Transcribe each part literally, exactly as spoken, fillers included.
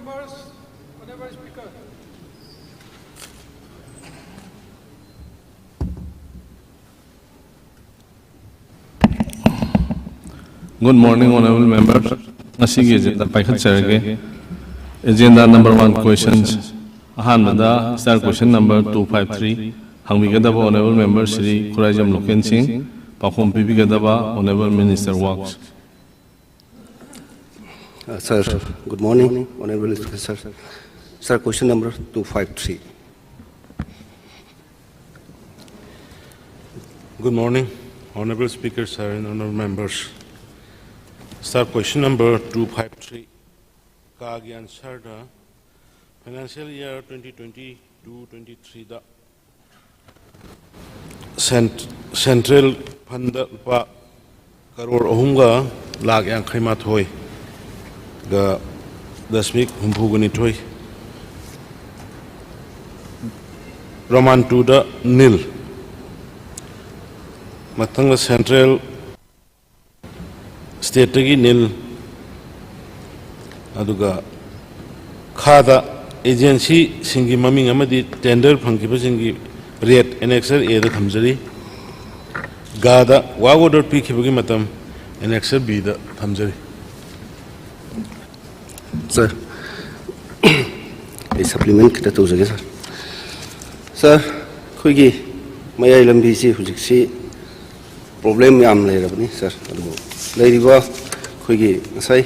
Members, Honorable Speaker. Good morning, honorable members. ꯉꯁꯤꯒꯤ agenda ꯄꯥꯏꯈꯠꯆꯔꯒꯦ꯫ Agenda number one, questions. ꯑꯍꯥꯟꯕꯗ star question number two five three ꯍꯪꯕꯤꯒꯗꯕ honorable member Shri Khuraijam Loken Singh, ꯄꯥꯎꯈꯨꯝ ꯄꯤꯕꯤꯒꯗꯕ honorable Minister Works. Uh, sir, good morning, Honorable Speaker, sir. Sir, question number two five three. Good morning, Honorable Speaker, sir, and honorable members. Sir, question number two five three. ꯀꯥꯒꯤ answer ꯗ financial year twenty twenty-two twenty-three ꯗ cent- central fund ꯗ ꯂꯨꯄꯥ ꯀꯔꯣꯔ ꯑꯍꯨꯝꯒ ꯂꯥꯈ ꯌꯥꯡꯈꯩ ꯃꯥꯊꯣꯏꯒ ꯗꯁꯃꯤꯛ ꯍꯨꯝꯐꯨꯒ ꯅꯤꯊꯣꯏ, Roman two ꯗ nil, ꯃꯊꯪꯗ central state ꯇꯒꯤ nil, ꯑꯗꯨꯒ ꯈꯥꯗ agency ꯁꯤꯡꯒꯤ ꯃꯃꯤꯡ ꯑꯃꯗꯤ tender ꯐꯪꯈꯤꯕꯁꯤꯡꯒꯤ rate annexure A ꯗ ꯊꯝꯖꯔꯤ꯫ ꯒꯥꯗ work order ꯄꯤꯈꯤꯕꯒꯤ ꯃꯇꯝ annexure B ꯗ ꯊꯝꯖꯔꯤ꯫ Sir, ꯑꯩ supplement ꯈꯤꯇ ꯇꯧꯖꯒꯦ, sir. Sir, ꯑꯩꯈꯣꯏꯒꯤ ꯃꯌꯥꯏ ꯂꯝꯕꯤꯁꯤ ꯍꯧꯖꯤꯛꯁꯤ problem ꯌꯥꯝ ꯂꯩꯔꯕꯅꯤ, sir꯫ ꯑꯗꯨꯕꯨ ꯂꯩꯔꯤꯕ ꯑꯩꯈꯣꯏꯒꯤ ꯉꯁꯥꯏ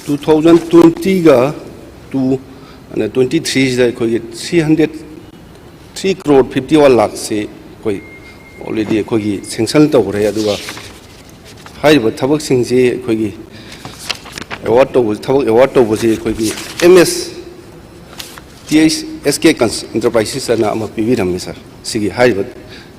two thousand twenty ꯒ two ꯑꯗ twenty three ꯁꯤꯗ ꯑꯩꯈꯣꯏꯒꯤ three hundred, three crore fifty one ꯂꯥꯈꯁꯤ ꯑꯩꯈꯣꯏ already ꯑꯩꯈꯣꯏꯒꯤ sanction ꯇꯧꯈ꯭ꯔꯦ꯫ ꯑꯗꯨꯒ ꯍꯥꯏꯔꯤꯕ ꯊꯕꯛꯁꯤꯡꯁꯤ ꯑꯩꯈꯣꯏꯒꯤ award ꯇꯧꯕ, ꯊꯕꯛ award ꯇꯧꯕꯁꯤ ꯑꯩꯈꯣꯏꯒꯤ M S T H S K Enterprises ꯑꯅ ꯑꯃ ꯄꯤꯕꯤꯔꯝꯃꯤ, sir꯫ ꯁꯤꯒꯤ ꯍꯥꯏꯔꯤꯕ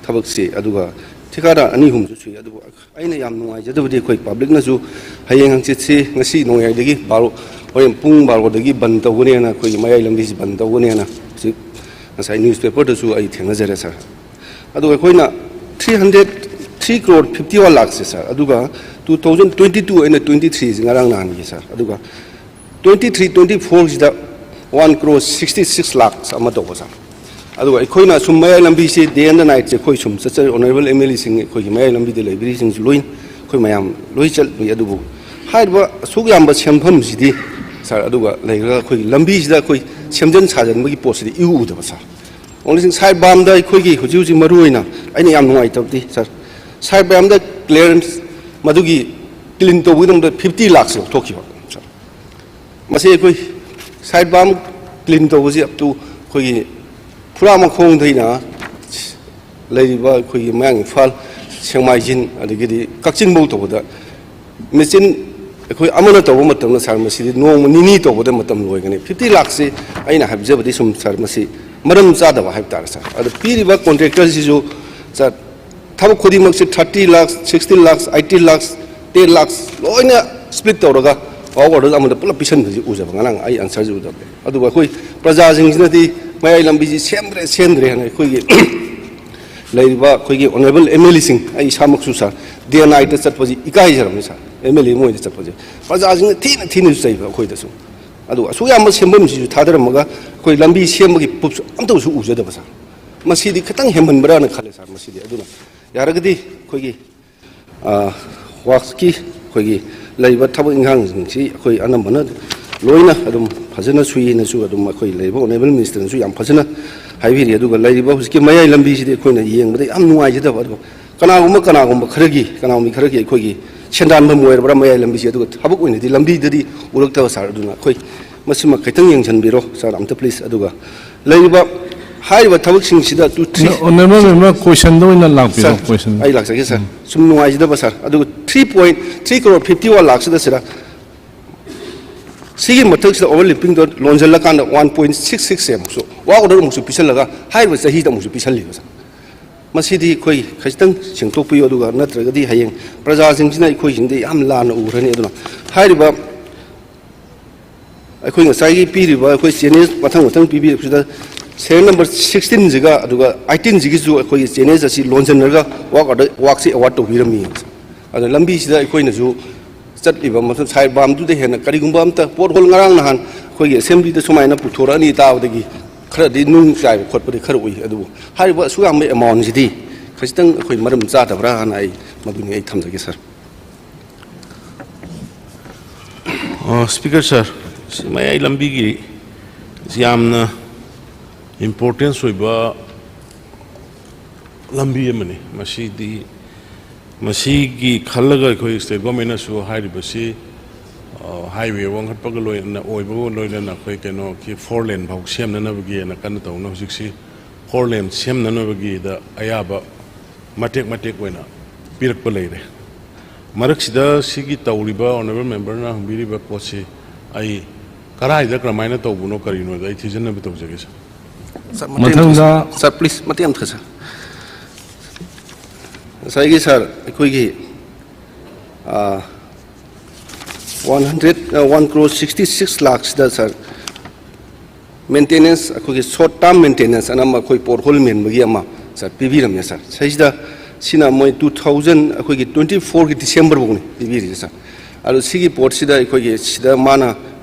ꯊꯕꯛꯁꯤ, ꯑꯗꯨꯒ ꯊꯤꯀꯥꯗꯥꯔ ꯑꯅꯤ ꯑꯍꯨꯝꯁꯨ ꯁꯨꯏ꯫ ꯑꯗꯨꯕꯨ ꯑꯩꯅ ꯌꯥꯝ ꯅꯨꯡꯉꯥꯏꯖꯗꯕꯗꯤ ꯑꯩꯈꯣꯏ public ꯅꯁꯨ ꯍꯌꯦꯡ ꯍꯪꯆꯤꯠꯁꯤ, ꯉꯁꯤ ꯅꯣꯡꯌꯥꯏꯗꯒꯤ ꯕꯥꯔꯣ, ꯍꯣꯔꯦꯟ ꯄꯨꯡ ꯕꯥꯔꯣꯗꯒꯤ ꯕꯟ ꯇꯧꯒꯅꯦꯅ, ꯑꯩꯈꯣꯏꯒꯤ ꯃꯌꯥꯏ ꯂꯝꯕꯤꯁꯤ ꯕꯟ ꯇꯧꯒꯅꯦꯅ ꯍꯧꯖꯤꯛ ꯉꯁꯥꯏ newspaper ꯗꯁꯨ ꯑꯩ ꯊꯦꯡꯅꯖꯔꯦ, sir꯫ ꯑꯗꯨꯒ ꯑꯩꯈꯣꯏꯅ three hundred, three crore fifty one ꯂꯥꯈꯁꯦ, sir, ꯑꯗꯨꯒ two thousand twenty two ꯑꯩꯅ twenty three ꯁꯤ ꯉꯔꯥꯡ ꯅꯍꯥꯟꯒꯤ, sir, ꯑꯗꯨꯒ ꯇ꯭ꯋꯦꯟꯇꯤ ꯊ꯭ꯔꯤ ꯇ꯭ꯋꯦꯟꯇꯤ ꯐꯣꯔꯁꯤꯗ one crore sixty six lakh ꯑꯃ ꯇꯧꯕ, ꯁꯥꯔ꯫ ꯑꯗꯨꯒ ꯑꯩꯈꯣꯏꯅ ꯁꯨꯝ ꯃꯌꯥꯏ ꯂꯝꯕꯤꯁꯤ ꯗꯦ ꯑꯦꯟ ꯗ ꯅꯥꯏꯠꯁꯦ ꯑꯩꯈꯣꯏ ꯁꯨꯝ ꯆꯠꯆꯔꯤ, ꯑꯣꯅꯔꯦꯕꯜ ꯑꯦꯝ ꯑꯦꯜ ꯑꯦꯁꯤꯡ, ꯑꯩꯈꯣꯏꯒꯤ ꯃꯌꯥꯏ ꯂꯝꯕꯤꯗ ꯂꯩꯕꯤꯔꯤꯁꯤꯡꯁꯨ ꯂꯣꯏꯅ ꯑꯩꯈꯣꯏ ꯃꯌꯥꯝ ꯂꯣꯏ ꯆꯠꯂꯤ꯫ ꯑꯗꯨꯕꯨ ꯍꯥꯏꯔꯤꯕ ꯑꯁꯨꯛ ꯌꯥꯝꯕ ꯁꯦꯟꯐꯝꯁꯤꯗꯤ, ꯁꯥꯔ, ꯑꯗꯨꯒ ꯂꯩꯔꯒ ꯑꯩꯈꯣꯏꯒꯤ ꯂꯝꯕꯤꯁꯤꯗ ꯑꯩꯈꯣꯏ ꯁꯦꯝꯖꯤꯟ ꯁꯥꯖꯤꯟꯕꯒꯤ ꯄꯣꯠꯁꯤꯗꯤ ꯏꯎ ꯎꯗꯕ, ꯁꯥꯔ꯫ ꯑꯣꯟꯂꯤ ꯊꯤꯡ, ꯁꯥꯏꯠ ꯕꯥꯝꯗ ꯑꯩꯈꯣꯏꯒꯤ ꯍꯧꯖꯤꯛ ꯍꯧꯖꯤꯛ ꯃꯔꯨ ꯑꯣꯏꯅ ꯑꯩꯅ ꯌꯥꯝ ꯅꯨꯡꯉꯥꯏꯇꯕꯗꯤ, ꯁꯥꯔ, ꯁꯥꯏꯠ ꯕꯥꯝꯗ ꯀ꯭ꯂꯤꯌꯥꯔꯦꯟꯁ ꯃꯗꯨꯒꯤ ꯀ꯭ꯂꯤꯟ ꯇꯧꯕꯒꯤꯗꯃꯛꯇ ꯐꯤꯐꯇꯤ ꯂꯥꯛꯁ ꯂꯧꯊꯣꯛꯈꯤꯕ, ꯁꯥꯔ꯫ ꯃꯁꯤ ꯑꯩꯈꯣꯏ ꯁꯥꯏꯠ ꯕꯥꯝ ꯀ꯭ꯂꯤꯟ ꯇꯧꯕꯁꯤ ꯑꯞ ꯇꯨ ꯑꯩꯈꯣꯏꯒꯤ ꯐꯨꯔꯥ ꯃꯈꯣꯡꯗꯩꯅ ꯂꯩꯔꯤꯕ ꯑꯩꯈꯣꯏꯒꯤ ꯃꯌꯥꯡ ꯏꯝꯐꯥꯜ, ꯁꯦꯛꯃꯥꯏꯖꯤꯟ, ꯑꯗꯒꯤꯗꯤ ꯀꯛꯆꯤꯡꯐꯧ ꯇꯧꯕꯗ ꯃꯦꯆꯤꯟ ꯑꯩꯈꯣꯏ ꯑꯃꯅ ꯇꯧꯕ ꯃꯇꯝꯗ, ꯁꯥꯔ, ꯃꯁꯤꯗꯤ ꯅꯣꯡꯃ ꯅꯤꯅꯤ ꯇꯧꯕꯗ ꯃꯇꯝ ꯂꯣꯏꯒꯅꯤ꯫ ꯐꯤꯐꯇꯤ ꯂꯥꯛꯁꯤ ꯑꯩꯅ ꯍꯥꯏꯖꯕꯗꯤ ꯁꯨꯝ, ꯁꯥꯔ, ꯃꯁꯤ ꯃꯔꯝ ꯆꯥꯗꯕ ꯍꯥꯏꯕ ꯇꯥꯔꯦ, ꯁꯥꯔ꯫ ꯑꯗꯣ ꯄꯤꯔꯤꯕ ꯀꯣꯟꯇ꯭ꯔꯦꯛꯇꯔꯁꯤꯁꯨ, ꯁꯥꯔ, ꯊꯕꯛ ꯈꯨꯗꯤꯡꯃꯛꯁꯤ thirty lakhs, sixty lakhs, eighty lakhs, ten lakhs ꯂꯣꯏꯅ ꯁ꯭ꯄ꯭ꯂꯤꯠ ꯇꯧꯔꯒ ꯋꯥꯔꯛ ꯑꯣꯔꯗꯔ ꯑꯃꯗ ꯄꯨꯂꯞ ꯄꯤꯁꯟꯕꯁꯤ ꯎꯖꯕ, ꯉꯔꯥꯡ ꯑꯩ ꯑꯟꯁꯔꯁꯤ ꯎꯖꯕ꯫ ꯑꯗꯨꯒ ꯑꯩꯈꯣꯏ ꯄ꯭ꯔꯖꯥꯁꯤꯡꯁꯤꯅꯗꯤ ꯃꯌꯥꯏ ꯂꯝꯕꯤꯁꯤ ꯁꯦꯝꯗ꯭ꯔꯦ, ꯁꯦꯝꯗ꯭ꯔꯦ ꯍꯥꯏꯅ ꯑꯩꯈꯣꯏꯒꯤ ꯂꯩꯔꯤꯕ ꯑꯩꯈꯣꯏꯒꯤ ꯑꯣꯅꯔꯦꯕꯜ ꯑꯦꯝ ꯑꯦꯜ ꯑꯦꯁꯤꯡ, ꯑꯩ ꯏꯁꯥꯃꯛꯁꯨ, ꯁꯥꯔ, ꯗꯦ ꯑꯦꯟ ꯅꯥꯏꯠꯇ ꯆꯠꯄꯁꯤ ꯏꯀꯥꯏꯖꯔꯕꯅꯤ, ꯁꯥꯔ, ꯑꯦꯝ ꯑꯦꯜ ꯑꯦ ꯃꯣꯏꯗ ꯆꯠꯄꯁꯦ꯫ ꯄ꯭ꯔꯖꯥꯁꯤꯡꯅ ꯊꯤꯅ ꯊꯤꯅꯁꯨ ꯆꯩꯕ ꯑꯩꯈꯣꯏꯗꯁꯨ꯫ ꯑꯗꯨꯒ ꯑꯁꯨꯛ ꯌꯥꯝꯕ ꯁꯦꯝꯐꯝꯁꯤꯁꯨ ꯊꯥꯗꯔꯝꯃꯒ ꯑꯩꯈꯣꯏ ꯂꯝꯕꯤ ꯁꯦꯝꯕꯒꯤ ꯄ꯭ꯔꯨꯐꯁꯨ ꯑꯝꯇꯁꯨ ꯎꯖꯗꯕ, ꯁꯥꯔ꯫ ꯃꯁꯤꯗꯤ ꯈꯤꯇꯪ ꯍꯦꯟꯃꯟꯕ꯭ꯔꯥꯅ ꯈꯜꯂꯦ, ꯁꯥꯔ꯫ ꯃꯁꯤꯗꯤ ꯑꯗꯨꯅ ꯌꯥꯔꯒꯗꯤ ꯑꯩꯈꯣꯏꯒꯤ, ꯑ, ꯋꯥꯛꯁꯀꯤ ꯑꯩꯈꯣꯏꯒꯤ ꯂꯩꯔꯤꯕ ꯊꯕꯛ ꯏꯪꯈꯥꯡꯁꯤꯡꯁꯤ ꯑꯩꯈꯣꯏ ꯑꯅꯝꯕꯅ ꯂꯣꯏꯅ ꯑꯗꯨꯝ ꯐꯖꯅ ꯁꯨꯏꯅꯁꯨ ꯑꯗꯨꯝ ꯑꯩꯈꯣꯏ ꯂꯩꯔꯤꯕ ꯑꯣꯅꯔꯦꯕꯜ ꯃꯤꯅꯤꯁꯇꯔꯅꯁꯨ ꯌꯥꯝ ꯐꯖꯅ ꯍꯥꯏꯕꯤꯔꯤ꯫ ꯑꯗꯨꯒ ꯂꯩꯔꯤꯕ ꯍꯧꯖꯤꯛꯀꯤ ꯃꯌꯥꯏ ꯂꯝꯕꯤꯁꯤꯗꯤ ꯑꯩꯈꯣꯏꯅ ꯌꯦꯡꯕꯗ ꯌꯥꯝ ꯅꯨꯡꯉꯥꯏꯖꯗꯕ, ꯑꯗꯨꯒ ꯀꯅꯥꯒꯨꯝꯕ, ꯀꯅꯥꯒꯨꯝꯕ ꯈꯔꯒꯤ, ꯀꯅꯥꯒꯨꯝꯕ ꯈꯔꯒꯤ ꯑꯩꯈꯣꯏꯒꯤ ꯁꯦꯟꯗꯥꯟꯐꯝ ꯑꯣꯏꯔꯕ꯭ꯔꯥ ꯃꯌꯥꯏ ꯂꯝꯕꯤꯁꯤ? ꯑꯗꯨꯒ ꯊꯕꯛ ꯑꯣꯏꯅꯗꯤ ꯂꯝꯕꯤꯗꯗꯤ ꯎꯔꯛꯇꯕ, ꯁꯥꯔ꯫ ꯑꯗꯨꯅ ꯑꯩꯈꯣꯏ ꯃꯁꯤꯃ ꯈꯤꯇꯪ ꯌꯦꯡꯁꯤꯟꯕꯤꯔꯣ, ꯁꯥꯔ, ꯑꯝꯇ ꯄ꯭ꯂꯤꯖ꯫ ꯑꯗꯨꯒ ꯂꯩꯔꯤꯕ, ꯍꯥꯏꯔꯤꯕ ꯊꯕꯛꯁꯤꯡꯁꯤꯗ ꯇꯨ ꯊ꯭ꯔꯤ ꯑꯣꯅꯔꯦꯕꯜ ꯃꯦꯝꯕꯔ, ꯀꯣꯏꯁꯟꯗ ꯑꯣꯏꯅ ꯂꯥꯛꯄꯤꯔꯣ, ꯁꯥꯔ, ꯀꯣꯏꯁꯟ꯫ ꯑꯩ ꯂꯥꯛꯆꯒꯦ, ꯁꯥꯔ꯫ ꯁꯨꯝ ꯅꯨꯡꯉꯥꯏꯖꯗꯕ, ꯁꯥꯔ꯫ ꯑꯗꯨꯒ three point three crore fifty one ꯂꯥꯛꯁꯤꯗ, ꯁꯤꯗ ꯁꯤꯒꯤ ꯃꯊꯛꯁꯤꯗ ꯑꯣꯚꯔ ꯂꯤꯞꯄꯤꯡꯗꯣ ꯂꯣꯟꯁꯤꯜꯂꯀꯥꯟꯗ ꯋꯥꯟ ꯄꯣꯏꯟ ꯁꯤꯛꯁ ꯁꯤꯛꯁ ꯑꯃꯨꯛꯁꯨ ꯋꯥꯔꯛ ꯑꯣꯔꯗꯔ ꯑꯃꯨꯛꯁꯨ ꯄꯤꯁꯜꯂꯒ ꯍꯥꯏꯔꯤꯕ ꯆꯍꯤꯗ ꯑꯃꯨꯛꯁꯨ ꯄꯤꯁꯜꯂꯤꯕ, ꯁꯥꯔ꯫ ꯃꯁꯤꯗꯤ ꯑꯩꯈꯣꯏ ꯈꯖꯤꯛꯇꯪ ꯁꯦꯡꯗꯣꯛꯄꯤꯌꯨ, ꯑꯗꯨꯒ ꯅꯠꯇ꯭ꯔꯒꯗꯤ ꯍꯌꯦꯡ ꯄ꯭ꯔꯖꯥꯁꯤꯡꯁꯤꯅ ꯑꯩꯈꯣꯏꯁꯤꯡꯗ ꯌꯥꯝ ꯂꯥꯟꯅ ꯎꯔꯅꯤ꯫ ꯑꯗꯨꯅ ꯍꯥꯏꯔꯤꯕ ꯑꯩꯈꯣꯏ ꯉꯁꯥꯏꯒꯤ ꯄꯤꯔꯤꯕ ꯑꯩꯈꯣꯏ ꯆꯦꯅꯦꯜ ꯃꯊꯪ ꯃꯊꯪ ꯄꯤꯕꯤꯔꯛꯄꯁꯤꯗ ꯁꯦꯔꯤꯌꯦꯜ ꯅꯝꯕꯔ ꯁꯤꯛꯁꯇꯤꯟꯁꯤꯒ ꯑꯗꯨꯒ ꯑꯩꯠꯇꯤꯟꯁꯤꯒꯤꯁꯨ ꯑꯩꯈꯣꯏꯒꯤ ꯆꯦꯅꯦꯜ ꯑꯁꯤ ꯂꯣꯟꯁꯤꯟꯅꯔꯒ ꯋꯥꯛ ꯑꯣꯔꯗꯔ, ꯋꯥꯛꯁꯤ ꯑꯦꯋꯥꯔꯗ ꯇꯧꯕꯤꯔꯝꯃꯤ꯫ ꯑꯗꯨꯅ ꯂꯝꯕꯤꯁꯤꯗ ꯑꯩꯈꯣꯏꯅꯁꯨ ꯆꯠꯂꯤꯕ ꯃꯐꯝ ꯁꯥꯏ ꯕꯥꯝꯗꯨꯗ ꯍꯦꯟꯅ ꯀꯔꯤꯒꯨꯝꯕ ꯑꯝꯇ ꯄꯣꯠ ꯍꯣꯜ ꯉꯔꯥꯡ ꯅꯍꯥꯟ ꯑꯩꯈꯣꯏꯒꯤ ꯑꯦꯁꯦꯝꯕ꯭ꯂꯤꯗ ꯁꯨꯃꯥꯏꯅ ꯄꯨꯊꯣꯔꯛꯑꯅꯤ ꯇꯥꯕꯗꯒꯤ ꯈꯔꯗꯤ ꯅꯨꯡ ꯆꯥꯏꯕ ꯈꯣꯠꯄꯗꯤ ꯈꯔ ꯎꯏ꯫ ꯑꯗꯨꯕꯨ ꯍꯥꯏꯔꯤꯕ ꯑꯁꯨꯛ ꯌꯥꯝꯕ ꯑꯦꯃꯥꯎꯟꯁꯤꯗꯤ ꯈꯖꯤꯛꯇꯪ ꯑꯩꯈꯣꯏ ꯃꯔꯝ ꯆꯥꯗꯕ꯭ꯔꯥ ꯍꯥꯏꯅ ꯑꯩ ꯃꯗꯨꯅꯤ ꯑꯩ ꯊꯝꯖꯒꯦ, ꯁꯥꯔ꯫ ꯑ, ꯁ꯭ꯄꯤꯀꯔ ꯁꯥꯔ, ꯁꯤ ꯃꯌꯥꯏ ꯂꯝꯕꯤꯒꯤ ꯌꯥꯝꯅ ꯏꯝꯄꯣꯔꯇꯦꯟꯁ ꯑꯣꯏꯕ ꯂꯝꯕꯤ ꯑꯃꯅꯤ꯫ ꯃꯁꯤꯗꯤ, ꯃꯁꯤꯒꯤ ꯈꯜꯂꯒ ꯑꯩꯈꯣꯏ ꯁ꯭ꯇꯦꯠ ꯒꯣꯔꯃꯦꯟꯅꯁꯨ ꯍꯥꯏꯔꯤꯕꯁꯤ, ꯑ, ꯍꯥꯏꯋꯦ ꯋꯥꯡꯈꯠꯄꯒ ꯂꯣꯏꯅ, ꯑꯣꯏꯕꯒ ꯂꯣꯏꯅꯅ ꯑꯩꯈꯣꯏ ꯀꯩꯅꯣꯒꯤ ꯐꯣꯔ ꯂꯦꯟ ꯐꯥꯎ ꯁꯦꯝꯅꯅꯕꯒꯤꯅ ꯀꯟꯅ ꯇꯧꯅ ꯍꯧꯖꯤꯛꯁꯤ ꯐꯣꯔ ꯂꯦꯟ ꯁꯦꯝꯅꯅꯕꯒꯤꯗ ꯑꯌꯥꯕ ꯃꯇꯦꯛ ꯃꯇꯦꯛ ꯑꯣꯏꯅ ꯄꯤꯔꯛꯄ ꯂꯩꯔꯦ꯫ ꯃꯔꯛꯁꯤꯗ ꯁꯤꯒꯤ ꯇꯧꯔꯤꯕ ꯑꯣꯅꯔꯦꯕꯜ ꯃꯦꯝꯕꯔꯅ ꯍꯪꯕꯤꯔꯤꯕ ꯄꯣꯠꯁꯤ ꯑꯩ ꯀꯗꯥꯏꯗ ꯀꯔꯝꯍꯥꯏꯅ ꯇꯧꯕꯅꯣ ꯀꯔꯤꯅꯣꯗ ꯑꯩ ꯊꯤꯖꯤꯟꯅꯕ ꯇꯧꯖꯒꯦ, ꯁꯥꯔ꯫ ꯁꯥꯔ, ꯃꯇꯦꯛ ꯑꯃꯇ, ꯃꯊꯪꯗ ꯁꯥꯔ, ꯄ꯭ꯂꯤꯖ, ꯃꯇꯦꯛ ꯑꯃꯇ, ꯁꯥꯔ꯫ ꯉꯁꯥꯏꯒꯤ, ꯁꯥꯔ, ꯑꯩꯈꯣꯏꯒꯤ, ꯑ, ꯋꯥꯟ ꯍꯟꯗ꯭ꯔꯦꯠ, ꯑ, ꯋꯥꯟ ꯀ꯭ꯔꯣꯔ ꯁꯤꯛꯁꯇꯤ ꯁꯤꯛꯁ ꯂꯥꯛꯁꯤꯗ, ꯁꯥꯔ, ꯃꯦꯟꯇꯦꯅꯦꯟꯁ, ꯑꯩꯈꯣꯏꯒꯤ ꯁꯣꯔꯠ ꯇꯥꯔꯝ ꯃꯦꯟꯇꯦꯅꯦꯟꯁ ꯑꯅ ꯑꯃ ꯑꯩꯈꯣꯏ ꯄꯣꯠ ꯍꯣꯜ ꯃꯦꯟꯕꯒꯤ ꯑꯃ, ꯁꯥꯔ, ꯄꯤꯕꯤꯔꯝꯃꯦ, ꯁꯥꯔ꯫ ꯁꯤꯗꯩꯁꯤꯗ ꯁꯤꯅ ꯃꯣꯏ ꯇꯨ ꯊꯥꯎꯖꯟ, ꯑꯩꯈꯣꯏꯒꯤ ꯇ꯭ꯋꯦꯟꯇꯤ ꯐꯣꯔꯒꯤ ꯗꯤꯁꯦꯝꯕꯔ ꯐꯥꯎꯅꯤ ꯄꯤꯕꯤꯔꯤꯁꯦ, ꯁꯥꯔ꯫ ꯑꯗꯣ ꯁꯤꯒꯤ ꯄꯣꯠꯁꯤꯗ ꯑꯩꯈꯣꯏꯒꯤ ꯁꯤꯗ ꯃꯥꯅ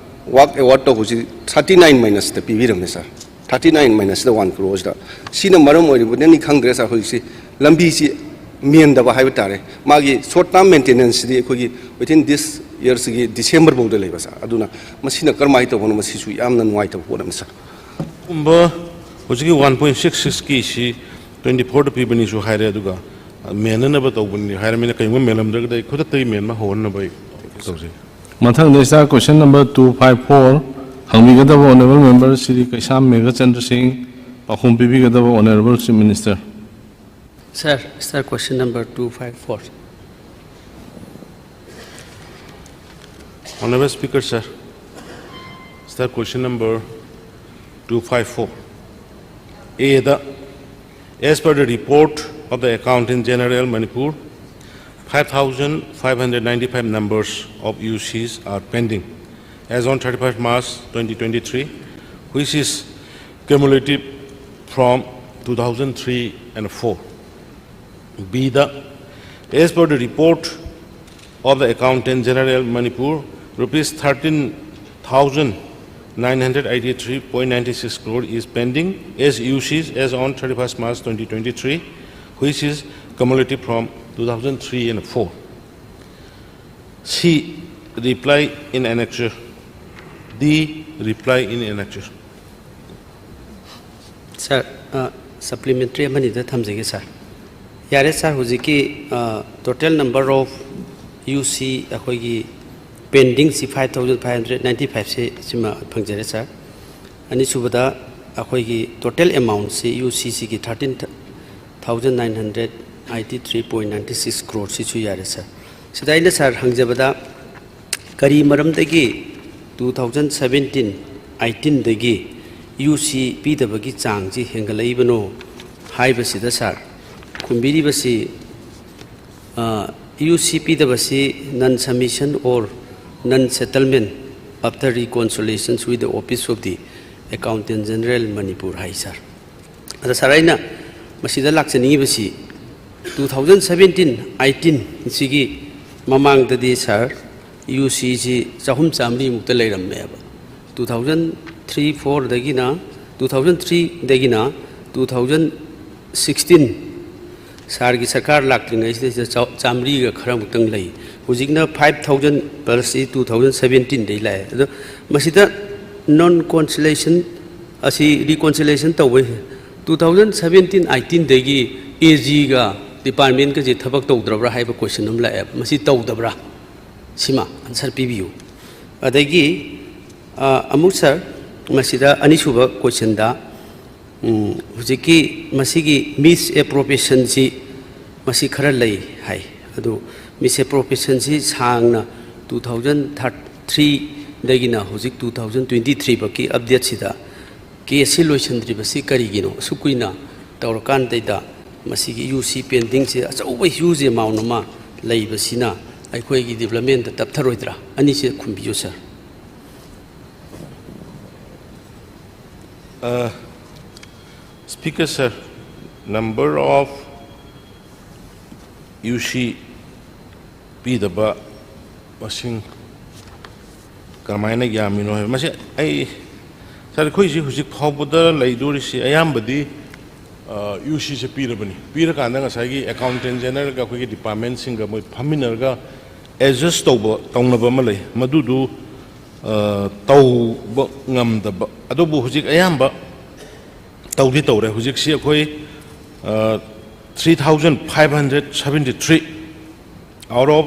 ꯋꯥꯔꯛ ꯑꯦꯋꯥꯔꯗ ꯇꯧꯕꯁꯤ ꯊꯥꯔꯇꯤ ꯅꯥꯏꯟ ꯃꯥꯏꯅꯁꯇ ꯄꯤꯕꯤꯔꯝꯃꯦ, sir. Thirty nine minus one ꯀ꯭ꯔꯣꯔꯁꯤꯗ꯫ ꯁꯤꯅ ꯃꯔꯝ ꯑꯣꯏꯔꯤꯕꯅꯅꯤ ꯈꯪꯗ꯭ꯔꯦ, ꯁꯥꯔ, ꯍꯧꯖꯤꯛꯁꯤ ꯂꯝꯕꯤꯁꯤ ꯃꯦꯟꯗꯕ ꯍꯥꯏꯕ ꯇꯥꯔꯦ꯫ ꯃꯥꯒꯤ ꯁꯣꯔꯠ ꯇꯥꯔꯝ ꯃꯦꯟꯇꯦꯅꯦꯟꯁꯁꯤꯗꯤ ꯑꯩꯈꯣꯏꯒꯤ within this yearꯁꯤꯒꯤ ꯗꯤꯁꯦꯝꯕꯔ ꯐꯥꯎꯗ ꯂꯩꯕ, ꯁꯥꯔ꯫ ꯑꯗꯨꯅ ꯃꯁꯤꯅ ꯀꯔꯝꯍꯥꯏꯅ ꯇꯧꯕꯅꯣ, ꯃꯁꯤꯁꯨ ꯌꯥꯝꯅ ꯅꯨꯡꯉꯥꯏꯇꯕ ꯄꯣꯠ ꯑꯃꯅꯤ, ꯁꯥꯔ꯫ ꯀꯨꯝꯕ ꯍꯧꯖꯤꯛꯀꯤ ꯋꯥꯟ ꯄꯣꯏꯟ ꯁꯤꯛꯁ ꯁꯤꯛꯁꯀꯤ ꯁꯤ ꯇ꯭ꯋꯦꯟꯇꯤ ꯐꯣꯔꯗ ꯄꯤꯕꯅꯤꯁꯨ ꯍꯥꯏꯔꯦ, ꯑꯗꯨꯒ ꯃꯦꯟꯅꯅꯕ ꯇꯧꯕꯅꯤ ꯍꯥꯏꯔꯕꯅꯤꯅ ꯀꯔꯤꯒꯨꯝꯕ ꯃꯦꯜꯂꯝꯗ꯭ꯔꯒꯗꯤ ꯑꯩ ꯈꯨꯗꯛꯇꯒꯤ ꯃꯦꯟꯕ ꯍꯧꯍꯟꯅꯕ ꯑꯩ ꯇꯧꯖꯩ꯫ ꯃꯊꯪꯗ star question number two five four ꯍꯪꯕꯤꯒꯗꯕ ꯑꯣꯅꯔꯦꯕꯜ ꯃꯦꯝꯕꯔ ꯁ꯭ꯔꯤ ꯀꯩꯁꯥꯝ ꯃꯦꯘꯆꯟꯗ꯭ꯔ ꯁꯤꯡ, ꯄꯥꯎꯈꯨꯝ ꯄꯤꯕꯤꯒꯗꯕ honourable chief minister. Sir, sir, question number two five four. Honorable Speaker, sir, sir, question number two five four. A, the, as per the report of the Accountant General Manipur, five thousand five hundred ninety-five numbers of U Cs are pending as on thirty-first March twenty twenty-three, which is cumulative from two thousand three and four. B, the, as per the report of the Accountant General, Manipur, rupees thirteen thousand nine hundred eighty-three point nine six crore is pending as U Cs as on thirty-first March twenty twenty-three, which is cumulative from two thousand three and four. C, reply in annexure. D, reply in annexure. Sir, supplementary ꯑꯃꯅꯤꯗ ꯊꯝꯖꯒꯦ sir. ꯌꯥꯔꯦ sir, ꯍꯧꯖꯤꯛꯀꯤ total number of U C ꯑꯩꯈꯣꯏꯒꯤ pending ꯁꯤ five thousand five hundred ninety five ꯁꯤ ꯁꯤꯃ ꯐꯪꯖꯔꯦ sir. ꯑꯅꯤꯁꯨꯕꯗ ꯑꯩꯈꯣꯏꯒꯤ total amount ꯁꯤ U C ꯁꯤꯒꯤ thirteen thousand nine hundred eighty three point nine six crore ꯁꯤꯁꯨ ꯌꯥꯔꯦ sir. ꯁꯤꯗ ꯑꯩꯅ sir ꯍꯪꯖꯕꯗ ꯀꯔꯤ ꯃꯔꯝꯗꯒꯤ two thousand seventeen eighteenꯗꯒꯤ U C ꯄꯤꯗꯕꯒꯤ ꯆꯥꯡꯁꯤ ꯍꯦꯟꯒꯠꯂꯛꯏꯕꯅꯣ ꯍꯥꯏꯕꯁꯤꯗ sir ꯈꯨꯝꯕꯤꯔꯤꯕꯁꯤ, U C ꯄꯤꯗꯕꯁꯤ non submission or non settlement after reconciliations with the Office of the Accountant General Manipur high sir. ꯑꯗ sir ꯑꯩꯅ ꯃꯁꯤꯗ ꯂꯥꯛꯆꯅꯤꯡꯉꯤꯕꯁꯤ two thousand seventeen eighteen ꯁꯤꯒꯤ ꯃꯃꯥꯡꯗꯗꯤ sir U C ꯁꯤ ꯆꯍꯨꯝ ꯆꯥꯃꯔꯤꯃꯨꯛꯇ ꯂꯩꯔꯝꯃꯦꯕ. Two thousand three fourꯗꯒꯤꯅ two thousand threeꯗꯒꯤꯅ two thousand sixteen sirꯒꯤ ꯁꯔꯀꯥꯔ ꯂꯥꯛꯇ꯭ꯔꯤꯉꯩꯁꯤꯗ ꯆꯥ- ꯆꯥꯃꯔꯤꯒ ꯈꯔꯃꯨꯛꯇꯪ ꯂꯩ. ꯍꯧꯖꯤꯛꯅ five thousand plus two thousand seventeenꯗꯒꯤ ꯂꯥꯛꯑꯦ. ꯑꯗꯣ ꯃꯁꯤꯗ non conciliation ꯑꯁꯤ reconciliation ꯇꯧꯕ two thousand seventeen eighteenꯗꯒꯤ AGꯒ departmentꯀꯁꯦ ꯊꯕꯛ ꯇꯧꯗ꯭ꯔꯕ꯭ꯔꯥ ꯍꯥꯏꯕ question ꯑꯃ ꯂꯥꯛꯑꯦꯕ. ꯃꯁꯤ ꯇꯧꯗꯕ꯭ꯔꯥ? ꯁꯤꯃ answer ꯄꯤꯕꯤꯌꯨ. ꯑꯗꯒꯤ ꯑꯃꯨꯛ sir, ꯃꯁꯤꯗ ꯑꯅꯤꯁꯨꯕ questionꯗ ꯍꯧꯖꯤꯛꯀꯤ ꯃꯁꯤꯒꯤ misappropriationꯁꯤ ꯃꯁꯤ ꯈꯔ ꯂꯩ ꯍꯥꯏ. ꯑꯗꯨ misappropriationꯁꯤ ꯁꯥꯡꯅ two thousand threeꯗꯒꯤꯅ ꯍꯧꯖꯤꯛ two thousand twenty three ꯐꯥꯎꯀꯤ updateꯁꯤꯗ case ꯁꯤ ꯂꯣꯏꯁꯤꯟꯗ꯭ꯔꯤꯕꯁꯤ ꯀꯔꯤꯒꯤꯅꯣ? ꯑꯁꯨꯛ ꯀꯨꯏꯅ ꯇꯧꯔꯀꯥꯟꯗꯩꯗ ꯃꯁꯤꯒꯤ U C pendingꯁꯦ ꯑꯆꯧꯕ huge amount ꯑꯃ ꯂꯩꯕꯁꯤꯅ ꯑꯩꯈꯣꯏꯒꯤ developmentꯇ ꯇꯞꯊꯔꯣꯏꯗ꯭ꯔꯥ? ꯑꯅꯤꯁꯦ ꯈꯨꯝꯕꯤꯌꯨ sir. Uh, Speaker sir, number of U C ꯄꯤꯗꯕ ꯃꯁꯤꯡ ꯀꯔꯝꯍꯥꯏꯅ ꯌꯥꯝꯃꯤꯅꯣ ꯍꯥꯏꯕ꯫ ꯃꯁꯤ ꯑꯩ, ꯁꯥꯔ, ꯑꯩꯈꯣꯏꯁꯤ ꯍꯧꯖꯤꯛ ꯐꯥꯎꯕꯗ ꯂꯩꯗꯣꯔꯤꯁꯤ ꯑꯌꯥꯝꯕꯗꯤ ꯌꯨ ꯁꯤꯁꯦ ꯄꯤꯔꯕꯅꯤ꯫ ꯄꯤꯔꯀꯥꯟꯗ ꯉꯁꯥꯏꯒꯤ ꯑꯦꯀꯥꯎꯟꯇꯦꯟ ꯖꯦꯅꯔꯦꯜꯒ ꯑꯩꯈꯣꯏꯒꯤ ꯗꯤꯄꯥꯔꯠꯃꯦꯟꯁꯤꯡꯒ ꯃꯣꯏ ꯐꯝꯃꯤꯟꯅꯔꯒ ꯑꯦꯗꯖꯁ ꯇꯧꯕ, ꯇꯧꯅꯕ ꯑꯃ ꯂꯩ꯫ ꯃꯗꯨꯗꯨ ꯑ, ꯇꯧꯕ ꯉꯝꯗꯕ꯫ ꯑꯗꯨꯕꯨ ꯍꯧꯖꯤꯛ ꯑꯌꯥꯝꯕ ꯇꯧꯗꯤ ꯇꯧꯔꯦ꯫ ꯍꯧꯖꯤꯛꯁꯤ ꯑꯩꯈꯣꯏ three thousand five hundred seventy three, out of,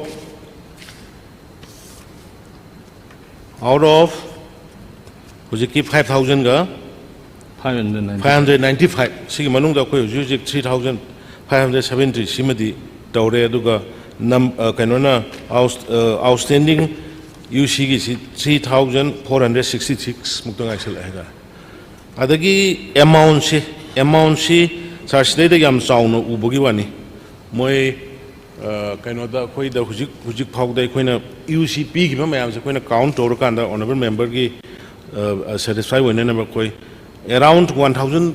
out of ꯍꯧꯖꯤꯛꯀꯤ five thousand ꯒ five hundred ninety five, ꯁꯤꯒꯤ ꯃꯅꯨꯡꯗ ꯑꯩꯈꯣꯏ ꯍꯧꯖꯤꯛ ꯍꯧꯖꯤꯛ three thousand five hundred seventy ꯁꯤꯃꯗꯤ ꯇꯧꯔꯦ꯫ ꯑꯗꯨꯒ ꯅꯝ-, ꯑ, ꯀꯩꯅꯣꯅ ꯑꯥꯎꯠ-, ꯑ, ꯑꯥꯎꯠꯁ꯭ꯇꯦꯟꯗꯤꯡ ꯌꯨ ꯁꯤꯒꯤꯁꯤ three thousand four hundred sixty six ꯃꯨꯛꯇ ꯉꯥꯏꯁꯜꯂꯛꯑꯦ ꯍꯥꯏꯇꯥꯔꯦ꯫ ꯑꯗꯒꯤ ꯑꯦꯃꯥꯎꯟꯁꯤ, ꯑꯦꯃꯥꯎꯟꯁꯤ ꯁꯥꯔ, ꯁꯤꯗꯩꯗ ꯌꯥꯝ ꯆꯥꯎꯅ ꯎꯕꯒꯤ ꯋꯥꯅꯤ꯫ ꯃꯣꯏ, ꯑ, ꯀꯩꯅꯣꯗ ꯑꯩꯈꯣꯏꯗ ꯍꯧꯖꯤꯛ, ꯍꯧꯖꯤꯛ ꯐꯥꯎꯗ ꯑꯩꯈꯣꯏꯅ ꯌꯨ ꯁꯤ ꯄꯤꯈꯤꯕ ꯃꯌꯥꯝꯁꯦ ꯑꯩꯈꯣꯏꯅ ꯀꯥꯎꯟ ꯇꯧꯔꯀꯥꯟꯗ ꯑꯣꯅꯔꯦꯕꯜ ꯃꯦꯝꯕꯔꯒꯤ, ꯑ, ꯑ, ꯁꯦꯇꯤꯁꯐꯥꯏ ꯑꯣꯏꯅꯅꯕ ꯑꯩꯈꯣꯏ around one thousand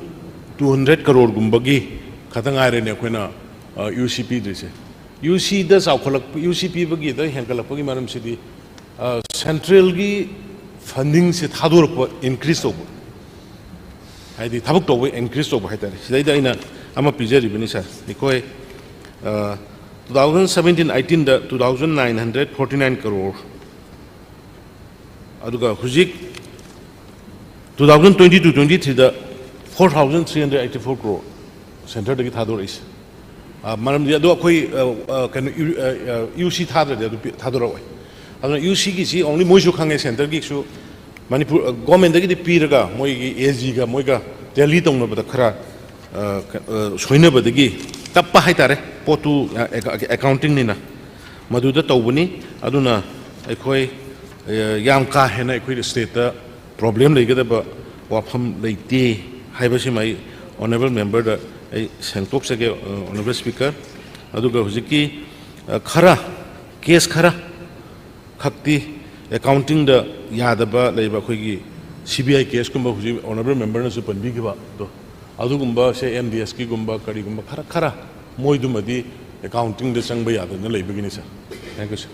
two hundred ꯀꯔꯣꯔꯒꯨꯝꯕꯒꯤ ꯈꯛꯇ ꯉꯥꯏꯔꯦꯅꯦ ꯑꯩꯈꯣꯏꯅ, ꯑ, ꯌꯨ ꯁꯤ ꯄꯤꯗ꯭ꯔꯤꯁꯦ꯫ ꯌꯨ ꯁꯤꯗ ꯆꯥꯎꯈꯠꯂꯛꯄ, ꯌꯨ ꯁꯤ ꯄꯤꯕꯒꯤꯗ ꯍꯦꯟꯒꯠꯂꯛꯄꯒꯤ ꯃꯔꯝꯁꯤꯗꯤ, ꯑ, ꯁꯦꯟꯇ꯭ꯔꯦꯜꯒꯤ ꯐꯟꯗꯤꯡꯁꯦ ꯊꯥꯗꯣꯔꯛꯄ ꯏꯟꯀ꯭ꯔꯤꯖ ꯇꯧꯕ, ꯍꯥꯏꯗꯤ ꯊꯕꯛ ꯇꯧꯕ ꯏꯟꯀ꯭ꯔꯤꯖ ꯇꯧꯕ ꯍꯥꯏꯇꯥꯔꯦ꯫ ꯁꯤꯗꯩꯗ ꯑꯩꯅ ꯑꯃ ꯄꯤꯖꯔꯤꯕꯅꯤ ꯁꯥꯔ, ꯑꯩꯈꯣꯏ, ꯑ, two thousand seventeen eighteen ꯗ two thousand nine hundred forty nine crore, ꯑꯗꯨꯒ ꯍꯧꯖꯤꯛ two thousand twenty two twenty three ꯗ four thousand three hundred eighty four crore ꯁꯦꯟꯇꯔꯗꯒꯤ ꯊꯥꯗꯣꯔꯛꯏꯁꯦ꯫ ꯑ, ꯃꯔꯝꯗꯤ ꯑꯗꯣ ꯑꯩꯈꯣꯏ, ꯑ, ꯑ, ꯀꯩꯅꯣ, ꯌꯨ-, ꯑ, ꯑ, ꯌꯨ ꯁꯤ ꯊꯥꯗ꯭ꯔꯗꯤ ꯑꯗꯨ ꯄꯤ-, ꯊꯥꯗꯣꯔꯛꯑꯣꯏ꯫ ꯑꯗꯨꯅ ꯌꯨ ꯁꯤꯒꯤꯁꯤ only ꯃꯣꯏꯁꯨ ꯈꯪꯉꯦ, ꯁꯦꯟꯇꯔꯒꯤꯁꯨ ꯃꯅꯤꯄꯨꯔ, ꯑ, ꯒꯣꯔꯃꯦꯟꯗꯒꯤꯗꯤ ꯄꯤꯔꯒ ꯃꯣꯏꯒꯤ ꯑꯦ ꯖꯤꯒ ꯃꯣꯏꯒ ꯇꯦꯂꯤ ꯇꯧꯅꯕꯗ ꯈꯔ, ꯑ, ꯀ-, ꯑ, ꯁꯣꯏꯅꯕꯗꯒꯤ ꯇꯞꯄ ꯍꯥꯏꯇꯥꯔꯦ꯫ ꯄꯣꯠꯇꯨ, ꯑ, ꯑꯦꯀ-, ꯑꯦꯀꯥꯎꯟꯇꯤꯡꯅꯤꯅ ꯃꯗꯨꯗ ꯇꯧꯕꯅꯤ꯫ ꯑꯗꯨꯅ ꯑꯩꯈꯣꯏ, ꯑ, ꯌꯥꯝ ꯀꯥ ꯍꯦꯟꯅ ꯑꯩꯈꯣꯏ ꯁ꯭ꯇꯦꯠꯇ ꯄ꯭ꯔꯣꯕ꯭ꯂꯦꯝ ꯂꯩꯒꯗꯕ ꯋꯥꯐꯝ ꯂꯩꯇꯦ ꯍꯥꯏꯕꯁꯤꯃ ꯑꯩ ꯑꯣꯅꯔꯦꯕꯜ ꯃꯦꯝꯕꯔꯗ ꯑꯩ ꯁꯦꯡꯗꯣꯛꯆꯒꯦ, ꯑ, ꯑꯣꯅꯔꯦꯕꯜ ꯁ꯭ꯄꯤꯀꯔ꯫ ꯑꯗꯨꯒ ꯍꯧꯖꯤꯛꯀꯤ, ꯑ, ꯈꯔ, ꯀꯦꯁ ꯈꯔ ꯈꯛꯇꯤ ꯑꯦꯀꯥꯎꯟꯇꯤꯡꯗ ꯌꯥꯗꯕ ꯂꯩꯕ, ꯑꯩꯈꯣꯏꯒꯤ ꯁꯤ ꯕꯤ ꯑꯥꯏ ꯀꯦꯁꯀꯨꯝꯕ ꯍꯧꯖꯤꯛ ꯑꯣꯅꯔꯦꯕꯜ ꯃꯦꯝꯕꯔꯅꯁꯨ ꯄꯟꯕꯤꯈꯤꯕ ꯑꯗꯣ, ꯑꯗꯨꯒꯨꯝꯕꯁꯦ ꯑꯦꯝ ꯗꯤ ꯑꯦꯁꯀꯤꯒꯨꯝꯕ ꯀꯔꯤꯒꯨꯝꯕ ꯈꯔ, ꯈꯔ ꯃꯣꯏꯗꯨꯃꯗꯤ ꯑꯦꯀꯥꯎꯟꯇꯤꯡꯗ ꯆꯪꯕ ꯌꯥꯗꯗꯅ ꯂꯩꯕꯒꯤꯅꯤ ꯁꯥꯔ꯫ Thank you, sir.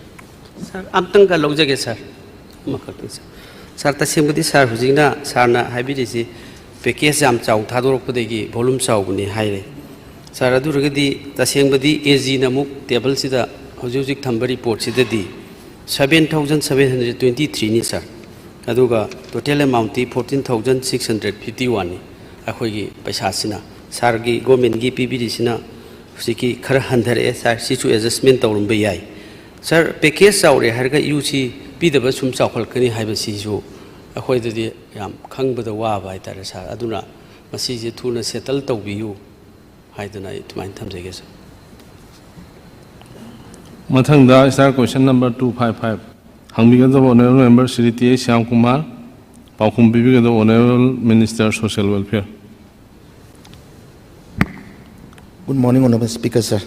ꯁꯥꯔ, ꯑꯝꯇꯪꯒ ꯂꯧꯖꯒꯦ, ꯁꯥꯔ꯫ ꯑꯃꯈꯛꯇꯪ, ꯁꯥꯔ꯫ ꯁꯥꯔ, ꯇꯁꯦꯡꯕꯗꯤ, ꯁꯥꯔ, ꯍꯧꯖꯤꯛꯅ ꯁꯥꯔꯅ ꯍꯥꯏꯕꯤꯔꯤꯁꯤ ꯄꯦꯀꯦꯖ ꯌꯥꯝ ꯆꯥꯎ ꯊꯥꯗꯣꯔꯛꯄꯗꯒꯤ ꯚꯣꯂꯨꯝ ꯆꯥꯎꯕꯅꯤ ꯍꯥꯏꯔꯦ꯫ ꯁꯥꯔ, ꯑꯗꯨ ꯑꯣꯏꯔꯒꯗꯤ ꯇꯁꯦꯡꯕꯗꯤ ꯑꯦ ꯖꯤꯅ ꯑꯃꯨꯛ ꯇꯦꯕꯜꯁꯤꯗ ꯍꯧꯖꯤꯛ ꯍꯧꯖꯤꯛ ꯊꯝꯕ ꯔꯤꯄꯣꯔꯠꯁꯤꯗꯗꯤ seven thousand seven hundred twenty threeꯅꯤ, ꯁꯥꯔ꯫ ꯑꯗꯨꯒ total amountꯇꯤ fourteen thousand six hundred fifty oneꯅꯤ꯫ ꯑꯩꯈꯣꯏꯒꯤ ꯄꯩꯁꯥꯁꯤꯅ, ꯁꯥꯔꯒꯤ ꯒꯣꯔꯃꯦꯟꯒꯤ ꯄꯤꯕꯤꯔꯤꯁꯤꯅ ꯍꯧꯖꯤꯛꯀꯤ ꯈꯔ ꯍꯟꯊꯔꯛꯑꯦ, ꯁꯥꯔ, ꯁꯤꯁꯨ ꯑꯦꯗꯖꯁꯃꯦꯟ ꯇꯧꯔꯝꯕ ꯌꯥꯏ꯫ ꯁꯥꯔ, ꯄꯦꯀꯦꯖ ꯆꯥꯎꯔꯦ ꯍꯥꯏꯔꯒ ꯌꯨ ꯁꯤ ꯄꯤꯗꯕ ꯁꯨꯝ ꯆꯥꯎꯈꯠꯂꯛꯀꯅꯤ ꯍꯥꯏꯕꯁꯤꯁꯨ ꯑꯩꯈꯣꯏꯗꯗꯤ ꯌꯥꯝ ꯈꯪꯕꯗ ꯋꯥꯕ ꯍꯥꯏꯇꯥꯔꯦ, ꯁꯥꯔ꯫ ꯑꯗꯨꯅ ꯃꯁꯤꯁꯦ ꯊꯨꯅ ꯁꯦꯇꯜ ꯇꯧꯕꯤꯌꯨ ꯍꯥꯏꯗꯅ ꯑꯩ ꯑꯗꯨꯃꯥꯏꯅ ꯊꯝꯖꯒꯦ, ꯁꯥꯔ꯫ ꯃꯊꯪꯗ star question number two five five ꯍꯪꯕꯤꯒꯗꯕ honourable member Shri T H Shyam Kumar, ꯄꯥꯎꯈꯨꯝ ꯄꯤꯕꯤꯒꯗꯕ honourable minister social welfare꯫ Good morning, Honorable Speaker, sir.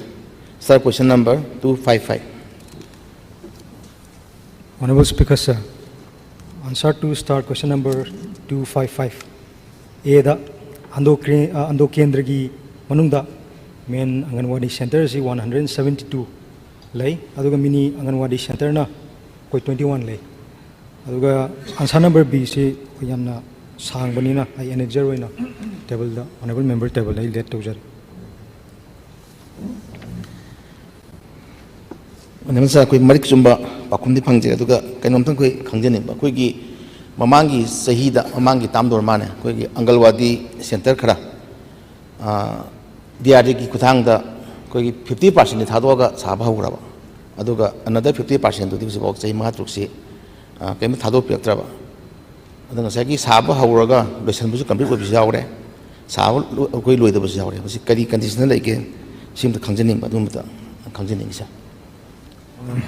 Sir, question number two five five. Honorable Speaker, sir, answer to star question number two five five. Aꯗ ꯑꯟꯗꯣ ꯀ꯭ꯔꯦ-, ꯑ, ꯑꯟꯗꯣ ꯀꯦꯟꯗ꯭ꯔꯒꯤ ꯃꯅꯨꯡꯗ main ꯑꯪꯒꯟꯋꯥꯗꯤ centre ꯑꯁꯤ one hundred seventy two ꯂꯩ, ꯑꯗꯨꯒ mini ꯑꯪꯒꯟꯋꯥꯗꯤ centreꯅ ꯑꯩꯈꯣꯏ twenty one ꯂꯩ꯫ ꯑꯗꯨꯒ answer number Bꯁꯤ ꯑꯩꯈꯣꯏ ꯌꯥꯝꯅ ꯁꯥꯡꯕꯅꯤꯅ ꯑꯩ anager ꯑꯣꯏꯅ tableꯗ, honourable member tableꯗ ꯑꯩ lead ꯇꯧꯖꯔꯦ꯫ Honourable sir, ꯑꯩꯈꯣꯏ ꯃꯔꯤꯛ ꯆꯨꯝꯕ ꯄꯥꯎꯈꯨꯝꯗꯤ ꯐꯪꯖꯩ, ꯑꯗꯨꯒ ꯀꯩꯅꯣꯝꯇꯪ ꯑꯩꯈꯣꯏ ꯈꯪꯖꯅꯤꯡꯕ, ꯑꯩꯈꯣꯏꯒꯤ ꯃꯃꯥꯡꯒꯤ ꯆꯍꯤꯗ, ꯃꯃꯥꯡꯒꯤ termꯗ ꯑꯣꯏꯔ ꯃꯥꯜꯂꯦ, ꯑꯩꯈꯣꯏꯒꯤ ꯑꯪꯒꯜꯋꯥꯗꯤ centre ꯈꯔ, ꯑ, ꯗꯤ ꯑꯥꯔ ꯗꯤꯒꯤ ꯈꯨꯠꯊꯥꯡꯗ ꯑꯩꯈꯣꯏꯒꯤ fifty percentꯗꯤ ꯊꯥꯗꯣꯛꯑꯒ ꯁꯥꯕ ꯍꯧꯈ꯭ꯔꯕ, ꯑꯗꯨꯒ another fifty percentꯗꯨꯗꯤ ꯍꯧꯖꯤꯛꯐꯥꯎ ꯆꯍꯤ ꯃꯉꯥ ꯇꯔꯨꯛꯁꯤ, ꯑ, ꯀꯔꯤꯝꯇ ꯊꯥꯗꯣꯛꯄꯤꯔꯛꯇ꯭ꯔꯕ꯫ ꯑꯗꯣ ꯉꯁꯥꯏꯒꯤ ꯁꯥꯕ ꯍꯧꯔꯒ ꯂꯣꯏꯁꯤꯟꯕꯁꯨ complete ꯑꯣꯏꯕꯁꯨ ꯌꯥꯎꯔꯦ, ꯁꯥꯕ ꯂꯣ-, ꯑꯩꯈꯣꯏ ꯂꯣꯏꯗꯕꯁꯨ ꯌꯥꯎꯔꯦ꯫ ꯃꯁꯤ ꯀꯔꯤ conditionꯗ ꯂꯩꯒꯦ? ꯁꯤꯃꯇ ꯈꯪꯖꯅꯤꯡꯕ, ꯑꯗꯨꯃꯇ ꯈꯪꯖꯅꯤꯡꯉꯤ, sir꯫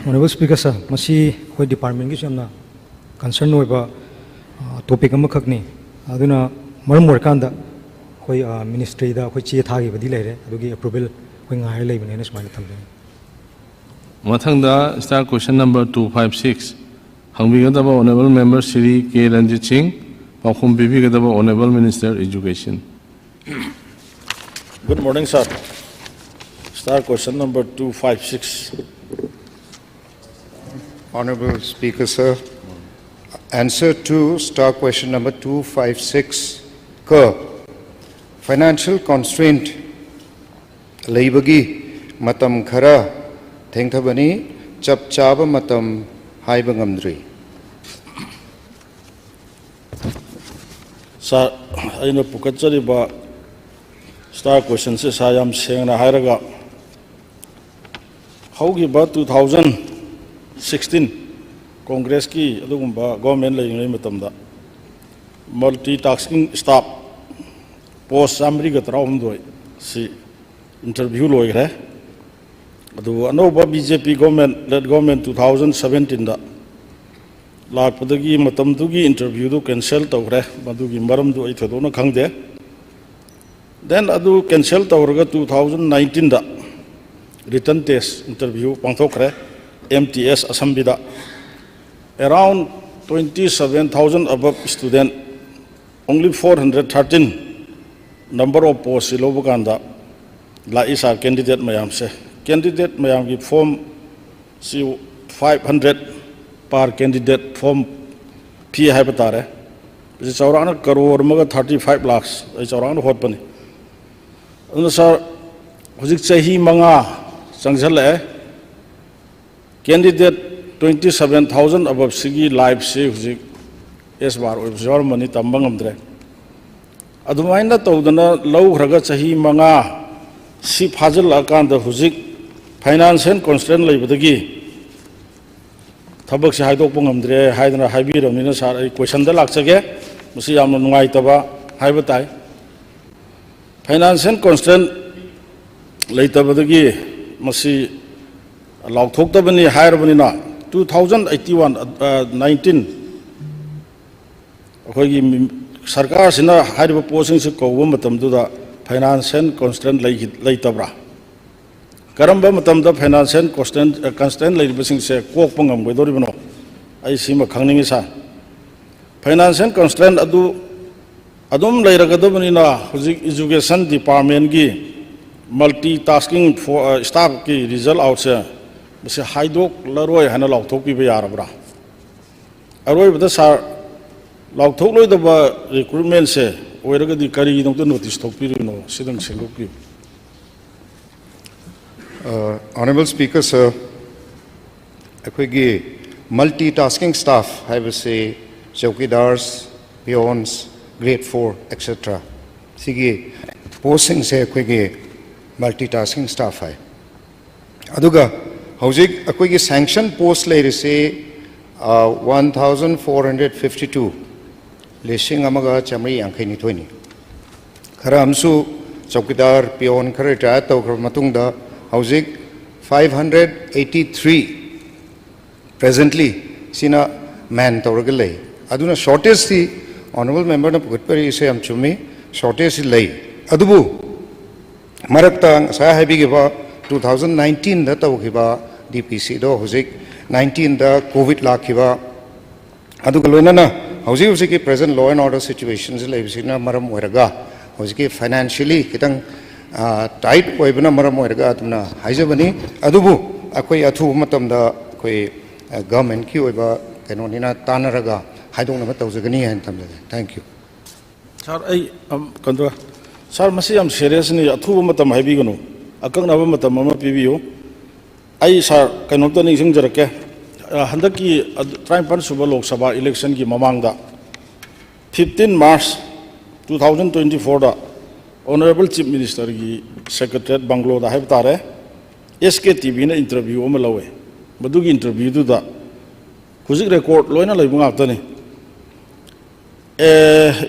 Honourable Speaker, sir, ꯃꯁꯤ ꯑꯩꯈꯣꯏ departmentꯀꯤꯁꯨ ꯌꯥꯝꯅ concern ꯑꯣꯏꯕ, ꯑ, topic ꯑꯃꯈꯛꯅꯤ꯫ ꯑꯗꯨꯅ ꯃꯔꯝ ꯑꯣꯏꯔꯀꯥꯟꯗ ꯑꯩꯈꯣꯏ, ꯑ, ministryꯗ ꯑꯩꯈꯣꯏ ꯆꯦ ꯊꯥꯈꯤꯕꯗꯤ ꯂꯩꯔꯦ, ꯑꯗꯨꯒꯤ approval ꯑꯩꯈꯣꯏ ꯉꯥꯏꯔ ꯂꯩꯕꯅꯦꯅ ꯁꯨꯃꯥꯏꯅ ꯊꯝꯖꯒꯦ꯫ ꯃꯊꯪꯗ star question number two five six ꯍꯪꯕꯤꯒꯗꯕ honourable member Shri ꯀꯦ ꯔꯟꯖꯤꯠ ꯁꯤꯡ, ꯄꯥꯎꯈꯨꯝ ꯄꯤꯕꯤꯒꯗꯕ honourable minister education꯫ Good morning, sir. Star question number two five six. Honorable Speaker, sir, answer to star question number two five six ꯀ financial constraint ꯂꯩꯕꯒꯤ ꯃꯇꯝ ꯈꯔ ꯊꯦꯡꯊꯕꯅꯤ, ꯆꯞ ꯆꯥꯕ ꯃꯇꯝ ꯍꯥꯏꯕ ꯉꯝꯗ꯭ꯔꯤ꯫ ꯁꯥꯔ, ꯑꯩꯅ ꯄꯨꯈꯠꯆꯔꯤꯕ star questionꯁꯦ, ꯁꯥꯔ, ꯌꯥꯝ ꯁꯦꯡꯅ ꯍꯥꯏꯔꯒ, ꯍꯧꯈꯤꯕ two thousand sixteen Congressꯀꯤ ꯑꯗꯨꯒꯨꯝꯕ government ꯂꯩꯔꯤꯉꯩ ꯃꯇꯝꯗ multitasking staff post ꯆꯥꯃꯔꯤꯒ ꯇꯔꯥꯍꯨꯝꯗꯣꯏ ꯁꯤ interview ꯂꯣꯏꯈ꯭ꯔꯦ꯫ ꯑꯗꯨꯕꯨ ꯑꯅꯧꯕ BJP government, led government two thousand seventeenꯗ ꯂꯥꯛꯄꯗꯒꯤ ꯃꯇꯝꯗꯨꯒꯤ interviewꯗꯨ cancel ꯇꯧꯈ꯭ꯔꯦ꯫ ꯃꯗꯨꯒꯤ ꯃꯔꯝꯗꯨ ꯑꯩ ꯊꯣꯏꯗꯣꯛꯅ ꯈꯪꯗꯦ꯫ Then ꯑꯗꯨ cancel ꯇꯧꯔꯒ two thousand nineteenꯗ written test interview ꯄꯥꯡꯊꯣꯛꯈ꯭ꯔꯦ, MTS ꯑꯁꯝꯕꯤꯗ꯫ Around twenty seven thousand above student, only four hundred thirteen number of postꯁꯤ ꯂꯧꯕ ꯀꯥꯟꯗ ꯂꯥꯛꯏ, ꯁꯥꯔ, candidate ꯃꯌꯥꯝꯁꯦ꯫ Candidate ꯃꯌꯥꯝꯒꯤ form ꯁꯤ five hundred per candidate form fee ꯍꯥꯏꯕ ꯇꯥꯔꯦ꯫ ꯃꯁꯤ ꯆꯥꯎꯔꯥꯛꯅ ꯀꯔꯣꯔ ꯑꯃꯒ thirty five lakhs ꯑꯩ ꯆꯥꯎꯔꯥꯛꯅ ꯍꯣꯠꯄꯅꯤ꯫ ꯑꯗꯨꯅ, ꯁꯥꯔ, ꯍꯧꯖꯤꯛ ꯆꯍꯤ ꯃꯉꯥ ꯆꯪꯁꯤꯜꯂꯛꯑꯦ꯫ Candidate twenty seven thousand aboveꯁꯤꯒꯤ lifeꯁꯤ ꯍꯧꯖꯤꯛ S bar ꯑꯣꯏꯕꯁꯨ ꯌꯥꯎꯔꯝꯃꯅꯤ, ꯇꯝꯕ ꯉꯝꯗ꯭ꯔꯦ꯫ ꯑꯗꯨꯃꯥꯏꯅ ꯇꯧꯗꯅ ꯂꯧꯈ꯭ꯔꯒ ꯆꯍꯤ ꯃꯉꯥ ꯁꯤ ꯐꯥꯖꯤꯜꯂꯛꯑꯀꯥꯟꯗ ꯍꯧꯖꯤꯛ financial constraint ꯂꯩꯕꯗꯒꯤ ꯊꯕꯛꯁꯦ ꯍꯥꯏꯗꯣꯛꯄ ꯉꯝꯗ꯭ꯔꯦ ꯍꯥꯏꯗꯅ ꯍꯥꯏꯕꯤꯔꯕꯅꯤꯅ, ꯁꯥꯔ, ꯑꯩ questionꯗ ꯂꯥꯛꯆꯒꯦ꯫ ꯃꯁꯤ ꯌꯥꯝꯅ ꯅꯨꯡꯉꯥꯏꯇꯕ ꯍꯥꯏꯕ ꯇꯥꯏ꯫ Financial constraint ꯂꯩꯇꯕꯗꯒꯤ ꯃꯁꯤ ꯂꯥꯎꯊꯣꯛꯇꯕꯅꯤ ꯍꯥꯏꯔꯕꯅꯤꯅ, two thousand eighty one, nineteen, ꯑꯩꯈꯣꯏꯒꯤ ꯃꯤ-, ꯁꯔꯀꯥꯔꯁꯤꯅ ꯍꯥꯏꯔꯤꯕ ꯄꯣꯠꯁꯤꯡꯁꯤ ꯀꯧꯕ ꯃꯇꯝꯗꯨꯗ financial constraint ꯂꯩꯈꯤ-, ꯂꯩꯇꯕ꯭ꯔꯥ? ꯀꯔꯝꯕ ꯃꯇꯝꯗ financial constraint, constraint ꯂꯩꯔꯤꯕꯁꯤꯡꯁꯦ ꯀꯣꯛꯄ ꯉꯝꯒꯗꯧꯔꯤꯕꯅꯣ? ꯑꯩ ꯁꯤꯃ ꯈꯪꯅꯤꯡꯉꯤ, ꯁꯥꯔ꯫ Financial constraint ꯑꯗꯨ ꯑꯗꯨꯝ ꯂꯩꯔꯒꯗꯕꯅꯤꯅ, ꯍꯧꯖꯤꯛ education departmentꯀꯤ multitasking staffꯀꯤ result outꯁꯦ ꯃꯁꯤ ꯍꯥꯏꯗꯣꯛꯂꯔꯣꯏ ꯍꯥꯏꯅ ꯂꯥꯎꯊꯣꯛꯄꯤꯕ ꯌꯥꯔꯕ꯭ꯔꯥ? ꯑꯔꯣꯏꯕꯗ ꯁꯥꯔ, ꯂꯥꯎꯊꯣꯛꯂꯣꯏꯗꯕ ꯔꯤꯀ꯭ꯔꯨꯠꯃꯦꯟꯁꯦ ꯑꯣꯏꯔꯒꯗꯤ ꯀꯔꯤꯒꯤꯗꯃꯛꯇ ꯅꯣꯇꯤꯁ ꯊꯣꯛꯄꯤꯔꯤꯕꯅꯣ? ꯁꯤꯗꯪ ꯁꯦꯝꯗꯣꯛꯄꯤꯌꯨ꯫ Honorable Speaker, sir, ꯑꯩꯈꯣꯏꯒꯤ multitasking staff ꯍꯥꯏꯕꯁꯤ ꯆꯧꯀꯤꯗꯥꯔꯁ, ꯄꯤꯌꯣꯟꯁ, ꯒ꯭ꯔꯦꯗ ꯐꯣꯔ ꯑꯦꯛꯁꯦꯇ꯭ꯔꯥ, ꯁꯤꯒꯤ ꯄꯣꯁꯁꯤꯡꯁꯦ ꯑꯩꯈꯣꯏꯒꯤ multitasking staff ꯍꯥꯏ꯫ ꯑꯗꯨꯒ ꯍꯧꯖꯤꯛ ꯑꯩꯈꯣꯏꯒꯤ ꯁꯦꯡꯁꯟ ꯄꯣꯁ ꯂꯩꯔꯤꯁꯤ one thousand four hundred fifty two, ꯂꯤꯁꯤꯡ ꯑꯃꯒ ꯆꯥꯃꯔꯤ ꯌꯥꯡꯈꯩ ꯅꯤꯊꯣꯏꯅꯤ꯫ ꯈꯔ ꯑꯃꯁꯨ ꯆꯧꯀꯤꯗꯥꯔ, ꯄꯤꯌꯣꯟ ꯈꯔ ꯔꯤꯇꯥꯌꯔ ꯇꯧꯈ꯭ꯔꯕ ꯃꯇꯨꯡꯗ ꯍꯧꯖꯤꯛ ꯐꯥꯏꯚ ꯍꯟꯗ꯭ꯔꯦꯠ ꯑꯩꯠꯇꯤ ꯊ꯭ꯔꯤ ꯄ꯭ꯔꯦꯖꯦꯟꯠꯂꯤ ꯁꯤꯅ ꯃꯦꯟ ꯇꯧꯔꯒ ꯂꯩ꯫ ꯑꯗꯨꯅ ꯁꯣꯔꯇꯦꯖꯇꯤ ꯑꯣꯅꯔꯦꯕꯜ ꯃꯦꯝꯕꯔꯅ ꯄꯨꯈꯠꯄꯤꯔꯛꯏꯁꯦ ꯌꯥꯝ ꯆꯨꯝꯃꯤ, ꯁꯣꯔꯇꯦꯖꯇꯤ ꯂꯩ꯫ ꯑꯗꯨꯕꯨ ꯃꯔꯛꯇ ꯉꯁꯥꯏ ꯍꯥꯏꯕꯤꯈꯤꯕ ꯇꯨ ꯊꯥꯎꯖꯟ ꯅꯥꯏꯟꯇꯤꯟꯗ ꯇꯧꯈꯤꯕ ꯗꯤ ꯄꯤ ꯁꯤꯗꯣ ꯍꯧꯖꯤꯛ ꯅꯥꯏꯟꯇꯤꯟꯗ ꯀꯣꯚꯤꯗ ꯂꯥꯛꯈꯤꯕ, ꯑꯗꯨꯒ ꯂꯣꯏꯅꯅ ꯍꯧꯖꯤꯛ ꯍꯧꯖꯤꯛꯀꯤ present law and order situationꯁꯤ ꯂꯩꯕꯁꯤꯅ ꯃꯔꯝ ꯑꯣꯏꯔꯒ ꯍꯧꯖꯤꯛꯀꯤ financially ꯈꯤꯇꯪ ꯇꯥꯏꯠ ꯑꯣꯏꯕꯅ ꯃꯔꯝ ꯑꯣꯏꯔꯒ ꯑꯗꯨꯝꯅ ꯍꯥꯏꯖꯕꯅꯤ꯫ ꯑꯗꯨꯕꯨ ꯑꯩꯈꯣꯏ ꯑꯊꯨꯕ ꯃꯇꯝꯗ ꯑꯩꯈꯣꯏ ꯒꯚꯔꯟꯃꯦꯟꯠꯀꯤ ꯑꯣꯏꯕ ꯀꯩꯅꯣꯅꯤꯅ ꯇꯥꯟꯅꯔꯒ ꯍꯥꯏꯗꯣꯛꯅꯕ ꯇꯧꯖꯒꯅꯤ ꯍꯥꯏꯅ ꯊꯝꯖꯒꯦ꯫ Thank you꯫ ꯁꯥꯔ, ꯑꯩ ꯀꯩꯅꯣ ꯁꯥꯔ, ꯃꯁꯤ ꯌꯥꯝ ꯁꯦꯔꯤꯌꯁꯅꯤ꯫ ꯑꯊꯨꯕ ꯃꯇꯝ ꯍꯥꯏꯕꯤꯒꯅꯨ, ꯑꯀꯛꯅꯕ ꯃꯇꯝ ꯑꯃ ꯄꯤꯕꯤꯌꯨ꯫ ꯑꯩ ꯁꯥꯔ ꯀꯩꯅꯣꯝꯇ ꯅꯤꯡꯁꯤꯡꯖꯔꯛꯀꯦ꯫ ꯍꯟꯗꯛꯀꯤ ꯇꯔꯥꯅꯤꯄꯥꯟ ꯁꯨꯕ ꯂꯣꯛ ꯁꯚꯥ ꯏꯂꯦꯛꯁꯟꯒꯤ ꯃꯃꯥꯡꯗ, fifteen March two thousand twenty fourꯗ Honourable Chief Ministerꯒꯤ Secretariat ꯕꯪꯒ꯭ꯂꯣꯗ ꯍꯥꯏꯕ ꯇꯥꯔꯦ, ꯑꯦꯁ ꯀꯦ ꯇꯤ ꯚꯤꯅ ꯏꯟꯇꯔꯚ꯭ꯌꯨ ꯑꯃ ꯂꯧꯋꯦ꯫ ꯃꯗꯨꯒꯤ ꯏꯟꯇꯔꯚ꯭ꯌꯨꯗꯨꯗ ꯍꯧꯖꯤꯛ ꯔꯦꯀꯣꯔꯗ ꯂꯣꯏꯅ ꯂꯩꯕ ꯉꯥꯛꯇꯅꯤ꯫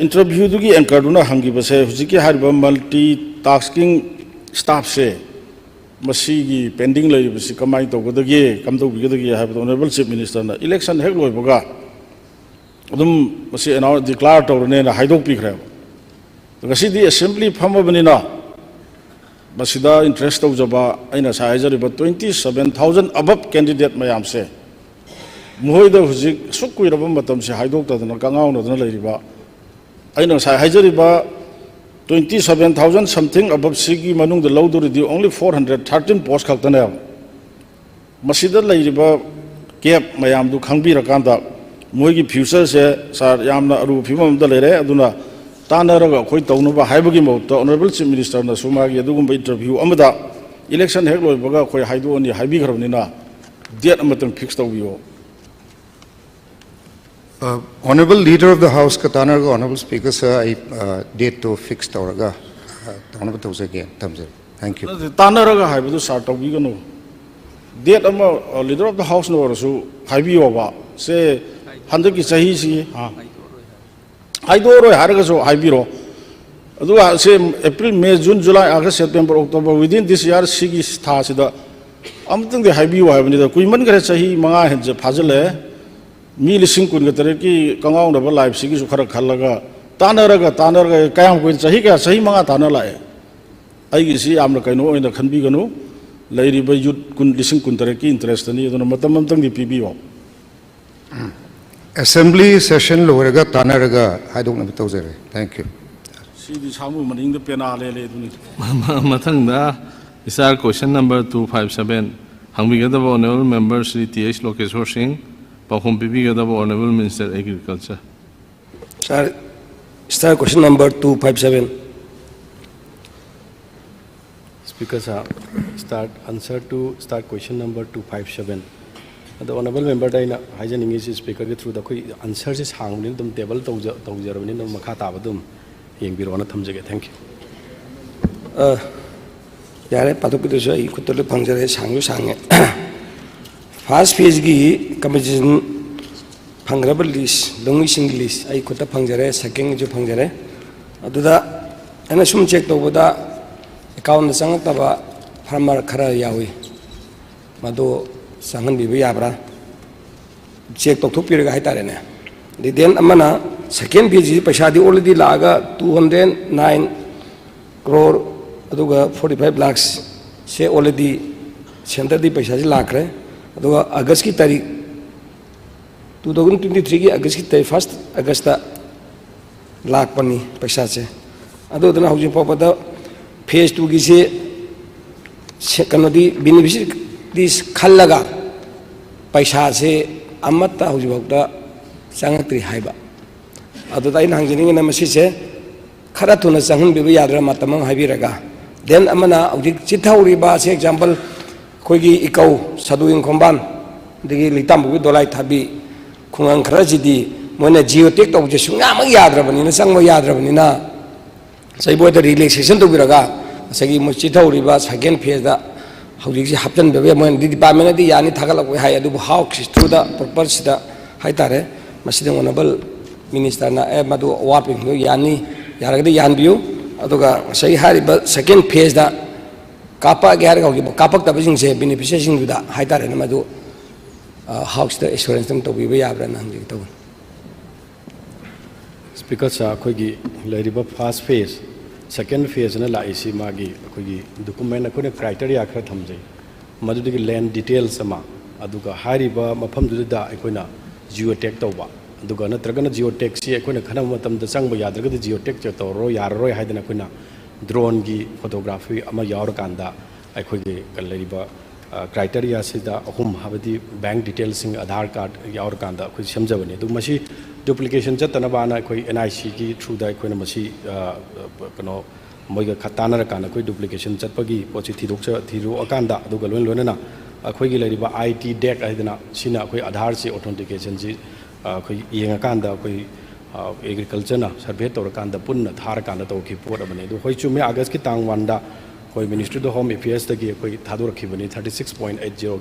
ꯏꯟꯇꯔꯚ꯭ꯌꯨꯗꯨꯒꯤ ꯑꯦꯡꯀꯔꯗꯨꯅ ꯍꯪꯈꯤꯕꯁꯦ, ꯍꯧꯖꯤꯛꯀꯤ ꯍꯥꯏꯔꯤꯕ multitasking staffꯁꯦ, ꯃꯁꯤꯒꯤ ꯄꯦꯟꯗꯤꯡ ꯂꯩꯔꯤꯕꯁꯤ ꯀꯃꯥꯏꯅ ꯇꯧꯒꯗꯒꯦ, ꯀꯝꯗꯧꯕꯤꯒꯗꯒꯦ ꯍꯥꯏꯕꯗ Honourable Chief Ministerꯅ election ꯍꯦꯛ ꯂꯣꯏꯕꯒ ꯑꯗꯨꯝ ꯃꯁꯤ ꯑꯦꯅꯥꯎꯟꯁ, ꯗꯤꯀ꯭ꯂꯦꯌꯔ ꯇꯧꯔꯅꯦꯅ ꯍꯥꯏꯗꯣꯛꯄꯤꯈ꯭ꯔꯦꯕ꯫ ꯉꯁꯤꯗꯤ ꯑꯦꯁꯦꯝꯕ꯭ꯂꯤ ꯐꯝꯃꯕꯅꯤꯅ ꯃꯁꯤꯗ ꯏꯟꯇꯔꯦꯁ ꯇꯧꯖꯕ, ꯑꯩꯅ ꯉꯁꯥꯏ ꯍꯥꯏꯖꯔꯤꯕ twenty seven thousand above candidate ꯃꯌꯥꯝꯁꯦ, ꯃꯈꯣꯏꯗ ꯍꯧꯖꯤꯛ ꯑꯁꯨꯛ ꯀꯨꯏꯔꯕ ꯃꯇꯝꯁꯦ ꯍꯥꯏꯗꯣꯛꯇꯗꯅ ꯀꯪꯉꯥꯎꯅꯗꯅ ꯂꯩꯔꯤꯕ, ꯑꯩꯅ ꯉꯁꯥꯏ ꯍꯥꯏꯖꯔꯤꯕ twenty seven thousand something aboveꯁꯤꯒꯤ ꯃꯅꯨꯡꯗ ꯂꯧꯗꯣꯔꯤꯗꯤ only four hundred thirteen post ꯈꯛꯇꯅꯦꯕ꯫ ꯃꯁꯤꯗ ꯂꯩꯔꯤꯕ ꯀꯦꯞ ꯃꯌꯥꯝꯗꯨ ꯈꯪꯕꯤꯔꯀꯥꯟꯗ ꯃꯣꯏꯒꯤ ꯐ꯭ꯌꯨꯆꯔꯁꯦ, ꯁꯥꯔ, ꯌꯥꯝꯅ ꯑꯔꯨꯕ ꯐꯤꯕꯝ ꯑꯃꯗ ꯂꯩꯔꯦ꯫ ꯑꯗꯨꯅ ꯇꯥꯟꯅꯔꯒ ꯑꯩꯈꯣꯏ ꯇꯧꯅꯕ ꯍꯥꯏꯕꯒꯤ ꯃꯍꯨꯠꯇ ꯑꯣꯅꯔꯦꯕꯜ ꯆꯤꯐ ꯃꯤꯅꯤꯁꯇꯔꯅꯁꯨ ꯃꯥꯒꯤ ꯑꯗꯨꯒꯨꯝꯕ ꯏꯟꯇꯔꯚ꯭ꯌꯨ ꯑꯃꯗ ꯏꯂꯦꯛꯁꯟ ꯍꯦꯛ ꯂꯣꯏꯕꯒ ꯑꯩꯈꯣꯏ ꯍꯥꯏꯗꯣꯛꯑꯅꯤ ꯍꯥꯏꯕꯤꯈ꯭ꯔꯕꯅꯤꯅ ꯗꯦꯠ ꯑꯃꯇꯪ ꯐꯤꯛꯁ ꯇꯧꯕꯤꯌꯣ꯫ Uh, Honorable Leader of the House ꯀ ꯇꯥꯟꯅꯔꯒ Honorable Speaker ꯁ ꯑꯩ ꯗꯦꯠꯇꯨ ꯐꯤꯛꯁ ꯇꯧꯔꯒ ꯑ, ꯇꯧꯅꯕ ꯇꯧꯖꯒꯦ꯫ ꯊꯝꯖꯔꯦ꯫ Thank you. ꯅꯠꯇꯦ, ꯇꯥꯟꯅꯔꯒ ꯍꯥꯏꯕꯗꯨ ꯁꯥꯔ ꯇꯧꯕꯤꯒꯅꯨ꯫ ꯗꯦꯠ ꯑꯃ ꯂꯤꯗꯔ ꯑꯣꯐ ꯗ ꯍꯥꯎꯁꯅ ꯑꯣꯏꯔꯁꯨ ꯍꯥꯏꯕꯤꯌꯣꯕ꯫ ꯁꯦ ꯍꯟꯗꯛꯀꯤ ꯆꯍꯤꯁꯤ, ꯑꯥ, ꯍꯥꯏꯗꯣꯛꯑꯔꯣꯏ ꯍꯥꯏꯔꯒꯁꯨ ꯍꯥꯏꯕꯤꯔꯣ꯫ ꯑꯗꯨꯒ ꯁꯦ April, May, June, July, August, September, October, within this year ꯁꯤꯒꯤ ꯊꯥꯁꯤꯗ ꯑꯃꯇꯪꯗꯤ ꯍꯥꯏꯕꯤꯌꯨ ꯍꯥꯏꯕꯅꯤꯗ꯫ ꯀꯨꯏꯃꯟꯈ꯭ꯔꯦ, ꯆꯍꯤ ꯃꯉꯥ ꯍꯦꯟꯅ ꯐꯥꯖꯤꯜꯂꯛꯑꯦ꯫ ꯃꯤ ꯂꯤꯁꯤꯡ ꯀꯨꯟꯒ ꯇꯔꯦꯠꯀꯤ ꯀꯪꯉꯥꯎꯅꯕ ꯂꯥꯏꯐꯁꯤꯒꯤꯁꯨ ꯈꯔ ꯈꯜꯂꯒ, ꯇꯥꯟꯅꯔꯒ, ꯇꯥꯟꯅꯔꯒ, ꯀꯌꯥꯝ ꯀꯨꯏꯅ, ꯆꯍꯤ ꯀꯌꯥ, ꯆꯍꯤ ꯃꯉꯥ ꯇꯥꯟꯅ ꯂꯥꯛꯑꯦ꯫ ꯑꯩꯒꯤꯁꯤ ꯌꯥꯝꯅ ꯀꯩꯅꯣ ꯑꯣꯏꯅ ꯈꯟꯕꯤꯒꯅꯨ꯫ ꯂꯩꯔꯤꯕ ꯌꯨꯠ ꯀꯨꯟ, ꯂꯤꯁꯤꯡ ꯀꯨꯟ ꯇꯔꯦꯠꯀꯤ ꯏꯟꯇꯔꯦꯁꯇꯅꯤ꯫ ꯑꯗꯨꯅ ꯃꯇꯝ ꯑꯃꯇꯪꯗꯤ ꯄꯤꯕꯤꯌꯣ꯫ Assembly session ꯂꯣꯏꯔꯒ ꯇꯥꯟꯅꯔꯒ ꯍꯥꯏꯗꯣꯛꯅꯕ ꯇꯧꯖꯔꯦ꯫ Thank you. ꯁꯤꯗꯤ ꯁꯥꯃꯨ ꯃꯅꯤꯡꯗ ꯄꯦꯅꯥ ꯂꯦꯜꯂꯦ ꯑꯗꯨꯅꯤ꯫ ꯃꯊꯪꯗ star question number two five seven ꯍꯪꯕꯤꯒꯗꯕ Honourable Member Shri T H Lokeshore Singh, ꯄꯥꯎꯈꯨꯝ ꯄꯤꯕꯤꯒꯗꯕ Honourable Minister Agriculture꯫ Sir, star question number two five seven. Speaker sir, start answer to star question number two five seven. ꯑꯗꯣ Honourable Member ꯗ ꯑꯩꯅ ꯍꯥꯏꯖꯅꯤꯡꯉꯤꯁꯤ, Speaker ꯒꯤ through ꯗ ꯑꯩꯈꯣꯏ answer ꯁꯦ ꯁꯥꯡꯕꯅꯤꯅ ꯑꯗꯨꯝ table ꯇꯧꯖ-, ꯇꯧꯖꯔꯕꯅꯤꯅ ꯑꯗꯨꯝ ꯃꯈꯥ ꯇꯥꯕ ꯑꯗꯨꯝ ꯌꯦꯡꯕꯤꯔꯣꯅ ꯊꯝꯖꯒꯦ꯫ Thank you. ꯑ, ꯌꯥꯔꯦ, ꯄꯥꯊꯣꯛꯄꯤꯗ꯭ꯔꯁꯨ ꯑꯩ ꯈꯨꯠꯇ ꯂꯣꯏ ꯐꯪꯖꯔꯦ, ꯁꯥꯡꯁꯨ ꯁꯥꯡꯉꯦ꯫ First phase ꯀꯤ compensation ꯐꯪꯈ꯭ꯔꯕ list, ꯂꯧꯃꯤꯁꯤꯡꯒꯤ list ꯑꯩ ꯈꯨꯠꯇ ꯐꯪꯖꯔꯦ, second ꯒꯤꯁꯨ ꯐꯪꯖꯔꯦ꯫ ꯑꯗꯨꯗ ꯑꯩꯅ ꯁꯨꯝ check ꯇꯧꯕꯗ account ꯗ ꯆꯪꯉꯛꯇꯕ farmer ꯈꯔ ꯌꯥꯎꯏ꯫ ꯃꯗꯨ ꯆꯪꯍꯟꯕꯤꯕ ꯌꯥꯕ꯭ꯔꯥ? Check ꯇꯧꯊꯣꯛꯄꯤꯔꯒ ꯍꯥꯏꯇꯥꯔꯦꯅꯦ꯫ ꯑꯗꯩ then ꯑꯃꯅ second phase ꯁꯤ ꯄꯩꯁꯥꯗꯤ already ꯂꯥꯛꯑꯒ two hundred nine crore, ꯑꯗꯨꯒ forty five lakhs ꯁꯦ already centre ꯗꯒꯤ ꯄꯩꯁꯥꯁꯤ ꯂꯥꯛꯈ꯭ꯔꯦ꯫ ꯑꯗꯨꯒ August ꯀꯤ ꯇꯥꯔꯤꯛ, two thousand twenty three ꯒꯤ August ꯀꯤ ꯇꯥꯔꯤꯛ, first August ꯇ ꯂꯥꯛꯄꯅꯤ ꯄꯩꯁꯥꯁꯦ꯫ ꯑꯗꯨꯗꯨꯅ ꯍꯧꯖꯤꯛ ꯐꯥꯎꯕꯗ phase two ꯒꯤꯁꯦ ꯁꯦ-, ꯀꯩꯅꯣꯗꯤ beneficiary ꯈꯜꯂꯒ ꯄꯩꯁꯥꯁꯦ ꯑꯃꯠꯇ ꯍꯧꯖꯤꯛꯐꯥꯎꯗ ꯆꯪꯉꯛꯇ꯭ꯔꯤ ꯍꯥꯏꯕ꯫ ꯑꯗꯨꯗ ꯑꯩꯅ ꯍꯪꯖꯅꯤꯡꯉꯤꯅ, ꯃꯁꯤꯁꯦ ꯈꯔ ꯊꯨꯅ ꯆꯪꯍꯟꯕꯤꯕ ꯌꯥꯗ꯭ꯔꯥ, ꯃꯇꯝ ꯑꯃ ꯍꯥꯏꯕꯤꯔꯒ꯫ Then ꯑꯃꯅ, ꯍꯧꯖꯤꯛ ꯆꯤꯊꯍꯧꯔꯤꯕꯁꯦ, example, ꯑꯩꯈꯣꯏꯒꯤ ꯏꯀꯧ ꯁꯥꯗꯨ ꯏꯪꯈꯣꯝꯕꯥꯟ, ꯑꯗꯒꯤ ꯂꯤꯇꯥꯝꯕꯨꯒꯤ ꯗꯣꯂꯥꯏ ꯊꯥꯕꯤ, ꯈꯨꯡꯒꯪ ꯈꯔꯁꯤꯗꯤ ꯃꯣꯏꯅ geotag ꯇꯧꯕꯁꯦ ꯁꯨꯡꯌꯥꯃꯛ ꯌꯥꯗ꯭ꯔꯕꯅꯤꯅ, ꯆꯪꯕ ꯌꯥꯗ꯭ꯔꯕꯅꯤꯅ, ꯉꯁꯥꯏ ꯃꯣꯏꯗ relaxation ꯇꯧꯕꯤꯔꯒ, ꯉꯁꯥꯏꯒꯤ ꯃꯣꯏ ꯆꯤꯊꯍꯧꯔꯤꯕ second phaseꯇ ꯍꯧꯖꯤꯛꯁꯤ ꯍꯥꯞꯆꯤꯟꯕꯤꯕ ꯌꯥꯏ꯫ ꯃꯣꯏꯅꯗꯤ, departmentꯅꯗꯤ ꯌꯥꯅꯤ, ꯊꯥꯒꯠꯂꯛꯄ ꯍꯥꯏ, ꯑꯗꯨꯕꯨ Hawks throughꯗ, properꯁꯤꯗ ꯍꯥꯏꯇꯥꯔꯦ, ꯃꯁꯤꯗ honourable ministerꯅ, "ꯑꯦ, ꯃꯗꯨ ꯑꯋꯥꯠꯄꯁꯤꯡꯗꯨ ꯌꯥꯅꯤ, ꯌꯥꯔꯒꯗꯤ ꯌꯥꯍꯟꯕꯤꯌꯨ"꯫ ꯑꯗꯨꯒ ꯉꯁꯥꯏꯒꯤ ꯍꯥꯏꯔꯤꯕ second phaseꯇ ꯀꯥꯞꯄꯛꯑꯒꯦ ꯍꯥꯏꯔꯒ ꯍꯧꯖꯤꯛ ꯀꯥꯞꯄꯛꯇꯕꯁꯤꯡꯁꯦ, beneficiaryꯁꯤꯡꯗꯨꯗ ꯍꯥꯏꯇꯥꯔꯦꯅꯦ, ꯃꯗꯨ, ꯑ, Hawksꯇ assurance ꯑꯃ ꯇꯧꯕꯤꯕ ꯌꯥꯕ꯭ꯔꯥꯅ ꯍꯪꯖꯒꯦ ꯇꯧꯕꯅꯤ꯫ Speaker sir, ꯑꯩꯈꯣꯏꯒꯤ ꯂꯩꯔꯤꯕ first phase, second phaseꯅ ꯂꯥꯛꯏꯁꯤ, ꯃꯥꯒꯤ ꯑꯩꯈꯣꯏꯒꯤ document, ꯑꯩꯈꯣꯏꯅ criteria ꯈꯔ ꯊꯝꯖꯩ, ꯃꯗꯨꯗꯒꯤ land details ꯑꯃ, ꯑꯗꯨꯒ ꯍꯥꯏꯔꯤꯕ ꯃꯐꯝꯗꯨꯗ ꯑꯩꯈꯣꯏꯅ geotag ꯇꯧꯕ, ꯑꯗꯨꯒ ꯅꯠꯇ꯭ꯔꯒꯅ geotagꯁꯤ ꯑꯩꯈꯣꯏꯅ ꯈꯟꯅꯕ ꯃꯇꯝꯗ ꯆꯪꯕ ꯌꯥꯗ꯭ꯔꯒꯗꯤ geotag ꯇꯧꯔꯔꯣꯏ, ꯌꯥꯔꯔꯣꯏ ꯍꯥꯏꯗꯅ ꯑꯩꯈꯣꯏꯅ droneꯒꯤ photography ꯑꯃ ꯌꯥꯎꯔꯀꯥꯟꯗ, ꯑꯩꯈꯣꯏꯒꯤ ꯂꯩꯔꯤꯕ, ꯑ, criteriaꯁꯤꯗ ꯑꯍꯨꯝ, ꯍꯥꯏꯕꯗꯤ bank detailꯁꯤꯡ, Aadhaar card ꯌꯥꯎꯔꯀꯥꯟꯗ ꯑꯩꯈꯣꯏ ꯁꯦꯝꯖꯕꯅꯤ꯫ ꯑꯗꯨ ꯃꯁꯤ duplication ꯆꯠꯇꯅꯕꯅ ꯑꯩꯈꯣꯏ NICꯒꯤ throughꯗ ꯑꯩꯈꯣꯏꯅ ꯃꯁꯤ, ꯑ, ꯀꯩꯅꯣ, ꯃꯣꯏꯒ ꯈ-, ꯇꯥꯟꯅꯔꯀꯥꯟꯗ ꯑꯩꯈꯣꯏ duplication ꯆꯠꯄꯒꯤ ꯄꯣꯠꯁꯤ ꯊꯤꯗꯣꯛꯆ-, ꯊꯤꯗꯣꯛꯑꯀꯥꯟꯗ, ꯑꯗꯨꯒ ꯂꯣꯏ ꯂꯣꯏꯅꯅ ꯑꯩꯈꯣꯏꯒꯤ ꯂꯩꯔꯤꯕ ITDAC ꯍꯥꯏꯗꯅ, ꯁꯤꯅ ꯑꯩꯈꯣꯏ Aadhaarꯁꯤ authenticationꯁꯤ, ꯑ, ꯑꯩꯈꯣꯏ ꯌꯦꯡꯉꯀꯥꯟꯗ, ꯑꯩꯈꯣꯏ, ꯑ, agricultureꯅ survey ꯇꯧꯔꯀꯥꯟꯗ ꯄꯨꯟꯅ ꯊꯥꯔꯀꯥꯟꯗ ꯇꯧꯈꯤꯕ ꯄꯣꯠ ꯑꯃꯅꯤ꯫ ꯑꯗꯨ ꯍꯣꯏ, ꯆꯨꯝꯃꯦ, Augustꯀꯤ ꯇꯥꯡ oneꯗ ꯑꯩꯈꯣꯏ Ministry of Home Affairsꯇꯒꯤ ꯑꯩꯈꯣꯏ ꯊꯥꯗꯣꯔꯛꯈꯤꯕꯅꯤ thirty six point eight zero,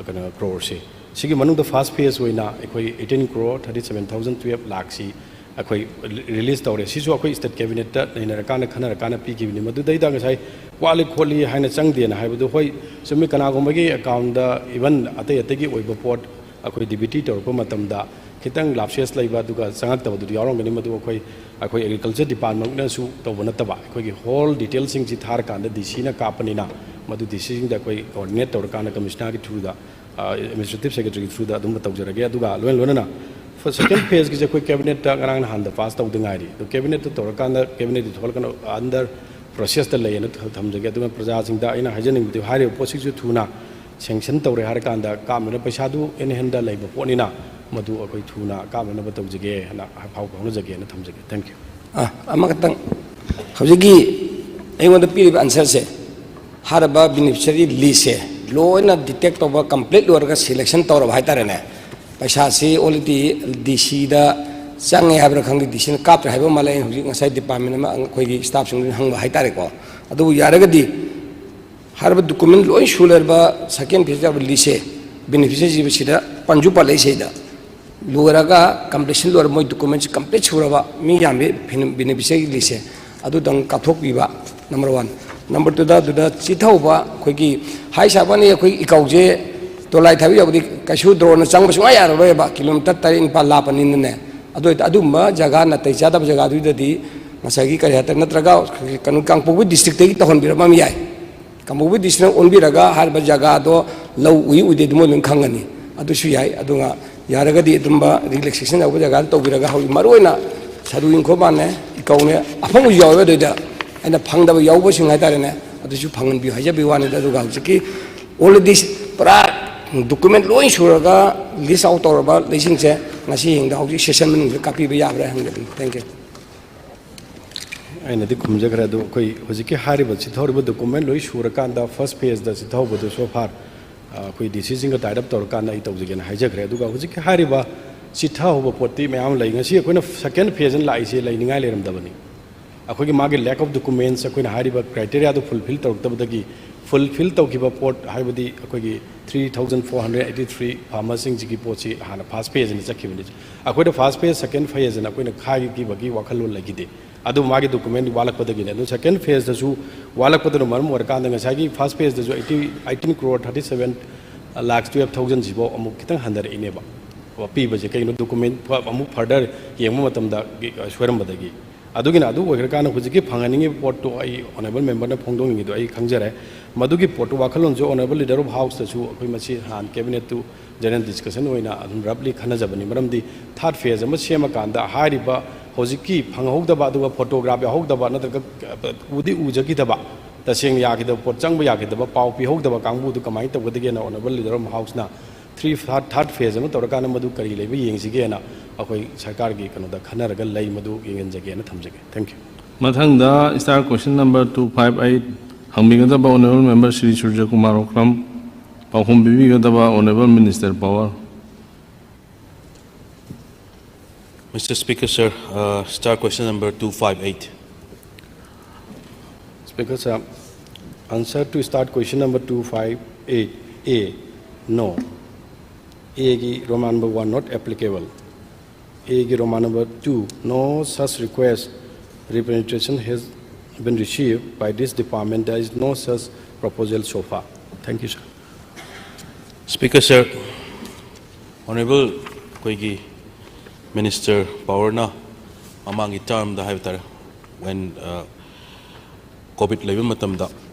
ꯀꯩꯅꯣ, croreꯁꯤ꯫ ꯁꯤꯒꯤ ꯃꯅꯨꯡꯗ first phase ꯑꯣꯏꯅ ꯑꯩꯈꯣꯏ eighteen crore thirty seven thousand twelve ꯂꯥꯛꯁꯤ ꯑꯩꯈꯣꯏ release ꯇꯧꯔꯦ꯫ ꯁꯤꯁꯨ ꯑꯩꯈꯣꯏ state cabinetꯇ ꯅꯩꯅꯔꯀꯥꯟꯗ, ꯈꯟꯅꯔꯀꯥꯟꯗ ꯄꯤꯈꯤꯕꯅꯤ꯫ ꯃꯗꯨꯗꯩꯗ ꯉꯁꯥꯏ ꯋꯥꯠꯂꯤ ꯈꯣꯠꯂꯤ ꯍꯥꯏꯅ ꯆꯪꯗꯦꯅ ꯍꯥꯏꯕꯗꯨ, ꯍꯣꯏ, ꯆꯨꯝꯃꯤ, ꯀꯅꯥꯒꯨꯝꯕꯒꯤ accountꯗ, even ꯑꯇꯩ ꯑꯇꯩꯒꯤ ꯑꯣꯏꯕ ꯄꯣꯠ ꯑꯩꯈꯣꯏ DBT ꯇꯧꯔꯛꯄ ꯃꯇꯝꯗ ꯈꯤꯇꯪ lapses ꯂꯩꯕ ꯑꯗꯨꯒ ꯆꯪꯉꯛꯇꯕꯗꯨꯗꯤ ꯌꯥꯎꯔꯝꯒꯅꯤ꯫ ꯃꯗꯨ ꯑꯩꯈꯣꯏ, ꯑꯩꯈꯣꯏ Agriculture Departmentꯅꯁꯨ ꯇꯧꯕ ꯅꯠꯇꯕ, ꯑꯩꯈꯣꯏꯒꯤ whole detailꯁꯤꯡꯁꯤ ꯊꯥꯔꯀꯥꯟꯗ DCꯅ ꯀꯥꯞꯄꯅꯤꯅ, ꯃꯗꯨ DCꯁꯤꯡꯗ ꯑꯩꯈꯣꯏ coordinate ꯇꯧꯔꯀꯥꯟꯗ Commissionerꯒꯤ throughꯗ, ꯑ, Administrative Secretaryꯒꯤ throughꯗ ꯑꯗꯨꯝꯕ ꯇꯧꯖꯔꯒꯦ꯫ ꯑꯗꯨꯒ ꯂꯣꯏꯅ ꯂꯣꯏꯅꯅ second phaseꯀꯤꯁꯦ ꯑꯩꯈꯣꯏ cabinetꯇ ꯉꯔꯥꯡ ꯅꯍꯥꯟꯗ pass ꯇꯧꯗ ꯉꯥꯏꯔꯤ꯫ ꯑꯗꯣ cabinetꯇ ꯇꯧꯔꯀꯥꯟꯗ cabinetꯇ ꯊꯣꯛꯂꯛꯀꯅ under processꯇ ꯂꯩꯌꯦꯅ ꯊ-, ꯊꯝꯖꯒꯦ꯫ ꯑꯗꯨꯒ ꯄ꯭ꯔꯖꯥꯁꯤꯡꯗ ꯑꯩꯅ ꯍꯥꯏꯖꯅꯤꯡꯕꯗꯤ, ꯍꯥꯏꯔꯤꯕ ꯄꯣꯠꯁꯤꯡꯁꯨ ꯊꯨꯅ ꯁꯦꯡꯁꯟ ꯇꯧꯔꯦ ꯍꯥꯏꯔꯀꯥꯟꯗ ꯀꯥꯞꯅꯅꯕ ꯄꯩꯁꯥꯗꯨ ꯑꯦꯟ ꯍꯦꯟꯗ ꯂꯩꯕ ꯄꯣꯠꯅꯤꯅ, ꯃꯗꯨ ꯑꯩꯈꯣꯏ ꯊꯨꯅ ꯀꯥꯞꯅꯅꯕ ꯇꯧꯖꯒꯦ ꯍꯥꯏꯅ ꯐꯥꯎ ꯐꯥꯎꯅꯖꯒꯦꯅ ꯊꯝꯖꯒꯦ꯫ Thank you꯫ ꯑꯥ, ꯑꯃꯈꯛꯇꯪ, ꯍꯧꯖꯤꯛꯀꯤ ꯑꯩꯉꯣꯟꯗ ꯄꯤꯔꯤꯕ answerꯁꯦ, ꯍꯥꯏꯔꯤꯕ beneficiary listꯁꯦ ꯂꯣꯏꯅ detect ꯇꯧꯕ complete ꯂꯣꯏꯔꯒ selection ꯇꯧꯔꯕ ꯍꯥꯏꯇꯥꯔꯦꯅꯦ꯫ ꯄꯩꯁꯥꯁꯤ already DCꯗ ꯆꯪꯉꯦ ꯍꯥꯏꯕ꯭ꯔꯥ ꯈꯪꯗꯦ, DCꯅ ꯀꯥꯞꯇ꯭ꯔꯦ ꯍꯥꯏꯕ ꯃꯥꯜꯂꯦ꯫ ꯑꯩꯅ ꯍꯧꯖꯤꯛ ꯉꯁꯥꯏ department ꯑꯃ ꯑꯩꯈꯣꯏꯒꯤ staffꯁꯤꯡꯗꯨꯅ ꯍꯪꯕ ꯍꯥꯏꯇꯥꯔꯦꯀꯣ꯫ ꯑꯗꯨꯕꯨ ꯌꯥꯔꯒꯗꯤ ꯍꯥꯏꯔꯤꯕ document ꯂꯣꯏ ꯁꯨ ꯂꯩꯔꯕ second phase ꯌꯥꯎꯕ listꯁꯦ, beneficiaryꯁꯤꯗ ꯄꯟꯁꯨ ꯄꯜꯂꯛꯏ ꯁꯤꯗ꯫ ꯂꯣꯏꯔꯒ completion ꯂꯣꯏꯔ ꯃꯣꯏ documentꯁꯤ complete ꯁꯨꯔꯕ ꯃꯤ ꯌꯥꯝꯃꯤ beneficiary listꯁꯦ, ꯑꯗꯨꯗꯪ ꯀꯥꯞꯊꯣꯛꯄꯤꯕ number one꯫ Number twoꯗ ꯑꯗꯨꯗ ꯆꯤꯊꯍꯧꯕ ꯑꯩꯈꯣꯏꯒꯤ ꯍꯥꯏ ꯁꯥꯕꯅꯤ ꯑꯩꯈꯣꯏ ꯏꯀꯧꯁꯦ ꯇꯣꯂꯥꯏ ꯊꯥꯕꯤ ꯌꯧꯕꯗꯤ ꯀꯩꯁꯨ droneꯅ ꯆꯪꯕ ꯁꯨꯡꯌꯥ ꯌꯥꯔꯔꯣꯏꯕ, kilometre ꯇꯔꯦꯠ ꯅꯤꯄꯥꯜ ꯂꯥꯞꯄꯅꯤꯅꯅꯦ꯫ ꯑꯗꯨ ꯑꯣꯏꯇꯥ ꯑꯗꯨꯒꯨꯝꯕ ꯖꯒꯥ ꯅꯥꯇꯩ ꯆꯥꯗꯕ ꯖꯒꯥꯗꯨꯗꯗꯤ ꯉꯁꯥꯏꯒꯤ ꯀꯔꯤ ꯍꯥꯏꯇꯥꯔꯦ, ꯅꯠꯇ꯭ꯔꯒ ꯀꯩꯅꯣ ꯀꯥꯡꯄꯣꯛꯄꯤ districtꯇꯒꯤ ꯇꯧꯍꯟꯕꯤꯔꯝꯕ ꯑꯃ ꯌꯥꯏ꯫ ꯀꯥꯡꯄꯣꯛꯄꯤ districtꯅ ꯑꯣꯟꯕꯤꯔꯒ ꯍꯥꯏꯔꯤꯕ ꯖꯒꯥꯗꯣ ꯂꯧ ꯎꯏ ꯎꯗꯦ ꯑꯗꯨ ꯃꯣꯏ ꯂꯣꯏ ꯈꯪꯒꯅꯤ꯫ ꯑꯗꯨꯁꯨ ꯌꯥꯏ꯫ ꯑꯗꯨꯒ ꯌꯥꯔꯒꯗꯤ ꯑꯗꯨꯝꯕ relaxation ꯌꯥꯎꯕ ꯖꯒꯥꯗ ꯇꯧꯕꯤꯔꯒ ꯍꯧꯖꯤꯛ ꯃꯔꯨꯑꯣꯏꯅ ꯁꯥꯗꯨ ꯏꯪꯈꯣꯜ ꯃꯥꯟꯅꯦ, ꯏꯀꯧꯅꯦ, ꯑꯐꯪꯕꯁꯨ ꯌꯥꯎꯋꯦꯕ ꯑꯗꯨꯏꯗ꯫ ꯑꯩꯅ ꯐꯪꯗꯕ ꯌꯥꯎꯕꯁꯤꯡ ꯍꯥꯏꯇꯥꯔꯦꯅꯦ, ꯑꯗꯨꯁꯨ ꯐꯪꯍꯟꯕꯤꯌꯨ ꯍꯥꯏꯖꯕꯒꯤ ꯋꯥꯅꯤꯗ꯫ ꯑꯗꯨꯒ ꯍꯧꯖꯤꯛꯀꯤ already ꯄꯨꯔꯥ document ꯂꯣꯏ ꯁꯨꯔꯒ list out ꯇꯧꯔꯕ ꯂꯩꯁꯤꯡꯁꯦ ꯉꯁꯤ ꯍꯌꯦꯡꯗ ꯍꯧꯖꯤꯛ session ꯃꯅꯨꯡꯗ ꯀꯥꯞꯄꯤꯕ ꯌꯥꯕ꯭ꯔꯥ ꯍꯪꯖꯕꯅꯤ꯫ Thank you꯫ ꯑꯩꯅꯗꯤ ꯈꯨꯝꯖꯈ꯭ꯔꯦ꯫ ꯑꯗꯣ ꯑꯩꯈꯣꯏ ꯍꯧꯖꯤꯛꯀꯤ ꯍꯥꯏꯔꯤꯕ ꯆꯤꯊꯍꯧꯔꯤꯕ document ꯂꯣꯏ ꯁꯨꯔꯀꯥꯟꯗ first phaseꯗ ꯆꯤꯊꯍꯧꯕꯗꯨ so far ꯑꯩꯈꯣꯏ DCꯁꯤꯡꯒ tie up ꯇꯧꯔꯀꯥꯟꯗ ꯑꯩ ꯇꯧꯖꯒꯦꯅ ꯍꯥꯏꯖꯈ꯭ꯔꯦ꯫ ꯑꯗꯨꯒ ꯍꯧꯖꯤꯛꯀꯤ ꯍꯥꯏꯔꯤꯕ ꯆꯤꯊꯍꯧꯕ ꯄꯣꯠꯇꯤ ꯃꯌꯥꯝ ꯂꯩ꯫ ꯉꯁꯤ ꯑꯩꯈꯣꯏꯅ second phaseꯅ ꯂꯥꯛꯏꯁꯦ ꯂꯩꯅꯤꯡꯉꯥꯏ ꯂꯩꯔꯝꯗꯕꯅꯤ꯫ ꯑꯩꯈꯣꯏꯒꯤ ꯃꯥꯒꯤ lack of documents, ꯑꯩꯈꯣꯏꯅ ꯍꯥꯏꯔꯤꯕ criteriaꯗꯨ fulfill ꯇꯧꯔꯛꯇꯕꯗꯒꯤ fulfill ꯇꯧꯈꯤꯕ ꯄꯣꯠ, ꯍꯥꯏꯕꯗꯤ ꯑꯩꯈꯣꯏꯒꯤ three thousand four hundred eighty three farmerꯁꯤꯡꯁꯤꯒꯤ ꯄꯣꯠꯁꯤ ꯍꯥꯟꯅ first phaseꯅ ꯆꯠꯈꯤꯕꯅꯤ꯫ ꯑꯩꯈꯣꯏꯗ first phase, second phaseꯅ ꯑꯩꯈꯣꯏꯅ ꯈꯥꯏꯈꯤꯕꯒꯤ ꯋꯥꯈꯜꯂꯣꯟ ꯂꯩꯈꯤꯗꯦ꯫ ꯑꯗꯨ ꯃꯥꯒꯤ document ꯋꯥꯠꯂꯛꯄꯗꯒꯤꯅꯦ꯫ ꯑꯗꯨ second phaseꯇꯁꯨ ꯋꯥꯠꯂꯛꯄꯗꯨꯅ ꯃꯔꯝ ꯑꯣꯏꯔꯀꯥꯟꯗ ꯉꯁꯥꯏꯒꯤ first phaseꯇꯁꯨ eighty, eighteen crore thirty seven lakh twelve thousandꯁꯤꯐꯥꯎ ꯑꯃꯨꯛ ꯈꯤꯇꯪ ꯍꯟꯊꯔꯛꯏꯅꯦꯕ ꯄꯤꯕꯁꯦ꯫ ꯀꯩꯒꯤꯅꯣ? Document ꯑꯃꯨꯛ further ꯌꯦꯡꯕ ꯃꯇꯝꯗ ꯁꯣꯏꯔꯝꯕꯗꯒꯤ꯫ ꯑꯗꯨꯒꯤꯅ ꯑꯗꯨ ꯑꯣꯏꯈ꯭ꯔꯀꯥꯟꯗ ꯍꯧꯖꯤꯛꯀꯤ ꯐꯪꯍꯟꯅꯤꯡꯉꯤꯕ ꯄꯣꯠꯇꯣ ꯑꯩ honourable memberꯅ ꯐꯣꯡꯗꯣꯛꯅꯤꯡꯉꯤꯗꯣ ꯑꯩ ꯈꯪꯖꯔꯦ꯫ ꯃꯗꯨꯒꯤ ꯄꯣꯠꯇꯣ ꯋꯥꯈꯜꯂꯣꯟꯁꯦ honourable leader of houseꯇꯁꯨ ꯑꯩꯈꯣꯏ ꯃꯁꯤ ꯍꯥꯟꯅ cabinetꯇꯨ general discussion ꯑꯣꯏꯅ ꯑꯗꯨꯝ roughly ꯈꯟꯅꯖꯕꯅꯤ꯫ ꯃꯔꯝꯗꯤ third phase ꯑꯃ ꯁꯦꯝꯃꯀꯥꯟꯗ ꯍꯥꯏꯔꯤꯕ ꯍꯧꯖꯤꯛꯀꯤ ꯐꯪꯍꯧꯗꯕ ꯑꯗꯨꯒ photograph ꯌꯥꯎꯍꯧꯗꯕ ꯅꯠꯇ꯭ꯔꯒ ꯎꯗꯤ ꯎꯖꯈꯤꯗꯕ ꯇꯁꯦꯡꯅ ꯌꯥꯈꯤꯗꯕ ꯄꯣꯠ, ꯆꯪꯕ ꯌꯥꯈꯤꯗꯕ, ꯄꯥꯎ ꯄꯤꯍꯧꯗꯕ ꯀꯥꯡꯕꯨꯗꯨ ꯀꯃꯥꯏꯅ ꯇꯧꯒꯗꯒꯦꯅ Honourable Leader of House ꯅ three, third, third phase ꯑꯃ ꯇꯧꯔꯀꯥꯟꯗ ꯃꯗꯨ ꯀꯔꯤ ꯂꯩꯕ ꯌꯦꯡꯁꯤꯒꯦꯅ ꯑꯩꯈꯣꯏ ꯁꯔꯀꯥꯔꯒꯤ ꯀꯩꯅꯣꯗ ꯈꯟꯅꯔꯒ ꯂꯩ, ꯃꯗꯨ ꯌꯦꯡꯍꯟꯖꯒꯦꯅ ꯊꯝꯖꯒꯦ꯫ Thank you꯫ ꯃꯊꯪꯗ star question number two five eight ꯍꯪꯕꯤꯒꯗꯕ Honourable Member Shri ꯁꯨꯔꯖ ꯀꯨꯃꯥꯔ ꯑꯣꯀ꯭ꯔꯝ, ꯄꯥꯎꯈꯨꯝ ꯄꯤꯕꯤꯒꯗꯕ Honourable Minister Power. Mister Speaker, sir, uh, star question number two five eight. Speaker sir, answer to start question number two five eight A, no. A ꯒꯤ Roman number one not applicable. A ꯒꯤ Roman number two, no such request representation has been received by this department. There is no such proposal so far. Thank you, sir. Speaker, sir, Honourable ꯑꯩꯈꯣꯏꯒꯤ Minister Power ꯅ ꯃꯃꯥꯡꯒꯤ term ꯗ ꯍꯥꯏꯕ ꯇꯥꯔꯦ, when uh, COVID ꯂꯩꯕ ꯃꯇꯝꯗ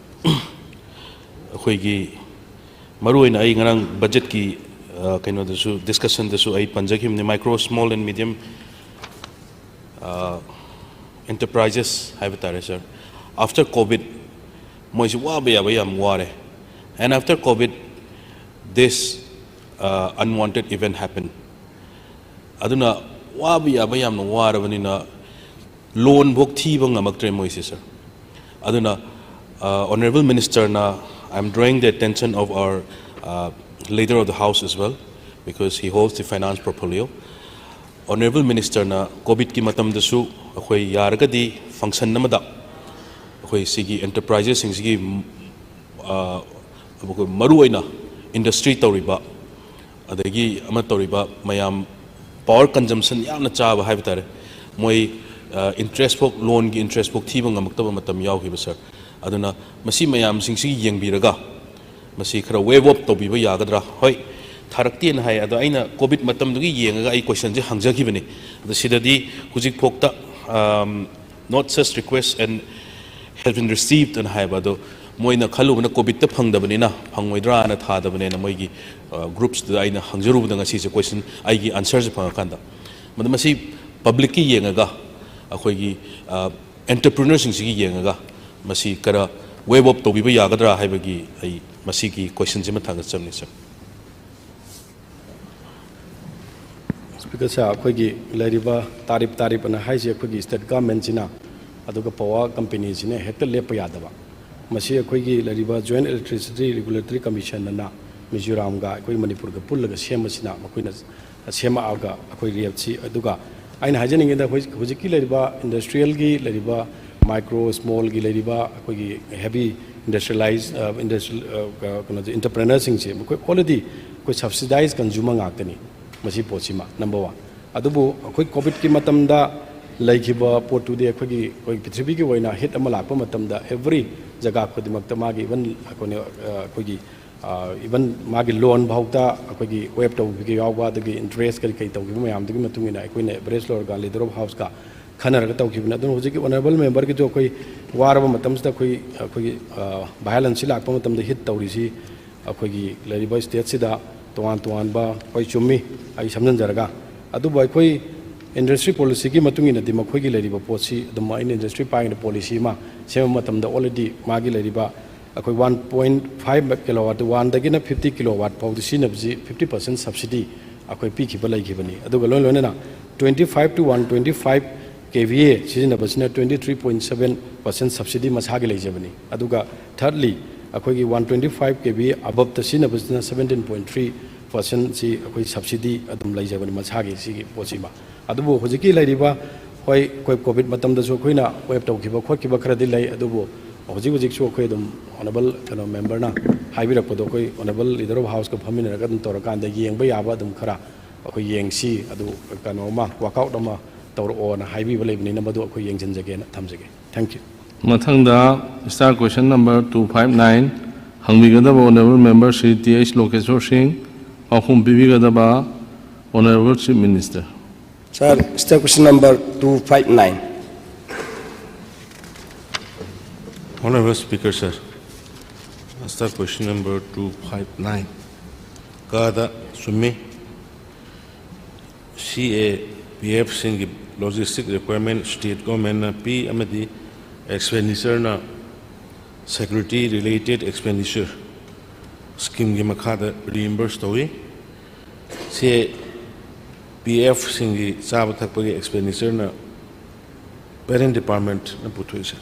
ꯑꯩꯈꯣꯏꯒꯤ ꯃꯔꯨꯑꯣꯏꯅ ꯑꯩ ꯉꯔꯥꯡ budget ꯀꯤ uh, ꯀꯩꯅꯣꯗꯁꯨ, discussion ꯗꯁꯨ ꯑꯩ ꯄꯟꯖꯈꯤꯕꯅꯤ, micro, small and medium uh, enterprises ꯍꯥꯏꯕ ꯇꯥꯔꯦ, sir. After COVID ꯃꯣꯏꯁꯤ ꯋꯥꯕ ꯌꯥꯕ ꯌꯥꯝ ꯋꯥꯔꯦ, and after COVID this uh, unwanted event happened. ꯑꯗꯨꯅ ꯋꯥꯕ ꯌꯥꯕ ꯌꯥꯝꯅ ꯋꯥꯔꯕꯅꯤꯅ loan ꯐꯥꯎ ꯊꯤꯕ ꯉꯝꯃꯛꯇ꯭ꯔꯦ ꯃꯣꯏꯁꯦ, sir. ꯑꯗꯨꯅ uh, Honourable Minister ꯅ, I am drawing the attention of our uh, Leader of the House as well, because he holds the finance portfolio. Honourable Minister ꯅ COVID ꯀꯤ ꯃꯇꯝꯗꯁꯨ ꯑꯩꯈꯣꯏ ꯌꯥꯔꯒꯗꯤ function ꯑꯃꯗ ꯑꯩꯈꯣꯏ ꯁꯤꯒꯤ enterprises ꯁꯤꯡꯁꯤꯒꯤ uh, ꯃꯔꯨꯑꯣꯏꯅ industry ꯇꯧꯔꯤꯕ, ꯑꯗꯒꯤ ꯑꯃ ꯇꯧꯔꯤꯕ ꯃꯌꯥꯝ power consumption ꯌꯥꯝꯅ ꯆꯥꯕ ꯍꯥꯏꯕ ꯇꯥꯔꯦ, ꯃꯣꯏ uh, interest ꯐꯥꯎ, loan ꯒꯤ interest ꯐꯥꯎ ꯊꯤꯕ ꯉꯝꯃꯛꯇꯕ ꯃꯇꯝ ꯌꯥꯎꯈꯤꯕ, sir. ꯑꯗꯨꯅ ꯃꯁꯤ ꯃꯌꯥꯝꯁꯤꯡꯁꯤ ꯌꯦꯡꯕꯤꯔꯒ ꯃꯁꯤ ꯈꯔ waive off ꯇꯧꯕꯤꯕ ꯌꯥꯒꯗ꯭ꯔꯥ? ꯍꯣꯏ, ꯊꯥꯔꯛꯇꯦꯅ ꯍꯥꯏ, ꯑꯗꯣ ꯑꯩꯅ COVID ꯃꯇꯝꯗꯨꯒꯤ ꯌꯦꯡꯉꯒ ꯑꯩ question ꯁꯦ ꯍꯪꯖꯈꯤꯕꯅꯤ꯫ ꯑꯗꯣ ꯁꯤꯗꯗꯤ ꯍꯧꯖꯤꯛ ꯐꯥꯎꯇ um, not such request and has been received ꯑꯅ ꯍꯥꯏꯕ ꯑꯗꯣ, ꯃꯣꯏꯅ ꯈꯜꯂꯨꯕꯅ COVID ꯇ ꯐꯪꯗꯕꯅꯤꯅ ꯐꯪꯉꯣꯏꯗ꯭ꯔꯥꯅ ꯊꯥꯗꯕꯅꯦꯅ ꯃꯣꯏꯒꯤ uh, groups ꯇꯨꯗ ꯑꯩꯅ ꯍꯪꯖꯔꯨꯕꯗ ꯉꯁꯤꯁꯦ question ꯑꯩꯒꯤ answer ꯁꯦ ꯐꯪꯉꯀꯥꯟꯗ, ꯃꯗꯨ ꯃꯁꯤ public ꯀꯤ ꯌꯦꯡꯉꯒ, ꯑꯩꯈꯣꯏꯒꯤ uh, entrepreneur ꯁꯤꯡꯁꯤꯒꯤ ꯌꯦꯡꯉꯒ ꯃꯁꯤ ꯈꯔ waive off ꯇꯧꯕꯤꯕ ꯌꯥꯒꯗ꯭ꯔꯥ ꯍꯥꯏꯕꯒꯤ ꯑꯩ ꯃꯁꯤꯒꯤ questionꯁꯤꯃ ꯊꯥꯒꯠꯆꯕꯅꯤ, sir꯫ Speaker sir, ꯑꯩꯈꯣꯏꯒꯤ ꯂꯩꯔꯤꯕ ꯇꯥꯔꯤꯞ ꯇꯥꯔꯤꯞ ꯑꯅ ꯍꯥꯏꯁꯦ ꯑꯩꯈꯣꯏꯒꯤ state governmentꯁꯤꯅ, ꯑꯗꯨꯒ power companyꯁꯤꯅ ꯍꯦꯛꯇ ꯂꯦꯞꯄ ꯌꯥꯗꯕ꯫ ꯃꯁꯤ ꯑꯩꯈꯣꯏꯒꯤ ꯂꯩꯔꯤꯕ Joint Electricity Regulatory Commissionꯅ ꯃꯤꯖꯣꯔꯥꯝꯒ ꯑꯩꯈꯣꯏ ꯃꯅꯤꯄꯨꯔꯒ ꯄꯨꯜꯂꯒ ꯁꯦꯝꯕꯁꯤꯅ ꯃꯈꯣꯏꯅ ꯁꯦꯝꯃꯛꯑꯒ ꯑꯩꯈꯣꯏ rateꯁꯤ, ꯑꯗꯨꯒ ꯑꯩꯅ ꯍꯥꯏꯖꯅꯤꯡꯉꯤꯗ ꯑꯩꯈꯣꯏ ꯍꯧꯖꯤꯛꯀꯤ ꯂꯩꯔꯤꯕ industrialꯒꯤ ꯂꯩꯔꯤꯕ micro smallꯒꯤ ꯂꯩꯔꯤꯕ ꯑꯩꯈꯣꯏꯒꯤ heavy industrialize, ꯑ, industrial, ꯑ, ꯀ-, ꯀꯩꯅꯣꯁꯦ, entrepreneurꯁꯤꯡꯁꯦ ꯃꯈꯣꯏ already ꯑꯩꯈꯣꯏ subsidized consumer ꯉꯥꯛꯇꯅꯤ꯫ ꯃꯁꯤ ꯄꯣꯠꯁꯤꯃ number one꯫ ꯑꯗꯨꯕꯨ ꯑꯩꯈꯣꯏ COVIDꯀꯤ ꯃꯇꯝꯗ ꯂꯩꯈꯤꯕ ꯄꯣꯠꯇꯨꯗꯤ ꯑꯩꯈꯣꯏꯒꯤ, ꯑꯩꯈꯣꯏ ꯄ꯭ꯔꯤꯊꯤꯕꯤꯒꯤ ꯑꯣꯏꯅ hit ꯑꯃ ꯂꯥꯛꯄ ꯃꯇꯝꯗ every ꯖꯒꯥ ꯈꯨꯗꯤꯡꯃꯛꯇ ꯃꯥꯒꯤ even ꯑꯩꯈꯣꯏꯅ, ꯑ, ꯑꯩꯈꯣꯏꯒꯤ even ꯃꯥꯒꯤ loan ꯐꯥꯎꯗ ꯑꯩꯈꯣꯏꯒꯤ waive ꯇꯧꯈꯤꯕ ꯌꯥꯎꯕ, ꯑꯗꯒꯤ interest ꯀꯔꯤ ꯀꯔꯤ ꯇꯧꯈꯤꯕ ꯃꯌꯥꯝꯗꯨꯒꯤ ꯃꯇꯨꯡ ꯏꯟꯅ ꯑꯩꯈꯣꯏꯅ average ꯂꯧꯔꯒ leader of houseꯀ ꯈꯟꯅꯔꯒ ꯇꯧꯈꯤꯕꯅꯤ꯫ ꯑꯗꯨꯅ ꯍꯧꯖꯤꯛꯀꯤ honourable memberꯒꯤꯁꯨ ꯑꯩꯈꯣꯏ ꯋꯥꯔꯕ ꯃꯇꯝꯁꯤꯗ ꯑꯩꯈꯣꯏ, ꯑꯩꯈꯣꯏꯒꯤ, ꯑ, violence ꯂꯥꯛꯄ ꯃꯇꯝꯗ hit ꯇꯧꯔꯤꯁꯤ ꯑꯩꯈꯣꯏꯒꯤ ꯂꯩꯔꯤꯕ stateꯁꯤꯗ ꯇꯣꯉꯥꯟ ꯇꯣꯉꯥꯟꯕ, ꯍꯣꯏ, ꯆꯨꯝꯃꯤ, ꯑꯩ ꯁꯝꯖꯤꯟꯖꯔꯒ, ꯑꯗꯨꯕꯨ ꯑꯩꯈꯣꯏ industry policyꯒꯤ ꯃꯇꯨꯡ ꯏꯟꯅꯗꯤ ꯃꯈꯣꯏꯒꯤ ꯂꯩꯔꯤꯕ ꯄꯣꯠꯁꯤ ꯑꯗꯨꯝ ꯑꯩꯅ industry ꯄꯥꯏꯅ policy ꯑꯃ ꯁꯦꯝꯕ ꯃꯇꯝꯗ already ꯃꯥꯒꯤ ꯂꯩꯔꯤꯕ ꯑꯩꯈꯣꯏ one point five kilowatt, oneꯗꯒꯤꯅ fifty kilowatt ꯐꯥꯎꯗ ꯁꯤꯖꯤꯟꯅꯕꯁꯤ fifty percent subsidy ꯑꯩꯈꯣꯏ ꯄꯤꯈꯤꯕ ꯂꯩꯈꯤꯕꯅꯤ꯫ ꯑꯗꯨꯒ ꯂꯣꯏ ꯂꯣꯏꯅꯅ twenty five to one twenty five KVA ꯁꯤꯖꯤꯟꯅꯕꯁꯤꯅ twenty three point seven percent subsidy ꯃꯁꯥꯒꯤ ꯂꯩꯖꯕꯅꯤ꯫ ꯑꯗꯨꯒ thirdly, ꯑꯩꯈꯣꯏꯒꯤ one twenty five KVA aboveꯇ ꯁꯤꯖꯤꯟꯅꯕꯁꯤꯅ seventeen point three percentꯁꯤ ꯑꯩꯈꯣꯏ subsidy ꯑꯗꯨꯝ ꯂꯩꯖꯕꯅꯤ ꯃꯁꯥꯒꯤ ꯁꯤꯒꯤ ꯄꯣꯠꯁꯤꯃ꯫ ꯑꯗꯨꯕꯨ ꯍꯧꯖꯤꯛꯀꯤ ꯂꯩꯔꯤꯕ, ꯍꯣꯏ, ꯑꯩꯈꯣꯏ COVID ꯃꯇꯝꯗꯁꯨ ꯑꯩꯈꯣꯏꯅ waive ꯇꯧꯈꯤꯕ ꯈꯣꯠꯈꯤꯕ ꯈꯔꯗꯤ ꯂꯩ, ꯑꯗꯨꯕꯨ ꯍꯧꯖꯤꯛ ꯍꯧꯖꯤꯛꯁꯨ ꯑꯩꯈꯣꯏ ꯑꯗꯨꯝ honourable ꯀꯩꯅꯣ memberꯅ ꯍꯥꯏꯕꯤꯔꯛꯄꯗꯣ ꯑꯩꯈꯣꯏ honourable leader of houseꯀ ꯐꯝꯃꯤꯟꯅꯔꯒ ꯑꯗꯨꯝ ꯇꯧꯔꯀꯥꯟꯗ ꯌꯦꯡꯕ ꯌꯥꯕ ꯑꯗꯨꯝ ꯈꯔ ꯑꯩꯈꯣꯏ ꯌꯦꯡꯁꯤ, ꯑꯗꯨ ꯀꯩꯅꯣ ꯑꯃ workout ꯑꯃ ꯇꯧꯔꯛꯑꯣꯅ ꯍꯥꯏꯕꯤꯕ ꯂꯩꯕꯅꯤꯅ ꯃꯗꯨ ꯑꯩꯈꯣꯏ ꯌꯦꯡꯁꯤꯟꯖꯒꯦꯅ ꯊꯝꯖꯒꯦ꯫ Thank you꯫ ꯃꯊꯪꯗ star question number two five nine ꯍꯪꯕꯤꯒꯗꯕ honourable member Shri T H Lokeshore Singh, ꯄꯥꯎꯈꯨꯝ ꯄꯤꯕꯤꯒꯗꯕ honourable Chief Minister꯫ Sir, star question number two five nine. Honourable Speaker, sir, star question number two five nine ꯀꯗ ꯆꯨꯝꯃꯤ꯫ CAPFꯁꯤꯡꯒꯤ logistic requirement state governmentꯅ ꯄꯤ ꯑꯃꯗꯤ expenditureꯅ Security Related Expenditure Scheme ꯒꯤ ꯃꯈꯥꯗ reimburse ꯇꯧꯏ꯫ ꯁꯤ P F ꯁꯤꯡꯒꯤ ꯆꯥꯕ ꯊꯛꯄꯒꯤ expenditure ꯅ Parent Department ꯅ ꯄꯨꯊꯣꯛꯏ, sir꯫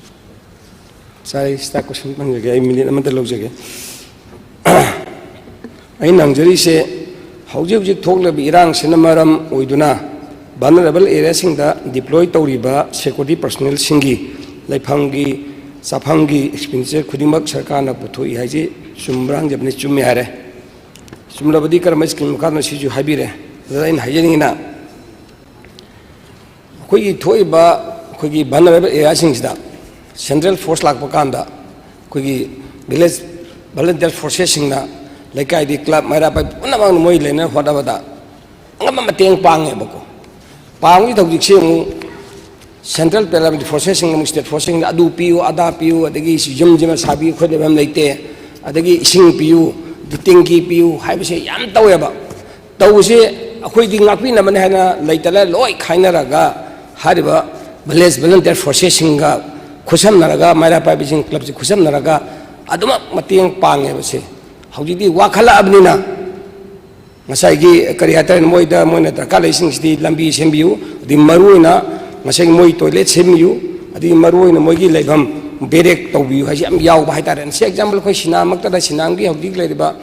ꯁꯥꯔ, ꯑꯩ ꯁꯤꯗ ꯀꯣꯏꯁꯟ ꯍꯪꯖꯒꯦ, ꯑꯩ ꯃꯤꯅꯤꯠ ꯑꯃꯇ ꯂꯧꯖꯒꯦ꯫ ꯑꯩꯅ ꯍꯪꯖꯔꯤꯁꯦ, ꯍꯧꯖꯤꯛ ꯍꯧꯖꯤꯛ ꯊꯣꯛꯂꯤꯕ ꯏꯔꯥꯡꯁꯤꯅ ꯃꯔꯝ ꯑꯣꯏꯗꯨꯅ vulnerable area ꯁꯤꯡꯗ deploy ꯇꯧꯔꯤꯕ security personnel ꯁꯤꯡꯒꯤ ꯂꯩꯐꯝꯒꯤ, ꯆꯥꯐꯝꯒꯤ expenditure ꯈꯨꯗꯤꯡꯃꯛ ꯁꯔꯀꯥꯔꯅ ꯄꯨꯊꯣꯛꯏ ꯍꯥꯏꯁꯤ ꯆꯨꯝꯕ꯭ꯔꯥ ꯍꯪꯖꯕꯅꯤ꯫ ꯆꯨꯝꯃꯦ ꯍꯥꯏꯔꯦ꯫ ꯆꯨꯝꯂꯕꯗꯤ ꯀꯔꯝꯕ scheme ꯃꯈꯥꯗꯅꯣ ꯁꯤꯁꯨ ꯍꯥꯏꯕꯤꯔꯦ꯫ ꯑꯗꯨꯗ ꯑꯩꯅ ꯍꯥꯏꯖꯅꯤꯡꯉꯤꯅ, ꯑꯩꯈꯣꯏꯒꯤ ꯊꯣꯛꯏꯕ ꯑꯩꯈꯣꯏꯒꯤ vulnerable area ꯁꯤꯡꯁꯤꯗ central force ꯂꯥꯛꯄ ꯀꯥꯟꯗ ꯑꯩꯈꯣꯏꯒꯤ village volunteer forces ꯁꯤꯡꯅ ꯂꯩꯀꯥꯏꯗꯤ club ꯃꯩꯔꯥ ꯄꯥꯏ ꯄꯨꯝꯅꯃꯛꯅ ꯃꯣꯏ ꯂꯩꯅꯅ ꯍꯣꯠꯅꯕꯗ ꯑꯉꯝꯕ ꯃꯇꯦꯡ ꯄꯥꯡꯉꯦꯕꯀꯣ꯫ ꯄꯥꯡꯕꯒꯤ ꯍꯧꯖꯤꯛꯁꯤ ꯑꯃꯨꯛ central paramilitary forces ꯁꯤꯡꯅ ꯑꯃꯨꯛ state force ꯁꯤꯡꯅ ꯑꯗꯨ ꯄꯤꯌꯨ, ꯑꯗꯥ ꯄꯤꯌꯨ, ꯑꯗꯒꯤ ꯁꯤ ꯌꯨꯝꯁꯤꯃ ꯁꯥꯕꯤꯌꯨ, ꯑꯩꯈꯣꯏ ꯂꯩꯐꯝ ꯂꯩꯇꯦ, ꯑꯗꯒꯤ ꯏꯁꯤꯡ ꯄꯤꯌꯨ, ꯇꯦꯡꯀꯤ ꯄꯤꯌꯨ ꯍꯥꯏꯕꯁꯦ ꯌꯥꯝ ꯇꯧꯋꯦꯕ꯫ ꯇꯧꯕꯁꯦ ꯑꯩꯈꯣꯏꯗꯤ ꯉꯥꯛꯄꯤꯅꯕꯅꯤ ꯍꯥꯏꯅ ꯂꯩꯇꯅ ꯂꯣꯏ ꯈꯥꯏꯅꯔꯒ ꯍꯥꯏꯔꯤꯕ village volunteer forces ꯁꯤꯡꯒ ꯈꯨꯠꯁꯝꯅꯔꯒ, ꯃꯩꯔꯥ ꯄꯥꯏꯕꯤꯁꯤꯡ club ꯁꯤ ꯈꯨꯠꯁꯝꯅꯔꯒ ꯑꯗꯨꯃꯛ ꯃꯇꯦꯡ ꯄꯥꯡꯉꯦꯕ꯫ ꯁꯦ ꯍꯧꯖꯤꯛꯇꯤ ꯋꯥꯈꯠꯂꯛꯑꯕꯅꯤꯅ ꯉꯁꯥꯏꯒꯤ ꯀꯔꯤ ꯍꯥꯏꯇꯥꯔꯦ, ꯃꯣꯏꯗ, ꯃꯣꯏꯅ ꯗꯔꯀꯥꯔ ꯂꯩꯁꯤꯡꯁꯤꯗꯤ ꯂꯝꯕꯤ ꯁꯦꯝꯕꯤꯌꯨ, ꯑꯗꯩ ꯃꯔꯨꯑꯣꯏꯅ ꯉꯁꯥꯏꯒꯤ ꯃꯣꯏ toilet ꯁꯦꯝꯕꯤꯌꯨ, ꯑꯗꯒꯤ ꯃꯔꯨꯑꯣꯏꯅ ꯃꯣꯏꯒꯤ ꯂꯩꯐꯝ barrack ꯇꯧꯕꯤꯌꯨ ꯍꯥꯏꯁꯤ ꯌꯥꯝ ꯌꯥꯎꯕ ꯍꯥꯏꯇꯥꯔꯦ꯫ ꯁꯤ example ꯑꯩꯈꯣꯏ ꯁꯤꯅꯥꯃꯛꯇꯗ, ꯁꯤꯅꯥꯝꯒꯤ ꯍꯧꯖꯤꯛ ꯂꯩꯔꯤꯕ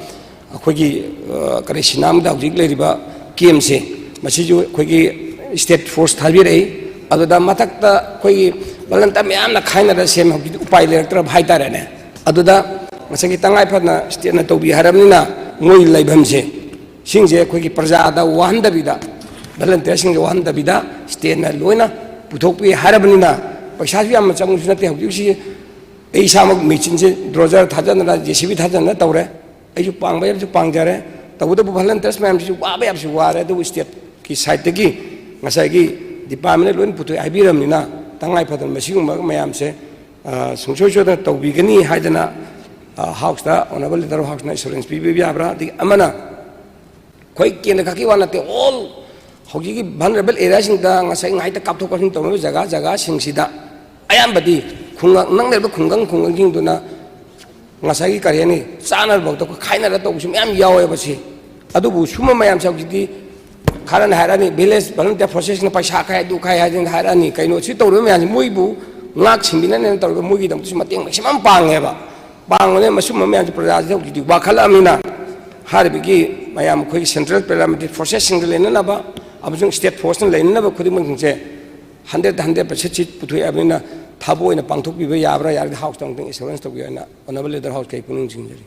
ꯑꯩꯈꯣꯏꯒꯤ, ꯑ, ꯀꯔꯤ, ꯁꯤꯅꯥꯝꯗ ꯍꯧꯖꯤꯛ ꯂꯩꯔꯤꯕ camp ꯁꯦ, ꯃꯁꯤꯁꯨ ꯑꯩꯈꯣꯏꯒꯤ state force ꯊꯥꯕꯤꯔꯛꯏ꯫ ꯑꯗꯨꯗ ꯃꯊꯛꯇ ꯑꯩꯈꯣꯏꯒꯤ volunteer ꯃꯌꯥꯝꯅ ꯈꯥꯏꯅꯔ ꯁꯦꯝꯃꯦ꯫ ꯍꯧꯖꯤꯛꯇꯤ ꯎꯄꯥꯏ ꯂꯩꯔꯛꯇ꯭ꯔꯕ ꯍꯥꯏꯇꯥꯔꯦꯅꯦ꯫ ꯑꯗꯨꯗ ꯉꯁꯥꯏꯒꯤ ꯇꯉꯥꯏ ꯐꯗꯅ state ꯅ ꯇꯧꯕꯤ ꯍꯥꯏꯔꯕꯅꯤꯅ ꯃꯣꯏ ꯂꯩꯐꯝꯁꯦ, ꯁꯤꯡꯁꯦ ꯑꯩꯈꯣꯏꯒꯤ ꯄ꯭ꯔꯖꯥꯗ ꯋꯥꯍꯟꯗꯕꯤꯗ, volunteer ꯁꯤꯡꯁꯦ ꯋꯥꯍꯟꯗꯕꯤꯗ state ꯅ ꯂꯣꯏꯅ ꯄꯨꯊꯣꯛꯄꯤ ꯍꯥꯏꯔꯕꯅꯤꯅ, ꯄꯩꯁꯥꯁꯨ ꯌꯥꯝꯅ ꯆꯪꯕꯁꯨ ꯅꯠꯇꯦ꯫ ꯍꯧꯖꯤꯛꯁꯤ ꯑꯩ ꯏꯁꯥꯃꯛ ꯃꯦꯆꯤꯟꯁꯦ dozer ꯊꯥꯖꯟꯗꯅ, JCB ꯊꯥꯖꯟꯗꯅ ꯇꯧꯔꯦ꯫ ꯑꯩꯁꯨ ꯄꯥꯡꯕ ꯌꯥꯕꯁꯨ ꯄꯥꯡꯖꯔꯦ꯫ ꯇꯧꯕꯇꯕꯨ volunteers ꯃꯌꯥꯝꯁꯤꯁꯨ ꯋꯥꯕ ꯌꯥꯕꯁꯨ ꯋꯥꯔꯦ, ꯑꯗꯨꯕꯨ state ꯀꯤ side ꯇꯒꯤ ꯉꯁꯥꯏꯒꯤ department ꯅ ꯂꯣꯏꯅ ꯄꯨꯊꯣꯛꯑꯦ ꯍꯥꯏꯕꯤꯔꯕꯅꯤꯅ, ꯇꯉꯥꯏ ꯐꯗꯅ ꯃꯁꯤꯒꯨꯝꯕ ꯃꯌꯥꯝꯁꯦ, ꯑ, ꯁꯨꯡꯁꯣꯏ ꯁꯣꯏꯗꯅ ꯇꯧꯕꯤꯒꯅꯤ ꯍꯥꯏꯗꯅ, ꯑ, House ꯇ, Honourable Leader of House ꯅ assurance ꯄꯤꯕꯤꯕ ꯌꯥꯕ꯭ꯔꯥ? ꯑꯗꯒꯤ ꯑꯃꯅ, ꯑꯩꯈꯣꯏ ꯀꯦꯟꯗ꯭ꯔ ꯈꯛꯀꯤ ꯋꯥ ꯅꯠꯇꯦ, all ꯍꯧꯖꯤꯛꯀꯤ vulnerable area ꯁꯤꯡꯗ ꯉꯁꯥꯏ ꯉꯥꯏꯇ ꯀꯥꯞꯊꯣꯛ ꯀꯥꯞꯁꯤꯟ ꯇꯧꯅꯕ ꯖꯒꯥ ꯖꯒꯥꯁꯤꯡꯁꯤꯗ ꯑꯌꯥꯝꯕꯗꯤ ꯈꯨꯡꯒꯪ, ꯅꯛꯅꯔꯤꯕ ꯈꯨꯡꯒꯪ ꯈꯨꯡꯒꯪꯁꯤꯡꯗꯨꯅ ꯉꯁꯥꯏꯒꯤ ꯀꯔꯤ ꯍꯥꯏꯅꯤ, ꯆꯥꯅꯕꯐꯥꯎꯗ ꯑꯩꯈꯣꯏ ꯈꯥꯏꯅꯔ ꯇꯧꯕꯁꯨ ꯃꯌꯥꯝ ꯌꯥꯎꯋꯦꯕ꯫ ꯁꯤ ꯑꯗꯨꯕꯨ ꯁꯨꯝꯕ ꯃꯌꯥꯝꯁꯦ ꯍꯧꯖꯤꯛꯇꯤ ꯈꯔꯅ ꯍꯥꯏꯔꯛꯑꯅꯤ, ꯚꯤꯂꯦꯖ ꯚꯣꯂꯨꯟꯇꯤꯌꯔ ꯐꯣꯔꯁꯦꯁꯅ ꯄꯩꯁꯥ ꯈꯥꯏ, ꯑꯗꯨ ꯈꯥꯏ ꯍꯥꯏꯗꯅ ꯍꯥꯏꯔꯛꯑꯅꯤ꯫ ꯀꯩꯅꯣ ꯁꯤ ꯇꯧꯔꯤꯕ ꯃꯌꯥꯝꯁꯦ ꯃꯣꯏꯕꯨ ꯉꯥꯛ ꯁꯦꯟꯕꯤꯅꯅꯦꯅ ꯇꯧꯔꯒ ꯃꯣꯏꯒꯤꯗꯃꯛꯇꯁꯨ ꯃꯇꯦꯡ ꯃꯦꯛꯁꯤꯃꯝ ꯄꯥꯡꯉꯦꯕ꯫ ꯄꯥꯡꯕꯅꯦ ꯃꯁꯨꯝꯕ ꯃꯌꯥꯝꯁꯦ ꯄ꯭ꯔꯖꯥꯁꯤꯗ ꯍꯧꯖꯤꯛꯇꯤ ꯋꯥꯈꯜ ꯑꯃꯅꯤꯅ ꯍꯥꯏꯔꯤꯕꯒꯤ ꯃꯌꯥꯝ ꯑꯩꯈꯣꯏꯒꯤ ꯁꯦꯟꯇ꯭ꯔꯦꯜ ꯄꯦꯔꯥꯃꯤꯂꯤꯇꯔꯤ ꯐꯣꯔꯁꯦꯁꯁꯤꯡꯒ ꯂꯩꯅꯅꯕ ꯑꯃꯁꯨꯡ ꯁ꯭ꯇꯦꯠ ꯐꯣꯔꯁꯅ ꯂꯩꯅꯅꯕ ꯈꯨꯗꯤꯡꯃꯛꯁꯤꯡꯁꯦ ꯍꯟꯗ꯭ꯔꯦꯠꯇ ꯍꯟꯗ꯭ꯔꯦꯠ ꯄꯥꯔꯁꯦꯟ ꯁꯤꯠ ꯄꯨꯊꯣꯛꯑꯕꯅꯤꯅ ꯊꯥꯕ ꯑꯣꯏꯅ ꯄꯥꯡꯊꯣꯛꯄꯤꯕ ꯌꯥꯕ꯭ꯔꯥ? ꯌꯥꯔꯗꯤ ꯍꯥꯎꯁꯇ ꯑꯃꯨꯛꯇꯪ ꯑꯦꯁꯨꯔꯦꯟꯁ ꯇꯧꯕꯤꯌꯨ ꯍꯥꯏꯅ ꯑꯣꯅꯔꯦꯕꯜ ꯂꯤꯗꯔ ꯍꯥꯎꯁꯀꯤ ꯑꯩ ꯄꯨꯛꯅꯤꯡ ꯆꯤꯡꯖꯔꯤ꯫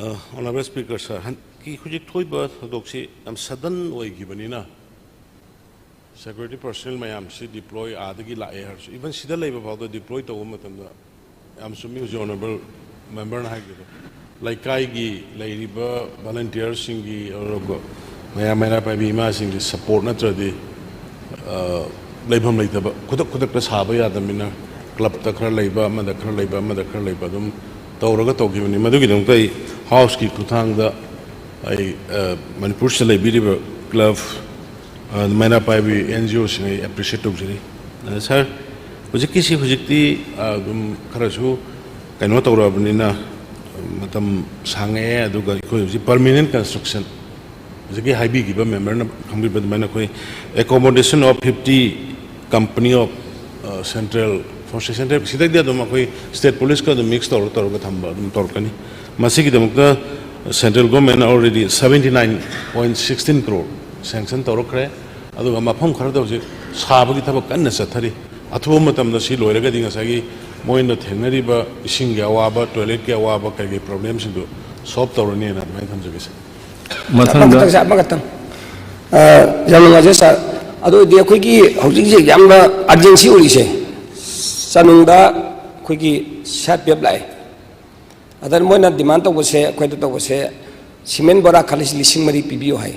ꯑꯣꯅꯔꯦꯕꯜ ꯁ꯭ꯄꯤꯀꯔ ꯁꯥꯔ, ꯍꯟꯗꯛꯀꯤ ꯍꯧꯖꯤꯛ ꯊꯣꯛꯏꯕ ꯊꯧꯗꯣꯛꯁꯤ ꯌꯥꯝ ꯁꯗꯟ ꯑꯣꯏꯈꯤꯕꯅꯤꯅ ꯁꯦꯀ꯭ꯌꯨꯔꯤꯇꯤ ꯄꯔꯁꯅꯦꯜ ꯃꯌꯥꯝꯁꯤ ꯗꯤꯄ꯭ꯂꯣꯏ ꯑꯥꯗꯒꯤ ꯂꯥꯛꯑꯦ ꯍꯥꯏꯔꯁꯨ, ꯏꯚꯟ ꯁꯤꯗ ꯂꯩꯕ ꯐꯥꯎꯗ ꯗꯤꯄ꯭ꯂꯣꯏ ꯇꯧꯕ ꯃꯇꯝꯗ ꯌꯥꯝ ꯆꯨꯝꯃꯤ ꯍꯧꯖꯤꯛ ꯑꯣꯅꯔꯦꯕꯜ ꯃꯦꯝꯕꯔꯅ ꯍꯥꯏꯈꯤꯕꯗꯣ꯫ ꯂꯩꯀꯥꯏꯒꯤ ꯂꯩꯔꯤꯕ ꯚꯣꯂꯟꯇꯤꯌꯔꯁꯤꯡꯒꯤ, ꯑꯗꯨꯒ ꯃꯌꯥꯝ ꯃꯩꯔꯥ ꯄꯥꯏꯕꯤ ꯏꯃꯥꯁꯤꯡꯒꯤ ꯁꯄꯣꯔꯠ ꯅꯠꯇ꯭ꯔꯗꯤ ꯂꯩꯐꯝ ꯂꯩꯇꯕ, ꯈꯨꯗꯛ ꯈꯨꯗꯛꯇ ꯁꯥꯕ ꯌꯥꯗꯕꯅꯤꯅ ꯀ꯭ꯂꯕꯇ ꯈꯔ ꯂꯩꯕ, ꯑꯃꯗ ꯈꯔ ꯂꯩꯕ, ꯑꯃꯗ ꯈꯔ ꯂꯩꯕ, ꯑꯗꯨꯝ ꯇꯧꯔꯒ ꯇꯧꯈꯤꯕꯅꯤ꯫ ꯃꯗꯨꯒꯤꯗꯃꯛꯇ ꯑꯩ ꯍꯥꯎꯁꯀꯤ ꯈꯨꯠꯊꯥꯡꯗ ꯑꯩ ꯃꯅꯤꯄꯨꯔꯁꯤꯗ ꯂꯩꯕꯤꯔꯤꯕ ꯀ꯭ꯂꯕ ꯃꯩꯔꯥ ꯄꯥꯏꯕꯤ ꯑꯦꯟ ꯖꯤ ꯑꯣꯁꯤꯡ ꯑꯩ ꯑꯦꯄ꯭ꯔꯤꯁꯤꯌꯦꯠ ꯇꯧꯖꯔꯤ꯫ ꯁꯥꯔ, ꯍꯧꯖꯤꯛꯀꯤꯁꯤ ꯍꯧꯖꯤꯛꯇꯤ ꯑꯗꯨꯝ ꯈꯔꯁꯨ ꯀꯩꯅꯣ ꯇꯧꯔꯛꯑꯕꯅꯤꯅ, ꯃꯇꯝ ꯁꯥꯡꯉꯛꯑꯦ, ꯑꯗꯨꯒ ꯑꯩꯈꯣꯏ ꯍꯧꯖꯤꯛ ꯄꯔꯃꯤꯅꯦꯟ ꯀꯟꯁꯇ꯭ꯔꯛꯁꯟ, ꯍꯧꯖꯤꯛꯀꯤ ꯍꯥꯏꯕꯤꯈꯤꯕ ꯃꯦꯝꯕꯔꯅ ꯈꯪꯕꯤꯕ ꯑꯗꯨꯃꯥꯏꯅ ꯑꯩꯈꯣꯏ accommodation of fifty company of central forces, central ꯁꯤꯗꯩꯗꯤ ꯑꯗꯨꯝ ꯑꯩꯈꯣꯏ ꯁ꯭ꯇꯦꯠ ꯄꯨꯂꯤꯁꯀ ꯑꯗꯨꯝ ꯃꯤꯛꯁ ꯇꯧꯔ ꯇꯧꯔꯒ ꯊꯝꯕ ꯑꯗꯨꯝ ꯇꯧꯔꯛꯀꯅꯤ꯫ ꯃꯁꯤꯒꯤꯗꯃꯛꯇ central government already seventy nine point sixteen crore sanction ꯇꯧꯔꯛꯈ꯭ꯔꯦ꯫ ꯑꯗꯨꯒ ꯃꯐꯝ ꯈꯔꯗ ꯍꯧꯖꯤꯛ ꯁꯥꯕꯒꯤ ꯊꯕꯛ ꯀꯟꯅ ꯆꯠꯊꯔꯤ꯫ ꯑꯊꯨꯕ ꯃꯇꯝꯗ ꯁꯤ ꯂꯣꯏꯔꯒꯗꯤ ꯉꯁꯥꯏꯒꯤ ꯃꯣꯏꯅ ꯊꯦꯡꯅꯔꯤꯕ ꯏꯁꯤꯡꯒꯤ ꯑꯋꯥꯕ, ꯇꯣꯏꯂꯦꯠꯀꯤ ꯑꯋꯥꯕ, ꯀꯩꯀꯩ ꯄ꯭ꯔꯣꯕ꯭ꯂꯦꯝꯁꯤꯡꯗꯨ ꯁꯣꯜꯕ ꯇꯧꯔꯅꯤꯅ ꯑꯗꯨꯃꯥꯏꯅ ꯊꯝꯖꯒꯦ ꯁꯥꯔ꯫ ꯃꯊꯪꯗ ꯑꯃꯈꯛꯇꯪ ꯁꯥꯔ, ꯑꯃꯈꯛꯇꯪ꯫ ꯑ, ꯌꯥꯝ ꯅꯨꯡꯉꯥꯏꯖꯩ ꯁꯥꯔ꯫ ꯑꯗꯨ ꯑꯣꯏꯔꯗꯤ ꯑꯩꯈꯣꯏꯒꯤ ꯍꯧꯖꯤꯛ ꯍꯧꯖꯤꯛ ꯌꯥꯝꯅ ꯑꯔꯖꯦꯟꯁꯤ ꯑꯣꯏꯔꯤꯁꯦ ꯆꯥꯅꯨꯡꯗ ꯑꯩꯈꯣꯏꯒꯤ ꯁꯤ ꯑꯥꯔ ꯄꯤ ꯑꯦꯐ ꯂꯥꯛꯑꯦ꯫ ꯑꯗ ꯃꯣꯏꯅ ꯗꯤꯃꯥꯟ ꯇꯧꯕꯁꯦ, ꯑꯩꯈꯣꯏꯗ ꯇꯧꯕꯁꯦ, ꯁꯤꯃꯦꯟ ꯕꯣꯔꯥ ꯈꯜꯂꯤꯁꯤ ꯂꯤꯁꯤꯡ ꯃꯔꯤ ꯄꯤꯕꯤꯌꯨ ꯍꯥꯏ꯫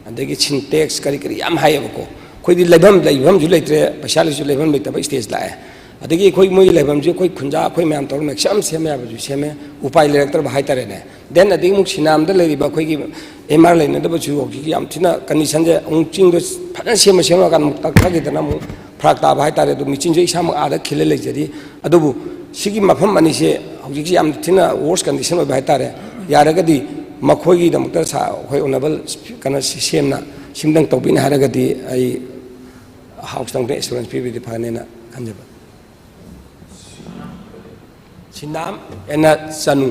ꯑꯗꯒꯤ ꯁꯤꯟꯇꯦꯛꯁ ꯀꯔꯤ ꯀꯔꯤ ꯌꯥꯝ ꯍꯥꯏꯌꯦꯕꯀꯣ꯫ ꯑꯩꯈꯣꯏꯗꯤ ꯂꯩꯐꯝ, ꯂꯩꯐꯝꯁꯨ ꯂꯩꯇ꯭ꯔꯦ, ꯄꯩꯁꯥ ꯂꯩꯁꯨ ꯂꯩꯐꯝ ꯂꯩꯇꯕ ꯁ꯭ꯇꯦꯖ ꯂꯥꯛꯑꯦ꯫ ꯑꯗꯒꯤ ꯑꯩꯈꯣꯏ ꯃꯣꯏꯒꯤ ꯂꯩꯐꯝꯁꯦ ꯑꯩꯈꯣꯏ ꯈꯨꯟꯖꯥ ꯑꯩꯈꯣꯏ ꯃꯌꯥꯝ ꯇꯧꯔꯒ ꯃꯦꯛꯁꯤꯃꯝ ꯁꯦꯝꯕ ꯌꯥꯕꯁꯨ ꯁꯦꯝꯃꯦ, ꯎꯄꯥꯏ ꯂꯩꯔꯛꯇ꯭ꯔꯕ ꯍꯥꯏꯇꯥꯔꯦꯅꯦ꯫ ꯗꯦꯟ ꯑꯗꯒꯤ ꯑꯃꯨꯛ ꯁꯤꯅꯥꯝꯗ ꯂꯩꯔꯤꯕ ꯑꯩꯈꯣꯏꯒꯤ ꯑꯦꯝ ꯑꯥꯔ ꯂꯩꯅꯗꯕꯁꯨ ꯍꯧꯖꯤꯛ ꯌꯥꯝ ꯊꯤꯅ ꯀꯟꯗꯤꯁꯟꯁꯦ ꯑꯃꯨꯛ ꯆꯤꯡꯗꯣ ꯐꯖꯅ ꯁꯦꯝꯃ ꯁꯦꯝꯃꯀꯥꯟꯗ ꯑꯃꯨꯛ ꯇꯛꯊꯈꯤꯗꯅ ꯑꯃꯨꯛ ꯐꯔꯛ ꯇꯥꯕ ꯍꯥꯏꯇꯥꯔꯦ꯫ ꯑꯗꯨ ꯃꯦꯆꯤꯟꯁꯦ ꯏꯁꯥꯃꯛ ꯑꯥꯗ ꯈꯤꯜꯂ ꯂꯩꯖꯔꯤ꯫ ꯑꯗꯨꯕꯨ ꯁꯤꯒꯤ ꯃꯐꯝ ꯑꯅꯤꯁꯦ ꯍꯧꯖꯤꯛꯁꯤ ꯌꯥꯝ ꯊꯤꯅ worst condition ꯑꯣꯏꯕ ꯍꯥꯏꯇꯥꯔꯦ꯫ ꯌꯥꯔꯒꯗꯤ ꯃꯈꯣꯏꯒꯤꯗꯃꯛꯇ ꯁꯥ-, ꯑꯩꯈꯣꯏ honourable ꯀꯩꯅꯣ ꯁꯦꯝꯅ ꯁꯤꯝꯗꯪ ꯇꯧꯕꯤꯅꯤ ꯍꯥꯏꯔꯒꯗꯤ ꯑꯩ House ꯇꯪꯗ assurance ꯄꯤꯕꯗꯤ ꯐꯒꯅꯦꯅ ꯈꯟꯖꯕ꯫ ꯁꯤꯅꯥꯝ ꯑꯦꯟꯅ ꯆꯅꯨ꯫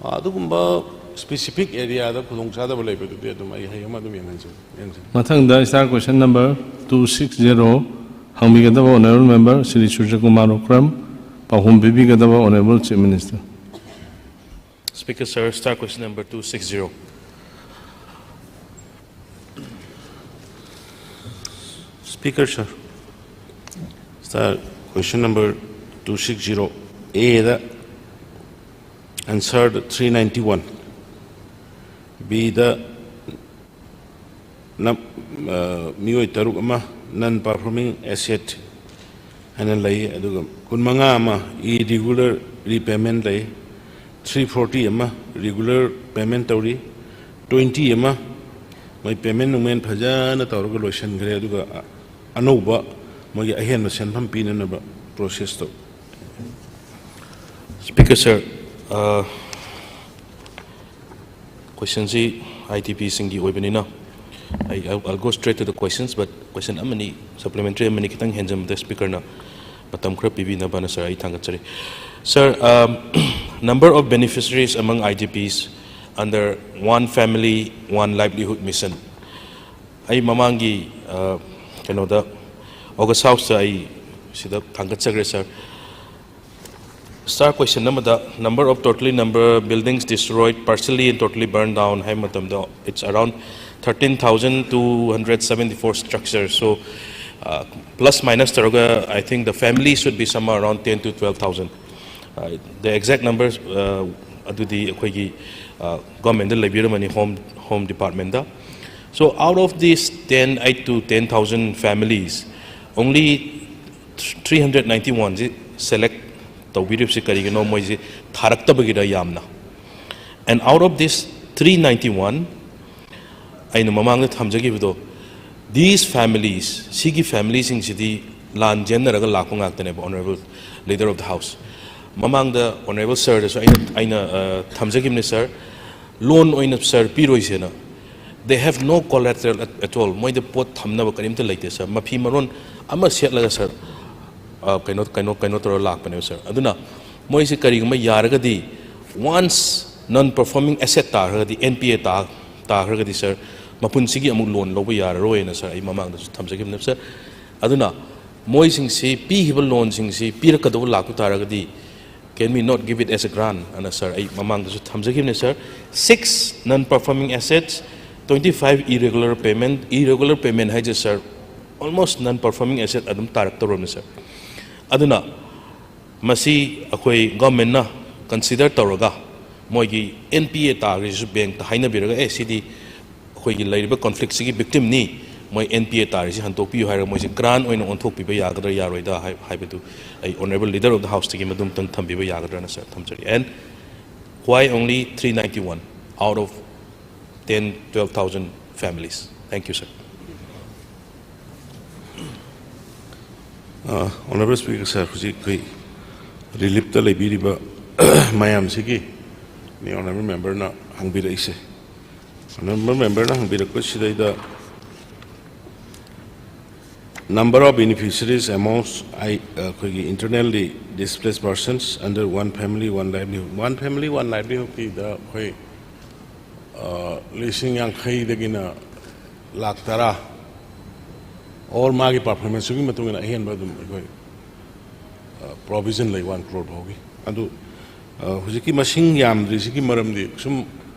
ꯑꯗꯨꯒꯨꯝꯕ specific area ꯗ ꯈꯨꯗꯣꯡꯆꯥꯗꯕ ꯂꯩꯕꯗꯨꯗꯤ ꯑꯗꯨꯝ ꯑꯩ ꯍꯌꯦꯡ ꯑꯃ ꯑꯗꯨꯝ ꯌꯦꯡꯍꯟꯖꯒꯦ, ꯌꯦꯡꯖꯒꯦ꯫ ꯃꯊꯪꯗ star question number two six zero ꯍꯪꯕꯤꯒꯗꯕ honourable member Shri ꯁꯨꯔꯖꯀꯨꯃꯥꯔ ꯎꯀ꯭ꯔꯝ, ꯄꯥꯎꯈꯨꯝ ꯄꯤꯕꯤꯒꯗꯕ honourable Chief Minister꯫ Speaker sir, star question number two six zero. Speaker sir, star question number two six zero A the answer three ninety one, B ꯗ ꯅ-, ꯑ, ꯃꯤꯑꯣꯏ ꯇꯔꯨꯛ ꯑꯃ non performing asset ꯍꯥꯏꯅ ꯂꯩ, ꯑꯗꯨꯒ ꯀꯨꯟꯃꯉꯥ ꯑꯃ irregular repayment ꯂꯩ, three forty ꯑꯃ regular payment ꯇꯧꯔꯤ, twenty ꯑꯃ ꯃꯣꯏ payment ꯅꯨꯡꯃꯦꯟ ꯐꯖꯅ ꯇꯧꯔꯒ ꯂꯣꯏꯁꯤꯟꯈ꯭ꯔꯦ, ꯑꯗꯨꯒ ꯑꯅꯧꯕ ꯃꯣꯏꯒꯤ ꯑꯍꯦꯟꯕ ꯁꯦꯟꯐꯝ ꯄꯤꯅꯅꯕ process ꯇꯧ꯫ Speaker sir, uh, question ꯁꯤ I D P ꯁꯤꯡꯒꯤ ꯑꯣꯏꯕꯅꯤꯅ, I, I'll, I'll go straight to the questions, but question ꯑꯃꯅꯤ, supplementary ꯑꯃꯅꯤ ꯈꯤꯇꯪ ꯍꯦꯟꯖꯟꯕꯗ Speaker ꯅ ꯃꯇꯝ ꯈꯔ ꯄꯤꯕꯤꯅꯕꯅ sir ꯑꯩ ꯊꯥꯡꯒꯠꯆꯔꯤ꯫ Sir, um, number of beneficiaries among I D Ps under one family, one livelihood mission꯫ ꯑꯩ ꯃꯃꯥꯡꯒꯤ, ꯑ, ꯀꯩꯅꯣꯗ, August House ꯇ ꯑꯩ ꯁꯤꯗ ꯊꯥꯡꯒꯠꯆꯈ꯭ꯔꯦ sir꯫ Star question ꯑꯃꯗ number of totally number buildings destroyed, partially and totally burned down ꯍꯥꯏꯕ ꯃꯇꯝꯗ, it's around thirteen thousand two hundred seventy four structures. So, uh, plus minus ꯇꯧꯔꯒ, I think the family should be somewhere around ten to twelve thousand. Uh, the exact numbers, uh, ꯑꯗꯨꯗꯤ ꯑꯩꯈꯣꯏꯒꯤ, uh, government ꯇ ꯂꯩꯕꯤꯔꯝꯃꯅꯤ, home, home department ꯇ꯫ So out of these ten, eight to ten thousand families, only three hundred ninety one ꯁꯤ select ꯇꯧꯕꯤꯔꯤꯕꯁꯤ ꯀꯔꯤꯒꯤꯅꯣ? ꯃꯣꯏꯁꯤ ꯊꯥꯔꯛꯇꯕꯒꯤꯔ ꯌꯥꯝꯅ? And out of this three ninety one, ꯑꯩꯅ ꯃꯃꯥꯡꯗ ꯊꯝꯖꯈꯤꯕꯗꯣ, These families, ꯁꯤꯒꯤ ꯐꯦꯃꯤꯂꯤꯁꯤꯡꯁꯤꯗꯤ ꯂꯥꯟ ꯆꯦꯟꯅꯔꯒ ꯂꯥꯛꯄ ꯉꯥꯛꯇꯅꯦꯕ, Honourable Leader of the House. ꯃꯃꯥꯡꯗ Honourable Sirꯗꯁꯨ ꯑꯩꯅ ꯑꯩꯅ ꯑ, ꯊꯝꯖꯈꯤꯕꯅꯦ, Sir. ꯂꯣꯟ ꯑꯣꯏꯅ, Sir, ꯄꯤꯔꯣꯏꯁꯦꯅ. They have no collateral at, at all. ꯃꯣꯏꯗ ꯄꯣꯠ ꯊꯝꯅꯕ ꯀꯔꯤꯝꯇ ꯂꯩꯇꯦ, Sir. ꯃꯐꯤ ꯃꯔꯣꯟ ꯑꯃ ꯁꯦꯠꯂꯒ, Sir, ꯑ, ꯀꯩꯅꯣ ꯀꯩꯅꯣ ꯀꯩꯅꯣ ꯇꯧꯔꯒ ꯂꯥꯛꯄꯅꯦꯕ, Sir. ꯑꯗꯨꯅ ꯃꯣꯏꯁꯤ ꯀꯔꯤꯒꯨꯝꯕ ꯌꯥꯔꯒꯗꯤ, once non performing asset ꯇꯥꯈ꯭ꯔꯒꯗꯤ, N P A ꯇꯥ ꯇꯥꯈ꯭ꯔꯒꯗꯤ, Sir, ꯃꯄꯨꯟꯁꯤꯒꯤ ꯑꯃꯨꯛ ꯂꯣꯟ ꯂꯧꯕ ꯌꯥꯔꯔꯣꯏꯅ, Sir, ꯑꯩ ꯃꯃꯥꯡꯗꯁꯨ ꯊꯝꯖꯈꯤꯕꯅꯦꯕ, Sir. ꯑꯗꯨꯅ ꯃꯣꯏꯁꯤꯡꯁꯤ, ꯄꯤꯈꯤꯕ ꯂꯣꯟꯁꯤꯡꯁꯤ ꯄꯤꯔꯛꯀꯗꯧꯕ ꯂꯥꯛꯄ ꯇꯥꯔꯒꯗꯤ, can we not give it as a grant ꯑꯅ, Sir, ꯑꯩ ꯃꯃꯥꯡꯗꯁꯨ ꯊꯝꯖꯈꯤꯕꯅꯦ, Sir. Six non performing assets, twenty five irregular payment. Irregular payment ꯍꯥꯏꯁꯦ, Sir, almost non performing asset ꯑꯗꯨꯝ ꯇꯥꯔꯛꯇꯧꯔꯕꯅꯦ, Sir. ꯑꯗꯨꯅ ꯃꯁꯤ ꯑꯩꯈꯣꯏ ꯒꯣꯔꯃꯦꯟꯅ ꯀꯟꯁꯤꯗꯔ ꯇꯧꯔꯒ, ꯃꯣꯏꯒꯤ N P A ꯇꯥꯈ꯭ꯔꯤꯁꯤꯁꯨ ꯕꯦꯡꯛꯇ ꯍꯥꯏꯅꯕꯤꯔꯒ, ꯑꯦ, ꯁꯤꯗꯤ ꯑꯩꯈꯣꯏꯒꯤ ꯂꯩꯔꯤꯕ ꯀꯣꯟꯐ꯭ꯂꯤꯛꯁꯤꯒꯤ ꯚꯤꯛꯇꯤꯝꯅꯤ, ꯃꯣꯏ N P A ꯇꯥꯔꯤꯁꯤ ꯍꯟꯗꯣꯛꯄꯤꯌꯨ ꯍꯥꯏꯔꯒ, ꯃꯣꯏꯁꯤ ꯒ꯭ꯔꯥꯟ ꯑꯣꯏꯅ ꯑꯣꯟꯊꯣꯛꯄꯤꯕ ꯌꯥꯒꯗ꯭ꯔꯥ ꯌꯥꯔꯣꯏꯗ꯭ꯔꯥ ꯍꯥꯏ- ꯍꯥꯏꯕꯗꯨ ꯑꯩ Honourable Leader of the Houseꯇꯒꯤ ꯃꯗꯨꯝꯇꯪ ꯊꯝꯕꯤꯕ ꯌꯥꯒꯗ꯭ꯔꯥꯅ, Sir, ꯊꯝꯖꯔꯤ꯫ And why only three ninety one out of ten, twelve thousand families? Thank you, Sir. Honourable Speaker, Sir, ꯍꯧꯖꯤꯛ ꯑꯩꯈꯣꯏ ꯔꯤꯂꯤꯞꯇ ꯂꯩꯕꯤꯔꯤꯕ ꯃꯌꯥꯝꯁꯤꯒꯤ ꯃꯤ Honourable Memberꯅ ꯍꯪꯕꯤꯔꯛꯏꯁꯦ꯫ Honourable Memberꯅ ꯍꯪꯕꯤꯔꯛꯄꯁꯤꯗꯩꯗ number of beneficiaries amongst I ꯑꯩꯈꯣꯏꯒꯤ internally displaced persons under one family one livelihood, one family one livelihoodꯀꯤꯗ ꯑꯩꯈꯣꯏ ꯂꯤꯁꯤꯡ ꯌꯥꯡꯈꯩꯗꯒꯤꯅ ꯂꯥꯛ ꯇꯔꯥ, or ꯃꯥꯒꯤ ꯄꯔꯐꯣꯔꯃꯦꯟꯁꯇꯨꯒꯤ ꯃꯇꯨꯡ ꯏꯟꯅ ꯑꯍꯦꯟꯕ ꯑꯗꯨꯝ ꯑꯩꯈꯣꯏ ꯄ꯭ꯔꯣꯕꯤꯖꯟ ꯂꯩ, ꯋꯥꯟ ꯀ꯭ꯔꯣꯔ ꯐꯥꯎꯒꯤ꯫ ꯑꯗꯨ ꯍꯧꯖꯤꯛꯀꯤ ꯃꯁꯤꯡ ꯌꯥꯝꯗ꯭ꯔꯤꯁꯤꯒꯤ ꯃꯔꯝꯗꯤ ꯁꯨꯝ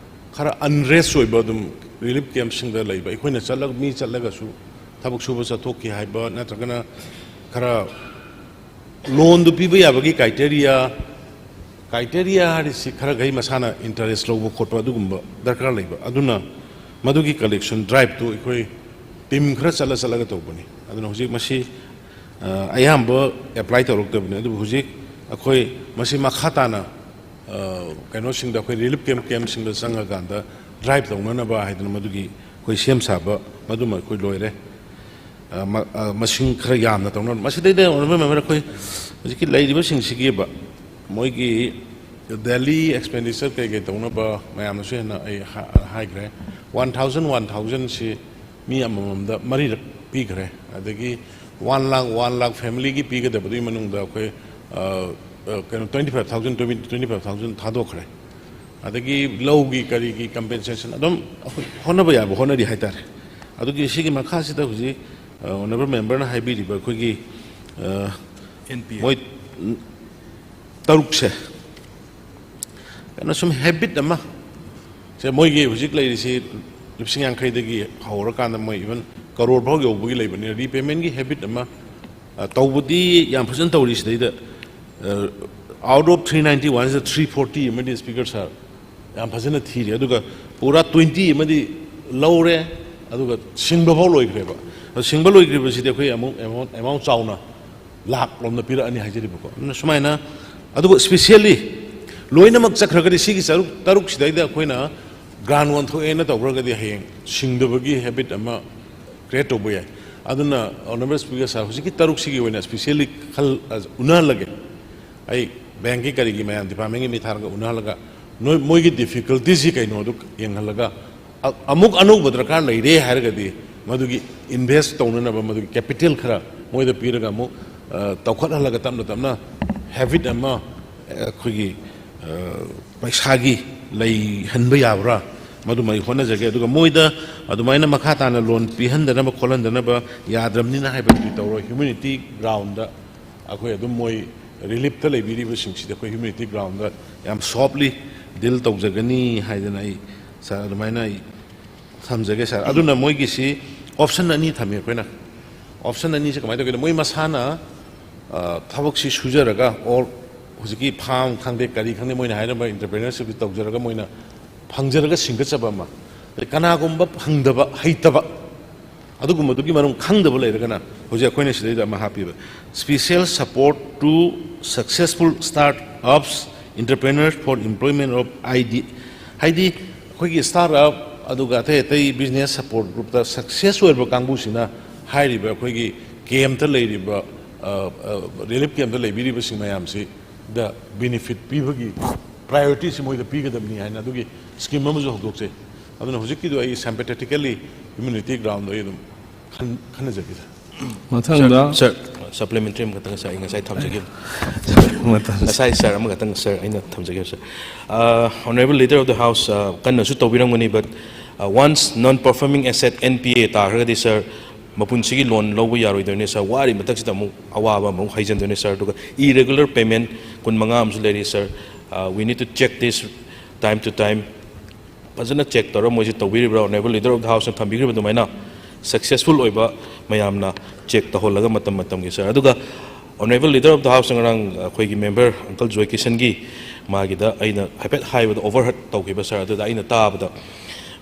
ꯈꯔ ꯑꯟꯔꯦꯁ ꯑꯣꯏꯕ, ꯑꯗꯨꯝ ꯔꯤꯂꯤꯐ ꯀꯦꯝꯞꯁꯤꯡꯗ ꯂꯩꯕ, ꯑꯩꯈꯣꯏꯅ ꯆꯠꯂꯒ, ꯃꯤ ꯆꯠꯂꯒꯁꯨ ꯊꯕꯛ ꯁꯨꯕ ꯆꯠꯊꯣꯛꯈꯤ ꯍꯥꯏꯕ, ꯅꯠꯇ꯭ꯔꯒꯅ ꯈꯔ ꯂꯣꯟꯗꯨ ꯄꯤꯕ ꯌꯥꯕꯒꯤ ꯀ꯭ꯔꯥꯏꯇꯦꯔꯤꯌꯥ, ꯀ꯭ꯔꯥꯏꯇꯦꯔꯤꯌꯥ ꯍꯥꯏꯔꯤꯁꯤ ꯈꯔꯈꯩ ꯃꯁꯥꯅ ꯏꯟꯇꯔꯦꯁ ꯂꯧꯕ ꯈꯣꯠꯄ ꯑꯗꯨꯒꯨꯝꯕ ꯗꯔꯀꯥꯔ ꯂꯩꯕ꯫ ꯑꯗꯨꯅ ꯃꯗꯨꯒꯤ ꯀꯂꯦꯛꯁꯟ ꯗ꯭ꯔꯥꯏꯕꯇꯨ ꯑꯩꯈꯣꯏ ꯇꯤꯝ ꯈꯔ ꯆꯠꯂ ꯆꯠꯂꯒ ꯇꯧꯕꯅꯤ꯫ ꯑꯗꯨꯅ ꯍꯧꯖꯤꯛ ꯃꯁꯤ ꯑ, ꯑꯌꯥꯝꯕ ꯑꯦꯄ꯭ꯂꯥꯏ ꯇꯧꯔꯛꯇꯕꯅꯤ꯫ ꯑꯗꯨꯕꯨ ꯍꯧꯖꯤꯛ ꯑꯩꯈꯣꯏ ꯃꯁꯤ ꯃꯈꯥ ꯇꯥꯅ, ꯑ, ꯀꯩꯅꯣꯁꯤꯡꯗ, ꯑꯩꯈꯣꯏ ꯔꯤꯂꯤꯐ ꯀꯦꯝꯞ ꯀꯦꯝꯞꯁꯤꯡꯗ ꯆꯪꯉꯀꯥꯟꯗ ꯗ꯭ꯔꯥꯏꯕ ꯇꯧꯅꯅꯕ ꯍꯥꯏꯗꯅ ꯃꯗꯨꯒꯤ ꯑꯩꯈꯣꯏ ꯁꯦꯝ ꯁꯥꯕ ꯃꯗꯨꯃ ꯑꯩꯈꯣꯏ ꯂꯣꯏꯔꯦ꯫ ꯑ, ꯃ-, ꯑ, ꯃꯁꯤꯡ ꯈꯔ ꯌꯥꯝꯅ ꯇꯧꯅꯕ꯫ ꯃꯁꯤꯗꯩꯗ ꯑꯣꯅꯔꯦꯕꯜ ꯃꯦꯝꯕꯔ, ꯑꯩꯈꯣꯏ ꯍꯧꯖꯤꯛꯀꯤ ꯂꯩꯔꯤꯕꯁꯤꯡꯁꯤꯒꯤ ꯃꯣꯏꯒꯤ ꯗꯦꯂꯤ ꯑꯦꯛꯁꯄꯦꯟꯗꯤꯆꯔ ꯀꯩꯀꯩ ꯇꯧꯅꯕ ꯃꯌꯥꯝꯅꯁꯨ ꯍꯦꯟꯅ ꯑꯩ ꯍꯥ-, ꯍꯥꯏꯈ꯭ꯔꯦ꯫ ꯋꯥꯟ ꯊꯥꯎꯖꯟ, ꯋꯥꯟ ꯊꯥꯎꯖꯟꯁꯤ ꯃꯤ ꯑꯃꯃꯝꯗ ꯃꯔꯤꯔꯛ ꯄꯤꯈ꯭ꯔꯦ꯫ ꯑꯗꯒꯤ ꯋꯥꯟ ꯂꯥꯈ, ꯋꯥꯟ ꯂꯥꯈ ꯐꯦꯃꯤꯂꯤꯒꯤ ꯄꯤꯒꯗꯕꯗꯨꯒꯤ ꯃꯅꯨꯡꯗ ꯑꯩꯈꯣꯏ, ꯑ, ꯑ, ꯀꯩꯅꯣ, twenty five thousand, twenty, twenty five thousand ꯊꯥꯗꯣꯛꯈ꯭ꯔꯦ꯫ ꯑꯗꯒꯤ ꯂꯧꯒꯤ ꯀꯔꯤꯒꯤ ꯀꯝꯄꯦꯟꯁꯦꯁꯟ ꯑꯗꯨꯝ ꯑꯩꯈꯣꯏ ꯍꯣꯠꯅꯕ ꯌꯥꯕ ꯍꯣꯠꯅꯔꯤ ꯍꯥꯏꯇꯥꯔꯦ꯫ ꯑꯗꯨꯒꯤ ꯁꯤꯒꯤ ꯃꯈꯥꯁꯤꯗ ꯍꯧꯖꯤꯛ, ꯑ, ꯑꯣꯅꯔꯦꯕꯜ ꯃꯦꯝꯕꯔꯅ ꯍꯥꯏꯕꯤꯔꯤꯕ ꯑꯩꯈꯣꯏꯒꯤ, ꯑ, ꯑꯦꯟ ꯄꯤ ꯑꯦ꯫ ꯃꯣꯏ ꯇꯔꯨꯛꯁꯦ, ꯀꯩꯅꯣ, ꯁꯨꯝ ꯍꯦꯕꯤꯠ ꯑꯃ, ꯁꯦ ꯃꯣꯏꯒꯤ ꯍꯧꯖꯤꯛ ꯂꯩꯔꯤꯁꯤ ꯂꯤꯁꯤꯡ ꯌꯥꯡꯈꯩꯗꯒꯤ ꯍꯧꯔꯀꯥꯟꯗ ꯃꯣꯏ ꯏꯚꯟ ꯀꯔꯣꯔ ꯐꯥꯎ ꯌꯧꯕꯒꯤ ꯂꯩꯕꯅꯤꯅ, ꯔꯤꯄꯦꯃꯦꯟꯒꯤ ꯍꯦꯕꯤꯠ ꯑꯃ, ꯑ, ꯇꯧꯕꯗꯤ ꯌꯥꯝ ꯐꯖꯅ ꯇꯧꯔꯤ꯫ ꯁꯤꯗꯩꯗ, ꯑ, out of three ninety one ꯁꯤꯗ three forty ꯑꯃꯗꯤ ꯁ꯭ꯄꯤꯀꯔ ꯁꯥꯔ ꯌꯥꯝ ꯐꯖꯅ ꯊꯤꯔꯤ꯫ ꯑꯗꯨꯒ ꯄꯨꯔꯥ twenty ꯑꯃꯗꯤ ꯂꯧꯔꯦ, ꯑꯗꯨꯒ ꯁꯤꯡꯕ ꯐꯥꯎ ꯂꯣꯏꯈ꯭ꯔꯦꯕ꯫ ꯑꯗꯨ ꯁꯤꯡꯕ ꯂꯣꯏꯈ꯭ꯔꯤꯕꯁꯤꯗꯤ ꯑꯩꯈꯣꯏ ꯑꯃꯨꯛ ꯑꯦꯃꯥꯎꯟ, ꯑꯦꯃꯥꯎꯟ ꯆꯥꯎꯅ ꯂꯥꯛ ꯂꯣꯝꯗ ꯄꯤꯔꯛꯑꯅꯤ ꯍꯥꯏꯖꯔꯤꯕꯀꯣ꯫ ꯑꯗꯨꯅ ꯁꯨꯃꯥꯏꯅ, ꯑꯗꯨꯒ ꯁ꯭ꯄꯤꯁꯦꯜꯂꯤ ꯂꯣꯏꯅꯃꯛ ꯆꯠꯈ꯭ꯔꯒꯗꯤ ꯁꯤꯒꯤ ꯆꯔꯨꯛ-, ꯇꯔꯨꯛꯁꯤꯗꯩꯗ ꯑꯩꯈꯣꯏꯅ ꯒ꯭ꯔꯥꯟ ꯑꯣꯟꯊꯣꯛꯑꯦꯅ ꯇꯧꯈ꯭ꯔꯒꯗꯤ ꯍꯌꯦꯡ ꯁꯤꯡꯗꯕꯒꯤ ꯍꯦꯕꯤꯠ ꯑꯃ ꯀ꯭ꯔꯤꯌꯦꯠ ꯇꯧꯕ ꯌꯥꯏ꯫ ꯑꯗꯨꯅ ꯑꯣꯅꯔꯦꯕꯜ ꯁ꯭ꯄꯤꯀꯔ ꯁꯥꯔ, ꯍꯧꯖꯤꯛꯀꯤ ꯇꯔꯨꯛꯁꯤꯒꯤ ꯑꯣꯏꯅ ꯁ꯭ꯄꯤꯁꯦꯜꯂꯤ ꯈꯜ-, ꯑ, ꯎꯅꯍꯜꯂꯒꯦ꯫ ꯑꯩ ꯕꯦꯡꯛꯀꯤ ꯀꯔꯤꯒꯤ ꯃꯌꯥꯝ ꯗꯤꯄꯥꯔꯠꯃꯦꯟꯒꯤ ꯃꯤ ꯊꯥꯔꯒ ꯎꯅꯍꯜꯂꯒ ꯅꯣꯏ, ꯃꯣꯏꯒꯤ ꯗꯤꯐꯤꯀꯜꯇꯤꯁꯤ ꯀꯩꯅꯣꯗꯨ ꯌꯦꯡꯍꯜꯂꯒ ꯑ-, ꯑꯃꯨꯛ ꯑꯅꯧꯕ ꯗꯔꯀꯥꯔ ꯂꯩꯔꯦ ꯍꯥꯏꯔꯒꯗꯤ ꯃꯗꯨꯒꯤ ꯏꯟꯚꯦꯁ ꯇꯧꯅꯅꯕ ꯃꯗꯨꯒꯤ ꯀꯦꯄꯤꯇꯦꯜ ꯈꯔ ꯃꯣꯏꯗ ꯄꯤꯔꯒ ꯑꯃꯨꯛ, ꯑ, ꯇꯧꯈꯠꯍꯜꯂꯒ ꯇꯞꯅ ꯇꯞꯅ ꯍꯦꯕꯤꯠ ꯑꯃ, ꯑ, ꯑꯩꯈꯣꯏꯒꯤ, ꯑ, ꯄꯩꯁꯥꯒꯤ ꯂꯩꯍꯟꯕ ꯌꯥꯕ꯭ꯔꯥ, ꯃꯗꯨꯃ ꯑꯩ ꯍꯣꯠꯅꯖꯒꯦ꯫ ꯑꯗꯨꯒ ꯃꯣꯏꯗ ꯑꯗꯨꯃꯥꯏꯅ ꯃꯈꯥ ꯇꯥꯅ ꯂꯣꯟ ꯄꯤꯍꯟꯗꯅꯕ ꯈꯣꯠꯍꯟꯗꯅꯕ ꯌꯥꯗ꯭ꯔꯕꯅꯤꯅ ꯍꯥꯏꯕꯗꯨꯗꯤ ꯇꯧꯔꯣꯏ꯫ ꯍ꯭ꯌꯨꯃꯦꯅꯤꯇꯤ ꯒ꯭ꯔꯥꯎꯟꯗ ꯑꯩꯈꯣꯏ ꯑꯗꯨꯝ ꯃꯣꯏ ꯔꯤꯂꯤꯞꯇ ꯂꯩꯕꯤꯔꯤꯕꯁꯤꯡꯁꯤꯗ ꯑꯩꯈꯣꯏ ꯍ꯭ꯌꯨꯃꯦꯅꯤꯇꯤ ꯒ꯭ꯔꯥꯎꯟꯗ ꯌꯥꯝ ꯁꯣꯐꯂꯤ ꯗꯤꯜ ꯇꯧꯖꯒꯅꯤ ꯍꯥꯏꯗꯅ ꯑꯩ, ꯁꯥꯔ, ꯑꯗꯨꯃꯥꯏꯅ ꯑꯩ ꯊꯝꯖꯒꯦ, ꯁꯥꯔ꯫ ꯑꯗꯨꯅ ꯃꯣꯏꯒꯤꯁꯤ ꯑꯣꯞꯁꯟ ꯑꯅꯤ ꯊꯝꯃꯤ ꯑꯩꯈꯣꯏꯅ꯫ ꯑꯣꯞꯁꯟ ꯑꯅꯤꯁꯦ ꯀꯃꯥꯏꯅ ꯇꯧꯒꯦꯗ, ꯃꯣꯏ ꯃꯁꯥꯅ, ꯑ, ꯊꯕꯛꯁꯤ ꯁꯨꯖꯔꯒ, ꯑꯣꯔ ꯍꯧꯖꯤꯛꯀꯤ ꯐꯥꯝ ꯈꯪꯗꯦ, ꯀꯔꯤ ꯈꯪꯗꯦ, ꯃꯣꯏꯅ ꯍꯥꯏꯔꯝꯕ ꯑꯦꯟꯇꯔꯄ꯭ꯔꯦꯅꯔꯁꯤꯞꯁꯤ ꯇꯧꯖꯔꯒ ꯃꯣꯏꯅ ꯐꯪꯖꯔꯒ ꯁꯤꯡꯒꯠꯆꯕ ꯑꯃ꯫ ꯑꯗꯩ ꯀꯅꯥꯒꯨꯝꯕ ꯐꯪꯗꯕ, ꯍꯩꯇꯕ, ꯑꯗꯨꯒꯨꯝꯕꯗꯨꯒꯤ ꯃꯔꯝ ꯈꯪꯗꯕ ꯂꯩꯔꯒꯅ ꯍꯧꯖꯤꯛ ꯑꯩꯈꯣꯏꯅ ꯁꯤꯗꯩꯗ ꯑꯃ ꯍꯥꯞꯄꯤꯕ, special support to successful start ups, entrepreneurs for employment of I D, ꯍꯥꯏꯗꯤ ꯑꯩꯈꯣꯏꯒꯤ ꯁ꯭ꯇꯥꯔꯠ ꯑꯞ ꯑꯗꯨꯒ ꯑꯇꯩ ꯑꯇꯩ ꯕꯤꯖꯤꯅꯦꯁ ꯁꯄꯣꯔꯠ ꯒ꯭ꯔꯨꯞꯇ ꯁꯛꯁꯦꯁ ꯑꯣꯏꯔꯕ ꯀꯥꯡꯕꯨꯁꯤꯅ ꯍꯥꯏꯔꯤꯕ ꯑꯩꯈꯣꯏꯒꯤ ꯀꯦꯝꯇ ꯂꯩꯔꯤꯕ, ꯔꯤꯂꯤꯐ ꯀꯦꯝꯇ ꯂꯩꯕꯤꯔꯤꯕꯁꯤꯡ ꯃꯌꯥꯝꯁꯤꯗ ꯕꯦꯅꯤꯐꯤꯠ ꯄꯤꯕꯒꯤ ꯄ꯭ꯔꯥꯏꯌꯣꯔꯤꯇꯤꯁꯤ ꯃꯣꯏꯗ ꯄꯤꯒꯗꯕꯅꯤ ꯍꯥꯏꯅ ꯑꯗꯨꯒꯤ ꯁ꯭ꯀꯤꯝ ꯑꯃꯁꯨ ꯍꯧꯗꯣꯛꯆꯩ꯫ ꯑꯗꯨꯅ ꯍꯧꯖꯤꯛꯀꯤꯗꯣ ꯑꯩ sympathetically humanity ground ꯑꯩ ꯑꯗꯨꯝ ꯈꯟ-, ꯈꯟꯅꯖꯒꯦ, ꯁꯥꯔ꯫ ꯃꯊꯪꯗ ꯁꯥꯔ, ꯁꯥꯔ, ꯁꯄ꯭ꯂꯤꯃꯦꯟꯇꯔꯤ ꯑꯃꯈꯛꯇꯪ, ꯁꯥꯔ, ꯑꯩ ꯉꯁꯥꯏ ꯊꯝꯖꯒꯦ꯫ ꯃꯇꯝ ꯉꯁꯥꯏ ꯁꯥꯔ ꯑꯃꯈꯛꯇꯪ, ꯁꯥꯔ, ꯑꯩꯅ ꯊꯝꯖꯒꯦ, ꯁꯥꯔ꯫ ꯑ, Honorable Leader of the House, ꯑ, ꯀꯟꯅꯁꯨ ꯇꯧꯕꯤꯔꯝꯒꯅꯤ, but, ꯑ, once non performing asset N P A ꯇꯥꯈ꯭ꯔꯒꯗꯤ, ꯁꯥꯔ, ꯃꯄꯨꯟꯁꯤꯒꯤ ꯂꯣꯟ ꯂꯧꯕ ꯌꯥꯔꯣꯏꯗꯣꯏꯅꯦ, ꯁꯥꯔ꯫ ꯋꯥꯔꯤ ꯃꯊꯛꯁꯤꯗ ꯑꯃꯨꯛ ꯑꯋꯥꯕ ꯑꯃꯨꯛ ꯍꯩꯖꯤꯟꯗꯣꯏꯅꯦ, ꯁꯥꯔ꯫ ꯑꯗꯨꯒ irregular payment ꯀꯨꯟꯃꯉꯥ ꯑꯃꯁꯨ ꯂꯩꯔꯤ, ꯁꯥꯔ꯫ ꯑ, we need to check this time to time꯫ ꯐꯖꯅ ꯆꯦꯛ ꯇꯧꯔꯒ ꯃꯣꯏꯁꯦ ꯇꯧꯕꯤꯔꯤꯕ꯭ꯔꯥ, Honorable Leader of the Houseꯅ ꯊꯝꯕꯤꯈ꯭ꯔꯤꯕ ꯑꯗꯨꯃꯥꯏꯅ successful ꯑꯣꯏꯕ ꯃꯌꯥꯝꯅ ꯆꯦꯛ ꯇꯧꯍꯜꯂꯒ ꯃꯇꯝ ꯃꯇꯝꯒꯤ, ꯁꯥꯔ꯫ ꯑꯗꯨꯒ Honorable Leader of the Houseꯅ ꯉꯔꯥꯡ ꯑꯩꯈꯣꯏꯒꯤ ꯃꯦꯝꯕꯔ ꯑꯪꯀꯜ ꯖꯣꯏ ꯀꯤꯁꯟꯒꯤ ꯃꯥꯒꯤꯗ ꯑꯩꯅ ꯍꯥꯏꯐꯦꯠ ꯍꯥꯏꯕꯗ, overheard ꯇꯧꯈꯤꯕ, ꯁꯥꯔ꯫ ꯑꯗꯨꯗ ꯑꯩꯅ ꯇꯥꯕꯗ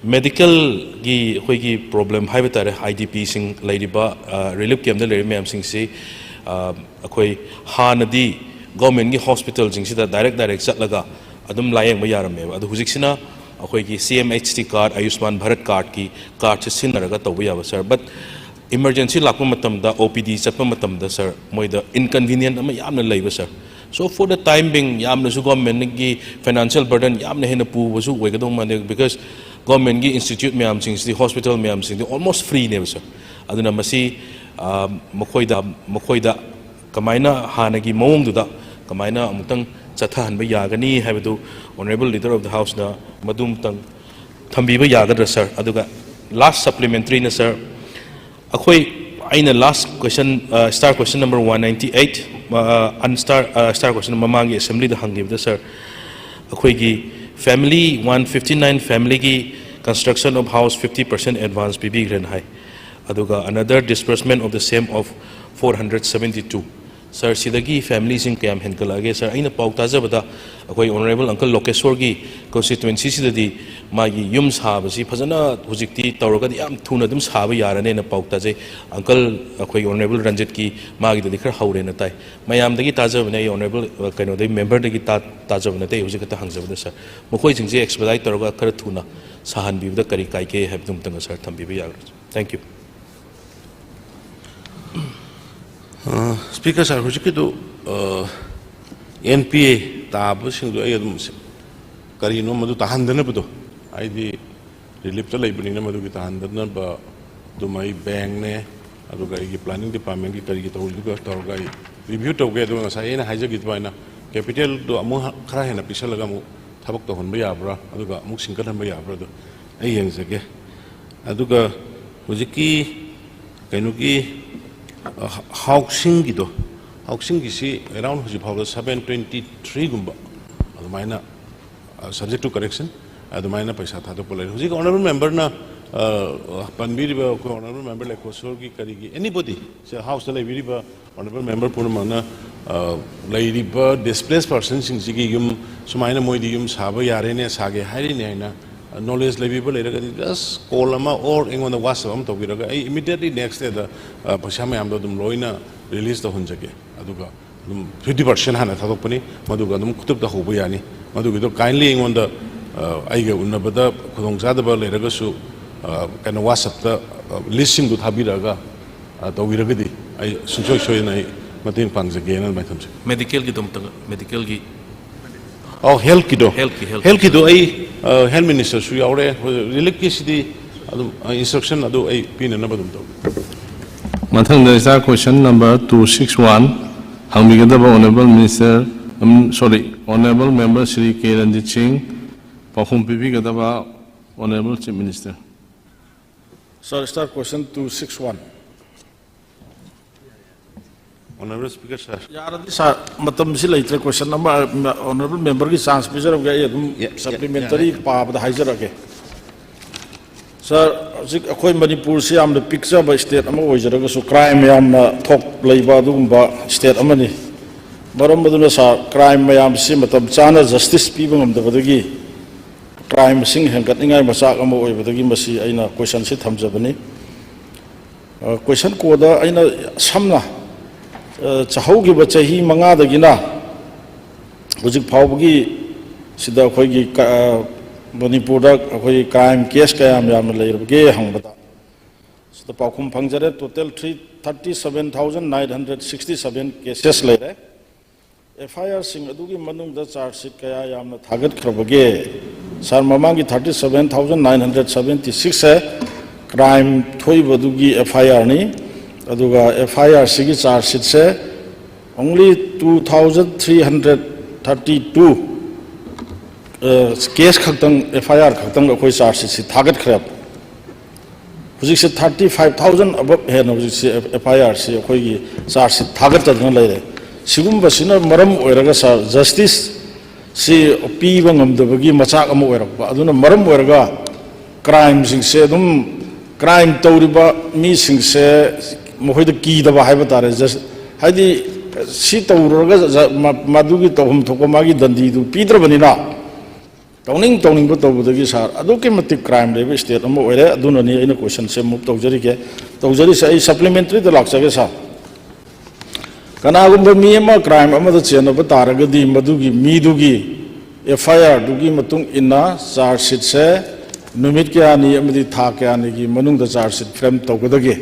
ꯃꯦꯗꯤꯀꯦꯜꯒꯤ ꯑꯩꯈꯣꯏꯒꯤ ꯄ꯭ꯔꯣꯕ꯭ꯂꯦꯝ ꯍꯥꯏꯕ ꯇꯥꯔꯦ, ꯑꯥꯏ ꯗꯤ ꯄꯤꯁꯤꯡ ꯂꯩꯔꯤꯕ, ꯔꯤꯂꯤꯐ ꯀꯦꯝꯗ ꯂꯩꯔꯤꯕ ꯃꯌꯥꯝꯁꯤꯡꯁꯤ, ꯑ, ꯑꯩꯈꯣꯏ ꯍꯥꯟꯅꯗꯤ ꯒꯣꯔꯃꯦꯟꯒꯤ ꯍꯣꯁꯄꯤꯇꯥꯜꯁꯤꯡꯁꯤꯗ direct direct ꯆꯠꯂꯒ ꯑꯗꯨꯝ ꯂꯥꯌꯦꯡꯕ ꯌꯥꯔꯝꯃꯦꯕ꯫ ꯑꯗꯣ ꯍꯧꯖꯤꯛꯁꯤꯅ ꯑꯩꯈꯣꯏꯒꯤ C M H T card, ꯑꯌꯨꯁꯃꯥꯟ ꯚꯥꯔꯠ cardꯀꯤ cardꯁꯦ ꯁꯤꯖꯤꯟꯅꯔꯒ ꯇꯧꯕ ꯌꯥꯕ, ꯁꯥꯔ꯫ But emergency ꯂꯥꯛꯄ ꯃꯇꯝꯗ, O P D ꯆꯠꯄ ꯃꯇꯝꯗ, ꯁꯥꯔ, ꯃꯣꯏꯗ inconvenient ꯑꯃ ꯌꯥꯝꯅ ꯂꯩꯕ, ꯁꯥꯔ꯫ So for the time being, ꯌꯥꯝꯅꯁꯨ ꯒꯣꯔꯃꯦꯟꯒꯤ financial burden ꯌꯥꯝꯅ ꯍꯦꯟꯅ ꯄꯨꯕꯁꯨ ꯑꯣꯏꯒꯗꯧ ꯃꯥꯟꯗꯦ, because ꯒꯣꯔꯃꯦꯟꯒꯤ institute ꯃꯌꯥꯝꯁꯤꯡꯁꯤꯗꯤ, ꯍꯣꯁꯄꯤꯇꯥꯜ ꯃꯌꯥꯝꯁꯤꯡꯗꯤ almost freeꯅꯦꯕ, ꯁꯥꯔ꯫ ꯑꯗꯨꯅ ꯃꯁꯤ, ꯑ, ꯃꯈꯣꯏꯗ, ꯃꯈꯣꯏꯗ ꯀꯃꯥꯏꯅ ꯍꯥꯟꯅꯒꯤ ꯃꯑꯣꯡꯗꯨꯗ ꯀꯃꯥꯏꯅ ꯑꯃꯨꯛꯇꯪ ꯆꯠꯊꯍꯟꯕ ꯌꯥꯒꯅꯤ ꯍꯥꯏꯕꯗꯨ Honorable Leader of the Houseꯅ ꯃꯗꯨꯝꯇꯪ ꯊꯝꯕꯤꯕ ꯌꯥꯒꯗ꯭ꯔꯥ, ꯁꯥꯔ? ꯑꯗꯨꯒ last supplementaryꯅ, ꯁꯥꯔ, ꯑꯩꯈꯣꯏ, ꯑꯩꯅ last question, ꯑ, star question number one ninety eight, ꯑ, unstar, ꯑ, star question ꯃꯃꯥꯡꯒꯤ assemblyꯗ ꯍꯪꯈꯤꯕꯗ, ꯁꯥꯔ, ꯑꯩꯈꯣꯏꯒꯤ family one fifty nine familyꯒꯤ construction of house fifty percent advance ꯄꯤꯕꯤꯈ꯭ꯔꯦꯅ ꯍꯥꯏ꯫ ꯑꯗꯨꯒ another disbursement of the same of four hundred seventy two꯫ ꯁꯥꯔ, ꯁꯤꯗꯒꯤ ꯐꯦꯃꯤꯂꯤꯁꯤꯡ ꯀꯌꯥꯝ ꯍꯦꯟꯒꯠꯂꯛꯑꯒꯦ? ꯁꯥꯔ, ꯑꯩꯅ ꯄꯥꯎ ꯇꯥꯖꯕꯗ ꯑꯩꯈꯣꯏ Honorable uncle ꯂꯣꯀꯦꯁꯣꯔꯒꯤ constituencyꯁꯤꯗꯗꯤ ꯃꯥꯒꯤ ꯌꯨꯝ ꯁꯥꯕꯁꯤ ꯐꯖꯅ ꯍꯧꯖꯤꯛꯇꯤ ꯇꯧꯔꯒꯗꯤ ꯌꯥꯝ ꯊꯨꯅ ꯑꯗꯨꯝ ꯁꯥꯕ ꯌꯥꯔꯅꯦꯅ ꯄꯥꯎ ꯇꯥꯖꯩ꯫ Uncle, ꯑꯩꯈꯣꯏ Honorable ꯔꯟꯖꯤꯠꯀꯤ ꯃꯥꯒꯤꯗꯗꯤ ꯈꯔ ꯍꯧꯔꯦꯅ ꯇꯥꯏ꯫ ꯃꯌꯥꯝꯗꯒꯤ ꯇꯥꯖꯕꯅꯦ ꯑꯩ, Honorable, ꯑ, ꯀꯩꯅꯣꯗꯒꯤ, ꯃꯦꯝꯕꯔꯗꯒꯤ ꯇꯥ-, ꯇꯥꯖꯕ ꯅꯠꯇꯦ꯫ ꯑꯩ ꯍꯧꯖꯤꯛ ꯈꯛꯇ ꯍꯪꯖꯕꯗ, ꯁꯥꯔ, ꯃꯈꯣꯏꯁꯤꯡꯁꯦ expedite ꯇꯧꯔꯒ ꯈꯔ ꯊꯨꯅ ꯁꯥꯍꯟꯕꯤꯕꯗ ꯀꯔꯤ ꯀꯥꯏꯒꯦ ꯍꯥꯏꯕꯗꯨ ꯑꯃꯨꯛꯇꯪꯒ, ꯁꯥꯔ, ꯊꯝꯕꯤꯕ ꯌꯥꯒꯗ꯭ꯔꯥ? Thank you꯫ ꯑ, ꯁ꯭ꯄꯤꯀꯔ ꯁꯥꯔ, ꯍꯧꯖꯤꯛꯀꯤꯗꯨ, ꯑ, ꯑꯦꯟ ꯄꯤ ꯑꯦ ꯇꯥꯕꯁꯤꯡꯗꯣ ꯑꯩ ꯑꯗꯨꯝ ꯁꯤ-, ꯀꯔꯤꯅꯣ ꯃꯗꯨ ꯇꯥꯍꯟꯗꯅꯕꯗꯣ, ꯍꯥꯏꯗꯤ ꯔꯤꯂꯤꯞꯇ ꯂꯩꯕꯅꯤꯅ ꯃꯗꯨꯒꯤ ꯇꯥꯍꯟꯗꯅꯕ ꯑꯗꯨꯝ ꯑꯩ ꯕꯦꯡꯅꯦ, ꯑꯗꯨꯒ ꯑꯩꯒꯤ ꯄ꯭ꯂꯥꯅꯤꯡ ꯗꯤꯄꯥꯔꯠꯃꯦꯟꯒꯤ ꯀꯔꯤꯒꯤ ꯇꯧꯔꯤꯗꯨꯒ ꯇꯧꯔꯒ ꯑꯩ ꯔꯤꯚ꯭ꯌꯨ ꯇꯧꯒꯦ꯫ ꯑꯗꯨꯒ ꯉꯁꯥꯏ ꯑꯩꯅ ꯍꯥꯏꯖꯈꯤꯕ ꯑꯗꯨꯃꯥꯏꯅ ꯀꯦꯄꯤꯇꯦꯜꯗꯣ ꯑꯃꯨꯛ ꯍ-, ꯈꯔ ꯍꯦꯟꯅ ꯄꯤꯁꯜꯂꯒ ꯑꯃꯨꯛ ꯊꯕꯛ ꯇꯧꯍꯟꯕ ꯌꯥꯕ꯭ꯔꯥ, ꯑꯗꯨꯒ ꯑꯃꯨꯛ ꯁꯤꯡꯀꯠꯍꯟꯕ ꯌꯥꯕ꯭ꯔꯥ, ꯑꯗꯨ ꯑꯩ ꯌꯦꯡꯖꯒꯦ꯫ ꯑꯗꯨꯒ ꯍꯧꯖꯤꯛꯀꯤ ꯀꯩꯅꯣꯒꯤ, ꯑ, ꯍꯥꯎꯁꯤꯡꯒꯤꯗꯣ, ꯍꯥꯎꯁꯤꯡꯒꯤꯁꯤ around ꯍꯧꯖꯤꯛ ꯐꯥꯎꯕꯗ seven twenty three ꯒꯨꯝꯕ ꯑꯗꯨꯃꯥꯏꯅ, ꯑ, subject to correction, ꯑꯗꯨꯃꯥꯏꯅ ꯄꯩꯁꯥ ꯊꯥꯗꯣꯛꯄ ꯂꯩꯔꯦ꯫ ꯍꯧꯖꯤꯛ honourable member ꯅ, ꯑ, ꯄꯟꯕꯤꯔꯤꯕ ꯑꯩꯈꯣꯏ honourable member ꯂꯩꯈꯣꯁꯣꯔꯒꯤ ꯀꯔꯤꯒꯤ, anybody, ꯁꯦ ꯍꯥꯎꯁꯇ ꯂꯩꯕꯤꯔꯤꯕ honourable member ꯄꯨꯝꯅꯃꯛꯅ, ꯑ, ꯂꯩꯔꯤꯕ displaced person ꯁꯤꯡꯁꯤꯒꯤ ꯌꯨꯝ ꯁꯨꯃꯥꯏꯅ ꯃꯣꯏꯗꯤ ꯌꯨꯝ ꯁꯥꯕ ꯌꯥꯔꯦꯅꯦ, ꯁꯥꯒꯦ ꯍꯥꯏꯔꯤꯅꯦ ꯍꯥꯏꯅ, ꯑ, knowledge ꯂꯩꯕꯤꯕ ꯂꯩꯔꯒꯗꯤ just call ꯑꯃ or ꯑꯩꯉꯣꯟꯗ WhatsApp ꯑꯃ ꯇꯧꯕꯤꯔꯒ ꯑꯩ immediately next day ꯗ, ꯑ, ꯄꯩꯁꯥ ꯃꯌꯥꯝꯗꯣ ꯑꯗꯨꯝ ꯂꯣꯏꯅ release ꯇꯧꯍꯟꯖꯒꯦ꯫ ꯑꯗꯨꯒ ꯑꯗꯨꯝ fifty percent ꯍꯥꯟꯅ ꯊꯥꯗꯣꯛꯄꯅꯤ, ꯃꯗꯨꯒ ꯑꯗꯨꯝ ꯈꯨꯗꯛꯇ ꯍꯧꯕ ꯌꯥꯅꯤ꯫ ꯃꯗꯨꯒꯤꯗꯣ kindly ꯑꯩꯉꯣꯟꯗ, ꯑ, ꯑꯩꯒ ꯎꯅꯕꯗ ꯈꯨꯗꯣꯡꯆꯥꯗꯕ ꯂꯩꯔꯒꯁꯨ, ꯑ, ꯀꯩꯅꯣ, WhatsApp ꯇ, ꯑ, list ꯁꯤꯡꯗꯨ ꯊꯥꯕꯤꯔꯛꯑꯒ, ꯑ, ꯇꯧꯕꯤꯔꯒꯗꯤ ꯑꯩ ꯁꯨꯡꯁꯣꯏ ꯁꯣꯏꯗꯅ ꯑꯩ ꯃꯇꯦꯡ ꯄꯥꯡꯖꯒꯦꯅ ꯑꯗꯨꯃꯥꯏꯅ ꯊꯝꯖꯒꯦ꯫ Medical ꯒꯤꯗꯣ ꯑꯝꯇꯪ, medical ꯒꯤ꯫ ꯑꯧ, health ꯀꯤꯗꯣ꯫ Health ꯀꯤ, health ꯀꯤ꯫ Health ꯀꯤꯗꯣ ꯑꯩ, ꯑ, health minister ꯁꯨ ꯌꯥꯎꯔꯦ꯫ Relief ꯀꯤꯁꯤꯗꯤ ꯑꯗꯨꯝ, ꯑ, instruction ꯑꯗꯨ ꯑꯩ ꯄꯤꯅꯅꯕ ꯑꯗꯨꯝ ꯇꯧꯒꯦ꯫ ꯃꯊꯪꯗ sir, question number two six one ꯍꯪꯕꯤꯒꯗꯕ honourable minister, ꯎꯝ, sorry, honourable member ꯁ꯭ꯔꯤ ꯀꯦ ꯔꯟꯖꯤꯠ ꯁꯤꯡ, ꯄꯥꯎꯈꯨꯝ ꯄꯤꯕꯤꯒꯗꯕ honourable Chief Minister꯫ Sir, sir, question two six one꯫ Honourable Speaker, sir꯫ ꯌꯥꯔꯗꯤ sir, ꯃꯇꯝꯁꯤ ꯂꯩꯇ꯭ꯔꯦ, question ꯑꯃ, honourable member ꯒꯤ chance ꯄꯤꯖꯔꯝꯒꯦ, ꯑꯩ ꯑꯗꯨꯝ ꯌꯥ-, ꯌꯥ-, supplementary ꯌꯥꯅꯤ꯫ ꯄꯥꯕꯗ ꯍꯥꯏꯖꯔꯛꯑꯒꯦ꯫ Sir, ꯍꯧꯖꯤꯛ ꯑꯩꯈꯣꯏ ꯃꯅꯤꯄꯨꯔꯁꯤ ꯌꯥꯝꯅ ꯄꯤꯛꯆꯕ state ꯑꯃ ꯑꯣꯏꯖꯔꯒꯁꯨ, crime ꯌꯥꯝꯅ ꯊꯣꯛ ꯂꯩꯕ ꯑꯗꯨꯒꯨꯝꯕ state ꯑꯃꯅꯤ꯫ ꯃꯔꯝ ꯑꯗꯨꯅ sir, crime ꯃꯌꯥꯝꯁꯤ ꯃꯇꯝ ꯆꯥꯅ justice ꯄꯤꯕ ꯉꯝꯗꯕꯗꯒꯤ crime ꯃꯁꯤꯡ ꯍꯦꯟꯒꯠꯅꯤꯡꯉꯥꯏ ꯃꯆꯥꯛ ꯑꯃ ꯑꯣꯏꯕꯗꯒꯤ ꯃꯁꯤ ꯑꯩꯅ question ꯁꯤ ꯊꯝꯖꯕꯅꯤ꯫ ꯑ, question ꯀꯣꯗ ꯑꯩꯅ ꯁꯝꯅ, ꯑ, ꯆꯍꯧꯈꯤꯕ ꯆꯍꯤ ꯃꯉꯥꯗꯒꯤꯅ ꯍꯧꯖꯤꯛ ꯐꯥꯎꯕꯒꯤ ꯁꯤꯗ ꯑꯩꯈꯣꯏꯒꯤ ꯀ-, ꯑ, ꯃꯅꯤꯄꯨꯔꯗ ꯑꯩꯈꯣꯏꯒꯤ crime case ꯀꯌꯥꯝ ꯌꯥꯝꯅ ꯂꯩꯔꯕꯒꯦ ꯍꯪꯕꯗ, ꯄꯥꯎꯈꯨꯝ ꯐꯪꯖꯔꯦ꯫ Total three thirty seven thousand nine hundred sixty seven cases ꯂꯩꯔꯦ꯫ F I R ꯁꯤꯡ ꯑꯗꯨꯒꯤ ꯃꯅꯨꯡꯗ charge sheet ꯀꯌꯥ ꯌꯥꯝꯅ ꯊꯥꯒꯠꯈ꯭ꯔꯕꯒꯦ? Sir, ꯃꯃꯥꯡꯒꯤ thirty seven thousand nine hundred seventy six say crime ꯊꯣꯛꯏꯕꯗꯨꯒꯤ F I R ꯅꯤ꯫ ꯑꯗꯨꯒ F I R ꯁꯤꯒꯤ charge sheet ꯁꯦ only two thousand three hundred thirty two case ꯈꯛꯇꯪ, F I R ꯈꯛꯇꯪ ꯑꯩꯈꯣꯏ charge sheet ꯁꯤ ꯊꯥꯒꯠꯈ꯭ꯔꯦꯕ꯫ ꯍꯧꯖꯤꯛꯁꯦ thirty five thousand above ꯍꯦꯟꯅ ꯍꯧꯖꯤꯛꯁꯦ F I R ꯁꯤ ꯑꯩꯈꯣꯏꯒꯤ charge sheet ꯊꯥꯒꯠꯇꯗꯅ ꯂꯩꯔꯦ꯫ ꯁꯤꯒꯨꯝꯕꯁꯤꯅ ꯃꯔꯝ ꯑꯣꯏꯔꯒ, sir, justice ꯁꯤ ꯄꯤꯕ ꯉꯝꯗꯕꯒꯤ ꯃꯆꯥꯛ ꯑꯃ ꯑꯣꯏꯔꯛꯄ꯫ ꯑꯗꯨꯅ ꯃꯔꯝ ꯑꯣꯏꯔꯒ crime ꯁꯤꯡꯁꯦ ꯑꯗꯨꯝ, crime ꯇꯧꯔꯤꯕ ꯃꯤꯁꯤꯡꯁꯦ ꯃꯈꯣꯏꯗ ꯀꯤꯗꯕ ꯍꯥꯏꯕ ꯇꯥꯔꯦ꯫ Just, ꯍꯥꯏꯗꯤ, ꯁꯤ ꯇꯧꯔꯨꯔꯒ ꯖ-, ꯃ-, ꯃꯗꯨꯒꯤ ꯇꯧꯐꯝ ꯊꯣꯛꯄ ꯃꯥꯒꯤ ꯗꯟꯗꯤꯗꯨ ꯄꯤꯗ꯭ꯔꯕꯅꯤꯅ, ꯇꯧꯅꯤꯡ ꯇꯧꯅꯤꯡꯕ ꯇꯧꯕꯗꯒꯤ, sir, ꯑꯗꯨꯛꯀꯤ ꯃꯇꯤꯛ crime ꯂꯩꯕ state ꯑꯃ ꯑꯣꯏꯔꯦ꯫ ꯑꯗꯨꯅꯅꯤ ꯑꯩꯅ question ꯁꯦ move ꯇꯧꯖꯔꯤꯒꯦ, ꯇꯧꯖꯔꯤꯁꯦ꯫ ꯑꯩ supplementary ꯗ ꯂꯥꯛꯆꯒꯦ, sir꯫ ꯀꯅꯥꯒꯨꯝꯕ ꯃꯤ ꯑꯃ crime ꯑꯃꯗ ꯆꯦꯟꯅꯕ ꯇꯥꯔꯒꯗꯤ, ꯃꯗꯨꯒꯤ ꯃꯤꯗꯨꯒꯤ F I R ꯗꯨꯒꯤ ꯃꯇꯨꯡ ꯏꯟꯅ charge sheet ꯁꯦ ꯅꯨꯃꯤꯠ ꯀꯌꯥꯅꯤ ꯑꯃꯗꯤ ꯊꯥ ꯀꯌꯥꯅꯤꯒꯤ ꯃꯅꯨꯡꯗ charge sheet frame ꯇꯧꯒꯗꯒꯦ?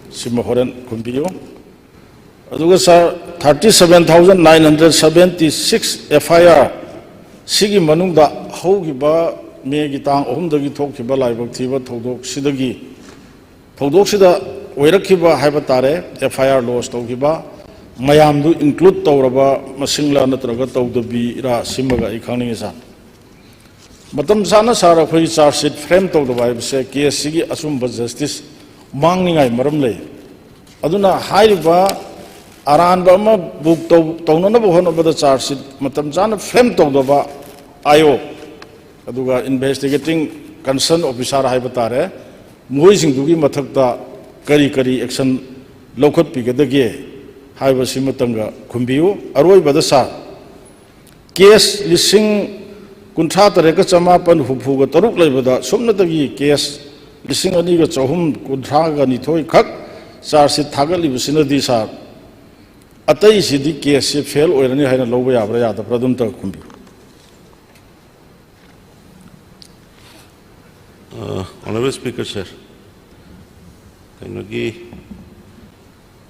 ꯁꯤꯃ ꯍꯣꯔꯦꯟ ꯈꯨꯝꯕꯤꯌꯨ꯫ ꯑꯗꯨꯒ, sir, thirty seven thousand nine hundred seventy six F I R ꯁꯤꯒꯤ ꯃꯅꯨꯡꯗ ꯍꯧꯈꯤꯕ ꯃꯦꯒꯤ ꯇꯥꯡ ꯑꯍꯨꯝꯗꯒꯤ ꯊꯣꯛꯈꯤꯕ ꯂꯥꯏꯕꯛ ꯊꯤꯕ ꯊꯧꯗꯣꯛꯁꯤꯗꯒꯤ, ꯊꯧꯗꯣꯛꯁꯤꯗ ꯑꯣꯏꯔꯛꯈꯤꯕ ꯍꯥꯏꯕ ꯇꯥꯔꯦ, F I R lodge ꯇꯧꯈꯤꯕ ꯃꯌꯥꯝꯗꯨ include ꯇꯧꯔꯕ ꯃꯁꯤꯡꯂ ꯅꯠꯇ꯭ꯔꯒ ꯇꯧꯗꯕꯤꯔꯥ, ꯁꯤꯃꯒ ꯑꯩ ꯈꯪꯅꯤꯡꯉꯤ, sir꯫ ꯃꯇꯝ ꯆꯥꯅ, sir, ꯑꯩꯈꯣꯏꯒꯤ charge sheet frame ꯇꯧꯗꯕ ꯍꯥꯏꯕꯁꯦ case ꯁꯤꯒꯤ ꯑꯆꯨꯝꯕ justice ꯃꯥꯡꯅꯤꯡꯉꯥꯏ ꯃꯔꯝ ꯂꯩ꯫ ꯑꯗꯨꯅ ꯍꯥꯏꯔꯤꯕ ꯑꯔꯥꯟꯕ ꯑꯃ book ꯇꯧ-, ꯇꯧꯅꯅꯕ ꯍꯣꯠꯅꯕꯗ charge sheet ꯃꯇꯝ ꯆꯥꯅ frame ꯇꯧꯗꯕ I O, ꯑꯗꯨꯒ investigating concern officer ꯍꯥꯏꯕ ꯇꯥꯔꯦ, ꯃꯈꯣꯏꯁꯤꯡꯗꯨꯒꯤ ꯃꯊꯛꯇ ꯀꯔꯤ ꯀꯔꯤ action ꯂꯧꯈꯠꯄꯤꯒꯗꯒꯦ ꯍꯥꯏꯕꯁꯤꯃꯇꯪꯒ ꯈꯨꯝꯕꯤꯌꯨ꯫ ꯑꯔꯣꯏꯕꯗ, sir, case ꯂꯤꯁꯤꯡ ꯀꯨꯟꯊ꯭ꯔꯥ ꯇꯔꯦꯠꯀ ꯆꯃꯥꯄꯟ ꯍꯨꯝꯐꯨꯒ ꯇꯔꯨꯛ ꯂꯩꯕꯗ ꯁꯨꯞꯅꯇꯒꯤ case ꯂꯤꯁꯤꯡ ꯑꯅꯤꯒ ꯆꯍꯨꯝ ꯀꯨꯟꯊ꯭ꯔꯥꯒ ꯅꯤꯊꯣꯏ ꯈꯛ charge sheet ꯊꯥꯒꯠꯂꯤꯕꯁꯤꯅꯗꯤ, sir, ꯑꯇꯩꯁꯤꯗꯤ case ꯁꯤ fail ꯑꯣꯏꯔꯅꯤ ꯍꯥꯏꯅ ꯂꯧꯕ ꯌꯥꯕ꯭ꯔꯥ ꯌꯥꯗꯕ꯭ꯔꯥ, ꯑꯗꯨꯝꯇ ꯈꯨꯝꯕꯤꯌꯨ꯫ Uh, Honorable Speaker, sir, ꯀꯩꯅꯣꯒꯤ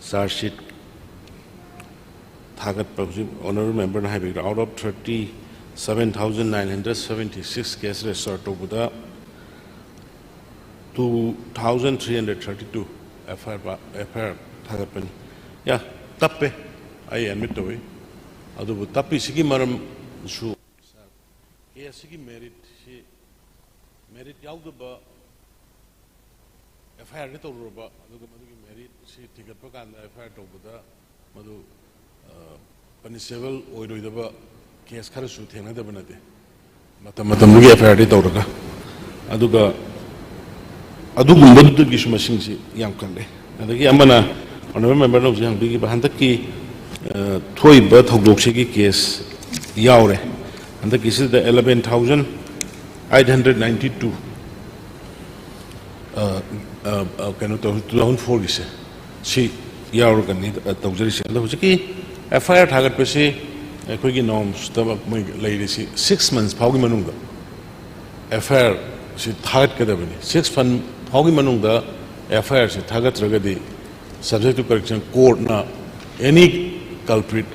ꯆꯥꯔꯖ ꯁꯤꯠ ꯊꯥꯒꯠꯄ ꯍꯧꯖꯤꯛ honourable ꯃꯦꯝꯕꯔꯅ ꯍꯥꯏꯕꯤꯈ꯭ꯔꯥ, out of thirty seven thousand nine hundred seventy six case register ꯇꯧꯕꯗ two thousand three hundred thirty two FIR ꯊꯥꯒꯠꯄꯅꯤ꯫ ꯌꯥ, ꯇꯞꯄꯦ, ꯑꯩ ꯑꯦꯗꯃꯤꯠ ꯇꯧꯏ꯫ ꯑꯗꯨꯕꯨ ꯇꯞꯄꯤꯁꯤꯒꯤ ꯃꯔꯝꯁꯨ ꯀꯦꯁꯁꯤꯒꯤ ꯃꯦꯔꯤꯠꯁꯤ, ꯃꯦꯔꯤꯠ ꯌꯥꯎꯗꯕ FIRꯗꯤ ꯇꯧꯔꯨꯔꯕ, ꯑꯗꯨꯒ ꯃꯗꯨꯒꯤ ꯃꯦꯔꯤꯠꯁꯤ ꯊꯤꯒꯠꯄ ꯀꯥꯟꯗ FIR ꯇꯧꯕꯗ ꯃꯗꯨ ꯄꯅꯤꯁꯦꯕꯜ ꯑꯣꯏꯔꯣꯏꯗꯕ ꯀꯦꯁ ꯈꯔꯁꯨ ꯊꯦꯡꯅꯗꯕ ꯅꯠꯇꯦ꯫ ꯃꯇꯝ ꯃꯇꯝꯗꯨꯒꯤ FIRꯗꯤ ꯇꯧꯔꯒ, ꯑꯗꯨꯒ ꯑꯗꯨꯒꯨꯝꯕꯗꯨꯗꯒꯤꯁꯨ ꯃꯁꯤꯡꯁꯤ ꯌꯥꯝ ꯀꯜꯂꯦ꯫ ꯑꯗꯒꯤ ꯑꯃꯅ ꯑꯣꯅꯔꯦꯕꯜ ꯃꯦꯝꯕꯔꯅ ꯍꯧꯖꯤꯛ ꯍꯪꯕꯤꯈꯤꯕ ꯍꯟꯗꯛꯀꯤ ꯑ, ꯊꯣꯛꯏꯕ ꯊꯧꯗꯣꯛꯁꯤꯒꯤ ꯀꯦꯁ ꯌꯥꯎꯔꯦ꯫ ꯍꯟꯗꯛꯀꯤꯁꯤꯗ eleven thousand eight hundred ninety two, ꯑ, ꯑ, ꯑ, ꯀꯩꯅꯣ ꯇꯧ, two thousand fourꯒꯤꯁꯦ ꯁꯤ ꯌꯥꯎꯔꯒꯅꯤ, ꯑ, ꯇꯧꯖꯔꯤꯁꯦ꯫ ꯑꯗꯣ ꯍꯧꯖꯤꯛꯀꯤ FIR ꯊꯥꯒꯠꯄꯁꯤ ꯑꯩꯈꯣꯏꯒꯤ ꯅꯣꯔꯝꯁꯇ ꯃꯣꯏ ꯂꯩꯔꯤꯁꯤ six months ꯐꯥꯎꯒꯤ ꯃꯅꯨꯡꯗ FIRꯁꯤ ꯊꯥꯒꯠꯀꯗꯕꯅꯤ꯫ Six months ꯐꯥꯎꯒꯤ ꯃꯅꯨꯡꯗ FIRꯁꯤ ꯊꯥꯒꯠꯇ꯭ꯔꯒꯗꯤ subject to correction courtꯅ any culprit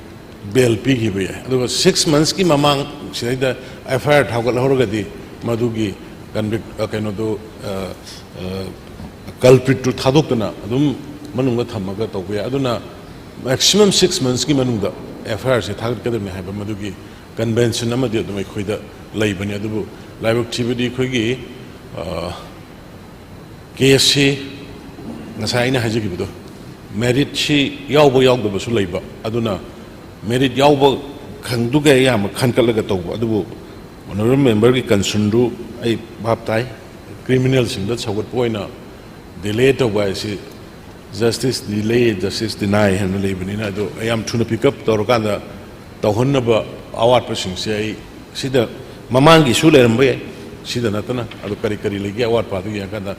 bail ꯄꯤꯈꯤꯕ ꯌꯥꯏ꯫ ꯑꯗꯨꯒ six monthsꯀꯤ ꯃꯃꯥꯡ ꯁꯤꯗꯩꯗ FIR ꯊꯥꯒꯠꯍꯧꯔꯒꯗꯤ ꯃꯗꯨꯒꯤ convict, ꯑ, ꯀꯩꯅꯣꯗꯨ, ꯑ, ꯑ, culpritꯇꯨ ꯊꯥꯗꯣꯛꯇꯅ ꯑꯗꯨꯝ ꯃꯅꯨꯡꯗ ꯊꯝꯃꯒ ꯇꯧꯕ ꯌꯥꯏ꯫ ꯑꯗꯨꯅ maximum six monthsꯀꯤ ꯃꯅꯨꯡꯗ FIRꯁꯦ ꯊꯥꯒꯠꯀꯗꯕꯅꯤ ꯍꯥꯏꯕ ꯃꯗꯨꯒꯤ convention ꯑꯃꯗꯤ ꯑꯗꯨꯝ ꯑꯩꯈꯣꯏꯗ ꯂꯩꯕꯅꯤ꯫ ꯑꯗꯨꯕꯨ ꯂꯥꯏꯕꯛ ꯊꯤꯕꯗꯤ ꯑꯩꯈꯣꯏꯒꯤ, ꯑ, ꯀꯦꯁꯁꯤ ꯉꯁꯥꯏ ꯑꯩꯅ ꯍꯥꯏꯖꯈꯤꯕꯗꯣ, ꯃꯦꯔꯤꯠꯁꯤ ꯌꯥꯎꯕ ꯌꯥꯎꯗꯕꯁꯨ ꯂꯩꯕ꯫ ꯑꯗꯨꯅ ꯃꯦꯔꯤꯠ ꯌꯥꯎꯕ ꯈꯪꯗꯨꯒ ꯑꯌꯥꯝꯕ ꯈꯟꯒꯠꯂꯒ ꯇꯧꯕ꯫ ꯑꯗꯨꯕꯨ ꯑꯣꯅꯔꯦꯕꯜ ꯃꯦꯝꯕꯔꯒꯤ ꯀꯟꯁꯔꯟꯗꯨ ꯑꯩ ꯚꯥꯞ ꯇꯥꯏ꯫ ꯀ꯭ꯔꯤꯃꯤꯅꯦꯜꯁꯤꯡꯗ ꯁꯧꯒꯠꯄ ꯑꯣꯏꯅ ꯗꯤꯂꯦ ꯇꯧꯕ ꯍꯥꯏꯁꯤ, justice delay, justice deny ꯍꯥꯏꯅ ꯂꯩꯕꯅꯤꯅ, ꯑꯗꯣ ꯌꯥꯝ ꯊꯨꯅ pick up ꯇꯧꯔꯀꯥꯟꯗ ꯇꯧꯍꯟꯅꯕ ꯑꯋꯥꯠꯄꯁꯤꯡꯁꯦ ꯑꯩ ꯁꯤꯗ ꯃꯃꯥꯡꯒꯤꯁꯨ ꯂꯩꯔꯝꯕ ꯌꯥꯏ, ꯁꯤꯗ ꯅꯠꯇꯅ꯫ ꯑꯗꯣ ꯀꯔꯤ ꯀꯔꯤ ꯂꯩꯒꯦ ꯑꯋꯥꯠꯄ ꯑꯗꯨ ꯌꯦꯡꯉꯀꯥꯟꯗ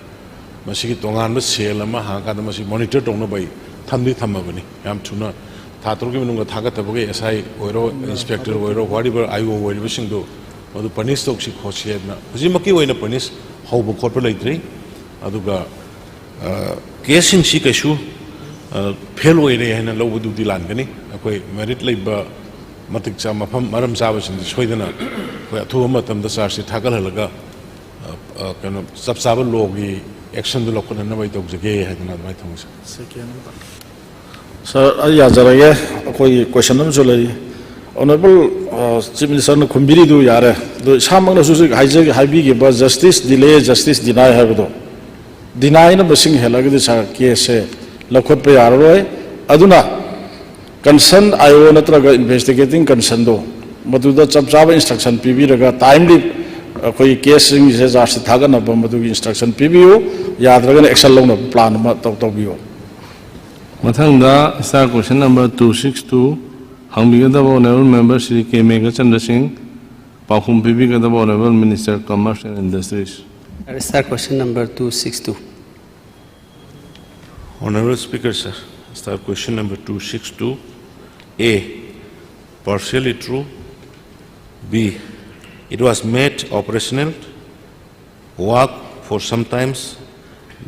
ꯃꯁꯤꯒꯤ ꯇꯣꯉꯥꯟꯕ cell ꯑꯃ ꯍꯥꯡꯉꯀꯥꯟꯗ ꯃꯁꯤ monitor ꯇꯧꯅꯕ ꯑꯩ ꯊꯝꯗꯤ ꯊꯝꯃꯕꯅꯤ꯫ ꯌꯥꯝ ꯊꯨꯅ ꯊꯥ ꯇꯔꯨꯛꯀꯤ ꯃꯅꯨꯡꯗ ꯊꯥꯒꯠꯇꯕꯒꯤ SI ꯑꯣꯏꯔꯣ, inspector ꯑꯣꯏꯔꯣ, whatever, IO ꯑꯣꯏꯔꯤꯕꯁꯤꯡꯗꯣ ꯃꯗꯨ punish ꯇꯧꯁꯤ ꯈꯣꯠꯁꯤ ꯍꯥꯏꯗꯅ ꯍꯧꯖꯤꯛꯃꯛꯀꯤ ꯑꯣꯏꯅ punish ꯍꯧꯕ ꯈꯣꯠꯄ ꯂꯩꯇ꯭ꯔꯤ꯫ ꯑꯗꯨꯒ ꯀꯦꯁꯁꯤꯡꯁꯤ ꯀꯩꯁꯨ ꯐꯦꯜ ꯑꯣꯏꯔꯦ ꯍꯥꯏꯅ ꯂꯧꯕꯗꯨꯗꯤ ꯂꯥꯟꯒꯅꯤ꯫ ꯑꯩꯈꯣꯏ ꯃꯦꯔꯤꯠ ꯂꯩꯕ, ꯃꯇꯤꯛ ꯆꯥ ꯃꯐꯝ ꯃꯔꯝ ꯆꯥꯕꯁꯤꯡꯗꯤ ꯁꯣꯏꯗꯅ ꯑꯩꯈꯣꯏ ꯑꯊꯨꯕ ꯃꯇꯝꯗ ꯆꯥꯔꯖꯁꯤ ꯊꯥꯒꯠꯍꯜꯂꯒ ꯀꯩꯅꯣ, ꯆꯞ ꯆꯥꯕ ꯂꯣꯒꯤ ꯑꯦꯛꯁꯟꯗꯨ ꯂꯧꯈꯠꯅꯅꯕ ꯑꯩ ꯇꯧꯖꯒꯦ ꯍꯥꯏꯗꯅ ꯑꯗꯨꯃꯥꯏꯅ ꯊꯝꯖꯩ꯫ ꯁꯥꯔ, ꯑꯩ ꯌꯥꯖꯔꯒꯦ꯫ ꯑꯩꯈꯣꯏꯒꯤ ꯀꯣꯏꯁꯟ ꯑꯃꯁꯨ ꯂꯩꯔꯤ꯫ ꯑꯣꯅꯔꯦꯕꯜ ꯆꯤꯐ ꯃꯤꯅꯤꯁꯇꯔꯅ ꯈꯨꯝꯕꯤꯔꯤꯗꯨ ꯌꯥꯔꯦ, ꯑꯗꯣ ꯏꯁꯥꯃꯛꯅꯁꯨ ꯍꯧꯖꯤꯛ ꯍꯥꯏꯖꯒꯦ, ꯍꯥꯏꯕꯤꯈꯤꯕ "justice delay, justice deny" ꯍꯥꯏꯕꯗꯣ, ꯗꯤꯅꯥꯏꯅ ꯃꯁꯤꯡ ꯍꯦꯜꯂꯒꯗꯤ ꯁꯥꯔ, ꯀꯦꯁꯁꯦ ꯂꯧꯈꯠꯄ ꯌꯥꯔꯔꯣꯏ꯫ ꯑꯗꯨꯅ ꯀꯟꯁꯔꯟ ꯑꯥꯏ ꯑꯣ ꯅꯠꯇ꯭ꯔꯒ ꯏꯟꯚꯦꯁꯇꯤꯒꯦꯇꯤꯡ ꯀꯟꯁꯔꯟꯗꯣ, ꯃꯗꯨꯗ ꯆꯞ ꯆꯥꯕ ꯏꯟꯁꯇ꯭ꯔꯛꯁꯟ ꯄꯤꯕꯤꯔꯒ, ꯇꯥꯏꯝꯂꯤ ꯑꯩꯈꯣꯏꯒꯤ ꯀꯦꯁꯁꯤꯡꯁꯦ ꯆꯥꯔꯖꯁꯤꯠ ꯊꯥꯒꯠꯅꯕ ꯃꯗꯨꯒꯤ ꯏꯟꯁꯇ꯭ꯔꯛꯁꯟ ꯄꯤꯕꯤꯌꯨ꯫ ꯌꯥꯗ꯭ꯔꯒꯅ ꯑꯦꯛꯁꯟ ꯂꯧꯅꯕ ꯄ꯭ꯂꯥꯟ ꯑꯃ ꯇꯧ-, ꯇꯧꯕꯤꯌꯨ꯫ ꯃꯊꯪꯗ star question number two six two ꯍꯪꯕꯤꯒꯗꯕ honourable member Shri K Meghachandra Singh, ꯄꯥꯎꯈꯨꯝ ꯄꯤꯕꯤꯒꯗꯕ honourable minister commerce and industries. Sir, question number two six two. Honorable Speaker, sir, star question number two six two. A, partially true. B, it was made operational, work for some times,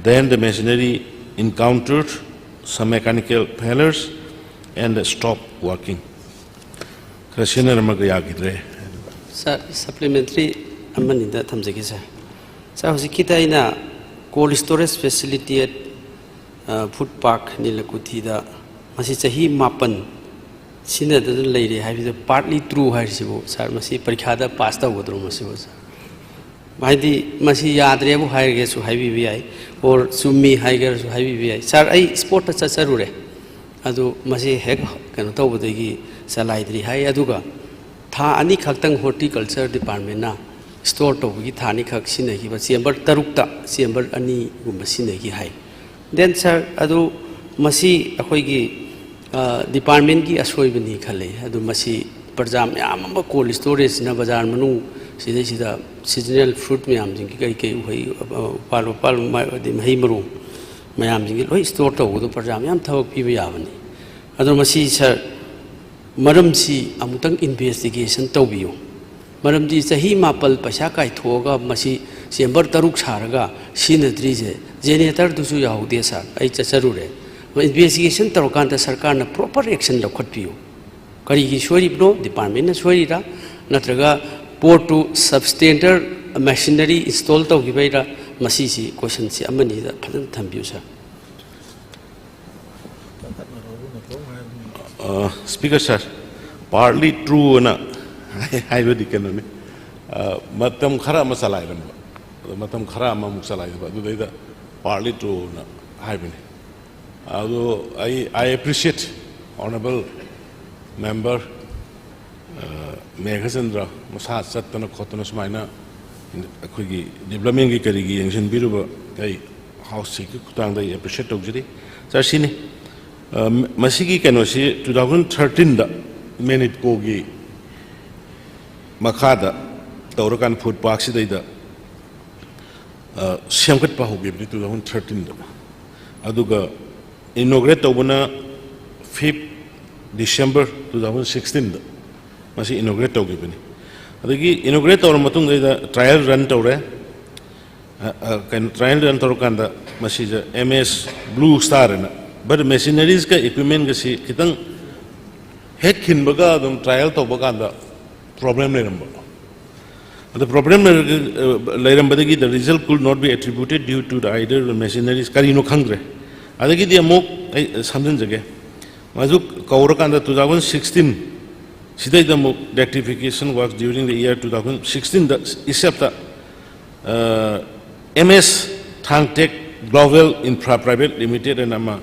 then the machinery encountered some mechanical failures and stopped working. ꯈꯔ ꯁꯤꯖꯤꯟꯅꯔꯝꯃꯒ ꯌꯥꯈꯤꯗ꯭ꯔꯦ꯫ Sir, supplementary ꯑꯃꯅꯤꯗ ꯊꯝꯖꯒꯦ, sir꯫ Sir, ꯍꯧꯖꯤꯛꯀꯤꯗ ꯑꯩꯅ cold storage facility at, ꯑ, food park ꯅꯤꯂꯀꯨꯊꯤꯗ ꯃꯁꯤ ꯆꯍꯤ ꯃꯥꯄꯟ ꯁꯤꯖꯤꯟꯅꯗꯅ ꯂꯩꯔꯦ ꯍꯥꯏꯕꯁꯤꯗ partly true ꯍꯥꯏꯔꯤꯁꯤꯕꯨ, sir, ꯃꯁꯤ ꯄꯔꯤꯈꯥꯗ ꯄꯥꯁ ꯇꯧꯒꯗ꯭ꯔꯣ ꯃꯁꯤꯕꯨ, sir? ꯍꯥꯏꯗꯤ ꯃꯁꯤ ꯌꯥꯗ꯭ꯔꯦꯕꯨ ꯍꯥꯏꯔꯒꯁꯨ ꯍꯥꯏꯕꯤꯕ ꯌꯥꯏ, or ꯆꯨꯝꯃꯤ ꯍꯥꯏꯒꯦꯔꯁꯨ ꯍꯥꯏꯕꯤꯕ ꯌꯥꯏ꯫ Sir, ꯑꯩ spot ꯇ ꯆꯠꯆꯔꯨꯔꯦ, ꯑꯗꯨ ꯃꯁꯤ ꯍꯦꯛ ꯀꯩꯅꯣ ꯇꯧꯕꯗꯒꯤ ꯆꯂꯥꯏꯗ꯭ꯔꯤ ꯍꯥꯏ꯫ ꯑꯗꯨꯒ ꯊꯥ ꯑꯅꯤꯈꯛꯇꯪ horticulture department ꯅ store ꯇꯧꯕꯒꯤ ꯊꯥ ꯑꯅꯤꯈꯛ ꯁꯤꯖꯤꯟꯅꯈꯤꯕ, chamber ꯇꯔꯨꯛꯇ chamber ꯑꯅꯤꯒꯨꯝꯕ ꯁꯤꯖꯤꯟꯅꯈꯤ ꯍꯥꯏ꯫ Then, sir, ꯑꯗꯨ ꯃꯁꯤ ꯑꯩꯈꯣꯏꯒꯤ, ꯑ, department ꯀꯤ ꯑꯁꯣꯏꯕꯅꯤ ꯈꯜꯂꯤ꯫ ꯑꯗꯨ ꯃꯁꯤ ꯄ꯭ꯔꯖꯥ ꯃꯌꯥꯝ ꯑꯃ cold storage ꯁꯤꯅ ꯕꯖꯥꯔ ꯃꯅꯨꯡ ꯁꯤꯗꯩꯁꯤꯗ seasonal fruit ꯃꯌꯥꯝꯁꯤꯡꯒꯤ, ꯀꯔꯤ ꯀꯔꯤ ꯎꯍꯩ, ꯑ, ꯎꯄꯥꯜ ꯋꯥꯄꯥꯜ, ꯃ-, ꯑꯗꯩ ꯃꯍꯩ ꯃꯔꯣꯡ ꯃꯌꯥꯝꯁꯤꯡꯒꯤ ꯂꯣꯏ store ꯇꯧꯕꯗꯣ ꯄ꯭ꯔꯖꯥ ꯃꯌꯥꯝ ꯊꯕꯛ ꯄꯤꯕ ꯌꯥꯕꯅꯤ꯫ ꯑꯗꯣ ꯃꯁꯤ, sir, ꯃꯔꯝꯁꯤ ꯑꯃꯨꯛꯇꯪ investigation ꯇꯧꯕꯤꯌꯨ꯫ ꯃꯔꯝꯗꯤ ꯆꯍꯤ ꯃꯥꯄꯜ ꯄꯩꯁꯥ ꯀꯥꯏꯊꯣꯛꯑꯒ ꯃꯁꯤ chamber ꯇꯔꯨꯛ ꯁꯥꯔꯒ ꯁꯤꯖꯤꯟꯅꯗ꯭ꯔꯤꯁꯦ ꯖꯦꯅꯦꯔꯦꯇꯔꯗꯨꯁꯨ ꯌꯥꯍꯧꯗꯦ ꯁꯥꯔ꯫ ꯑꯩ ꯆꯠꯆꯔꯨꯔꯦ꯫ ꯏꯟꯚꯦꯁꯇꯤꯒꯦꯁꯟ ꯇꯧꯔꯀꯥꯟꯗ ꯁꯔꯀꯥꯔꯅ ꯄ꯭ꯔꯣꯄꯔ ꯑꯦꯛꯁꯟ ꯂꯧꯈꯠꯄꯤꯌꯨ꯫ ꯀꯔꯤꯒꯤ ꯁꯣꯏꯔꯤꯕꯅꯣ? ꯗꯤꯄꯥꯔꯠꯃꯦꯟꯅ ꯁꯣꯏꯔꯤꯔꯥ, ꯅꯠꯇ꯭ꯔꯒ ꯄꯣꯔꯠꯇꯨ ꯁꯕꯁ꯭ꯇꯦꯟꯗꯔ ꯃꯦꯁꯤꯅꯔꯤ ꯏꯟꯁꯇꯣꯜ ꯇꯧꯈꯤꯕꯩꯔꯥ? ꯃꯁꯤꯁꯤ ꯀꯣꯏꯁꯟꯁꯤ ꯑꯃꯅꯤꯗ ꯐꯖꯅ ꯊꯝꯕꯤꯌꯨ ꯁꯥꯔ꯫ ꯁ꯭ꯄꯤꯀꯔ ꯁꯥꯔ, ꯄꯥꯔꯠꯂꯤ ꯇ꯭ꯔꯨ ꯑꯅ ꯍꯥꯏꯕꯗꯤ ꯀꯩꯅꯣꯅꯤ, ꯃꯇꯝ ꯈꯔ ꯑꯃ ꯆꯂꯥꯏꯔꯝꯕ, ꯑꯗꯣ ꯃꯇꯝ ꯈꯔ ꯑꯃꯃꯨꯛ ꯆꯂꯥꯏꯗꯕ, ꯑꯗꯨꯗꯩꯗ ꯄꯥꯔꯠꯂꯤ ꯇ꯭ꯔꯨ ꯑꯅ ꯍꯥꯏꯕꯅꯤ꯫ ꯑꯗꯣ ꯑꯩ I appreciate honourable member Meghachandra ꯃꯁꯥ ꯆꯠꯇꯅ ꯈꯣꯠꯇꯅ ꯁꯨꯃꯥꯏꯅ ꯑꯩꯈꯣꯏꯒꯤ ꯗꯤꯕ꯭ꯂꯞꯃꯦꯟꯒꯤ ꯀꯔꯤꯒꯤ ꯌꯦꯡꯁꯤꯟꯕꯤꯔꯨꯕ ꯑꯩ ꯍꯥꯎꯁꯁꯤꯒꯤ ꯈꯨꯊꯥꯡꯗ ꯑꯩ ꯑꯦꯄ꯭ꯔꯤꯁꯤꯌꯦꯠ ꯇꯧꯖꯔꯤ꯫ ꯁꯥꯔ, ꯁꯤꯅꯤ꯫ ꯃꯁꯤꯒꯤ ꯀꯩꯅꯣꯁꯤ two thousand thirteenꯗ ꯃꯦꯅꯤꯠꯀꯣꯒꯤ ꯃꯈꯥꯗ ꯇꯧꯔꯀꯥꯟꯗ ꯐꯨꯗ ꯄꯥꯔꯛꯁꯤꯗꯩꯗ ꯁꯦꯝꯒꯠꯄ ꯍꯧꯈꯤꯕꯅꯤ two thousand thirteenꯗ꯫ ꯑꯗꯨꯒ ꯏꯅꯣꯒ꯭ꯔꯦꯠ ꯇꯧꯕꯅ fifth December two thousand sixteenꯗ ꯃꯁꯤ ꯏꯅꯣꯒ꯭ꯔꯦꯠ ꯇꯧꯈꯤꯕꯅꯤ꯫ ꯑꯗꯒꯤ ꯏꯅꯣꯒ꯭ꯔꯦꯠ ꯇꯧꯔ ꯃꯇꯨꯡꯗꯩꯗ ꯇ꯭ꯔꯥꯏꯌꯦꯜ ꯔꯟ ꯇꯧꯔꯦ꯫ ꯀꯩꯅꯣ, ꯇ꯭ꯔꯥꯏꯌꯦꯜ ꯔꯟ ꯇꯧꯔꯀꯥꯟꯗ ꯃꯁꯤꯁꯦ M S Blue Star ꯍꯥꯏꯅ, ꯕꯠ ꯃꯦꯁꯤꯅꯔꯤꯁꯀ ꯏꯀ꯭ꯋꯤꯞꯃꯦꯟꯒꯁꯤ ꯈꯤꯇꯪ ꯍꯦꯛ ꯈꯤꯟꯕꯒ ꯑꯗꯨꯝ ꯇ꯭ꯔꯥꯏꯌꯦꯜ ꯇꯧꯕ ꯀꯥꯟꯗ ꯄ꯭ꯔꯣꯕ꯭ꯂꯦꯝ ꯂꯩꯔꯝꯕ꯫ ꯑꯗ problem ꯂꯩꯔꯝꯕꯗꯒꯤ the result could not be attributed due to the idle machineries, ꯀꯔꯤꯅꯣ ꯈꯪꯗ꯭ꯔꯦ꯫ ꯑꯗꯒꯤꯗꯤ ꯑꯃꯨꯛ ꯑꯩ ꯁꯝꯖꯤꯟꯖꯒꯦ꯫ ꯃꯗꯨ ꯀꯧꯔꯀꯥꯟꯗ two thousand sixteen ꯁꯤꯗꯩꯗ ꯑꯃꯨꯛ rectification works during the year two thousand sixteenꯗ ꯏꯁꯦꯞꯇ M S Thangtech Global Infra Private Limited ꯍꯥꯏꯅ ꯑꯃ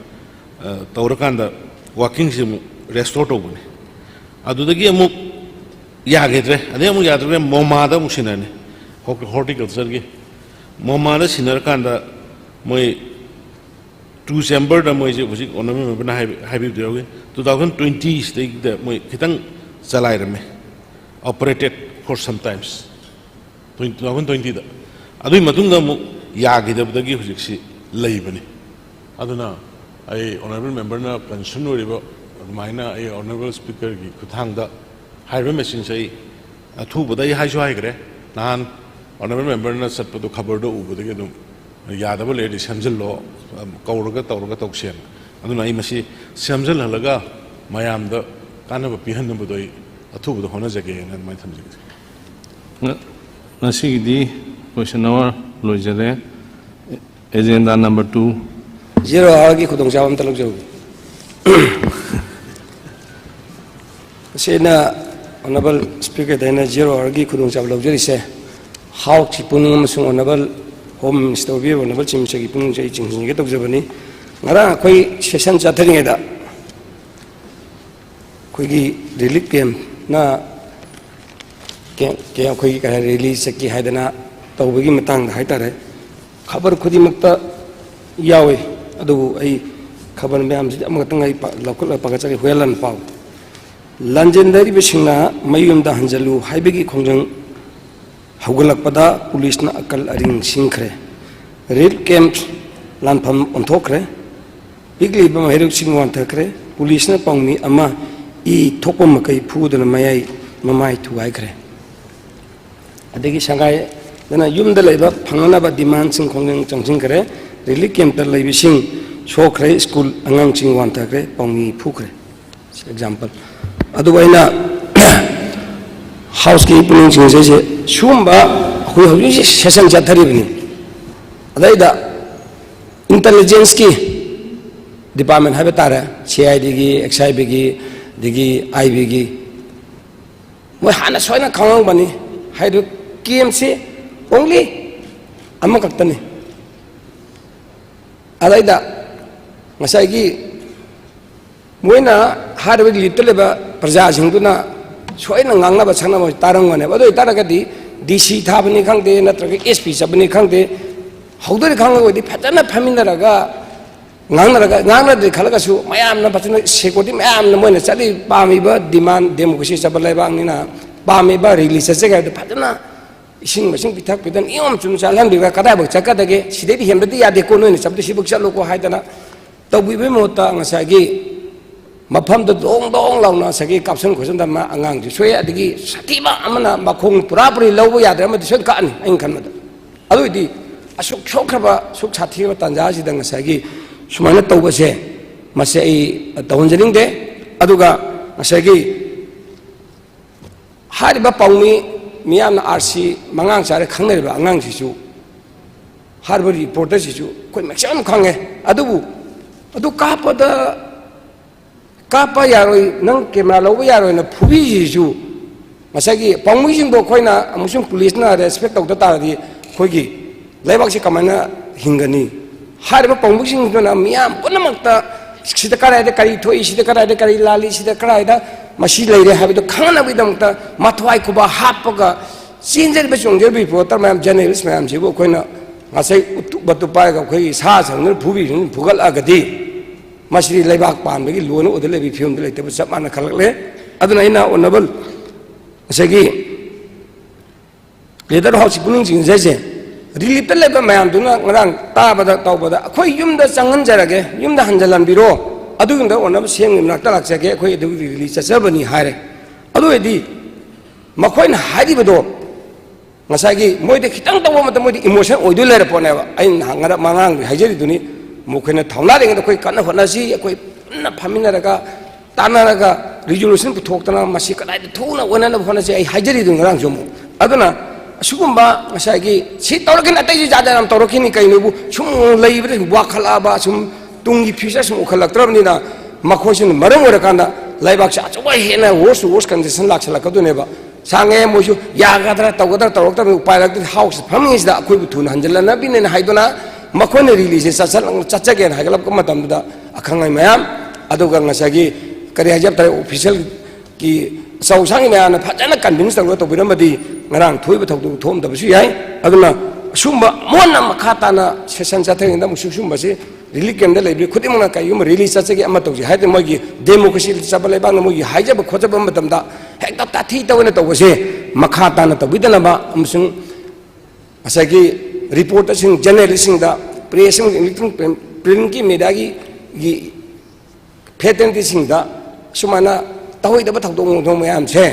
ꯇꯧꯔꯀꯥꯟꯗ ꯋꯥꯀꯤꯡꯁꯤ ꯑꯃꯨꯛ ꯔꯦꯁꯇꯣꯔ ꯇꯧꯕꯅꯤ꯫ ꯑꯗꯨꯗꯒꯤ ꯑꯃꯨꯛ ꯌꯥꯈꯤꯗ꯭ꯔꯦ꯫ ꯑꯗꯩ ꯑꯃꯨꯛ ꯌꯥꯗ꯭ꯔꯦ, ꯃꯣꯃꯥꯗ ꯑꯃꯨꯛ ꯁꯤꯟꯅꯔꯅꯤ, ꯍꯣꯔꯇꯤꯀꯜꯆꯔꯒꯤ ꯃꯣꯃꯥꯗ ꯁꯤꯟꯅꯔꯀꯥꯟꯗ ꯃꯣꯏ two chamberꯗ ꯃꯣꯏꯁꯦ ꯍꯧꯖꯤꯛ ꯑꯣꯅꯔꯦꯕꯜ ꯃꯦꯝꯕꯔꯅ ꯍꯥꯏꯕꯤꯕꯗ ꯌꯥꯎꯏ, two thousand twenty ꯁꯤꯗꯩꯗ ꯃꯣꯏ ꯈꯤꯇꯪ ꯆꯂꯥꯏꯔꯝꯃꯦ, operated for some times, two thousand twentyꯗ꯫ ꯑꯗꯨꯒꯤ ꯃꯇꯨꯡꯗ ꯑꯃꯨꯛ ꯌꯥꯈꯤꯗꯕꯗꯒꯤ ꯍꯧꯖꯤꯛꯁꯤ ꯂꯩꯕꯅꯤ꯫ ꯑꯗꯨꯅ ꯑꯩ ꯑꯣꯅꯔꯦꯕꯜ ꯃꯦꯝꯕꯔꯅ ꯀꯟꯁꯔꯟ ꯑꯣꯏꯔꯤꯕ ꯑꯗꯨꯃꯥꯏꯅ ꯑꯩ ꯑꯣꯅꯔꯦꯕꯜ ꯁ꯭ꯄꯤꯀꯔꯒꯤ ꯈꯨꯠꯊꯥꯡꯗ ꯍꯥꯏꯔꯤꯕ ꯃꯦꯁꯤꯟꯁꯦ ꯑꯩ ꯑꯊꯨꯕꯗ ꯑꯩ ꯍꯥꯏꯁꯨ ꯍꯥꯏꯈ꯭ꯔꯦ, ꯅꯍꯥꯟ ꯑꯣꯅꯔꯦꯕꯜ ꯃꯦꯝꯕꯔꯅ ꯆꯠꯄꯗꯣ ꯈꯕꯔꯗ ꯎꯕꯗꯒꯤ ꯑꯗꯨꯝ ꯌꯥꯗꯕ ꯂꯩꯔꯗꯤ ꯁꯦꯝꯖꯤꯜꯂꯣ, ꯀꯧꯔꯒ ꯇꯧꯔꯒ ꯇꯧꯁꯦꯅ꯫ ꯑꯗꯨꯅ ꯑꯩ ꯃꯁꯤ ꯁꯦꯝꯖꯤꯜꯍꯜꯂꯒ ꯃꯌꯥꯝꯗ ꯀꯥꯟꯅꯕ ꯄꯤꯍꯟꯅꯕꯗꯣ ꯑꯩ ꯑꯊꯨꯕꯗ ꯍꯣꯠꯅꯖꯒꯦꯅ ꯑꯗꯨꯃꯥꯏꯅ ꯊꯝꯖꯒꯦ꯫ ꯉ- ꯉꯁꯤꯒꯤꯗꯤ question hour ꯂꯣꯏꯖꯔꯦ꯫ Agenda number two꯫ Zero hourꯒꯤ ꯈꯨꯗꯣꯡꯆꯥꯕ ꯑꯝꯇ ꯂꯧꯖꯍꯧꯒꯦ꯫ ꯃꯁꯤ ꯑꯩꯅ Honourable Speakerꯗ ꯑꯩꯅ zero hourꯒꯤ ꯈꯨꯗꯣꯡꯆꯥꯕ ꯂꯧꯖꯔꯤꯁꯦ, Houseꯀꯤ ꯄꯨꯛꯅꯤꯡ ꯑꯃꯁꯨꯡ Honourable Home Minister ꯑꯣꯏꯕꯤꯔꯤꯕ Honourable Chief Ministerꯒꯤ ꯄꯨꯛꯅꯤꯡꯁꯦ ꯑꯩ ꯆꯤꯡꯁꯤꯟꯖꯒꯦ ꯇꯧꯖꯕꯅꯤ꯫ ꯉꯔꯥꯡ ꯑꯩꯈꯣꯏ session ꯆꯠꯊꯔꯤꯉꯩꯗ ꯑꯩꯈꯣꯏꯒꯤ relief campꯅ ꯀꯦ- ꯀꯦ- ꯑꯩꯈꯣꯏꯒꯤ ꯀꯩ ꯍꯥꯏ, rally ꯆꯠꯀꯦ ꯍꯥꯏꯗꯅ ꯇꯧꯕꯒꯤ ꯃꯇꯥꯡꯗ ꯍꯥꯏꯇꯥꯔꯦ, ꯈꯕꯔ ꯈꯨꯗꯤꯡꯃꯛꯇ ꯌꯥꯎꯏ꯫ ꯑꯗꯨꯕꯨ ꯑꯩ ꯈꯕꯔ ꯃꯌꯥꯝꯁꯤꯗꯤ ꯑꯃꯈꯛꯇꯪ ꯑꯩ ꯄ- ꯂꯧꯈꯠꯂꯒ ꯄꯥꯒꯠꯆꯒꯦ꯫ ꯍꯨꯌꯦꯟꯂꯥꯟ ꯄꯥꯎ꯫ ꯂꯥꯟꯖꯦꯟꯅꯔꯤꯕꯁꯤꯡꯅ ꯃꯌꯨꯝꯗ ꯍꯟꯖꯜꯂꯨ ꯍꯥꯏꯕꯒꯤ ꯈꯣꯡꯖꯪ ꯍꯧꯒꯠꯂꯛꯄꯗ ꯄꯨꯂꯤꯁꯅ ꯑꯀꯜ ꯑꯔꯤꯡ ꯁꯤꯡꯈ꯭ꯔꯦ꯫ Relief camp ꯂꯥꯟꯐꯝ ꯑꯣꯟꯊꯣꯛꯈ꯭ꯔꯦ꯫ ꯄꯤꯛꯂꯤꯕ ꯃꯍꯩꯔꯣꯏꯁꯤꯡ ꯋꯥꯟꯊꯈ꯭ꯔꯦ꯫ ꯄꯨꯂꯤꯁꯅ ꯄꯥꯎꯃꯤ ꯑꯃ ꯏ ꯊꯣꯛꯄ ꯃꯈꯩ ꯐꯨꯗꯨꯅ ꯃꯌꯥꯏ ꯃꯃꯥꯏ ꯊꯨꯒꯥꯏꯈ꯭ꯔꯦ꯫ ꯑꯗꯒꯤ ꯁꯪꯒꯥꯏꯗꯅ ꯌꯨꯝꯗ ꯂꯩꯕ ꯐꯪꯅꯅꯕ demandꯁꯤꯡ ꯈꯣꯡꯖꯪ ꯆꯪꯁꯤꯟꯈ꯭ꯔꯦ꯫ Relief campꯇ ꯂꯩꯕꯁꯤꯡ ꯁꯣꯛꯈ꯭ꯔꯦ꯫ ꯁ꯭ꯀꯨꯜ ꯑꯉꯥꯡꯁꯤꯡ ꯋꯥꯟꯊꯈ꯭ꯔꯦ꯫ ꯄꯥꯎꯃꯤ ꯐꯨꯈ꯭ꯔꯦ꯫ Example꯫ ꯑꯗꯨꯕꯨ ꯑꯩꯅ Houseꯀꯤ ꯄꯨꯛꯅꯤꯡ ꯆꯤꯡꯖꯩꯁꯦ, ꯁꯤꯒꯨꯝꯕ ꯑꯩꯈꯣꯏ ꯍꯧꯖꯤꯛ ꯍꯧꯖꯤꯛ session ꯆꯠꯊꯔꯤꯕꯅꯤ꯫ ꯑꯗꯩꯗ intelligenceꯀꯤ department ꯍꯥꯏꯕ ꯇꯥꯔꯦ, CIDꯒꯤ, XIBꯒꯤ, ꯑꯗꯒꯤ IBꯒꯤ, ꯃꯣꯏ ꯍꯥꯟꯅ ꯁꯣꯏꯅ ꯈꯪꯉꯝꯒꯅꯤ꯫ ꯍꯥꯏꯔꯤꯕ campꯁꯤ only ꯑꯃꯈꯛꯇꯅꯤ꯫ ꯑꯗꯩꯗ ꯉꯁꯥꯏꯒꯤ ꯃꯣꯏꯅ ꯍꯥꯏꯔꯤꯕ reliefꯇ ꯂꯩꯕ ꯄ꯭ꯔꯖꯥꯁꯤꯡꯗꯨꯅ ꯁꯣꯏꯅ ꯉꯥꯡꯅꯕ ꯁꯛꯅꯕ ꯇꯥꯔꯝꯒꯅꯦꯕ꯫ ꯑꯗꯨ ꯑꯣꯏꯇꯥꯔꯒꯗꯤ DC ꯊꯥꯕꯅꯤ ꯈꯪꯗꯦ, ꯅꯠꯇ꯭ꯔꯒ SP ꯆꯠꯄꯅꯤ ꯈꯪꯗꯦ, ꯍꯧꯗꯣꯔꯤ ꯈꯪꯉꯒꯗꯤ ꯐꯖꯅ ꯐꯝꯃꯤꯟꯅꯔꯒ ꯉꯥꯡꯅꯔꯒ, ꯉꯥꯡꯅꯗ꯭ꯔꯦ ꯈꯜꯂꯒꯁꯨ ꯃꯌꯥꯝꯅ ꯐꯖꯅ security ꯃꯌꯥꯝꯅ ꯃꯣꯏꯅ ꯆꯠꯂꯤ, ꯄꯥꯝꯃꯤꯕ demand democracy ꯆꯠꯄ ꯂꯩꯕꯥꯛꯅꯤꯅ ꯄꯥꯝꯃꯤꯕ rally ꯆꯠꯆꯒꯦ ꯍꯥꯏꯕꯗ ꯐꯖꯅ ꯏꯁꯤꯡ ꯃꯥꯏꯁꯤꯡ ꯄꯤꯊꯛ ꯄꯤꯊꯛ ꯅꯤꯌꯣꯝ ꯆꯨꯝꯅ ꯆꯠꯍꯟꯕꯤꯔꯒ ꯀꯗꯥꯏꯐꯥꯎ ꯆꯠꯀꯗꯒꯦ, ꯁꯤꯗꯩꯗꯤ ꯍꯦꯟꯕꯗꯤ ꯌꯥꯗꯦꯀꯣ, ꯅꯣꯏꯅ ꯆꯠꯄꯗ ꯁꯤꯐꯥꯎ ꯆꯠꯂꯨꯀꯣ ꯍꯥꯏꯗꯅ ꯇꯧꯕꯤꯕꯒꯤ ꯃꯍꯨꯠꯇ ꯉꯁꯥꯏꯒꯤ ꯃꯐꯝꯗ ꯗꯣꯡ ꯗꯣꯡ ꯂꯥꯎꯅ ꯉꯁꯥꯏꯒꯤ ꯀꯥꯞꯁꯟ ꯈꯣꯠꯆꯟꯗ ꯃꯥ ꯑꯉꯥꯡꯁꯨ ꯁꯣꯛꯑꯦ, ꯑꯗꯒꯤ ꯁꯥꯊꯤꯕ ꯑꯃꯅ ꯃꯈꯣꯡ ꯄꯨꯔꯥ ꯄꯨꯔꯤ ꯂꯧꯕ ꯌꯥꯗ꯭ꯔꯦ, ꯑꯃꯗꯤ ꯁꯣꯏꯗꯅ ꯀꯛꯑꯅꯤ ꯑꯩꯅ ꯈꯟꯕꯗ꯫ ꯑꯗꯨ ꯑꯣꯏꯗꯤ ꯑꯁꯨꯛ ꯁꯣꯛꯈ꯭ꯔꯕ, ꯑꯁꯨꯛ ꯁꯥꯊꯤꯔꯕ ꯇꯥꯟꯖꯥ ꯑꯁꯤꯗ ꯉꯁꯥꯏꯒꯤ ꯁꯨꯃꯥꯏꯅ ꯇꯧꯕꯁꯦ, ꯃꯁꯤ ꯑꯩ ꯇꯧꯍꯟꯖꯅꯤꯡꯗꯦ꯫ ꯑꯗꯨꯒ ꯉꯁꯥꯏꯒꯤ ꯍꯥꯏꯔꯤꯕ ꯄꯥꯎꯃꯤ ꯃꯤꯌꯥꯝꯅ ꯑꯥꯔ ꯁꯤ ꯃꯉꯥꯡ ꯆꯥꯔꯦ ꯈꯪꯅꯔꯤꯕ ꯑꯉꯥꯡꯁꯤꯁꯨ, ꯍꯥꯏꯔꯤꯕ ꯔꯤꯄꯣꯔꯇꯔꯁꯤꯁꯨ ꯑꯩꯈꯣꯏ ꯃꯦꯛꯁꯤꯃꯝ ꯈꯪꯉꯦ꯫ ꯑꯗꯨꯕꯨ ꯑꯗꯨ ꯀꯥꯞꯄꯗ ꯀꯥꯞꯄ ꯌꯥꯔꯣꯏ, ꯅꯪ ꯀꯦꯃꯦꯔꯥ ꯂꯧꯕ ꯌꯥꯔꯣꯏꯅ ꯐꯨꯕꯤꯔꯤꯁꯤꯁꯨ, ꯉꯁꯥꯏꯒꯤ ꯄꯥꯎꯃꯤꯁꯤꯡꯗꯣ ꯑꯩꯈꯣꯏꯅ ꯑꯃꯨꯛꯁꯨꯡ ꯄꯨꯂꯤꯁꯅ ꯔꯦꯁꯄꯦꯛ ꯇꯧꯗ ꯇꯥꯔꯗꯤ ꯑꯩꯈꯣꯏꯒꯤ ꯂꯩꯕꯥꯛꯁꯤ ꯀꯃꯥꯏꯅ ꯍꯤꯡꯒꯅꯤ? ꯍꯥꯏꯔꯤꯕ ꯄꯥꯎꯃꯤꯁꯤꯡꯗꯨꯅ ꯃꯤꯌꯥꯝ ꯄꯨꯝꯅꯃꯛꯇ ꯁꯤꯗ ꯀꯗꯥꯏꯗ ꯀꯔꯤ ꯊꯣꯛꯏ, ꯁꯤꯗ ꯀꯗꯥꯏꯗ ꯀꯔꯤ ꯂꯥꯜꯂꯤ, ꯁꯤꯗ ꯀꯗꯥꯏꯗ ꯃꯁꯤ ꯂꯩꯔꯦ ꯍꯥꯏꯕꯗꯨ ꯈꯪꯅꯕꯒꯤꯗꯃꯛꯇ ꯃꯊ꯭ꯋꯥꯏ ꯈꯨꯕꯥꯛ ꯍꯥꯞꯄꯒ ꯆꯦꯟꯖꯔꯤꯕ ꯆꯣꯡꯖꯔꯤꯕ ꯔꯤꯄꯣꯔꯇꯔ ꯃꯌꯥꯝ, ꯖꯔꯅꯦꯂꯤꯁ ꯃꯌꯥꯝꯁꯤꯕꯨ ꯑꯩꯈꯣꯏꯅ ꯉꯁꯥꯏ ꯎꯇꯨꯞ ꯋꯥꯇꯨꯞ ꯄꯥꯏꯔꯒ ꯑꯩꯈꯣꯏꯒꯤ ꯁꯥ ꯁꯟꯗꯨꯅ ꯐꯨꯕꯤꯕꯁꯤꯡ ꯐꯨꯒꯠꯂꯛꯑꯒꯗꯤ ꯃꯁꯤꯗꯤ ꯂꯩꯕꯥꯛ ꯄꯥꯟꯕꯒꯤ ꯂꯣꯟꯅ ꯑꯣꯏꯗ ꯂꯩꯕꯒꯤ ꯐꯤꯕꯝꯗ ꯂꯩꯇꯕ ꯆꯞ ꯃꯥꯟꯅ ꯈꯜꯂꯛꯂꯦ꯫ ꯑꯗꯨꯅ ꯑꯩꯅ ꯑꯣꯅꯔꯦꯕꯜ ꯉꯁꯥꯏꯒꯤ ꯂꯤꯗꯔ ꯍꯥꯎꯁꯀꯤ ꯄꯨꯛꯅꯤꯡ ꯆꯤꯡꯁꯤꯟꯖꯔꯤꯁꯦ, ꯔꯤꯂꯤꯞꯇ ꯂꯩꯕ ꯃꯌꯥꯝꯗꯨꯅ ꯉꯔꯥꯡ ꯇꯥꯕꯗ ꯇꯧꯕꯗ ꯑꯩꯈꯣꯏ ꯌꯨꯝꯗ ꯆꯪꯍꯟꯖꯔꯒꯦ, ꯌꯨꯝꯗ ꯍꯟꯖꯤꯜꯍꯟꯕꯤꯔꯣ, ꯑꯗꯨꯒꯨꯝꯗ ꯑꯣꯅꯔꯦꯕꯜ ꯁꯤ ꯑꯦꯝꯒꯤ ꯃꯅꯥꯛꯇ ꯂꯥꯛꯆꯒꯦ, ꯑꯩꯈꯣꯏ ꯑꯗꯨꯒꯤ ꯔꯦꯂꯤ ꯆꯠꯆꯕꯅꯤ ꯍꯥꯏꯔꯦ꯫ ꯑꯗꯨ ꯑꯣꯏꯔꯗꯤ ꯃꯈꯣꯏꯅ ꯍꯥꯏꯔꯤꯕꯗꯣ ꯉꯁꯥꯏꯒꯤ ꯃꯣꯏꯗ ꯈꯤꯇꯪ ꯇꯧꯕ ꯃꯇꯝꯗ ꯃꯣꯏꯗꯤ ꯏꯃꯣꯁꯟ ꯑꯣꯏꯗꯣꯏ ꯂꯩꯔ ꯄꯣꯠꯅꯦꯕ꯫ ꯑꯩꯅ ꯅꯍꯥꯟ ꯉꯔꯥꯡ ꯃꯉꯥꯡꯗꯨ ꯍꯥꯏꯖꯔꯤꯗꯨꯅꯤ, ꯃꯈꯣꯏꯅ ꯊꯧꯅꯥ ꯂꯩꯉꯩꯗ ꯑꯩꯈꯣꯏ ꯀꯟꯅ ꯍꯣꯠꯅꯁꯤ, ꯑꯩꯈꯣꯏ ꯄꯨꯟꯅ ꯐꯝꯃꯤꯟꯅꯔꯒ ꯇꯥꯟꯅꯔꯒ ꯔꯤꯖꯣꯂꯨꯁꯟ ꯄꯨꯊꯣꯛꯇꯅ ꯃꯁꯤ ꯀꯗꯥꯏꯗ ꯊꯨꯅ ꯑꯣꯏꯅꯅꯕ ꯍꯣꯠꯅꯁꯤ꯫ ꯑꯩ ꯍꯥꯏꯖꯔꯤꯗꯨ ꯉꯔꯥꯡꯁꯨ ꯑꯃꯨꯛ꯫ ꯑꯗꯨꯅ ꯑꯁꯤꯒꯨꯝꯕ ꯉꯁꯥꯏꯒꯤ ꯁꯤ ꯇꯧꯔꯒꯅ ꯑꯇꯩꯁꯨ ꯖꯥꯠ ꯖꯥꯠ ꯌꯥꯝ ꯇꯧꯔꯛꯈꯤꯅꯤ꯫ ꯀꯩꯅꯣꯕꯨ ꯁꯨꯝ ꯂꯩꯕꯗ ꯋꯥꯈꯠꯂꯛꯑꯕ, ꯁꯨꯝ ꯇꯨꯡꯒꯤ ꯐ꯭ꯌꯨꯆꯔ ꯁꯨꯝ ꯎꯈꯠꯂꯛꯇ꯭ꯔꯕꯅꯤꯅ ꯃꯈꯣꯏꯁꯤꯅ ꯃꯔꯝ ꯑꯣꯏꯔꯀꯥꯟꯗ ꯂꯩꯕꯥꯛꯁꯦ ꯑꯆꯧꯕ ꯍꯦꯟꯅ worse to worse condition ꯂꯥꯛꯁꯜꯂꯛꯀꯗꯣꯏꯅꯦꯕ꯫ ꯁꯥꯡꯉꯦ ꯃꯣꯏꯁꯨ ꯌꯥꯒꯗ꯭ꯔꯥ, ꯇꯧꯒꯗ꯭ꯔꯥ, ꯇꯧꯔꯛꯇꯕꯅꯤ, ꯎꯄꯥꯏ ꯂꯩꯔꯛꯇ꯭ꯔꯗꯤ ꯍꯥꯎꯁꯇ ꯐꯝꯃꯤꯉꯩꯁꯤꯗ ꯑꯩꯈꯣꯏꯕꯨ ꯊꯨꯅ ꯍꯟꯖꯤꯜꯂꯛꯅꯕꯤꯅꯦꯅ ꯍꯥꯏꯗꯨꯅ ꯃꯈꯣꯏꯅ ꯔꯤꯂꯤꯁꯦ ꯆꯠꯆ-, ꯆꯠꯆꯒꯦꯅ ꯍꯥꯏꯒꯠꯂꯛꯄ ꯃꯇꯝꯗꯨꯗ ꯑꯈꯪ ꯑꯍꯩ ꯃꯌꯥꯝ, ꯑꯗꯨꯒ ꯉꯁꯥꯏꯒꯤ ꯀꯔꯤ ꯍꯥꯏꯖꯕ ꯇꯥꯔꯦ, ꯑꯣꯐꯤꯁꯤꯌꯦꯜꯒꯤ ꯑꯆꯧ ꯑꯁꯥꯡꯒꯤ ꯃꯌꯥꯝꯅ ꯐꯖꯅ ꯀꯟꯚꯤꯟꯁ ꯇꯧꯔꯒ ꯇꯧꯕꯤꯔꯝꯃꯗꯤ ꯉꯔꯥꯡ ꯊꯣꯛꯏꯕ ꯊꯧꯗꯣꯛ ꯊꯣꯛꯑꯝꯗꯕꯁꯨ ꯌꯥꯏ꯫ ꯑꯗꯨꯅ ꯑꯁꯨꯝꯕ ꯃꯣꯟꯅ ꯃꯈꯥ ꯇꯥꯅ ꯁꯦꯁꯟ ꯆꯠꯊꯔꯤꯉꯩꯗ ꯑꯃꯨꯛꯁꯨ ꯁꯨꯝꯕꯁꯤ ꯔꯤꯂꯤꯐ ꯀꯦꯝꯗ ꯂꯩꯕ ꯈꯨꯗꯤꯡꯃꯛꯅ ꯀꯔꯤꯒꯨꯝꯕ ꯔꯦꯂꯤ ꯆꯠꯆꯒꯦ ꯑꯃ ꯇꯧꯁꯤ ꯍꯥꯏꯔꯗꯤ ꯃꯣꯏꯒꯤ ꯗꯦꯃꯣꯀ꯭ꯔꯦꯁꯤ ꯆꯠꯄ ꯂꯩꯕꯥꯛꯅ ꯃꯣꯏꯒꯤ ꯍꯥꯏꯖꯕ ꯈꯣꯠꯆꯕ ꯃꯇꯝꯗ ꯍꯦꯛꯇ ꯇꯥꯊꯤ ꯇꯧꯑꯣꯅ ꯇꯧꯕꯁꯦ ꯃꯈꯥ ꯇꯥꯅ ꯇꯧꯕꯤꯗꯅꯕ ꯑꯃꯁꯨꯡ ꯉꯁꯥꯏꯒꯤ ꯔꯤꯄꯣꯔꯇꯔꯁꯤꯡ, ꯖꯔꯅꯦꯂꯤꯁꯁꯤꯡꯗ, ꯄ꯭ꯔꯦꯁ ꯑꯃꯁꯨꯡ ꯏꯂꯦꯛꯇ꯭ꯔꯣꯅꯤꯛ ꯄ꯭ꯔꯤꯟ-, ꯄ꯭ꯔꯤꯟꯀꯤ ꯃꯦꯗꯤꯌꯥꯒꯤ, ꯒꯤ ꯐ꯭ꯔꯦꯇꯔꯅꯤꯇꯤꯁꯤꯡꯗ ꯁꯨꯃꯥꯏꯅ ꯇꯧꯍꯩꯗꯕ ꯊꯧꯗꯣꯛ ꯊꯧꯗꯣꯛ ꯃꯌꯥꯝꯁꯦ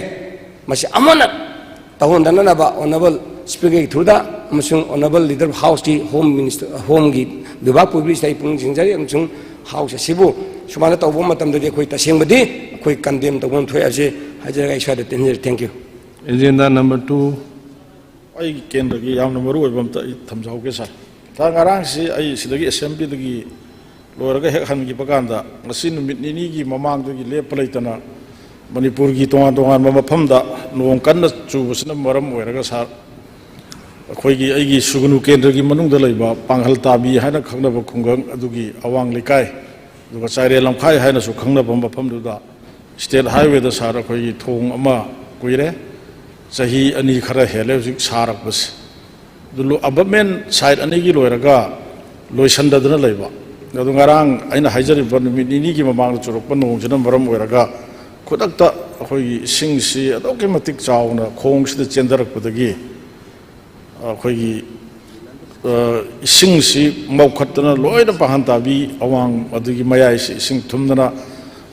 ꯃꯁꯤ ꯑꯃꯅ ꯇꯧꯍꯟꯗꯅꯅꯕ ꯑꯣꯅꯔꯦꯕꯜ ꯁ꯭ꯄꯤꯀꯔꯒꯤ ꯊ꯭ꯔꯨꯗ ꯑꯃꯁꯨꯡ Honourable Leader of Houseꯀꯤ Home Minister, Homeꯒꯤ ꯕꯤꯚꯥꯒ ꯄꯨꯕꯤꯔꯤꯁꯤꯗ ꯑꯩ ꯄꯨꯛꯅꯤꯡ ꯆꯤꯡꯖꯔꯤ, ꯑꯃꯁꯨꯡ House ꯑꯁꯤꯕꯨ ꯁꯨꯃꯥꯏꯅ ꯇꯧꯕ ꯃꯇꯝꯗꯗꯤ ꯑꯩꯈꯣꯏ ꯇꯁꯦꯡꯕꯗꯤ ꯑꯩꯈꯣꯏ condemn ꯇꯧꯐꯝ ꯊꯣꯛꯑꯦ ꯍꯥꯏꯕꯁꯤ ꯍꯥꯏꯖꯔꯒ ꯑꯩ ꯁ꯭ꯋꯥꯏꯗ ꯇꯦꯟꯖꯔꯤ꯫ Thank you꯫ Agenda number two꯫ ꯑꯩꯒꯤ ꯀꯦꯟꯗ꯭ꯔꯒꯤ ꯌꯥꯝꯅ ꯃꯔꯨ ꯑꯣꯏꯕ ꯑꯝꯇ ꯑꯩ ꯊꯝꯖꯍꯧꯒꯦ, ꯁꯥꯔ꯫ ꯁꯥꯔ, ꯉꯔꯥꯡꯁꯤ ꯑꯩ ꯁꯤꯗꯒꯤ ꯑꯦꯁꯦꯝꯕ꯭ꯂꯤꯗꯒꯤ ꯂꯣꯏꯔꯒ ꯍꯦꯛ ꯍꯟꯈꯤꯕ ꯀꯥꯟꯗ, ꯉꯁꯤ ꯅꯨꯃꯤꯠ ꯅꯤꯅꯤꯒꯤ ꯃꯃꯥꯡꯗꯒꯤ ꯂꯦꯞꯄ ꯂꯩꯇꯅ ꯃꯅꯤꯄꯨꯔꯒꯤ ꯇꯣꯉꯥꯟ ꯇꯣꯉꯥꯟꯕ ꯃꯐꯝꯗ ꯅꯣꯡ ꯀꯟꯅ ꯆꯨꯕꯁꯤꯅ ꯃꯔꯝ ꯑꯣꯏꯔꯒ, ꯁꯥꯔ, ꯑꯩꯈꯣꯏꯒꯤ, ꯑꯩꯒꯤ ꯁꯨꯒꯅꯨ ꯀꯦꯟꯗ꯭ꯔꯒꯤ ꯃꯅꯨꯡꯗ ꯂꯩꯕ ꯄꯥꯡꯒꯜ ꯇꯥꯕꯤ ꯍꯥꯏꯅ ꯈꯪꯅꯕ ꯈꯨꯡꯒꯪ ꯑꯗꯨꯒꯤ ꯑꯋꯥꯡ ꯂꯩꯀꯥꯏ, ꯑꯗꯨꯒ ꯆꯥꯏꯔꯦꯜ ꯂꯝꯈꯥꯏ ꯍꯥꯏꯅꯁꯨ ꯈꯪꯅꯕ ꯃꯐꯝꯗꯨꯗ State Highwayꯗ, ꯁꯥꯔ, ꯑꯩꯈꯣꯏꯒꯤ ꯊꯣꯡ ꯑꯃ ꯀꯨꯏꯔꯦ, ꯆꯍꯤ ꯑꯅꯤ ꯈꯔ ꯍꯦꯜꯂꯦ ꯍꯧꯖꯤꯛ ꯁꯥꯔꯛꯄꯁꯦ꯫ ꯑꯗꯨ ꯂꯣ-, abutment side ꯑꯅꯤꯒꯤ ꯂꯣꯏꯔꯒ ꯂꯣꯏꯁꯟꯗꯗꯅ ꯂꯩꯕ꯫ ꯑꯗꯨ ꯉꯔꯥꯡ ꯑꯩꯅ ꯍꯥꯏꯖꯔꯤꯕ ꯅꯨꯃꯤꯠ ꯅꯤꯅꯤꯒꯤ ꯃꯃꯥꯡꯗ ꯆꯨꯔꯛꯄ ꯅꯣꯡꯁꯤꯅ ꯃꯔꯝ ꯑꯣꯏꯔꯒ ꯈꯨꯗꯛꯇ ꯑꯩꯈꯣꯏꯒꯤ ꯏꯁꯤꯡꯁꯤ ꯑꯗꯨꯛꯀꯤ ꯃꯇꯤꯛ ꯆꯥꯎꯅ ꯈꯣꯡꯁꯤꯗ ꯆꯦꯟꯊꯔꯛꯄꯗꯒꯤ ꯑꯩꯈꯣꯏꯒꯤ, ꯑ, ꯏꯁꯤꯡꯁꯤ ꯃꯧꯈꯠꯇꯅ ꯂꯣꯏꯅ ꯄꯥꯡꯒꯜ ꯇꯥꯕꯤ ꯑꯋꯥꯡ ꯑꯗꯨꯒꯤ ꯃꯌꯥꯏꯁꯤ ꯏꯁꯤꯡ ꯊꯨꯝꯗꯅ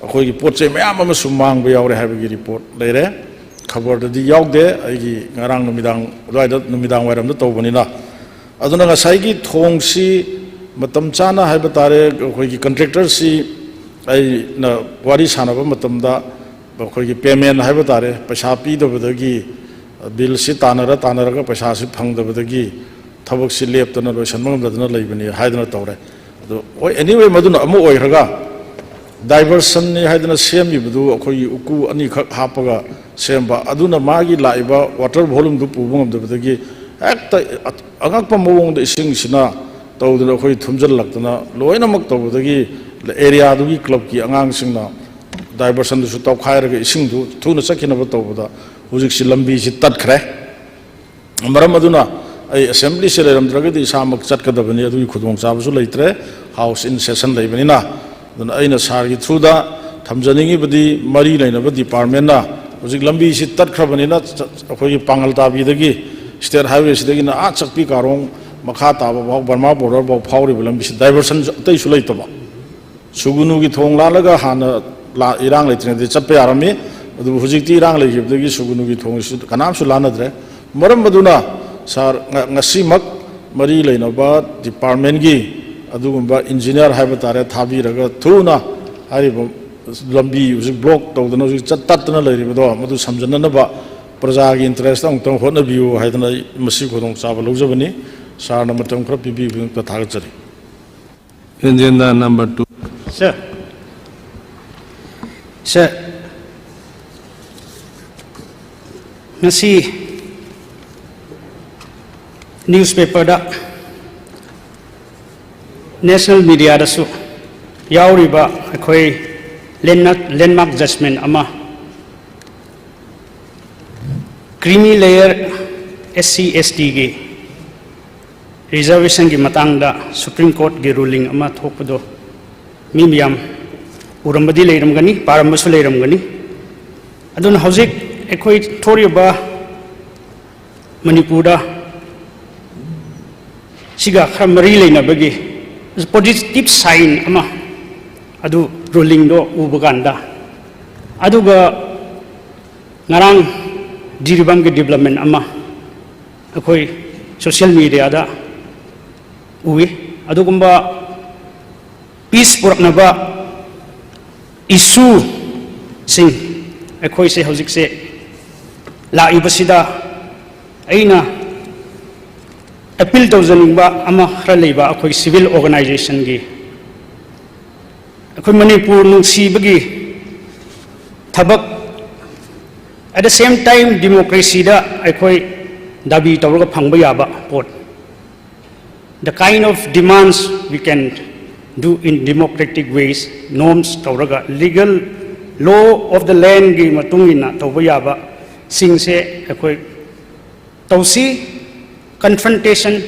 ꯑꯩꯈꯣꯏꯒꯤ ꯄꯣꯠ ꯆꯩ ꯃꯌꯥꯝ ꯑꯃꯁꯨ ꯃꯥꯡꯕ ꯌꯥꯎꯔꯦ ꯍꯥꯏꯕꯒꯤ report ꯂꯩꯔꯦ꯫ ꯈꯕꯔꯗꯗꯤ ꯌꯥꯎꯗꯦ, ꯑꯩꯒꯤ ꯉꯔꯥꯡ ꯅꯨꯃꯤꯗꯥꯡ ꯑꯗꯨꯋꯥꯏꯗ, ꯅꯨꯃꯤꯗꯥꯡ ꯋꯥꯏꯔꯝꯗ ꯇꯧꯕꯅꯤꯅ꯫ ꯑꯗꯨꯅ ꯉꯁꯥꯏꯒꯤ ꯊꯣꯡꯁꯤ ꯃꯇꯝ ꯆꯥꯅ ꯍꯥꯏꯕ ꯇꯥꯔꯦ, ꯑꯩꯈꯣꯏꯒꯤ contractorꯁꯤ ꯑꯩꯅ ꯋꯥꯔꯤ ꯁꯥꯟꯅꯕ ꯃꯇꯝꯗ ꯑꯩꯈꯣꯏꯒꯤ payment ꯍꯥꯏꯕ ꯇꯥꯔꯦ, ꯄꯩꯁꯥ ꯄꯤꯗꯕꯗꯒꯤ, billꯁꯤ ꯇꯥꯟꯅꯔ ꯇꯥꯟꯅꯔꯒ ꯄꯩꯁꯥꯁꯤ ꯐꯪꯗꯕꯗꯒꯤ ꯊꯕꯛꯁꯤ ꯂꯦꯞꯇꯅ ꯂꯣꯏꯁꯤꯟꯕ ꯉꯝꯗꯗꯅ ꯂꯩꯕꯅꯤ ꯍꯥꯏꯗꯅ ꯇꯧꯔꯦ꯫ ꯑꯗꯣ ꯍꯣꯏ, anyway, ꯃꯗꯨꯅ ꯑꯃ ꯑꯣꯏꯈ꯭ꯔꯒ, diversionꯅꯤ ꯍꯥꯏꯗꯅ ꯁꯦꯝꯃꯤꯕꯗꯨ ꯑꯩꯈꯣꯏꯒꯤ ꯎꯀꯨ ꯑꯅꯤꯈꯛ ꯍꯥꯞꯄꯒ ꯁꯦꯝꯕ, ꯑꯗꯨꯅ ꯃꯥꯒꯤ ꯂꯥꯛꯏꯕ water volumeꯗꯨ ꯄꯨꯕ ꯉꯝꯗꯕꯗꯒꯤ ꯍꯦꯛꯇ ꯑꯉꯛꯄ ꯃꯑꯣꯡꯗ ꯏꯁꯤꯡꯁꯤꯅ ꯇꯧꯗꯅ ꯑꯩꯈꯣꯏ ꯊꯨꯝꯖꯤꯜꯂꯛꯇꯅ ꯂꯣꯏꯅꯃꯛ ꯇꯧꯕꯗꯒꯤ areaꯗꯨꯒꯤ clubꯀꯤ ꯑꯉꯥꯡꯁꯤꯡꯅ diversionꯗꯨꯁꯨ ꯇꯧꯈꯥꯏꯔꯒ ꯏꯁꯤꯡꯗꯨ ꯊꯨꯅ ꯆꯠꯈꯤꯅꯕ ꯇꯧꯕꯗ ꯍꯧꯖꯤꯛꯁꯤ ꯂꯝꯕꯤꯁꯤ ꯇꯠꯈ꯭ꯔꯦ꯫ ꯃꯔꯝ ꯑꯗꯨꯅ ꯑꯩ assemblyꯁꯦ ꯂꯩꯔꯝꯗ꯭ꯔꯒꯗꯤ ꯏꯁꯥꯃꯛ ꯆꯠꯀꯗꯕꯅꯤ, ꯑꯗꯨꯒꯤ ꯈꯨꯗꯣꯡꯆꯥꯕꯁꯨ ꯂꯩꯇ꯭ꯔꯦ, House in session ꯂꯩꯕꯅꯤꯅ꯫ ꯑꯗꯨꯅ ꯑꯩꯅ sirꯒꯤ throughꯗ ꯊꯝꯖꯅꯤꯡꯉꯤꯕꯗꯤ ꯃꯔꯤ ꯂꯩꯅꯕ departmentꯅ ꯍꯧꯖꯤꯛ ꯂꯝꯕꯤꯁꯤ ꯇꯠꯈ꯭ꯔꯕꯅꯤꯅ, ꯆ-, ꯑꯩꯈꯣꯏꯒꯤ ꯄꯥꯡꯒꯜ ꯇꯥꯕꯤꯗꯒꯤ State Highwayꯁꯤꯗꯒꯤꯅ ꯑꯥ ꯆꯛꯄꯤ ꯀꯥꯔꯣꯡ ꯃꯈꯥ ꯇꯥꯕ ꯐꯥꯎ, ꯕꯔꯃꯥ border ꯐꯥꯎ ꯐꯥꯎꯔꯤꯕ ꯂꯝꯕꯤꯁꯤ diversion ꯑꯇꯩꯁꯨ ꯂꯩꯇꯕ꯫ ꯁꯨꯒꯨꯅꯨꯒꯤ ꯊꯣꯡ ꯂꯥꯜꯂꯒ ꯍꯥꯟꯅ ꯂꯥ-, ꯏꯔꯥꯡ ꯂꯩꯇ꯭ꯔꯤꯉꯩꯗꯗꯤ ꯆꯠꯄ ꯌꯥꯔꯝꯃꯤ, ꯑꯗꯨꯕꯨ ꯍꯧꯖꯤꯛꯇꯤ ꯏꯔꯥꯡ ꯂꯩꯈꯤꯕꯗꯒꯤ ꯁꯨꯒꯨꯅꯨꯒꯤ ꯊꯣꯡꯁꯤꯁꯨ ꯀꯅꯥꯝꯁꯨ ꯂꯥꯟꯅꯗ꯭ꯔꯦ꯫ ꯃꯔꯝ ꯑꯗꯨꯅ ꯁꯥꯔ, ꯉ-, ꯉꯁꯤꯃꯛ ꯃꯔꯤ ꯂꯩꯅꯕ ꯗꯤꯄꯥꯔꯠꯃꯦꯟꯒꯤ ꯑꯗꯨꯒꯨꯝꯕ ꯏꯟꯖꯤꯅꯤꯌꯥꯔ ꯍꯥꯏꯕ ꯇꯥꯔꯦ, ꯊꯥꯕꯤꯔꯒ ꯊꯨꯅ ꯍꯥꯏꯔꯤꯕ ꯂꯝꯕꯤ ꯍꯧꯖꯤꯛ ꯕ꯭ꯂꯣꯛ ꯇꯧꯗꯅ ꯍꯧꯖꯤꯛ ꯆꯠ ꯇꯠꯇꯅ ꯂꯩꯔꯤꯕꯗꯣ, ꯃꯗꯨ ꯁꯝꯖꯟꯅꯅꯕ ꯄ꯭ꯔꯖꯥꯒꯤ ꯏꯟꯇꯔꯦꯁꯇ ꯑꯃꯨꯛꯇꯪ ꯍꯣꯠꯅꯕꯤꯌꯨ ꯍꯥꯏꯗꯅ ꯑꯩ ꯃꯁꯤ ꯈꯨꯗꯣꯡꯆꯥꯕ ꯂꯧꯖꯕꯅꯤ꯫ ꯁꯥꯔꯅ ꯃꯇꯝ ꯈꯔ ꯄꯤꯕꯤꯕꯒꯤꯗꯃꯛꯇ ꯊꯥꯒꯠꯆꯔꯤ꯫ Agenda number two. Sir. Sir. ꯉꯁꯤ ꯅ꯭ꯌꯨꯁꯄꯦꯄꯔꯗ, ꯅꯦꯁꯅꯦꯜ ꯃꯤꯗꯤꯌꯥꯗꯁꯨ ꯌꯥꯎꯔꯤꯕ ꯑꯩꯈꯣꯏ ꯂꯦꯟꯃꯥꯔꯛ, ꯂꯦꯟꯃꯥꯔꯛ ꯖꯖꯃꯦꯟ ꯑꯃ, creamy layer S C S ꯇꯤꯒꯤ ꯔꯤꯖꯔꯕꯦꯁꯟꯒꯤ ꯃꯇꯥꯡꯗ ꯁꯨꯄ꯭ꯔꯤꯝ ꯀꯣꯔꯠꯀꯤ ꯔꯨꯂꯤꯡ ꯑꯃ ꯊꯣꯛꯄꯗꯣ ꯃꯤ ꯃꯌꯥꯝ ꯎꯔꯝꯕꯗꯤ ꯂꯩꯔꯝꯒꯅꯤ, ꯄꯥꯔꯝꯕꯁꯨ ꯂꯩꯔꯝꯒꯅꯤ꯫ ꯑꯗꯨꯅ ꯍꯧꯖꯤꯛ ꯑꯩꯈꯣꯏ ꯊꯣꯛꯂꯤꯕ ꯃꯅꯤꯄꯨꯔꯗ ꯁꯤꯒ ꯈꯔ ꯃꯔꯤ ꯂꯩꯅꯕꯒꯤ ꯄꯣꯖꯤꯇꯤꯚ ꯁꯥꯏꯟ ꯑꯃ, ꯑꯗꯨ ꯔꯨꯂꯤꯡꯗꯣ ꯎꯕ ꯀꯥꯟꯗ, ꯑꯗꯨꯒ ꯉꯔꯥꯡ ꯖꯤꯔꯤꯕꯥꯝꯒꯤ ꯗꯤꯕ꯭ꯂꯞꯃꯦꯟ ꯑꯃ ꯑꯩꯈꯣꯏ ꯁꯣꯁꯤꯌꯦꯜ ꯃꯤꯗꯤꯌꯥꯗ ꯎꯏ꯫ ꯑꯗꯨꯒꯨꯝꯕ ꯄꯤꯁ ꯄꯨꯔꯛꯅꯕ ꯏꯁꯨꯁꯤꯡ ꯑꯩꯈꯣꯏꯁꯦ ꯍꯧꯖꯤꯛꯁꯦ ꯂꯥꯛꯏꯕꯁꯤꯗ ꯑꯩꯅ ꯑꯄꯤꯜ ꯇꯧꯖꯅꯤꯡꯕ ꯑꯃ ꯈꯔ ꯂꯩꯕ, ꯑꯩꯈꯣꯏ ꯁꯤꯚꯤꯜ ꯑꯣꯔꯒꯅꯥꯏꯖꯦꯁꯟꯒꯤ, ꯑꯩꯈꯣꯏ ꯃꯅꯤꯄꯨꯔ ꯅꯨꯡꯁꯤꯕꯒꯤ ꯊꯕꯛ, at the same time ꯗꯤꯃꯣꯀ꯭ꯔꯦꯁꯤꯗ ꯑꯩꯈꯣꯏ ꯗꯥꯕꯤ ꯇꯧꯔꯒ ꯐꯪꯕ ꯌꯥꯕ ꯄꯣꯠ, the kind of demands we can do in democratic ways, norms ꯇꯧꯔꯒ, legal law of the landꯒꯤ ꯃꯇꯨꯡ ꯏꯟꯅ ꯇꯧꯕ ꯌꯥꯕ ꯁꯤꯡꯁꯦ ꯑꯩꯈꯣꯏ ꯇꯧꯁꯤ꯫ Confrontation,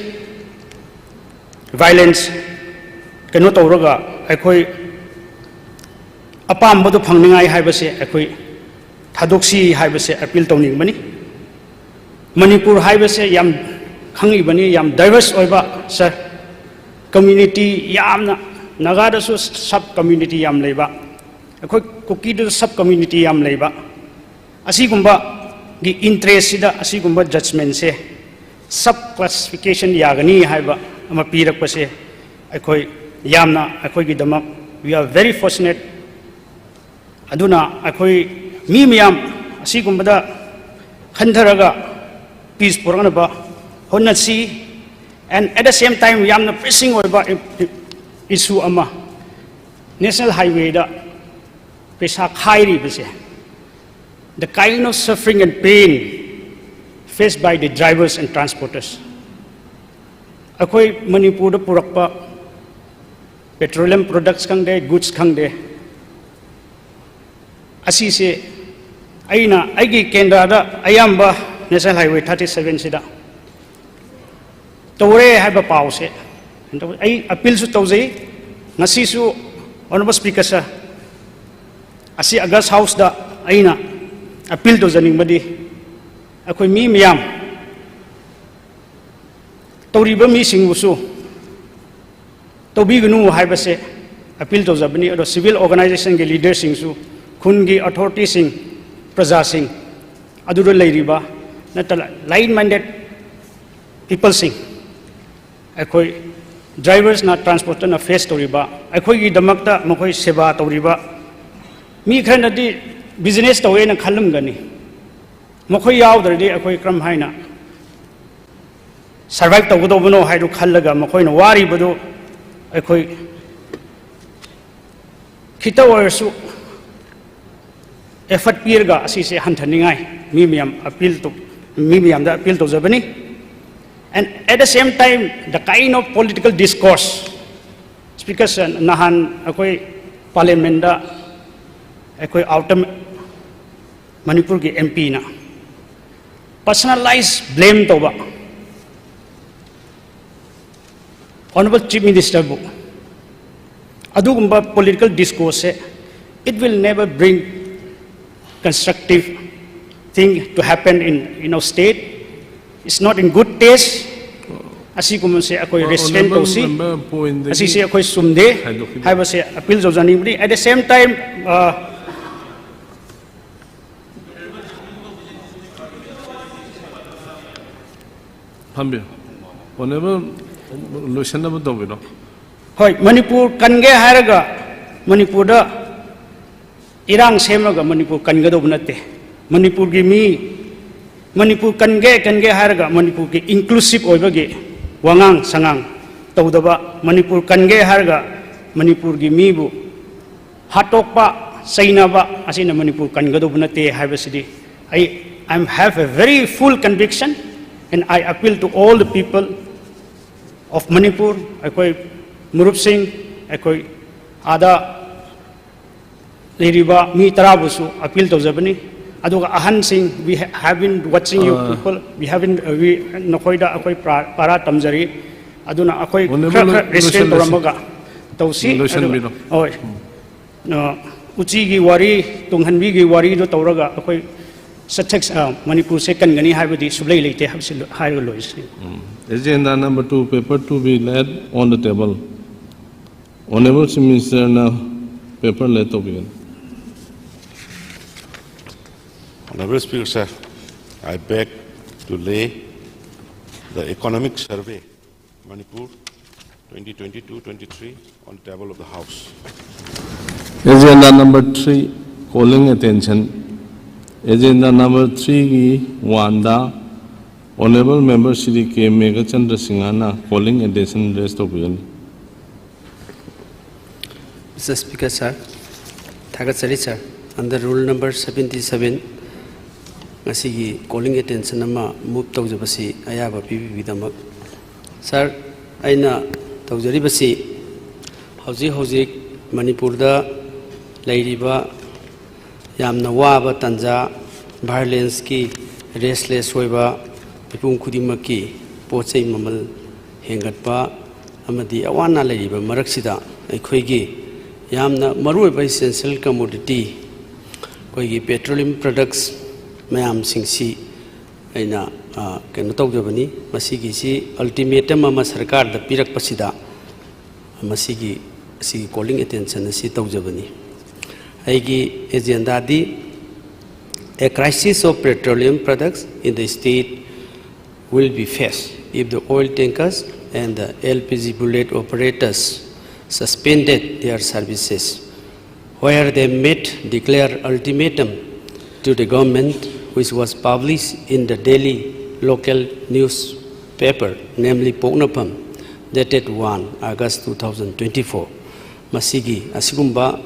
violence ꯀꯩꯅꯣ ꯇꯧꯔꯒ ꯑꯩꯈꯣꯏ ꯑꯄꯥꯝꯕꯗꯨ ꯐꯪꯅꯤꯡꯉꯥꯏ ꯍꯥꯏꯕꯁꯦ ꯑꯩꯈꯣꯏ ꯊꯥꯗꯣꯛꯁꯤ ꯍꯥꯏꯕꯁꯦ ꯑꯄꯤꯜ ꯇꯧꯅꯤꯡꯕꯅꯤ꯫ ꯃꯅꯤꯄꯨꯔ ꯍꯥꯏꯕꯁꯦ ꯌꯥꯝ ꯈꯪꯉꯤꯕꯅꯤ, ꯌꯥꯝ diverse ꯑꯣꯏꯕ, ꯁꯥꯔ, ꯀꯝꯃ꯭ꯌꯨꯅꯤꯇꯤ ꯌꯥꯝꯅ, ꯅꯥꯒꯥꯗꯁꯨ ꯁꯕ ꯀꯝꯃ꯭ꯌꯨꯅꯤꯇꯤ ꯌꯥꯝ ꯂꯩꯕ, ꯑꯩꯈꯣꯏ ꯀꯨꯀꯤꯗꯁꯨ ꯁꯕ ꯀꯝꯃ꯭ꯌꯨꯅꯤꯇꯤ ꯌꯥꯝ ꯂꯩꯕ, ꯑꯁꯤꯒꯨꯝꯕꯒꯤ ꯏꯟꯇꯔꯦꯁꯁꯤꯗ ꯑꯁꯤꯒꯨꯝꯕ ꯖꯖꯃꯦꯟꯁꯦ sub classification ꯌꯥꯒꯅꯤ ꯍꯥꯏꯕ ꯑꯃ ꯄꯤꯔꯛꯄꯁꯦ ꯑꯩꯈꯣꯏ ꯌꯥꯝꯅ ꯑꯩꯈꯣꯏꯒꯤꯗꯃꯛ we are very fortunate꯫ ꯑꯗꯨꯅ ꯑꯩꯈꯣꯏ ꯃꯤ ꯃꯌꯥꯝ ꯑꯁꯤꯒꯨꯝꯕꯗ ꯈꯟꯊꯔꯒ peace ꯄꯨꯔꯛꯅꯕ ꯍꯣꯠꯅꯁꯤ꯫ And at the same time ꯌꯥꯝꯅ pressing ꯑꯣꯏꯕ issue ꯑꯃ, national highwayꯗ ꯄꯩꯁꯥ ꯈꯥꯏꯔꯤꯕꯁꯦ, the kind of suffering and pain faced by the drivers and transporters꯫ ꯑꯩꯈꯣꯏ ꯃꯅꯤꯄꯨꯔꯗ ꯄꯨꯔꯛꯄ petroleum products ꯈꯪꯗꯦ, goods ꯈꯪꯗꯦ, ꯑꯁꯤꯁꯦ ꯑꯩꯅ ꯑꯩꯒꯤ ꯀꯦꯟꯗ꯭ꯔꯗ ꯑꯌꯥꯝꯕ national highway thirty sevenꯁꯤꯗ ꯇꯧꯔꯦ ꯍꯥꯏꯕ ꯄꯥꯎꯁꯦ ꯑꯩ appealꯁꯨ ꯇꯧꯖꯩ꯫ ꯉꯁꯤꯁꯨ Honourable Speaker sir, ꯑꯁꯤ August Houseꯗ ꯑꯩꯅ appeal ꯇꯧꯖꯅꯤꯡꯕꯗꯤ ꯑꯩꯈꯣꯏ ꯃꯤ ꯃꯌꯥꯝ ꯇꯧꯔꯤꯕ ꯃꯤꯁꯤꯡꯕꯨꯁꯨ ꯇꯧꯕꯤꯒꯅꯨ ꯍꯥꯏꯕꯁꯦ appeal ꯇꯧꯖꯕꯅꯤ꯫ ꯑꯗꯣ civil organizationꯒꯤ leaderꯁꯤꯡꯁꯨ, ꯈꯨꯟꯒꯤ authorityꯁꯤꯡ, ꯄ꯭ꯔꯖꯥꯁꯤꯡ, ꯑꯗꯨꯗ ꯂꯩꯔꯤꯕ ꯅꯠꯇ꯭ꯔꯒ like minded peopleꯁꯤꯡ, ꯑꯩꯈꯣꯏ driversꯅ, transporterꯅ face ꯇꯧꯔꯤꯕ, ꯑꯩꯈꯣꯏꯒꯤꯗꯃꯛꯇ ꯃꯈꯣꯏ ꯁꯦꯕꯥ ꯇꯧꯔꯤꯕ, ꯃꯤ ꯈꯔꯅꯗꯤ business ꯇꯧꯋꯦꯅ ꯈꯜꯂꯝꯒꯅꯤ꯫ ꯃꯈꯣꯏ ꯌꯥꯎꯗ꯭ꯔꯗꯤ ꯑꯩꯈꯣꯏ ꯀꯔꯝ ꯍꯥꯏꯅ survive ꯇꯧꯒꯗꯧꯕꯅꯣ ꯍꯥꯏꯗꯨ ꯈꯜꯂꯒ ꯃꯈꯣꯏꯅ ꯋꯥꯔꯤꯕꯗꯨ ꯑꯩꯈꯣꯏ ꯈꯤꯇ ꯑꯣꯏꯔꯁꯨ effort ꯄꯤꯔꯒ ꯑꯁꯤꯁꯦ ꯍꯟꯊꯅꯤꯡꯉꯥꯏ ꯃꯤ ꯃꯌꯥꯝ appeal ꯇꯧ-, ꯃꯤ ꯃꯌꯥꯝꯗ appeal ꯇꯧꯖꯕꯅꯤ꯫ And at the same time, the kind of political discourse, Speaker sir, ꯅꯍꯥꯟ ꯑꯩꯈꯣꯏ parliamentꯗ ꯑꯩꯈꯣꯏ outer ꯃꯅꯤꯄꯨꯔꯒꯤ MPꯅ personalize blame ꯇꯧꯕ Honourable Chief Ministerꯕꯨ, ꯑꯗꯨꯒꯨꯝꯕ political discourseꯁꯦ, it will never bring constructive thing to happen in, in our state. It's not in good taste. ꯑꯁꯤꯒꯨꯝꯕꯁꯦ ꯑꯩꯈꯣꯏ restrain Honourable ꯇꯧꯁꯤ꯫ Member pointꯗꯒꯤ ꯑꯁꯤꯁꯦ ꯑꯩꯈꯣꯏ ꯆꯨꯝꯗꯦ ꯈꯥꯏꯗꯣꯛꯈꯤꯕ ꯍꯥꯏꯕꯁꯦ appeal ꯇꯧꯖꯅꯤꯡꯕꯅꯤ꯫ At the same time, uh, ꯐꯝꯕꯤꯌꯨ꯫ Honourable, ꯂꯣꯏꯁꯤꯟꯅꯕ ꯇꯧꯕꯤꯔꯣ꯫ ꯍꯣꯏ, ꯃꯅꯤꯄꯨꯔ ꯀꯟꯒꯦ ꯍꯥꯏꯔꯒ ꯃꯅꯤꯄꯨꯔꯗ ꯏꯔꯥꯡ ꯁꯦꯝꯃꯒ ꯃꯅꯤꯄꯨꯔ ꯀꯟꯒꯗꯧꯕ ꯅꯠꯇꯦ꯫ ꯃꯅꯤꯄꯨꯔꯒꯤ ꯃꯤ, ꯃꯅꯤꯄꯨꯔ ꯀꯟꯒꯦ ꯀꯟꯒꯦ ꯍꯥꯏꯔꯒ ꯃꯅꯤꯄꯨꯔꯒꯤ inclusive ꯑꯣꯏꯕꯒꯤ ꯋꯥꯉꯥꯡ ꯁꯉꯥꯡ ꯇꯧꯗꯕ, ꯃꯅꯤꯄꯨꯔ ꯀꯟꯒꯦ ꯍꯥꯏꯔꯒ ꯃꯅꯤꯄꯨꯔꯒꯤ ꯃꯤꯕꯨ ꯍꯥꯠꯇꯣꯛꯄ, ꯆꯩꯅꯕ ꯑꯁꯤꯅ ꯃꯅꯤꯄꯨꯔ ꯀꯟꯒꯗꯧꯕ ꯅꯠꯇꯦ ꯍꯥꯏꯕꯁꯤꯗꯤ ꯑꯩ, I have a very full conviction and I appeal to all the people of Manipur, ꯑꯩꯈꯣꯏ ꯃꯔꯨꯞꯁꯤꯡ, ꯑꯩꯈꯣꯏ ꯑꯥꯗ ꯂꯩꯔꯤꯕ ꯃꯤ ꯇꯔꯥꯕꯨꯁꯨ appeal ꯇꯧꯖꯕꯅꯤ꯫ ꯑꯗꯨꯒ ꯑꯍꯟꯁꯤꯡ, we have been watching you people, we have been, we, ꯅꯈꯣꯏꯗ ꯑꯩꯈꯣꯏ ꯄ꯭ꯔꯥ-, ꯄꯥꯔꯥ ꯇꯝꯖꯔꯤ꯫ ꯑꯗꯨꯅ ꯑꯩꯈꯣꯏ ꯈꯔ, ꯈꯔ restraint ꯇꯧꯔꯝꯃꯒ ꯇꯧꯁꯤ꯫ ꯑꯗꯨꯒ, ꯂꯣꯏꯁꯤꯟꯕꯤꯔꯣ꯫ ꯍꯣꯏ꯫ ꯑ, ꯎꯆꯤꯒꯤ ꯋꯥꯔꯤ, ꯇꯨꯡꯍꯟꯕꯤꯒꯤ ꯋꯥꯔꯤꯗꯣ ꯇꯧꯔꯒ ꯑꯩꯈꯣꯏ ꯁꯊꯛ-, ꯑ, ꯃꯅꯤꯄꯨꯔꯁꯦ ꯀꯟꯒꯅꯤ ꯍꯥꯏꯕꯗꯤ ꯁꯨꯛꯂꯩ ꯂꯩꯇꯦ ꯍꯥꯏꯕꯁꯤ ꯂꯣ-, ꯍꯥꯏꯔꯒ ꯂꯣꯏꯁꯤ꯫ Agenda number two, paper to be laid on the table. Honourable Chief Minister ꯅ paper lay ꯇꯧꯕꯤꯒꯅꯤ꯫ Honorable Speaker, sir, I beg to lay the economic survey, Manipur, twenty twenty-two twenty-three on the table of the House. Agenda number three, calling attention. Agenda number three ꯒꯤ ꯋꯥꯟꯗ Honourable Member Shri K Meghachandra ꯁꯤꯡꯍꯅ calling attention raise ꯇꯧꯕꯤꯒꯅꯤ꯫ Mister Speaker, sir, ꯊꯥꯒꯠꯆꯔꯤ, sir꯫ Under rule number seventy seven, ꯉꯁꯤꯒꯤ calling attention ꯑꯃ move ꯇꯧꯖꯕꯁꯤ ꯑꯌꯥꯕ ꯄꯤꯕꯤꯕꯒꯤꯗꯃꯛ꯫ Sir, ꯑꯩꯅ ꯇꯧꯖꯔꯤꯕꯁꯤ ꯍꯧꯖꯤꯛ ꯍꯧꯖꯤꯛ ꯃꯅꯤꯄꯨꯔꯗ ꯂꯩꯔꯤꯕ ꯌꯥꯝꯅ ꯋꯥꯕ ꯇꯥꯟꯖꯥ, violence ꯀꯤ, restless ꯑꯣꯏꯕ, ꯃꯤꯄꯨꯝ ꯈꯨꯗꯤꯡꯃꯛꯀꯤ ꯄꯣꯠ ꯆꯩ ꯃꯃꯜ ꯍꯦꯟꯒꯠꯄ ꯑꯃꯗꯤ ꯑꯋꯥ ꯑꯅꯥ ꯂꯩꯔꯤꯕ ꯃꯔꯛꯁꯤꯗ ꯑꯩꯈꯣꯏꯒꯤ ꯌꯥꯝꯅ ꯃꯔꯨꯑꯣꯏꯕ essential commodity, ꯑꯩꯈꯣꯏꯒꯤ petroleum products ꯃꯌꯥꯝꯁꯤꯡꯁꯤ ꯑꯩꯅ, ꯑ, ꯀꯩꯅꯣ ꯇꯧꯖꯕꯅꯤ꯫ ꯃꯁꯤꯒꯤꯁꯤ ultimatum ꯑꯃ ꯁꯔꯀꯥꯔꯗ ꯄꯤꯔꯛꯄꯁꯤꯗ ꯃꯁꯤꯒꯤ, ꯑꯁꯤꯒꯤ calling attention ꯑꯁꯤ ꯇꯧꯖꯕꯅꯤ꯫ ꯑꯩꯒꯤ agenda D a crisis of petroleum products in the state will be faced if the oil tankers and the L P G bullet operators suspended their services, where they made declare ultimatum to the government, which was published in the daily local newspaper, namely Poknapham, dated one August two thousand twenty-four. ꯃꯁꯤꯒꯤ ꯑꯁꯤꯒꯨꯝꯕ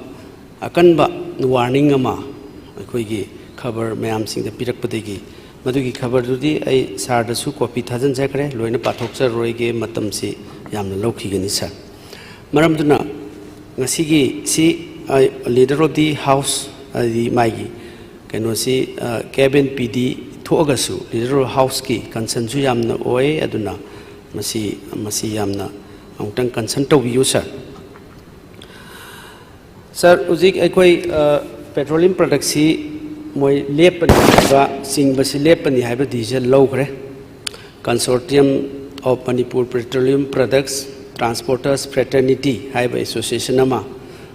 ꯑꯀꯟꯕ warning ꯑꯃ ꯑꯩꯈꯣꯏꯒꯤ ꯈꯕꯔ ꯃꯌꯥꯝꯁꯤꯡꯗ ꯄꯤꯔꯛꯄꯗꯒꯤ, ꯃꯗꯨꯒꯤ ꯈꯕꯔꯗꯨꯗꯤ ꯑꯩ ꯁꯥꯔꯗꯁꯨ copy ꯊꯥꯖꯤꯟꯖꯈ꯭ꯔꯦ, ꯂꯣꯏꯅ ꯄꯥꯊꯣꯛꯆꯔꯣꯏꯒꯦ, ꯃꯇꯝꯁꯤ ꯌꯥꯝꯅ ꯂꯧꯈꯤꯒꯅꯤ ꯁꯥꯔ꯫ ꯃꯔꯝ ꯑꯗꯨꯅ ꯉꯁꯤꯒꯤ ꯁꯤ, ꯑ, Leader of the House, ꯍꯥꯏꯗꯤ ꯃꯥꯒꯤ ꯀꯩꯅꯣꯁꯤ, ꯑ, ꯀꯦꯕꯤꯟ ꯄꯤ ꯗꯤ ꯊꯣꯛꯑꯒꯁꯨ Leader of Houseꯀꯤ concernꯁꯨ ꯌꯥꯝꯅ ꯑꯣꯏ, ꯑꯗꯨꯅ ꯃꯁꯤ, ꯃꯁꯤ ꯌꯥꯝꯅ ꯑꯃꯨꯛꯇꯪ concern ꯇꯧꯕꯤꯌꯨ ꯁꯥꯔ꯫ ꯁꯥꯔ, ꯍꯧꯖꯤꯛ ꯑꯩꯈꯣꯏ, ꯑ, petroleum productꯁꯤ ꯃꯣꯏ ꯂꯦꯞꯄꯅꯤ ꯍꯥꯏꯕ, ꯆꯤꯡꯕꯁꯤ ꯂꯦꯞꯄꯅꯤ ꯍꯥꯏꯕ decision ꯂꯧꯈ꯭ꯔꯦ꯫ Consortium of Manipur Petroleum Products Transporters Fraternity ꯍꯥꯏꯕ association ꯑꯃ,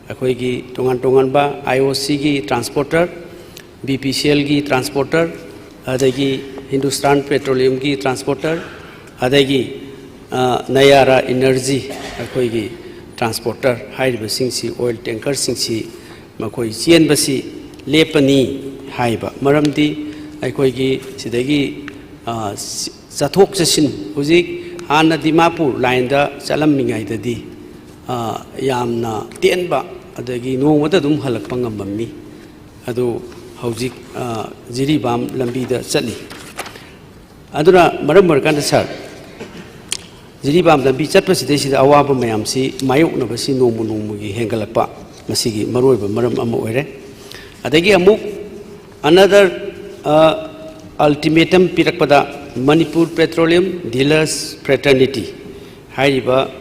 ꯑꯩꯈꯣꯏꯒꯤ ꯇꯣꯉꯥꯟ ꯇꯣꯉꯥꯟꯕ I O Cꯒꯤ transporter, B P C Lꯒꯤ transporter, ꯑꯗꯒꯤ Hindustan Petroleumꯒꯤ transporter, ꯑꯗꯒꯤ, ꯑ, Nayara Energy ꯑꯩꯈꯣꯏꯒꯤ transporter ꯍꯥꯏꯔꯤꯕꯁꯤꯡꯁꯤ, oil tankerꯁꯤꯡꯁꯤ ꯃꯈꯣꯏ ꯆꯦꯟꯕꯁꯤ ꯂꯦꯞꯄꯅꯤ ꯍꯥꯏꯕ꯫ ꯃꯔꯝꯗꯤ ꯑꯩꯈꯣꯏꯒꯤ ꯁꯤꯗꯒꯤ, ꯑ, ꯆꯠꯊꯣꯛ ꯆꯠꯁꯤꯟ ꯍꯧꯖꯤꯛ ꯍꯥꯟꯅ ꯗꯤꯃꯥꯄꯨꯔ lineꯗ ꯆꯠꯂꯝꯃꯤꯉꯩꯗꯗꯤ, ꯑ, ꯌꯥꯝꯅ ꯇꯦꯟꯕ, ꯑꯗꯒꯤ ꯅꯣꯡꯃꯗ ꯑꯗꯨꯝ ꯍꯜꯂꯛꯄ ꯉꯝꯃꯝꯃꯤ꯫ ꯑꯗꯨ ꯍꯧꯖꯤꯛ, ꯑ, ꯖꯤꯔꯤꯕꯥꯝ ꯂꯝꯕꯤꯗ ꯆꯠꯂꯤ꯫ ꯑꯗꯨꯅ ꯃꯔꯝ ꯑꯣꯏꯔꯀꯥꯟꯗ ꯁꯥꯔ, ꯖꯤꯔꯤꯕꯥꯝ ꯂꯝꯕꯤ ꯆꯠꯄꯁꯤꯗꯩꯁꯤꯗ ꯑꯋꯥꯕ ꯃꯌꯥꯝꯁꯤ ꯃꯥꯌꯣꯛꯅꯕꯁꯤ ꯅꯣꯡꯃ ꯅꯣꯡꯃꯒꯤ ꯍꯦꯟꯒꯠꯂꯛꯄ, ꯃꯁꯤꯒꯤ ꯃꯔꯨꯑꯣꯏꯕ ꯃꯔꯝ ꯑꯃ ꯑꯣꯏꯔꯦ꯫ ꯑꯗꯒꯤ ꯑꯃꯨꯛ another, ꯑ, ultimatum ꯄꯤꯔꯛꯄꯗ, Manipur Petroleum Dealers Fraternity ꯍꯥꯏꯔꯤꯕ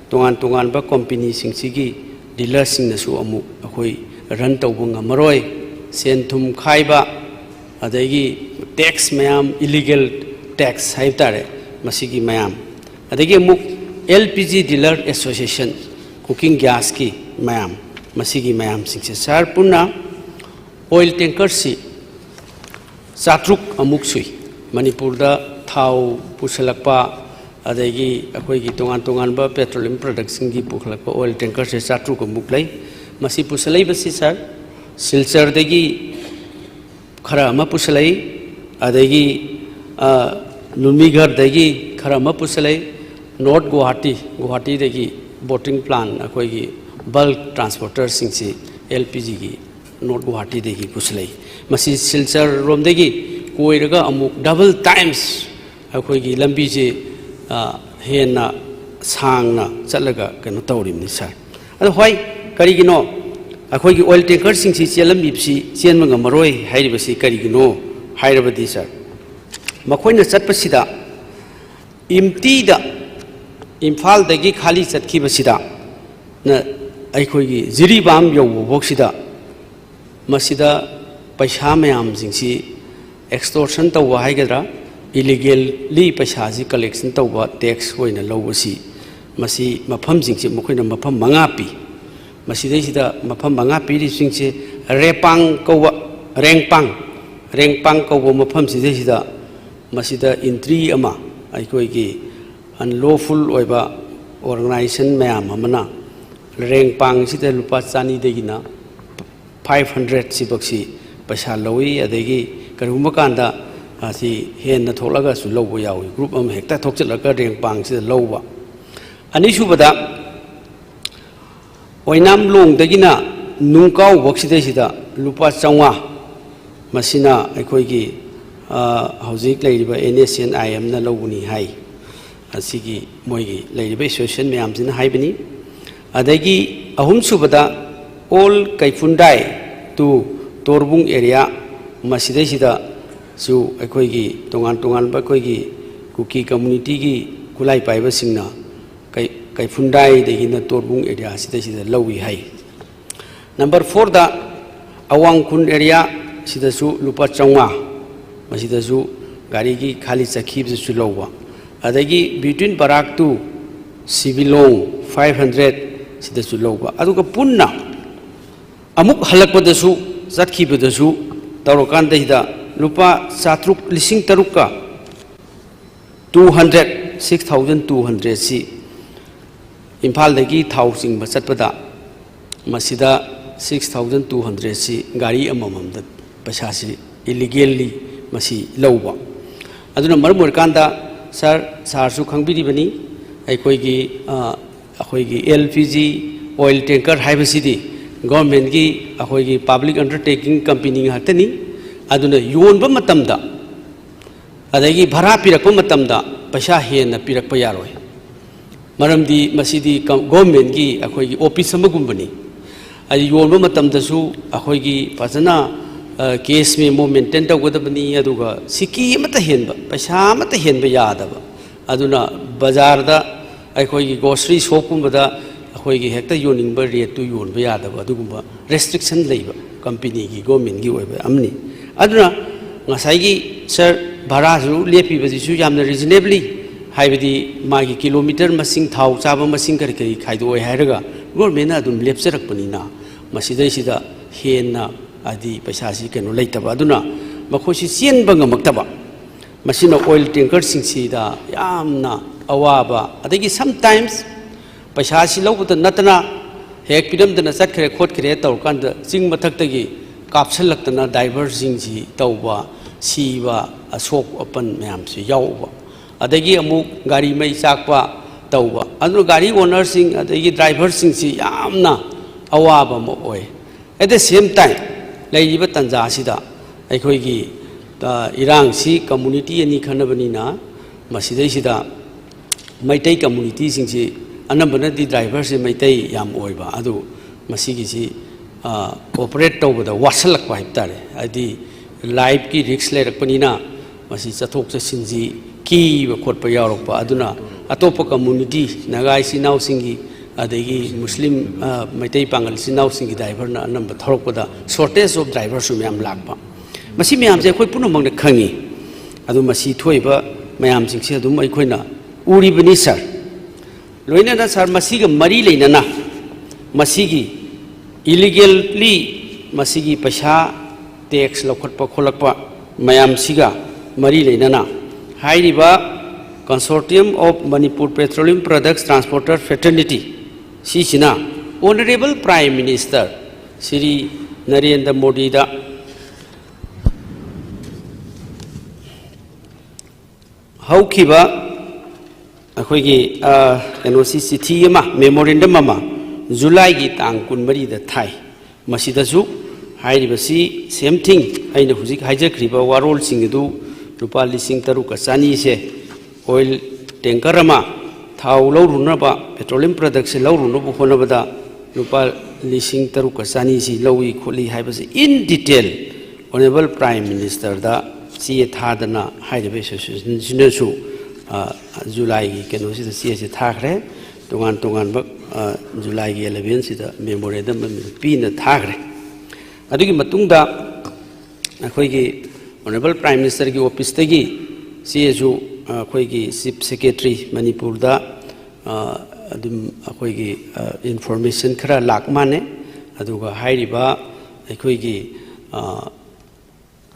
ꯇꯣꯉꯥꯟ ꯇꯣꯉꯥꯟꯕ companyꯁꯤꯡꯁꯤꯒꯤ dealerꯁꯤꯡꯅꯁꯨ ꯑꯃꯨꯛ ꯑꯩꯈꯣꯏ run ꯇꯧꯕ ꯉꯝꯃꯔꯣꯏ, ꯁꯦꯟ ꯊꯨꯝ ꯈꯥꯏꯕ, ꯑꯗꯒꯤ tax ꯃꯌꯥꯝ, illegal tax ꯍꯥꯏꯕ ꯇꯥꯔꯦ, ꯃꯁꯤꯒꯤ ꯃꯌꯥꯝ, ꯑꯗꯒꯤ ꯑꯃꯨꯛ L P G Dealer Association, cooking gasꯀꯤ ꯃꯌꯥꯝ, ꯃꯁꯤꯒꯤ ꯃꯌꯥꯝꯁꯤꯡꯁꯦ ꯁꯥꯔ, ꯄꯨꯟꯅ oil tankerꯁꯤ ꯆꯥꯇ꯭ꯔꯨꯛ ꯑꯃꯨꯛ ꯁꯨꯏ꯫ ꯃꯅꯤꯄꯨꯔꯗ ꯊꯥꯎ ꯄꯨꯁꯤꯜꯂꯛꯄ, ꯑꯗꯒꯤ ꯑꯩꯈꯣꯏꯒꯤ ꯇꯣꯉꯥꯟ ꯇꯣꯉꯥꯟꯕ petroleum productꯁꯤꯡꯒꯤ ꯄꯨꯈꯠꯂꯛꯄ oil tankerꯁꯦ ꯆꯥꯇ꯭ꯔꯨꯛ ꯑꯃꯨꯛ ꯂꯩ꯫ ꯃꯁꯤ ꯄꯨꯁꯤꯜꯂꯛꯏꯕꯁꯤ, ꯁꯥꯔ, ꯁꯤꯜꯆꯔꯗꯒꯤ ꯈꯔ ꯑꯃ ꯄꯨꯁꯤꯜꯂꯛꯏ, ꯑꯗꯒꯤ, ꯑ, ꯅꯨꯃꯤꯒꯔꯗꯒꯤ ꯈꯔ ꯑꯃ ꯄꯨꯁꯤꯜꯂꯛꯏ, North Guwahati, ꯒꯨꯋꯥꯍꯥꯇꯤꯗꯒꯤ bottling plant, ꯑꯩꯈꯣꯏꯒꯤ bulk transporterꯁꯤꯡꯁꯤ LPGꯒꯤ North Guwahatiꯗꯒꯤ ꯄꯨꯁꯤꯜꯂꯛꯏ꯫ ꯃꯁꯤ ꯁꯤꯜꯆꯔ ꯔꯣꯝꯗꯒꯤ ꯀꯣꯏꯔꯒ ꯑꯃꯨꯛ double times ꯑꯩꯈꯣꯏꯒꯤ ꯂꯝꯕꯤꯁꯤ, ꯑ, ꯍꯦꯟꯅ ꯁꯥꯡꯅ ꯆꯠꯂꯒ ꯀꯩꯅꯣ ꯇꯧꯔꯤꯕꯅꯤ, ꯁꯥꯔ꯫ ꯑꯗꯣ ꯍꯣꯏ, ꯀꯔꯤꯒꯤꯅꯣ ꯑꯩꯈꯣꯏꯒꯤ oil tankerꯁꯤꯡꯁꯤ ꯆꯦꯜꯂꯝꯃꯤꯕꯁꯤ ꯆꯦꯟꯕ ꯉꯝꯃꯔꯣꯏ ꯍꯥꯏꯔꯤꯕꯁꯤ ꯀꯔꯤꯒꯤꯅꯣ ꯍꯥꯏꯔꯕꯗꯤ, ꯁꯥꯔ, ꯃꯈꯣꯏꯅ ꯆꯠꯄꯁꯤꯗ emptyꯗ ꯏꯝꯐꯥꯜꯗꯒꯤ ꯈꯥꯂꯤ ꯆꯠꯈꯤꯕꯁꯤꯗ ꯅ ꯑꯩꯈꯣꯏꯒꯤ ꯖꯤꯔꯤꯕꯥꯝ ꯌꯧꯕ ꯐꯥꯎꯁꯤꯗ ꯃꯁꯤꯗ ꯄꯩꯁꯥ ꯃꯌꯥꯝꯁꯤꯡꯁꯤ extortion ꯇꯧꯕ ꯍꯥꯏꯒꯗ꯭ꯔꯥ, illegally ꯄꯩꯁꯥꯁꯤ collection ꯇꯧꯕ, tax ꯑꯣꯏꯅ ꯂꯧꯕꯁꯤ, ꯃꯁꯤ ꯃꯐꯝꯁꯤꯡꯁꯤ ꯃꯈꯣꯏꯅ ꯃꯐꯝ ꯃꯉꯥ ꯄꯤ꯫ ꯃꯁꯤꯗꯩꯁꯤꯗ ꯃꯐꯝ ꯃꯉꯥ ꯄꯤꯔꯤꯕꯁꯤꯡꯁꯦ ꯔꯦꯄꯥꯡ ꯀꯧꯕ, ꯔꯦꯡꯄꯥꯡ, ꯔꯦꯡꯄꯥꯡ ꯀꯧꯕ ꯃꯐꯝꯁꯤꯗꯩꯁꯤꯗ ꯃꯁꯤꯗ entry ꯑꯃ ꯑꯩꯈꯣꯏꯒꯤ unlawful ꯑꯣꯏꯕ organization ꯃꯌꯥꯝ ꯑꯃꯅ ꯔꯦꯡꯄꯥꯡꯁꯤꯗ ꯂꯨꯄꯥ ꯆꯅꯤꯗꯒꯤꯅ five hundred ꯁꯤꯐꯧꯁꯤ ꯄꯩꯁꯥ ꯂꯧꯏ꯫ ꯑꯗꯒꯤ ꯀꯔꯤꯒꯨꯝꯕ ꯀꯥꯟꯗ ꯑꯁꯤ ꯍꯦꯟꯅ ꯊꯣꯛꯂꯒꯁꯨ ꯂꯧꯕ ꯌꯥꯎꯏ꯫ Group ꯑꯃ ꯍꯦꯛꯇ ꯊꯣꯛꯆꯤꯜꯂꯒ ꯔꯦꯡꯄꯥꯡꯁꯤꯗ ꯂꯧꯕ꯫ ꯑꯅꯤꯁꯨꯕꯗ, ꯑꯣꯏꯅꯥꯝꯂꯣꯡꯗꯒꯤꯅ ꯅꯨꯡꯀꯥꯎꯕꯣꯛꯁꯤꯗꯩꯁꯤꯗ ꯂꯨꯄꯥ ꯆꯥꯝꯃꯉꯥ, ꯃꯁꯤꯅ ꯑꯩꯈꯣꯏꯒꯤ, ꯑ, ꯍꯧꯖꯤꯛ ꯂꯩꯔꯤꯕ NSCN-IMꯅ ꯂꯧꯕꯅꯤ ꯍꯥꯏ꯫ ꯑꯁꯤꯒꯤ ꯃꯣꯏꯒꯤ ꯂꯩꯔꯤꯕ association ꯃꯌꯥꯝꯁꯤꯅ ꯍꯥꯏꯕꯅꯤ꯫ ꯑꯗꯒꯤ ꯑꯍꯨꯝꯁꯨꯕꯗ, Old Kaiphundai to Torbung area, ꯃꯁꯤꯗꯩꯁꯤꯗꯁꯨ ꯑꯩꯈꯣꯏꯒꯤ ꯇꯣꯉꯥꯟ ꯇꯣꯉꯥꯟꯕ ꯑꯩꯈꯣꯏꯒꯤ ꯀꯨꯀꯤ communityꯒꯤ ꯈꯨꯠꯂꯥꯏ ꯄꯥꯏꯕꯁꯤꯡꯅ ꯀꯩ-, ꯀꯩꯐꯨꯟꯗꯥꯏꯗꯒꯤꯅ ꯇꯣꯔꯕꯨꯡ areaꯁꯤꯗꯩꯁꯤꯗ ꯂꯧꯏ ꯍꯥꯏ꯫ Number fourꯗ, ꯑꯋꯥꯡ ꯈꯨꯟ area ꯁꯤꯗꯁꯨ ꯂꯨꯄꯥ ꯆꯥꯝꯃꯉꯥ, ꯃꯁꯤꯗꯁꯨ ꯒꯥꯔꯤꯒꯤ ꯈꯥꯂꯤ ꯆꯠꯈꯤꯕꯗꯁꯨ ꯂꯧꯕ꯫ ꯑꯗꯒꯤ between Barak to ꯁꯤꯕꯤꯂꯣꯡ five hundred ꯁꯤꯗꯁꯨ ꯂꯧꯕ꯫ ꯑꯗꯨꯒ ꯄꯨꯟꯅ ꯑꯃꯨꯛ ꯍꯜꯂꯛꯄꯗꯁꯨ, ꯆꯠꯈꯤꯕꯗꯁꯨ ꯇꯧꯔꯀꯥꯟꯗ ꯁꯤꯗ ꯂꯨꯄꯥ ꯆꯥꯇ꯭ꯔꯨꯛ, ꯂꯤꯁꯤꯡ ꯇꯔꯨꯛꯀ Two hundred, six thousand two hundred ꯁꯤ ꯏꯝꯐꯥꯜꯗꯒꯤ ꯊꯥꯎ ꯆꯤꯡꯕ ꯆꯠꯄꯗ, ꯃꯁꯤꯗ six thousand two hundred ꯁꯤ ꯒꯥꯔꯤ ꯑꯃꯃꯝꯗ ꯄꯩꯁꯥꯁꯤ illegally ꯃꯁꯤ ꯂꯧꯕ꯫ ꯑꯗꯨꯅ ꯃꯔꯝ ꯑꯣꯏꯔꯀꯥꯟꯗ, ꯁꯥꯔ, ꯁꯥꯔꯁꯨ ꯈꯪꯕꯤꯔꯤꯕꯅꯤ, ꯑꯩꯈꯣꯏꯒꯤ, ꯑ, ꯑꯩꯈꯣꯏꯒꯤ L P G oil tanker ꯍꯥꯏꯕꯁꯤꯗꯤ government ꯀꯤ, ꯑꯩꯈꯣꯏꯒꯤ public undertaking company ꯉꯥꯛꯇꯅꯤ꯫ ꯑꯗꯨꯅ ꯌꯣꯟꯕ ꯃꯇꯝꯗ, ꯑꯗꯒꯤ ꯚꯔꯥ ꯄꯤꯔꯛꯄ ꯃꯇꯝꯗ ꯄꯩꯁꯥ ꯍꯦꯟꯅ ꯄꯤꯔꯛꯄ ꯌꯥꯔꯣꯏ꯫ ꯃꯔꯝꯗꯤ ꯃꯁꯤꯗꯤ ꯀ-, government ꯀꯤ ꯑꯩꯈꯣꯏꯒꯤ office ꯑꯃꯒꯨꯝꯕꯅꯤ꯫ ꯑꯗꯨ ꯌꯣꯟꯕ ꯃꯇꯝꯗꯁꯨ ꯑꯩꯈꯣꯏꯒꯤ ꯐꯖꯅ, ꯑ, cash memo maintain ꯇꯧꯒꯗꯕꯅꯤ, ꯑꯗꯨꯒ ꯁꯤꯀꯤ ꯑꯃꯠꯇ ꯍꯦꯟꯕ, ꯄꯩꯁꯥ ꯑꯃꯠꯇ ꯍꯦꯟꯕ ꯌꯥꯗꯕ꯫ ꯑꯗꯨꯅ ꯕꯖꯥꯔꯗ, ꯑꯩꯈꯣꯏꯒꯤ grocery shop ꯀꯨꯝꯕꯗ ꯑꯩꯈꯣꯏꯒꯤ ꯍꯦꯛꯇ ꯌꯣꯟꯅꯤꯡꯕ rate ꯇꯨ ꯌꯣꯟꯕ ꯌꯥꯗꯕ, ꯑꯗꯨꯒꯨꯝꯕ restriction ꯂꯩꯕ company ꯒꯤ, government ꯀꯤ ꯑꯣꯏꯕ ꯑꯃꯅꯤ꯫ ꯑꯗꯨꯅ ꯉꯁꯥꯏꯒꯤ, ꯁꯥꯔ, ꯚꯔꯥꯁꯨ ꯂꯦꯞꯄꯤꯕꯁꯤꯁꯨ ꯌꯥꯝꯅ reasonably, ꯍꯥꯏꯕꯗꯤ ꯃꯥꯒꯤ kilometre ꯃꯁꯤꯡ, ꯊꯥꯎ ꯆꯥꯕ ꯃꯁꯤꯡ, ꯀꯔꯤ ꯀꯔꯤ ꯈꯥꯏꯗꯣꯛꯑꯣꯏ ꯍꯥꯏꯔꯒ government ꯅ ꯑꯗꯨꯝ ꯂꯦꯞꯆꯔꯛꯄꯅꯤꯅ, ꯃꯁꯤꯗꯩꯁꯤꯗ ꯍꯦꯟꯅ, ꯍꯥꯏꯗꯤ, ꯄꯩꯁꯥꯁꯤ ꯀꯩꯅꯣ ꯂꯩꯇꯕ, ꯑꯗꯨꯅ ꯃꯈꯣꯏꯁꯤ ꯆꯦꯟꯕ ꯉꯝꯃꯛꯇꯕ꯫ ꯃꯁꯤꯅ oil tanker ꯁꯤꯡꯁꯤꯗ ꯌꯥꯝꯅ ꯑꯋꯥꯕ, ꯑꯗꯒꯤ sometimes ꯄꯩꯁꯥꯁꯤ ꯂꯧꯕꯇ ꯅꯠꯇꯅ ꯍꯦꯛ ꯄꯤꯔꯝꯗꯅ ꯆꯠꯈ꯭ꯔꯦ ꯈꯣꯠꯈ꯭ꯔꯦ ꯇꯧꯔꯀꯥꯟꯗ ꯆꯤꯡ ꯃꯊꯛꯇꯒꯤ ꯀꯥꯞꯁꯤꯜꯂꯛꯇꯅ driver ꯁꯤꯡꯁꯤ ꯇꯧꯕ, ꯁꯤꯕ, ꯑꯁꯣꯛ ꯑꯄꯟ ꯃꯌꯥꯝꯁꯤ ꯌꯥꯎꯕ, ꯑꯗꯒꯤ ꯑꯃꯨꯛ ꯒꯥꯔꯤ ꯃꯩ ꯆꯥꯛꯄ ꯇꯧꯕ, ꯑꯗꯨꯅ ꯒꯥꯔꯤ owner ꯁꯤꯡ ꯑꯗꯒꯤ driver ꯁꯤꯡꯁꯤ ꯌꯥꯝꯅ ꯑꯋꯥꯕ ꯑꯃ ꯑꯣꯏ꯫ At the same time, ꯂꯩꯔꯤꯕ ꯇꯥꯟꯖꯥ ꯑꯁꯤꯗ ꯑꯩꯈꯣꯏꯒꯤ, ꯑ, ꯏꯔꯥꯡꯁꯤ community ꯑꯅꯤ ꯈꯟꯅꯕꯅꯤꯅ, ꯃꯁꯤꯗꯩꯁꯤꯗ ꯃꯩꯇꯩ community ꯁꯤꯡꯁꯤ, ꯑꯅꯝꯕꯅꯗꯤ driver ꯁꯤ ꯃꯩꯇꯩ ꯌꯥꯝ ꯑꯣꯏꯕ, ꯑꯗꯨ ꯃꯁꯤꯒꯤꯁꯤ, ꯑ, operate ꯇꯧꯕꯗ ꯋꯥꯁꯜꯂꯛꯄ ꯍꯥꯏꯕ ꯇꯥꯔꯦ꯫ ꯍꯥꯏꯗꯤ life ꯀꯤ risk ꯂꯩꯔꯛꯄꯅꯤꯅ, ꯃꯁꯤ ꯆꯠꯊꯣꯛ ꯆꯠꯁꯤꯟꯁꯤ ꯀꯤꯕ ꯈꯣꯠꯄ ꯌꯥꯎꯔꯛꯄ, ꯑꯗꯨꯅ ꯑꯇꯣꯞꯄ community, ꯅꯥꯒꯥ ꯏꯆꯤꯟ ꯏꯅꯥꯎꯁꯤꯡꯒꯤ, ꯑꯗꯒꯤ ꯃꯨꯁꯂꯤꯝ, ꯑ, ꯃꯩꯇꯩ ꯄꯥꯉꯜ ꯏꯆꯤꯟ ꯏꯅꯥꯎꯁꯤꯡꯒꯤ driver ꯅ ꯑꯅꯝꯕ ꯊꯧꯔꯛꯄꯗ shortage of driver ꯁꯨ ꯃꯌꯥꯝ ꯂꯥꯛꯄ꯫ ꯃꯁꯤ ꯃꯌꯥꯝꯁꯦ ꯑꯩꯈꯣꯏ ꯄꯨꯝꯅꯃꯛꯅ ꯈꯪꯉꯤ꯫ ꯑꯗꯨ ꯃꯁꯤ ꯊꯣꯛꯏꯕ ꯃꯌꯥꯝꯁꯤꯡꯁꯦ ꯑꯗꯨꯝ ꯑꯩꯈꯣꯏꯅ ꯎꯔꯤꯕꯅꯤ, ꯁꯥꯔ꯫ ꯂꯣꯏꯅꯅ, ꯁꯥꯔ, ꯃꯁꯤꯒ ꯃꯔꯤ ꯂꯩꯅꯅ ꯃꯁꯤꯒꯤ illegally ꯃꯁꯤꯒꯤ ꯄꯩꯁꯥ, tax ꯂꯧꯈꯠꯄ ꯈꯣꯠꯂꯛꯄ ꯃꯌꯥꯝꯁꯤꯒ ꯃꯔꯤ ꯂꯩꯅꯅ ꯍꯥꯏꯔꯤꯕ Consortium of Manipur Petroleum Products Transporter Fraternity, ꯁꯤꯁꯤꯅ Honourable Prime Minister Shri Narendra ꯃꯣꯗꯤꯗ ꯍꯧꯈꯤꯕ ꯑꯩꯈꯣꯏꯒꯤ, ꯑ, ꯀꯩꯅꯣꯁꯤ, ꯆꯤꯊꯤ ꯑꯃ, memorandum ꯑꯃ, ꯖꯨꯂꯥꯏꯒꯤ ꯇꯥꯡ ꯀꯨꯟꯃꯔꯤꯗ ꯊꯥꯏ꯫ ꯃꯁꯤꯗꯁꯨ ꯍꯥꯏꯔꯤꯕꯁꯤ same thing, ꯑꯩꯅ ꯍꯧꯖꯤꯛ ꯍꯥꯏꯖꯈ꯭ꯔꯤꯕ ꯋꯥꯔꯣꯜꯁꯤꯡ ꯑꯗꯨ, ꯂꯨꯄꯥ ꯂꯤꯁꯤꯡ ꯇꯔꯨꯛꯀ ꯆꯅꯤꯁꯦ oil tanker ꯑꯃ ꯊꯥꯎ ꯂꯧꯔꯨꯅꯕ, petroleum productꯁꯦ ꯂꯧꯔꯨꯅꯕ ꯍꯣꯠꯅꯕꯗ ꯂꯨꯄꯥ ꯂꯤꯁꯤꯡ ꯇꯔꯨꯛꯀ ꯆꯅꯤꯁꯤ ꯂꯧꯏ ꯈꯣꯠꯂꯤ ꯍꯥꯏꯕꯁꯤ in detail Honourable Prime Ministerꯗ ꯆꯦ ꯊꯥꯗꯅ ꯍꯥꯏꯔꯤꯕ associationꯁꯤꯅꯁꯨ, ꯑ, ꯖꯨꯂꯥꯏꯒꯤ ꯀꯩꯅꯣꯁꯤꯗ ꯆꯦꯁꯦ ꯊꯥꯈ꯭ꯔꯦ꯫ ꯇꯣꯉꯥꯟ ꯇꯣꯉꯥꯟꯕ, ꯑ, ꯖꯨꯂꯥꯏꯒꯤ elevenꯁꯤꯗ memorandum ꯑꯃ ꯄꯤꯅ ꯊꯥꯈ꯭ꯔꯦ꯫ ꯑꯗꯨꯒꯤ ꯃꯇꯨꯡꯗ ꯑꯩꯈꯣꯏꯒꯤ Honourable Prime Ministerꯒꯤ officeꯇꯒꯤ ꯆꯦꯁꯨ, ꯑ, ꯑꯩꯈꯣꯏꯒꯤ Chief Secretary ꯃꯅꯤꯄꯨꯔꯗ, ꯑ, ꯑꯗꯨꯝ ꯑꯩꯈꯣꯏꯒꯤ, ꯑ, information ꯈꯔ ꯂꯥꯛ ꯃꯥꯟꯅꯦ꯫ ꯑꯗꯨꯒ ꯍꯥꯏꯔꯤꯕ ꯑꯩꯈꯣꯏꯒꯤ, ꯑ,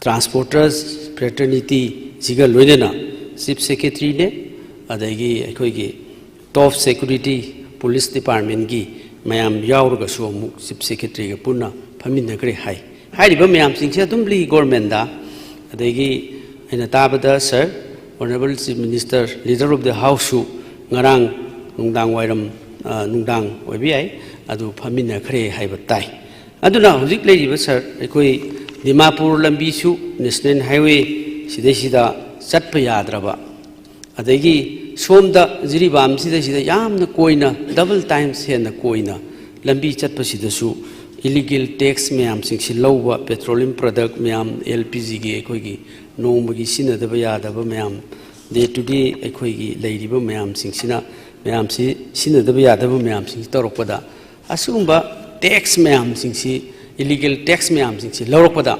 Transporters Fraternityꯁꯤꯒ ꯂꯣꯏꯅꯅ Chief Secretaryꯅꯦ, ꯑꯗꯒꯤ ꯑꯩꯈꯣꯏꯒꯤ top security police departmentꯀꯤ ꯃꯌꯥꯝ ꯌꯥꯎꯔꯒꯁꯨ ꯑꯃꯨꯛ Chief Secretaryꯒ ꯄꯨꯟꯅ ꯐꯝꯃꯤꯟꯅꯈ꯭ꯔꯦ ꯍꯥꯏ꯫ ꯍꯥꯏꯔꯤꯕ ꯃꯌꯥꯝꯁꯤꯡꯁꯦ ꯑꯗꯨꯝ ꯂꯩ governmentꯗ꯫ ꯑꯗꯒꯤ ꯑꯩꯅ ꯇꯥꯕꯗ, sir, Honourable Chief Minister, Leader of the Houseꯁꯨ ꯉꯔꯥꯡ ꯅꯨꯡꯗꯥꯡ ꯋꯥꯏꯔꯝ, ꯑ, ꯅꯨꯡꯗꯥꯡ ꯑꯣꯏꯕ ꯌꯥꯏ, ꯑꯗꯨ ꯐꯝꯃꯤꯟꯅꯈ꯭ꯔꯦ ꯍꯥꯏꯕ ꯇꯥꯏ꯫ ꯑꯗꯨꯅ ꯍꯧꯖꯤꯛ ꯂꯩꯔꯤꯕ, sir, ꯑꯩꯈꯣꯏ ꯗꯤꯃꯥꯄꯨꯔ ꯂꯝꯕꯤꯁꯨ national highway ꯁꯤꯗꯩꯁꯤꯗ ꯆꯠꯄ ꯌꯥꯗ꯭ꯔꯕ, ꯑꯗꯒꯤ ꯁꯣꯝꯗ ꯖꯤꯔꯤꯕꯥꯝ ꯁꯤꯗꯩꯁꯤꯗ ꯌꯥꯝꯅ ꯀꯣꯏꯅ, double times ꯍꯦꯟꯅ ꯀꯣꯏꯅ ꯂꯝꯕꯤ ꯆꯠꯄꯁꯤꯗꯁꯨ illegal tax ꯃꯌꯥꯝꯁꯤꯡꯁꯤ ꯂꯧꯕ, petroleum product ꯃꯌꯥꯝ, LPGꯒꯤ ꯑꯩꯈꯣꯏꯒꯤ ꯅꯣꯡꯃꯒꯤ ꯁꯤꯖꯤꯟꯅꯗꯕ ꯌꯥꯗꯕ ꯃꯌꯥꯝ, day to day ꯑꯩꯈꯣꯏꯒꯤ ꯂꯩꯔꯤꯕ ꯃꯌꯥꯝꯁꯤꯡꯁꯤꯅ, ꯃꯌꯥꯝꯁꯤ ꯁꯤꯖꯤꯟꯅꯗꯕ ꯌꯥꯗꯕ ꯃꯌꯥꯝꯁꯤꯡꯁꯤ ꯇꯧꯔꯛꯄꯗ, ꯑꯁꯤꯒꯨꯝꯕ tax ꯃꯌꯥꯝꯁꯤꯡꯁꯤ, illegal tax ꯃꯌꯥꯝꯁꯤꯡꯁꯤ ꯂꯧꯔꯛꯄꯗ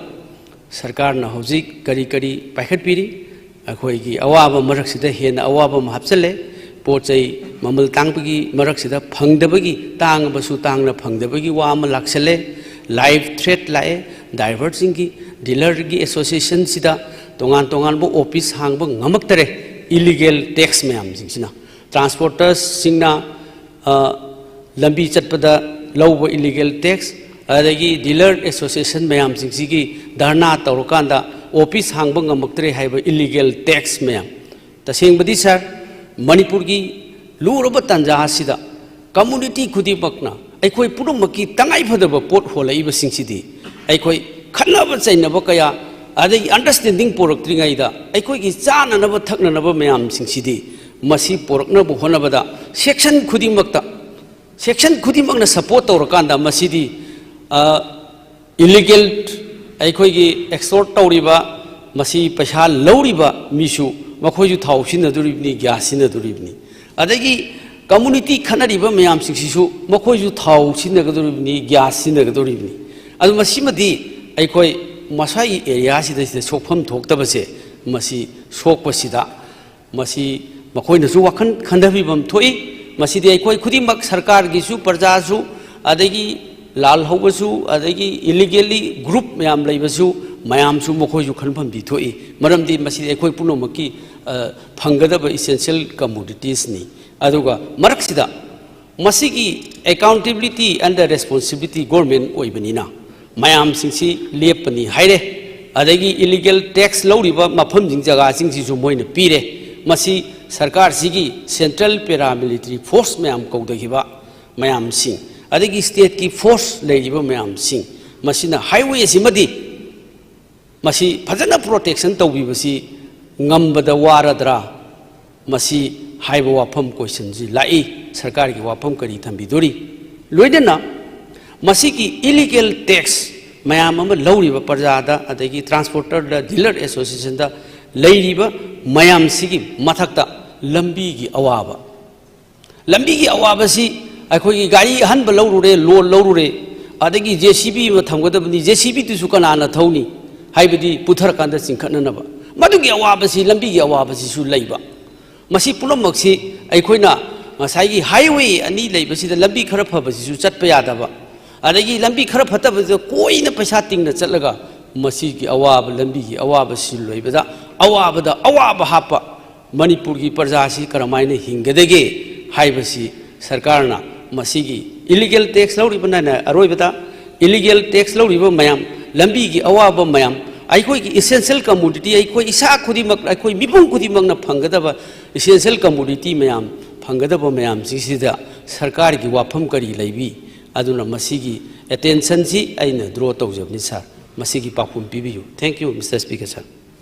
ꯁꯔꯀꯥꯔꯅ ꯍꯧꯖꯤꯛ ꯀꯔꯤ ꯀꯔꯤ ꯄꯥꯏꯈꯠꯄꯤꯔꯤ? ꯑꯩꯈꯣꯏꯒꯤ ꯑꯋꯥꯕ ꯃꯔꯛꯁꯤꯗ ꯍꯦꯟꯅ ꯑꯋꯥꯕ ꯑꯃ ꯍꯥꯞꯆꯤꯜꯂꯦ꯫ ꯄꯣꯠ ꯆꯩ ꯃꯃꯜ ꯇꯥꯡꯕꯒꯤ ꯃꯔꯛꯁꯤꯗ ꯐꯪꯗꯕꯒꯤ, ꯇꯥꯡꯉꯕꯁꯨ ꯇꯥꯡꯅ ꯐꯪꯗꯕꯒꯤ ꯋꯥ ꯑꯃ ꯂꯥꯛꯁꯜꯂꯦ꯫ Life threat ꯂꯥꯛꯑꯦ꯫ Driverꯁꯤꯡꯒꯤ, dealerꯒꯤ associationꯁꯤꯗ ꯇꯣꯉꯥꯟ ꯇꯣꯉꯥꯟꯕ office ꯍꯥꯡꯕ ꯉꯝꯃꯛꯇꯔꯦ꯫ illegal tax ꯃꯌꯥꯝꯁꯤꯡꯁꯤꯅ, transportersꯁꯤꯡꯅ, ꯑ, ꯂꯝꯕꯤ ꯆꯠꯄꯗ ꯂꯧꯕ illegal tax, ꯑꯗꯒꯤ dealer association ꯃꯌꯥꯝꯁꯤꯡꯁꯤꯒꯤ ꯙꯔꯅꯥ ꯇꯧꯔꯀꯥꯟꯗ office ꯍꯥꯡꯕ ꯉꯝꯃꯛꯇ꯭ꯔꯦ ꯍꯥꯏꯕ illegal tax ꯃꯌꯥꯝ꯫ ꯇꯁꯦꯡꯕꯗꯤ sir, ꯃꯅꯤꯄꯨꯔꯒꯤ ꯂꯨꯔꯕ ꯇꯥꯟꯖꯥ ꯑꯁꯤꯗ community ꯈꯨꯗꯤꯡꯃꯛꯅ ꯑꯩꯈꯣꯏ ꯄꯨꯝꯅꯃꯛꯀꯤ ꯇꯉꯥꯏꯐꯗꯕ ꯄꯣꯠ ꯍꯣꯜꯂꯛꯏꯕꯁꯤꯡꯁꯤꯗꯤ ꯑꯩꯈꯣꯏ ꯈꯠꯅꯕ ꯆꯩꯅꯕ ꯀꯌꯥ, ꯑꯗꯒꯤ understanding ꯄꯨꯔꯛꯇ꯭ꯔꯤꯉꯩꯗ ꯑꯩꯈꯣꯏꯒꯤ ꯆꯥꯅꯅꯕ ꯊꯛꯅꯅꯕ ꯃꯌꯥꯝꯁꯤꯡꯁꯤꯗꯤ ꯃꯁꯤ ꯄꯨꯔꯛꯅꯕ ꯍꯣꯠꯅꯕꯗ section ꯈꯨꯗꯤꯡꯃꯛꯇ, section ꯈꯨꯗꯤꯡꯃꯛꯅ support ꯇꯧꯔꯀꯥꯟꯗ ꯃꯁꯤꯗꯤ, ꯑ, illegal, ꯑꯩꯈꯣꯏꯒꯤ extort ꯇꯧꯔꯤꯕ, ꯃꯁꯤ ꯄꯩꯁꯥ ꯂꯧꯔꯤꯕ ꯃꯤꯁꯨ ꯃꯈꯣꯏꯁꯨ ꯊꯥꯎ ꯁꯤꯖꯤꯟꯅꯗꯣꯔꯤꯕꯅꯤ, gas ꯁꯤꯖꯤꯟꯅꯗꯣꯔꯤꯕꯅꯤ꯫ ꯑꯗꯒꯤ community ꯈꯠꯅꯔꯤꯕ ꯃꯌꯥꯝꯁꯤꯡꯁꯤꯁꯨ ꯃꯈꯣꯏꯁꯨ ꯊꯥꯎ ꯁꯤꯖꯤꯟꯅꯒꯗꯧꯔꯤꯕꯅꯤ, gas ꯁꯤꯖꯤꯟꯅꯒꯗꯧꯔꯤꯕꯅꯤ꯫ ꯑꯗꯨ ꯃꯁꯤꯃꯗꯤ ꯑꯩꯈꯣꯏ ꯃꯁꯥꯒꯤ area ꯁꯤꯗꯩꯁꯤꯗ ꯁꯣꯛꯐꯝ ꯊꯣꯛꯇꯕꯁꯦ, ꯃꯁꯤ ꯁꯣꯛꯄꯁꯤꯗ ꯃꯁꯤ ꯃꯈꯣꯏꯅꯁꯨ ꯋꯥꯈꯜ ꯈꯟꯊꯕꯤꯐꯝ ꯊꯣꯛꯏ꯫ ꯃꯁꯤꯗꯤ ꯑꯩꯈꯣꯏ ꯈꯨꯗꯤꯡꯃꯛ, ꯁꯔꯀꯥꯔꯒꯤꯁꯨ, ꯄ꯭ꯔꯖꯥꯁꯨ, ꯑꯗꯒꯤ ꯂꯥꯜꯍꯧꯕꯁꯨ, ꯑꯗꯒꯤ illegally group ꯃꯌꯥꯝ ꯂꯩꯕꯁꯨ, ꯃꯌꯥꯝꯁꯨ ꯃꯈꯣꯏꯁꯨ ꯈꯟꯐꯝꯗꯤ ꯊꯣꯛꯏ꯫ ꯃꯔꯝꯗꯤ ꯃꯁꯤꯗꯤ ꯑꯩꯈꯣꯏ ꯄꯨꯝꯅꯃꯛꯀꯤ, ꯑ, ꯐꯪꯒꯗꯕ essential commoditiesꯅꯤ꯫ ꯑꯗꯨꯒ ꯃꯔꯛꯁꯤꯗ ꯃꯁꯤꯒꯤ accountability and responsibility government ꯑꯣꯏꯕꯅꯤꯅ ꯃꯌꯥꯝꯁꯤꯡꯁꯤ ꯂꯦꯞꯄꯅꯤ ꯍꯥꯏꯔꯦ꯫ ꯑꯗꯒꯤ illegal tax ꯂꯧꯔꯤꯕ ꯃꯐꯝꯁꯤꯡ, ꯖꯒꯥꯁꯤꯡꯁꯤꯁꯨ ꯃꯣꯏꯅ ꯄꯤꯔꯦ꯫ ꯃꯁꯤ ꯁꯔꯀꯥꯔꯁꯤꯒꯤ central paramilitary force ꯃꯌꯥꯝ ꯀꯧꯗꯈꯤꯕ ꯃꯌꯥꯝꯁꯤꯡ, ꯑꯗꯒꯤ stateꯀꯤ force ꯂꯩꯔꯤꯕ ꯃꯌꯥꯝꯁꯤꯡ, ꯃꯁꯤꯅ highway ꯑꯁꯤꯃꯗꯤ ꯃꯁꯤ ꯐꯖꯅ protection ꯇꯧꯕꯤꯕꯁꯤ ꯉꯝꯕꯗ ꯋꯥꯔꯗ꯭ꯔꯥ? ꯃꯁꯤ ꯍꯥꯏꯕ ꯋꯥꯐꯝ, questionꯁꯤ ꯂꯥꯛꯏ꯫ ꯁꯔꯀꯥꯔꯒꯤ ꯋꯥꯐꯝ ꯀꯔꯤ ꯊꯝꯕꯤꯗꯣꯔꯤ? ꯂꯣꯏꯅꯅ ꯃꯁꯤꯒꯤ illegal tax ꯃꯌꯥꯝ ꯑꯃ ꯂꯧꯔꯤꯕ ꯄ꯭ꯔꯖꯥꯗ, ꯑꯗꯒꯤ transporterꯗ, dealer associationꯗ ꯂꯩꯔꯤꯕ ꯃꯌꯥꯝꯁꯤꯒꯤ ꯃꯊꯛꯇ ꯂꯝꯕꯤꯒꯤ ꯑꯋꯥꯕ, ꯂꯝꯕꯤꯒꯤ ꯑꯋꯥꯕꯁꯤ ꯑꯩꯈꯣꯏꯒꯤ ꯒꯥꯔꯤ ꯑꯍꯟꯕ ꯂꯧꯔꯨꯔꯦ, load ꯂꯧꯔꯨꯔꯦ, ꯑꯗꯒꯤ JCB ꯑꯃ ꯊꯝꯒꯗꯕꯅꯤ, JCBꯗꯨꯁꯨ ꯀꯅꯥꯅ ꯊꯧꯅꯤ? ꯍꯥꯏꯕꯗꯤ ꯄꯨꯊꯔꯀꯥꯟꯗ ꯆꯤꯡꯈꯠꯅꯅꯕ꯫ ꯃꯗꯨꯒꯤ ꯑꯋꯥꯕꯁꯤ, ꯂꯝꯕꯤꯒꯤ ꯑꯋꯥꯕꯁꯤꯁꯨ ꯂꯩꯕ꯫ ꯃꯁꯤ ꯄꯨꯝꯅꯃꯛꯁꯤ ꯑꯩꯈꯣꯏꯅ ꯉꯁꯥꯏꯒꯤ highway ꯑꯅꯤ ꯂꯩꯕꯁꯤꯗ ꯂꯝꯕꯤ ꯈꯔ ꯐꯕꯁꯤꯁꯨ ꯆꯠꯄ ꯌꯥꯗꯕ, ꯑꯗꯒꯤ ꯂꯝꯕꯤ ꯈꯔ ꯐꯠꯇꯕꯁꯤꯗ ꯀꯣꯏꯅ ꯄꯩꯁꯥ ꯇꯤꯡꯅ ꯆꯠꯂꯒ ꯃꯁꯤꯒꯤ ꯑꯋꯥꯕ, ꯂꯝꯕꯤꯒꯤ ꯑꯋꯥꯕꯁꯤ ꯂꯣꯏꯕꯗ ꯑꯋꯥꯕꯗ ꯑꯋꯥꯕ ꯍꯥꯞꯄ, ꯃꯅꯤꯄꯨꯔꯒꯤ ꯄ꯭ꯔꯖꯥꯁꯤ ꯀꯔꯝꯍꯥꯏꯅ ꯍꯤꯡꯒꯗꯒꯦ ꯍꯥꯏꯕꯁꯤ ꯁꯔꯀꯥꯔꯅ ꯃꯁꯤꯒꯤ ꯏꯂꯤꯒꯦꯜ ꯇꯦꯛꯁ ꯂꯧꯔꯤꯕꯅꯅꯦ, ꯑꯔꯣꯏꯕꯗ ꯏꯂꯤꯒꯦꯜ ꯇꯦꯛꯁ ꯂꯧꯔꯤꯕ ꯃꯌꯥꯝ, ꯂꯝꯕꯤꯒꯤ ꯑꯋꯥꯕ ꯃꯌꯥꯝ, ꯑꯩꯈꯣꯏꯒꯤ ꯏꯁꯦꯟꯁꯤꯌꯦꯜ ꯀꯃꯣꯗꯤꯇꯤ, ꯑꯩꯈꯣꯏ ꯏꯁꯥ ꯈꯨꯗꯤꯡꯃꯛ, ꯑꯩꯈꯣꯏ ꯃꯤꯄꯨꯝ ꯈꯨꯗꯤꯡꯃꯛꯅ ꯐꯪꯒꯗꯕ ꯏꯁꯦꯟꯁꯤꯌꯦꯜ ꯀꯃꯣꯗꯤꯇꯤ ꯃꯌꯥꯝ, ꯐꯪꯒꯗꯕ ꯃꯌꯥꯝꯁꯤꯡꯁꯤꯗ ꯁꯔꯀꯥꯔꯒꯤ ꯋꯥꯐꯝ ꯀꯔꯤ ꯂꯩꯕꯤ? ꯑꯗꯨꯅ ꯃꯁꯤꯒꯤ ꯑꯦꯇꯦꯟꯁꯟꯁꯤ ꯑꯩꯅ ꯗ꯭ꯔꯣ ꯇꯧꯖꯕꯅꯤ, ꯁꯥꯔ꯫ ꯃꯁꯤꯒꯤ ꯄꯥꯎꯈꯨꯝ ꯄꯤꯕꯤꯌꯨ꯫ Thank you, Mister Speaker, sir.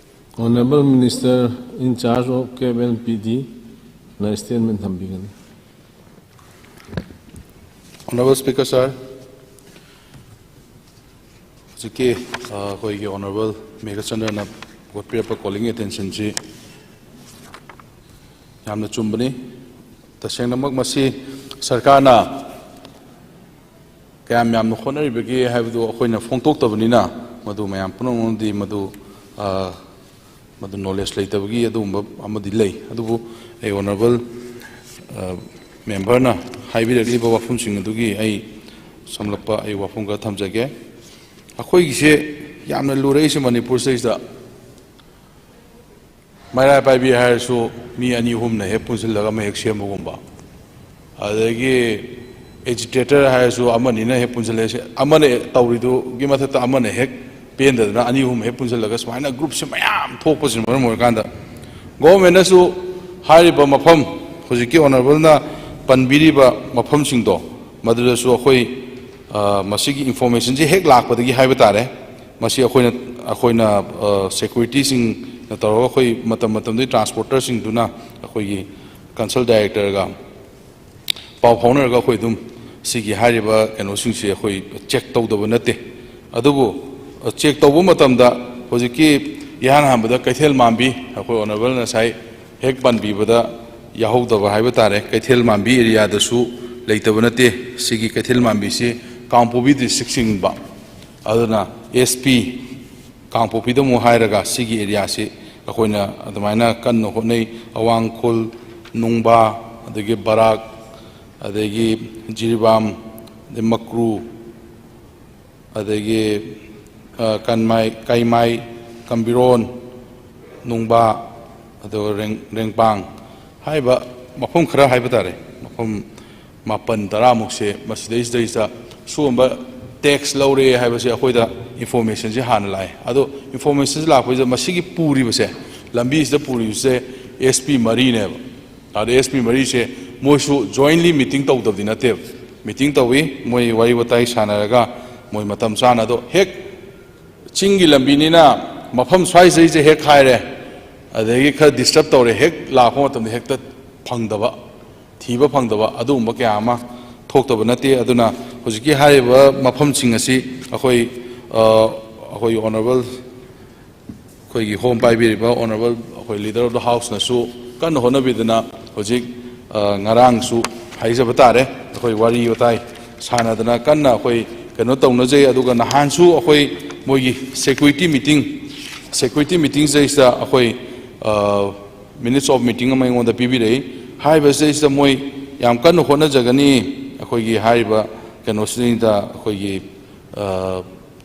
Honorable Minister in charge of K M L P D ꯅ statement ꯊꯝꯕꯤꯒꯅꯤ꯫ Honorable Speaker, sir, ꯍꯧꯖꯤꯛꯀꯤ, ꯑ, ꯑꯩꯈꯣꯏꯒꯤ Honorable ꯃꯦꯘꯆꯟꯗ꯭ꯔꯅ ꯄꯨꯈꯠꯄꯤꯔꯛꯄ calling attentionꯁꯤ ꯌꯥꯝꯅ ꯆꯨꯝꯕꯅꯤ꯫ ꯇꯁꯦꯡꯅꯃꯛ ꯃꯁꯤ ꯁꯔꯀꯥꯔꯅ ꯀꯌꯥꯝ ꯌꯥꯝꯅ ꯍꯣꯠꯅꯔꯤꯕꯒꯦ ꯍꯥꯏꯕꯗꯨ ꯑꯩꯈꯣꯏꯅ ꯐꯣꯡꯗꯣꯛꯇꯕꯅꯤꯅ, ꯃꯗꯨ ꯃꯌꯥꯝ ꯄꯨꯝꯅꯃꯛꯅꯗꯤ ꯃꯗꯨ, ꯑ, ꯃꯗꯨ knowledge ꯂꯩꯇꯕꯒꯤ ꯑꯗꯨꯒꯨꯝꯕ ꯑꯃꯗꯤ ꯂꯩ꯫ ꯑꯗꯨꯕꯨ ꯑꯩ Honorable, ꯑ, memberꯅ ꯍꯥꯏꯕꯤꯔꯛꯂꯤꯕ ꯋꯥꯐꯝꯁꯤꯡ ꯑꯗꯨꯒꯤ ꯑꯩ ꯁꯝꯂꯞꯄ ꯑꯩ ꯋꯥꯐꯝ ꯈꯔ ꯊꯝꯖꯒꯦ꯫ ꯑꯩꯈꯣꯏꯒꯤꯁꯦ ꯌꯥꯝꯅ ꯂꯨꯔꯛꯏꯁꯦ ꯃꯅꯤꯄꯨꯔꯁꯤꯗꯩꯁꯤꯗ꯫ ꯃꯩꯔꯥ ꯄꯥꯏꯕꯤ ꯍꯥꯏꯔꯁꯨ ꯃꯤ ꯑꯅꯤ ꯑꯍꯨꯝꯅ ꯍꯦꯛ ꯄꯨꯟꯁꯤꯜꯂꯒ ꯑꯃ ꯍꯦꯛ ꯁꯦꯝꯕꯒꯨꯝꯕ, ꯑꯗꯒꯤ agitator ꯍꯥꯏꯔꯁꯨ ꯑꯃꯅꯤꯅ ꯍꯦꯛ ꯄꯨꯟꯁꯤꯜꯂꯛꯑꯦ, ꯑꯃꯅ ꯇꯧꯔꯤꯗꯨꯒꯤ ꯃꯊꯛꯇ ꯑꯃꯅ ꯍꯦꯛ ꯄꯦꯟꯗꯗꯅ ꯑꯅꯤ ꯑꯍꯨꯝ ꯍꯦꯛ ꯄꯨꯟꯁꯤꯜꯂꯒ ꯁꯨꯃꯥꯏꯅ groupꯁꯦ ꯃꯌꯥꯝ ꯊꯣꯛꯄꯁꯤꯅ ꯃꯔꯝ ꯑꯣꯏꯔꯀꯥꯟꯗ governmentꯅꯁꯨ ꯍꯥꯏꯔꯤꯕ ꯃꯐꯝ, ꯍꯧꯖꯤꯛꯀꯤ Honorableꯅ ꯄꯟꯕꯤꯔꯤꯕ ꯃꯐꯝꯁꯤꯡꯗꯣ, ꯃꯗꯨꯗꯁꯨ ꯑꯩꯈꯣꯏ, ꯑ, ꯃꯁꯤꯒꯤ informationꯁꯦ ꯍꯦꯛ ꯂꯥꯛꯄꯗꯒꯤ ꯍꯥꯏꯕ ꯇꯥꯔꯦ, ꯃꯁꯤ ꯑꯩꯈꯣꯏꯅ, ꯑꯩꯈꯣꯏꯅ, ꯑ, securityꯁꯤꯡꯅ ꯇꯧꯔꯒ ꯑꯩꯈꯣꯏ ꯃꯇꯝ ꯃꯇꯝꯗꯨꯒꯤ transporterꯁꯤꯡꯗꯨꯅ ꯑꯩꯈꯣꯏꯒꯤ consult directorꯒ ꯄꯥꯎ ꯐꯥꯎꯅꯔꯒ ꯑꯩꯈꯣꯏ ꯑꯗꯨꯝ ꯁꯤꯒꯤ ꯍꯥꯏꯔꯤꯕ ꯀꯩꯅꯣꯁꯤꯡꯁꯤ ꯑꯩꯈꯣꯏ check ꯇꯧꯗꯕ ꯅꯠꯇꯦ꯫ ꯑꯗꯨꯕꯨ, ꯑ, check ꯇꯧꯕ ꯃꯇꯝꯗ ꯍꯧꯖꯤꯛꯀꯤ ꯏꯍꯥꯟ ꯍꯥꯟꯕꯗ ꯀꯩꯊꯦꯜ ꯃꯥꯟꯕꯤ, ꯑꯩꯈꯣꯏ Honorableꯅ ꯉꯁꯥꯏ ꯍꯦꯛ ꯄꯟꯕꯤꯕꯗ ꯌꯥꯍꯧꯗꯕ ꯍꯥꯏꯕ ꯇꯥꯔꯦ, ꯀꯩꯊꯦꯜ ꯃꯥꯟꯕꯤ areaꯗꯁꯨ ꯂꯩꯇꯕ ꯅꯠꯇꯦ꯫ ꯁꯤꯒꯤ ꯀꯩꯊꯦꯜ ꯃꯥꯟꯕꯤꯁꯤ ꯀꯥꯡꯄꯣꯛꯄꯤ district ꯆꯤꯡꯕ, ꯑꯗꯨꯅ S P ꯀꯥꯡꯄꯣꯛꯄꯤꯗ ꯑꯃꯨꯛ ꯍꯥꯏꯔꯒ ꯁꯤꯒꯤ areaꯁꯤ ꯑꯩꯈꯣꯏꯅ ꯑꯗꯨꯃꯥꯏꯅ ꯀꯟꯅ ꯍꯣꯠꯅꯩ꯫ ꯑꯋꯥꯡꯈꯨꯜ, ꯅꯨꯡꯕꯥ, ꯑꯗꯒꯤ ꯕꯔꯥꯛ, ꯑꯗꯒꯤ ꯖꯤꯔꯤꯕꯥꯝ, ꯑꯗꯩ ꯃꯀ꯭ꯔꯨ, ꯑꯗꯒꯤ, ꯑ, ꯀꯟꯃꯥꯏ, ꯀꯩꯃꯥꯏ, ꯀꯝꯕꯤꯔꯣꯟ, ꯅꯨꯡꯕꯥ, ꯑꯗꯨꯒ ꯔꯦꯡ-, ꯔꯦꯡꯄꯥꯡ ꯍꯥꯏꯕ ꯃꯐꯝ ꯈꯔ ꯍꯥꯏꯕ ꯇꯥꯔꯦ, ꯃꯐꯝ ꯃꯥꯄꯟ ꯇꯔꯥꯃꯨꯛꯁꯦ ꯃꯁꯤꯗꯩꯁꯤꯗꯩꯁꯤꯗ ꯁꯤꯒꯨꯝꯕ ꯇꯦꯛꯁ ꯂꯧꯔꯦ ꯍꯥꯏꯕꯁꯦ ꯑꯩꯈꯣꯏꯗ ꯏꯟꯐꯣꯔꯃꯦꯁꯟꯁꯦ ꯍꯥꯟꯅ ꯂꯥꯛꯑꯦ꯫ ꯑꯗꯣ ꯏꯟꯐꯣꯔꯃꯦꯁꯟꯁꯦ ꯂꯥꯛꯄꯁꯤꯗ ꯃꯁꯤꯒꯤ ꯄꯨꯔꯤꯕꯁꯦ, ꯂꯝꯕꯤꯁꯤꯗ ꯄꯨꯔꯤꯕꯁꯦ ꯑꯦꯁ ꯄꯤ ꯃꯔꯤꯅꯦꯕ꯫ ꯑꯗ ꯑꯦꯁ ꯄꯤ ꯃꯔꯤꯁꯦ ꯃꯣꯏꯁꯨ ꯖꯣꯏꯟꯂꯤ ꯃꯤꯇꯤꯡ ꯇꯧꯗꯕꯗꯤ ꯅꯠꯇꯦꯕ, ꯃꯤꯇꯤꯡ ꯇꯧꯏ, ꯃꯣꯏ ꯋꯥꯔꯤ ꯋꯥꯇꯥꯏ ꯁꯥꯟꯅꯔꯒ ꯃꯣꯏ ꯃꯇꯝ ꯆꯥꯅ꯫ ꯑꯗꯣ ꯍꯦꯛ ꯆꯤꯡꯒꯤ ꯂꯝꯕꯤꯅꯤꯅ ꯃꯐꯝ ꯁ꯭ꯋꯥꯏꯁꯤꯗꯩꯁꯦ ꯍꯦꯛ ꯍꯥꯏꯔꯦ, ꯑꯗꯒꯤ ꯈꯔ ꯗꯤꯁꯇꯔꯕ ꯇꯧꯔꯦ, ꯍꯦꯛ ꯂꯥꯛꯄ ꯃꯇꯝꯗ ꯍꯦꯛꯇ ꯐꯪꯗꯕ, ꯊꯤꯕ ꯐꯪꯗꯕ ꯑꯗꯨꯒꯨꯝꯕ ꯀꯌꯥ ꯑꯃ ꯊꯣꯛꯇꯕ ꯅꯠꯇꯦ꯫ ꯑꯗꯨꯅ ꯍꯧꯖꯤꯛꯀꯤ ꯍꯥꯏꯔꯤꯕ ꯃꯐꯝꯁꯤꯡ ꯑꯁꯤ ꯑꯩꯈꯣꯏ, ꯑ, ꯑꯩꯈꯣꯏꯒꯤ ꯑꯣꯅꯔꯦꯕꯜ, ꯑꯩꯈꯣꯏꯒꯤ ꯍꯣꯝ ꯄꯥꯏꯕꯤꯔꯤꯕ ꯑꯣꯅꯔꯦꯕꯜ ꯑꯩꯈꯣꯏ ꯂꯤꯗꯔ ꯑꯣꯐ ꯗ ꯍꯥꯎꯁꯅꯁꯨ ꯀꯟꯅ ꯍꯣꯠꯅꯕꯤꯗꯅ ꯍꯧꯖꯤꯛ, ꯑ, ꯉꯔꯥꯡꯁꯨ ꯍꯥꯏꯖꯕ ꯇꯥꯔꯦ, ꯑꯩꯈꯣꯏ ꯋꯥꯔꯤ ꯋꯥꯇꯥꯏ ꯁꯥꯟꯅꯗꯅ ꯀꯟꯅ ꯑꯩꯈꯣꯏ ꯀꯩꯅꯣ ꯇꯧꯅꯖꯩ꯫ ꯑꯗꯨꯒ ꯅꯍꯥꯟꯁꯨ ꯑꯩꯈꯣꯏ ꯃꯣꯏꯒꯤ ꯁꯦꯀ꯭ꯌꯨꯔꯤꯇꯤ ꯃꯤꯇꯤꯡ, ꯁꯦꯀ꯭ꯌꯨꯔꯤꯇꯤ ꯃꯤꯇꯤꯡꯁꯤꯗꯩꯁꯤꯗ ꯑꯩꯈꯣꯏ, ꯑ, ꯃꯤꯅꯤꯠꯁ ꯑꯣꯐ ꯃꯤꯇꯤꯡ ꯑꯃ ꯑꯩꯉꯣꯟꯗ ꯄꯤꯕꯤꯔꯛꯏ꯫ ꯍꯥꯏꯔꯤꯕꯁꯤꯗꯩꯁꯤꯗ ꯃꯣꯏ ꯌꯥꯝ ꯀꯟꯅ ꯍꯣꯠꯅꯖꯒꯅꯤ꯫ ꯑꯩꯈꯣꯏꯒꯤ ꯍꯥꯏꯔꯤꯕ ꯀꯩꯅꯣꯁꯤꯗꯩꯗ ꯑꯩꯈꯣꯏꯒꯤ, ꯑ,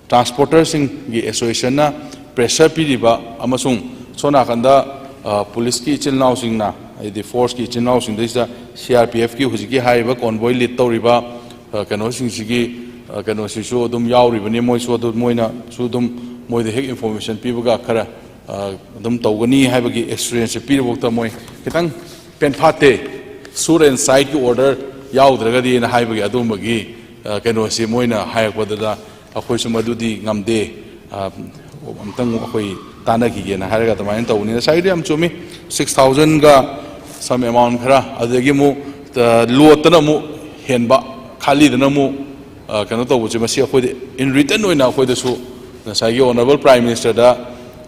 ꯇ꯭ꯔꯥꯟꯁꯄꯣꯔꯇꯔꯁꯤꯡꯒꯤ ꯑꯦꯁꯣꯁꯤꯌꯦꯁꯟꯅ ꯄ꯭ꯔꯦꯁꯔ ꯄꯤꯔꯤꯕ ꯑꯃꯁꯨꯡ ꯁꯣꯝ ꯅꯥꯀꯟꯗ, ꯑ, ꯄꯨꯂꯤꯁꯀꯤ ꯏꯆꯤꯜ ꯏꯅꯥꯎꯁꯤꯡꯅ, ꯍꯥꯏꯗꯤ ꯐꯣꯔꯁꯀꯤ ꯏꯆꯤꯜ ꯏꯅꯥꯎꯁꯤꯡꯗꯩꯁꯤꯗ ꯁꯤ ꯑꯥꯔ ꯄꯤ ꯑꯦꯐꯀꯤ ꯍꯧꯖꯤꯛꯀꯤ ꯍꯥꯏꯔꯤꯕ ꯀꯣꯟꯕꯣꯏ ꯂꯤꯗ ꯇꯧꯔꯤꯕ, ꯑ, ꯀꯩꯅꯣꯁꯤꯡꯁꯤꯒꯤ, ꯑ, ꯀꯩꯅꯣꯁꯤꯁꯨ ꯑꯗꯨꯝ ꯌꯥꯎꯔꯤꯕꯅꯤ꯫ ꯃꯣꯏꯁꯨ ꯑꯗꯨ, ꯃꯣꯏꯅꯁꯨ ꯑꯗꯨꯝ ꯃꯣꯏꯗ ꯍꯦꯛ ꯏꯟꯐꯣꯔꯃꯦꯁꯟ ꯄꯤꯕꯒ ꯈꯔ, ꯑ, ꯑꯗꯨꯝ ꯇꯧꯒꯅꯤ ꯍꯥꯏꯕꯒꯤ ꯑꯦꯁꯨꯔꯦꯟꯁꯁꯦ ꯄꯤꯔꯕꯐꯥꯎꯗ ꯃꯣꯏ ꯈꯤꯇꯪ ꯄꯦꯟꯐꯥꯠꯇꯦ꯫ ꯁꯨꯠ ꯑꯦꯟ ꯁꯥꯏꯠꯀꯤ ꯑꯣꯔꯗꯔ ꯌꯥꯎꯗ꯭ꯔꯒꯗꯤꯅ ꯍꯥꯏꯕꯒꯤ ꯑꯗꯨꯝꯕꯒꯤ, ꯑ, ꯀꯩꯅꯣꯁꯤ ꯃꯣꯏꯅ ꯍꯥꯏꯔꯛꯄꯗꯨꯗ ꯑꯩꯈꯣꯏꯁꯨ ꯃꯗꯨꯗꯤ ꯉꯝꯗꯦ, ꯑ, ꯑꯝꯇꯪ ꯑꯩꯈꯣꯏ ꯇꯥꯟꯅꯈꯤꯒꯦꯅ ꯍꯥꯏꯔꯒ ꯑꯗꯨꯃꯥꯏꯅ ꯇꯧꯕꯅꯤ꯫ ꯉꯁꯥꯏꯒꯤꯗꯤ ꯌꯥꯝ ꯆꯨꯝꯃꯤ, ꯁꯤꯛꯁ ꯊꯥꯎꯖꯟꯒ ꯁꯝ ꯑꯦꯃꯥꯎꯟ ꯈꯔ, ꯑꯗꯨꯗꯒꯤ ꯑꯃꯨꯛ, ꯑ, ꯂꯣꯠꯇꯅ ꯑꯃꯨꯛ ꯍꯦꯟꯕ, ꯈꯥꯂꯤꯗꯅ ꯑꯃꯨꯛ, ꯑ, ꯀꯩꯅꯣ ꯇꯧꯕꯁꯦ, ꯃꯁꯤ ꯑꯩꯈꯣꯏꯗ ꯏꯟ ꯔꯤꯇꯟ ꯑꯣꯏꯅ ꯑꯩꯈꯣꯏꯗꯁꯨ ꯉꯁꯥꯏꯒꯤ ꯑꯣꯅꯔꯦꯕꯜ ꯄ꯭ꯔꯥꯏꯝ ꯃꯤꯅꯤꯁꯇꯔꯗ,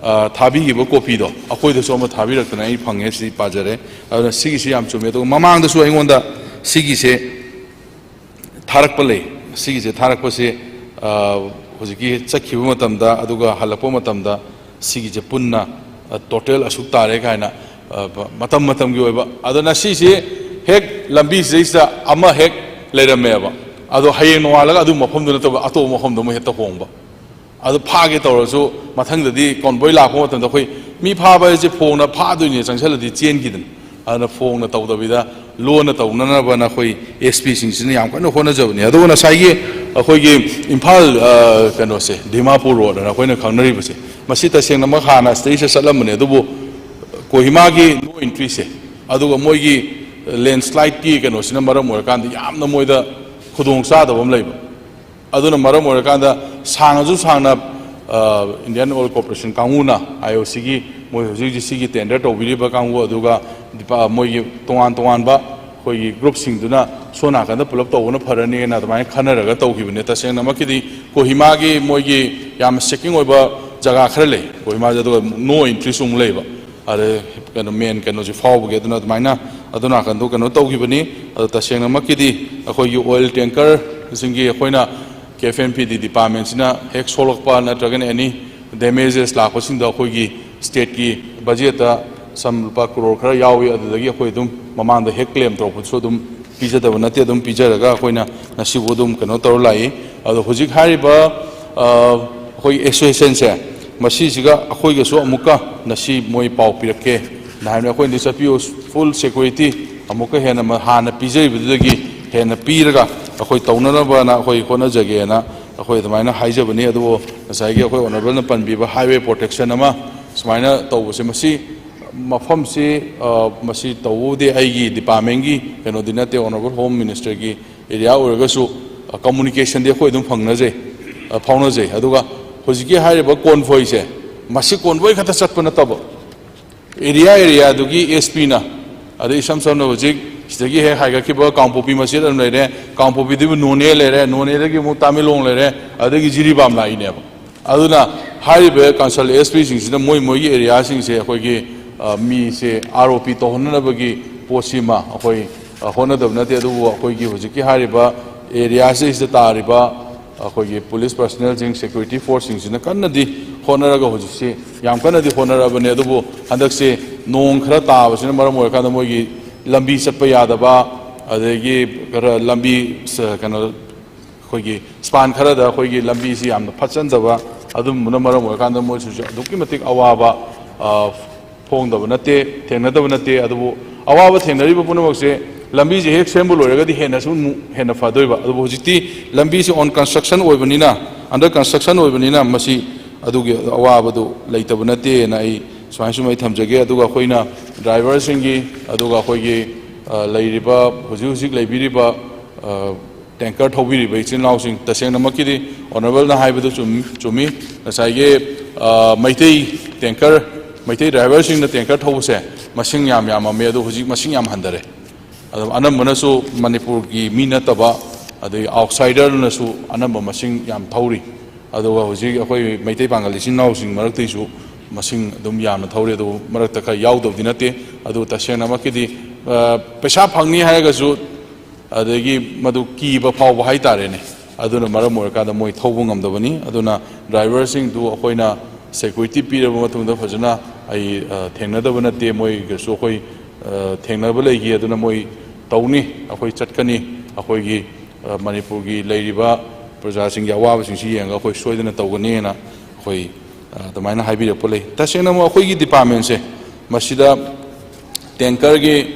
ꯑ, ꯊꯥꯕꯤꯈꯤꯕ ꯀꯣꯄꯤꯗꯣ ꯑꯩꯈꯣꯏꯗꯁꯨ ꯑꯃ ꯊꯥꯕꯤꯔꯛꯇꯅ ꯑꯩ ꯐꯪꯉꯦ, ꯁꯤ ꯄꯥꯖꯔꯦ꯫ ꯑꯗꯨꯅ ꯁꯤꯒꯤꯁꯤ ꯌꯥꯝ ꯆꯨꯝꯃꯦ꯫ ꯑꯗꯨꯒ ꯃꯃꯥꯡꯗꯁꯨ ꯑꯩꯉꯣꯟꯗ ꯁꯤꯒꯤꯁꯦ ꯊꯥꯔꯛꯄ ꯂꯩ꯫ ꯁꯤꯒꯤꯁꯦ ꯊꯥꯔꯛꯄꯁꯦ, ꯑ, ꯍꯧꯖꯤꯛꯀꯤ ꯆꯠꯈꯤꯕ ꯃꯇꯝꯗ ꯑꯗꯨꯒ ꯍꯜꯂꯛꯄ ꯃꯇꯝꯗ ꯁꯤꯒꯤꯁꯦ ꯄꯨꯟꯅ, ꯑ, ꯇꯣꯇꯦꯜ ꯑꯁꯨꯛ ꯇꯥꯔꯦ ꯀꯥꯏꯅ, ꯑ, ꯃꯇꯝ ꯃꯇꯝꯒꯤ ꯑꯣꯏꯕ꯫ ꯑꯗꯨꯅ ꯁꯤꯁꯦ ꯍꯦꯛ ꯂꯝꯕꯤꯁꯤꯗꯩꯁꯤꯗ ꯑꯃ ꯍꯦꯛ ꯂꯩꯔꯝꯃꯦꯕ, ꯑꯗꯣ ꯍꯌꯦꯡ ꯅꯣꯡꯉꯥꯜꯂꯒ ꯑꯗꯨ ꯃꯐꯝꯗꯨ ꯅꯠꯇꯕ ꯑꯇꯣꯞꯄ ꯃꯐꯝꯗ ꯑꯃꯨꯛ ꯍꯦꯛꯇ ꯍꯣꯡꯕ꯫ ꯑꯗꯨ ꯐꯥꯒꯦ ꯇꯧꯔꯁꯨ ꯃꯊꯪꯗꯗꯤ ꯀꯣꯟꯕꯣꯏ ꯂꯥꯛꯄ ꯃꯇꯝꯗ ꯑꯩꯈꯣꯏ ꯃꯤ ꯐꯥꯕ ꯍꯥꯏꯁꯦ ꯐꯣꯡꯅ ꯐꯥꯗꯣꯏꯅꯦ, ꯆꯪꯁꯜꯂꯗꯤ ꯆꯦꯟꯈꯤꯗꯅ꯫ ꯑꯗꯨꯅ ꯐꯣꯡꯅ ꯇꯧꯗꯕꯤꯗ ꯂꯣꯟꯅ ꯇꯧꯅꯅꯕꯅ ꯑꯩꯈꯣꯏ ꯑꯦꯁ ꯄꯤꯁꯤꯡꯁꯤꯅ ꯌꯥꯝ ꯀꯟꯅ ꯍꯣꯠꯅꯖꯕꯅꯤ꯫ ꯑꯗꯨꯒ ꯉꯁꯥꯏꯒꯤ ꯑꯩꯈꯣꯏꯒꯤ ꯏꯝꯐꯥꯜ, ꯑ, ꯀꯩꯅꯣꯁꯦ, ꯗꯤꯃꯥꯄꯨꯔ ꯔꯣꯗ ꯑꯅ ꯑꯩꯈꯣꯏꯅ ꯈꯪꯅꯔꯤꯕꯁꯦ, ꯃꯁꯤ ꯇꯁꯦꯡꯅꯃꯛ ꯍꯥꯟꯅ ꯁꯤꯗꯩꯁꯤꯗ ꯆꯠꯂꯝꯕꯅꯦ, ꯑꯗꯨꯕꯨ ꯀꯣꯍꯤꯃꯥꯒꯤ ꯅꯣ ꯏꯟꯇ꯭ꯔꯤꯁꯦ, ꯑꯗꯨꯒ ꯃꯣꯏꯒꯤ ꯂꯦꯟꯁ꯭ꯂꯥꯏꯠꯀꯤ ꯀꯩꯅꯣꯁꯤꯅ ꯃꯔꯝ ꯑꯣꯏꯔꯀꯥꯟꯗ ꯌꯥꯝꯅ ꯃꯣꯏꯗ ꯈꯨꯗꯣꯡ ꯆꯥꯗꯕ ꯑꯃ ꯂꯩꯕ꯫ ꯑꯗꯨꯅ ꯃꯔꯝ ꯑꯣꯏꯔꯀꯥꯟꯗ ꯁꯥꯡꯉꯁꯨ ꯁꯥꯡꯅ, ꯑ, ꯏꯟꯗꯤꯌꯟ ꯑꯣꯏꯜ ꯀꯣꯔꯄꯣꯔꯦꯁꯟ ꯀꯥꯡꯕꯨꯅ, ꯑꯥꯏ ꯑꯣ ꯁꯤꯒꯤ, ꯃꯣꯏ ꯍꯧꯖꯤꯛ ꯍꯧꯖꯤꯛ ꯁꯤꯒꯤ ꯇꯦꯟꯗꯔ ꯇꯧꯕꯤꯔꯤꯕ ꯀꯥꯡꯕꯨ, ꯑꯗꯨꯒ ꯗꯤꯄꯥ-, ꯃꯣꯏꯒꯤ ꯇꯣꯉꯥꯟ ꯇꯣꯉꯥꯟꯕ ꯑꯩꯈꯣꯏꯒꯤ ꯒ꯭ꯔꯨꯞꯁꯤꯡꯗꯨꯅ ꯁꯣꯝ ꯅꯥꯀꯟꯗ ꯄꯨꯂꯞ ꯇꯧꯕꯅ ꯐꯔꯅꯤꯅ ꯑꯗꯨꯃꯥꯏꯅ ꯈꯟꯅꯔꯒ ꯇꯧꯈꯤꯕꯅꯦ꯫ ꯇꯁꯦꯡꯅꯃꯛꯀꯤꯗꯤ ꯀꯣꯍꯤꯃꯥꯒꯤ ꯃꯣꯏꯒꯤ ꯌꯥꯝꯅ ꯁꯦꯀꯤꯡ ꯑꯣꯏꯕ ꯖꯒꯥ ꯈꯔ ꯂꯩ ꯀꯣꯍꯤꯃꯥꯁꯦ, ꯑꯗꯨꯒ ꯅꯣ ꯏꯟꯇ꯭ꯔꯤꯁꯨ ꯑꯃꯨꯛ ꯂꯩꯕ꯫ ꯑꯗꯩ ꯀꯩꯅꯣ, ꯃꯦꯟ ꯀꯩꯅꯣꯁꯦ ꯐꯥꯎꯕꯒꯤ, ꯑꯗꯨꯅ ꯑꯗꯨꯃꯥꯏꯅ ꯑꯗꯨ ꯅꯥꯀꯟꯗꯣ ꯀꯩꯅꯣ ꯇꯧꯈꯤꯕꯅꯤ꯫ ꯑꯗꯣ ꯇꯁꯦꯡꯅꯃꯛꯀꯤꯗꯤ ꯑꯩꯈꯣꯏꯒꯤ ꯑꯣꯏꯜ ꯇꯦꯡꯀꯔꯁꯤꯡꯒꯤ ꯑꯩꯈꯣꯏꯅ ꯀꯦ ꯑꯦꯐ ꯑꯦꯟ ꯄꯤ ꯗꯤ ꯗꯤꯄꯥꯔꯠꯃꯦꯟꯁꯤꯅ ꯍꯦꯛ ꯁꯣꯛꯂꯛꯄ ꯅꯠꯇ꯭ꯔꯒꯅ ꯑꯦꯅꯤ ꯗꯦꯃꯦꯖꯦꯁ ꯂꯥꯛꯄꯁꯤꯡꯗꯣ ꯑꯩꯈꯣꯏꯒꯤ ꯁ꯭ꯇꯦꯠꯀꯤ ꯕꯖꯦꯠꯇ ꯁꯝ ꯂꯨꯄꯥ ꯀ꯭ꯔꯣꯔ ꯈꯔ ꯌꯥꯎꯏ, ꯑꯗꯨꯗꯒꯤ ꯑꯩꯈꯣꯏ ꯑꯗꯨꯝ ꯃꯃꯥꯡꯗ ꯍꯦꯛ ꯀ꯭ꯂꯦꯝ ꯇꯧꯔꯛꯄꯗꯨꯁꯨ ꯑꯗꯨꯝ ꯄꯤꯖꯗꯕ ꯅꯠꯇꯦ, ꯑꯗꯨꯝ ꯄꯤꯖꯔꯒ ꯑꯩꯈꯣꯏꯅ ꯉꯁꯤꯕꯨ ꯑꯗꯨꯝ ꯀꯩꯅꯣ ꯇꯧꯔ ꯂꯥꯛꯏ꯫ ꯑꯗꯣ ꯍꯧꯖꯤꯛ ꯍꯥꯏꯔꯤꯕ, ꯑ, ꯑꯩꯈꯣꯏ ꯑꯦꯁꯣꯁꯤꯌꯦꯁꯟꯁꯦ, ꯃꯁꯤꯁꯤꯒ ꯑꯩꯈꯣꯏꯒꯁꯨ ꯑꯃꯨꯛꯀ ꯉꯁꯤ ꯃꯣꯏ ꯄꯥꯎ ꯄꯤꯔꯛꯀꯦ ꯅ ꯍꯥꯏꯕꯅꯤ꯫ ꯑꯩꯈꯣꯏꯅꯗꯤ ꯆꯠꯄꯤꯌꯨ, ꯐꯨꯜ ꯁꯦꯀ꯭ꯌꯨꯔꯤꯇꯤ ꯑꯃꯨꯛꯀ ꯍꯦꯟꯅ ꯃ-, ꯍꯥꯟꯅ ꯄꯤꯖꯔꯤꯕꯗꯨꯗꯒꯤ ꯍꯦꯟꯅ ꯄꯤꯔꯒ ꯑꯩꯈꯣꯏ ꯇꯧꯅꯅꯕꯅ ꯑꯩꯈꯣꯏ ꯍꯣꯠꯅꯖꯒꯦꯅ ꯑꯩꯈꯣꯏ ꯑꯗꯨꯃꯥꯏꯅ ꯍꯥꯏꯖꯕꯅꯤ꯫ ꯑꯗꯨꯕꯨ ꯉꯁꯥꯏꯒꯤ ꯑꯩꯈꯣꯏ ꯑꯣꯅꯔꯦꯕꯜꯅ ꯄꯟꯕꯤꯕ highway protection ꯑꯃ ꯁꯨꯃꯥꯏꯅ ꯇꯧꯕꯁꯦ, ꯃꯁꯤ ꯃꯐꯝꯁꯤ, ꯑ, ꯃꯁꯤ ꯇꯧꯕꯕꯨꯗꯤ ꯑꯩꯒꯤ ꯗꯤꯄꯥꯔꯠꯃꯦꯟꯒꯤ ꯀꯩꯅꯣꯗꯤ ꯅꯠꯇꯦ, ꯑꯣꯅꯔꯦꯕꯜ ꯍꯣꯝ ꯃꯤꯅꯤꯁꯇꯔꯒꯤ ꯑꯦꯔꯤꯌꯥ ꯑꯣꯏꯔꯒꯁꯨ, ꯑ, ꯀꯝꯃꯨꯅꯤꯀꯦꯁꯟꯗꯤ ꯑꯩꯈꯣꯏ ꯑꯗꯨꯝ ꯐꯪꯅꯖꯩ, ꯑ, ꯐꯥꯎꯅꯖꯩ꯫ ꯑꯗꯨꯒ ꯍꯧꯖꯤꯛꯀꯤ ꯍꯥꯏꯔꯤꯕ ꯀꯣꯟꯚꯣꯏꯁꯦ, ꯃꯁꯤ ꯀꯣꯟꯚꯣꯏ ꯈꯛꯇ ꯆꯠꯄ ꯅꯠꯇꯕ, ꯑꯦꯔꯤꯌꯥ ꯑꯦꯔꯤꯌꯥꯗꯨꯒꯤ ꯑꯦꯁ ꯄꯤꯅ, ꯑꯗꯩ ꯏꯁꯝ ꯁꯝꯅ ꯍꯧꯖꯤꯛ ꯁꯤꯗꯒꯤ ꯍꯦꯛ ꯍꯥꯏꯒꯠꯈꯤꯕ ꯀꯥꯡꯄꯣꯛꯄꯤ ꯃꯆꯦꯠ ꯑꯃ ꯂꯩꯔꯦ, ꯀꯥꯡꯄꯣꯛꯄꯤꯗꯒꯤ ꯅꯣꯅꯦ ꯂꯩꯔꯦ, ꯅꯣꯅꯦꯗꯒꯤ ꯑꯃꯨꯛ ꯇꯥꯃꯦꯡꯂꯣꯡ ꯂꯩꯔꯦ, ꯑꯗꯒꯤ ꯖꯤꯔꯤꯕꯥꯝ ꯂꯥꯛꯏꯅꯦꯕ꯫ ꯑꯗꯨꯅ ꯍꯥꯏꯔꯤꯕ ꯀꯟꯁꯜ ꯑꯦꯁ ꯄꯤꯁꯤꯡꯁꯤꯅ ꯃꯣꯏ ꯃꯣꯏꯒꯤ ꯑꯦꯔꯤꯌꯥꯁꯤꯡꯁꯦ ꯑꯩꯈꯣꯏꯒꯤ, ꯑ, ꯃꯤꯁꯦ ꯑꯥꯔ ꯑꯣ ꯄꯤ ꯇꯧꯍꯟꯅꯅꯕꯒꯤ ꯄꯣꯠꯁꯤꯃ ꯑꯩꯈꯣꯏ, ꯑ, ꯍꯣꯠꯅꯗꯕ ꯅꯠꯇꯦ꯫ ꯑꯗꯨꯕꯨ ꯑꯩꯈꯣꯏꯒꯤ ꯍꯧꯖꯤꯛꯀꯤ ꯍꯥꯏꯔꯤꯕ ꯑꯦꯔꯤꯌꯥꯁꯤꯗꯩꯁꯤꯗ ꯇꯥꯔꯤꯕ ꯑꯩꯈꯣꯏꯒꯤ ꯄꯨꯂꯤꯁ ꯄꯔꯁꯅꯦꯜꯁꯤꯡ, ꯁꯦꯀ꯭ꯌꯨꯔꯤꯇꯤ ꯐꯣꯔꯁꯁꯤꯡꯁꯤꯅ ꯀꯟꯅꯗꯤ ꯍꯣꯠꯅꯔꯒ ꯍꯧꯖꯤꯛꯁꯤ ꯌꯥꯝ ꯀꯟꯅꯗꯤ ꯍꯣꯠꯅꯔꯕꯅꯦ꯫ ꯑꯗꯨꯕꯨ ꯍꯟꯗꯛꯁꯦ ꯅꯣꯡ ꯈꯔ ꯇꯥꯕꯁꯤꯅ ꯃꯔꯝ ꯑꯣꯏꯔꯀꯥꯟꯗ ꯃꯣꯏꯒꯤ ꯂꯝꯕꯤ ꯆꯠꯄ ꯌꯥꯗꯕ, ꯑꯗꯒꯤ ꯈꯔ ꯂꯝꯕꯤ ꯁ-, ꯀꯩꯅꯣ, ꯑꯩꯈꯣꯏꯒꯤ ꯁ꯭ꯄꯥꯟ ꯈꯔꯗ ꯑꯩꯈꯣꯏꯒꯤ ꯂꯝꯕꯤꯁꯤ ꯌꯥꯝꯅ ꯐꯠꯆꯟꯗꯕ, ꯑꯗꯨꯝꯕꯅ ꯃꯔꯝ ꯑꯣꯏꯔꯀꯥꯟꯗ ꯃꯣꯏꯁꯨ ꯑꯗꯨꯛꯀꯤ ꯃꯇꯤꯛ ꯑꯋꯥꯕ ꯑ, ꯐꯣꯡꯗꯕ ꯅꯠꯇꯦ, ꯊꯦꯡꯅꯗꯕ ꯅꯠꯇꯦ꯫ ꯑꯗꯨꯕꯨ ꯑꯋꯥꯕ ꯊꯦꯡꯅꯔꯤꯕ ꯄꯨꯝꯅꯃꯛꯁꯦ ꯂꯝꯕꯤꯁꯦ ꯍꯦꯛ ꯁꯦꯝꯕ ꯂꯣꯏꯔꯒꯗꯤ ꯍꯦꯟꯅꯁꯨ ꯑꯃꯨꯛ ꯍꯦꯟꯅ ꯐꯗꯣꯏꯕ꯫ ꯑꯗꯨꯕꯨ ꯍꯧꯖꯤꯛꯇꯤ ꯂꯝꯕꯤꯁꯦ on construction ꯑꯣꯏꯕꯅꯤꯅ, under construction ꯑꯣꯏꯕꯅꯤꯅ ꯃꯁꯤ ꯑꯗꯨꯒꯤ ꯑꯋꯥꯕꯗꯨ ꯂꯩꯇꯕ ꯅꯠꯇꯦꯅ ꯑꯩ ꯁꯨꯃꯥꯏꯅ ꯁꯨꯝ ꯑꯩ ꯊꯝꯖꯒꯦ꯫ ꯑꯗꯨꯒ ꯑꯩꯈꯣꯏꯅ ꯗ꯭ꯔꯥꯏꯚꯔꯁꯤꯡꯒꯤ, ꯑꯗꯨꯒ ꯑꯩꯈꯣꯏꯒꯤ, ꯑ, ꯂꯩꯔꯤꯕ, ꯍꯧꯖꯤꯛ ꯍꯧꯖꯤꯛ ꯂꯩꯕꯤꯔꯤꯕ, ꯑ, ꯇꯦꯡꯀꯔ ꯊꯧꯕꯤꯔꯤꯕ ꯏꯆꯤꯜ ꯏꯅꯥꯎꯁꯤꯡ, ꯇꯁꯦꯡꯅꯃꯛꯀꯤꯗꯤ ꯑꯣꯅꯔꯦꯕꯜꯅ ꯍꯥꯏꯕꯗꯨ ꯆꯨꯝ-, ꯆꯨꯝꯃꯤ꯫ ꯉꯁꯥꯏꯒꯤ, ꯑ, ꯃꯩꯇꯩ ꯇꯦꯡꯀꯔ, ꯃꯩꯇꯩ ꯗ꯭ꯔꯥꯏꯚꯔꯁꯤꯡꯅ ꯇꯦꯡꯀꯔ ꯊꯧꯕꯁꯦ ꯃꯁꯤꯡ ꯌꯥꯝ ꯌꯥꯝꯃꯝꯃꯦ, ꯑꯗꯣ ꯍꯧꯖꯤꯛ ꯃꯁꯤꯡ ꯌꯥꯝ ꯍꯟꯊꯔꯦ꯫ ꯑꯗꯣ ꯑꯅꯝꯕꯅꯁꯨ ꯃꯅꯤꯄꯨꯔꯒꯤ ꯃꯤ ꯅꯠꯇꯕ, ꯑꯗꯩ ꯑꯥꯎꯠꯁꯥꯏꯗꯔꯅꯁꯨ ꯑꯅꯝꯕ ꯃꯁꯤꯡ ꯌꯥꯝ ꯊꯧꯔꯤ꯫ ꯑꯗꯨꯒ ꯍꯧꯖꯤꯛ ꯑꯩꯈꯣꯏ ꯃꯩꯇꯩ ꯄꯥꯡꯒꯜ ꯏꯆꯤꯟ ꯏꯅꯥꯎꯁꯤꯡ ꯃꯔꯛꯇꯩꯁꯨ ꯃꯁꯤꯡ ꯑꯗꯨꯝ ꯌꯥꯝꯅ ꯊꯧꯔꯤ, ꯑꯗꯨꯕꯨ ꯃꯔꯛꯇ ꯈꯔ ꯌꯥꯎꯗꯕꯗꯤ ꯅꯠꯇꯦ꯫ ꯑꯗꯨ ꯇꯁꯦꯡꯅꯃꯛꯀꯤꯗꯤ, ꯑ, ꯄꯩꯁꯥ ꯐꯪꯅꯤ ꯍꯥꯏꯔꯒꯁꯨ, ꯑꯗꯒꯤ ꯃꯗꯨ ꯀꯤꯕ ꯐꯥꯎꯕ ꯍꯥꯏꯇꯥꯔꯦꯅꯦ, ꯑꯗꯨꯅ ꯃꯔꯝ ꯑꯣꯏꯔꯀꯥꯟꯗ ꯃꯣꯏ ꯊꯧꯕ ꯉꯝꯗꯕꯅꯤ꯫ ꯑꯗꯨꯅ ꯗ꯭ꯔꯥꯏꯚꯔꯁꯤꯡꯗꯨ ꯑꯩꯈꯣꯏꯅ ꯁꯦꯀ꯭ꯌꯨꯔꯤꯇꯤ ꯄꯤꯔꯕ ꯃꯇꯨꯡꯗ ꯐꯖꯅ ꯑꯩ, ꯑ, ꯊꯦꯡꯅꯗꯕ ꯅꯠꯇꯦ, ꯃꯣꯏꯒꯁꯨ ꯑꯩꯈꯣꯏ, ꯑ, ꯊꯦꯡꯅꯕ ꯂꯩꯈꯤ꯫ ꯑꯗꯨꯅ ꯃꯣꯏ ꯇꯧꯅꯤ, ꯑꯩꯈꯣꯏ ꯆꯠꯀꯅꯤ, ꯑꯩꯈꯣꯏꯒꯤ, ꯑ, ꯃꯅꯤꯄꯨꯔꯒꯤ ꯂꯩꯔꯤꯕ ꯄ꯭ꯔꯖꯥꯁꯤꯡꯒꯤ ꯑꯋꯥꯕꯁꯤꯡꯁꯤ ꯌꯦꯡꯉꯒ ꯑꯩꯈꯣꯏ ꯁꯣꯏꯗꯅ ꯇꯧꯒꯅꯤꯅ ꯑꯩꯈꯣꯏ, ꯑ, ꯑꯗꯨꯃꯥꯏꯅ ꯍꯥꯏꯕꯤꯔꯛꯄ ꯂꯩ꯫ ꯇꯁꯦꯡꯅꯃꯛ ꯑꯩꯈꯣꯏꯒꯤ ꯗꯤꯄꯥꯔꯠꯃꯦꯟꯁꯦ ꯃꯁꯤꯗ ꯇꯦꯡꯀꯔꯒꯤ,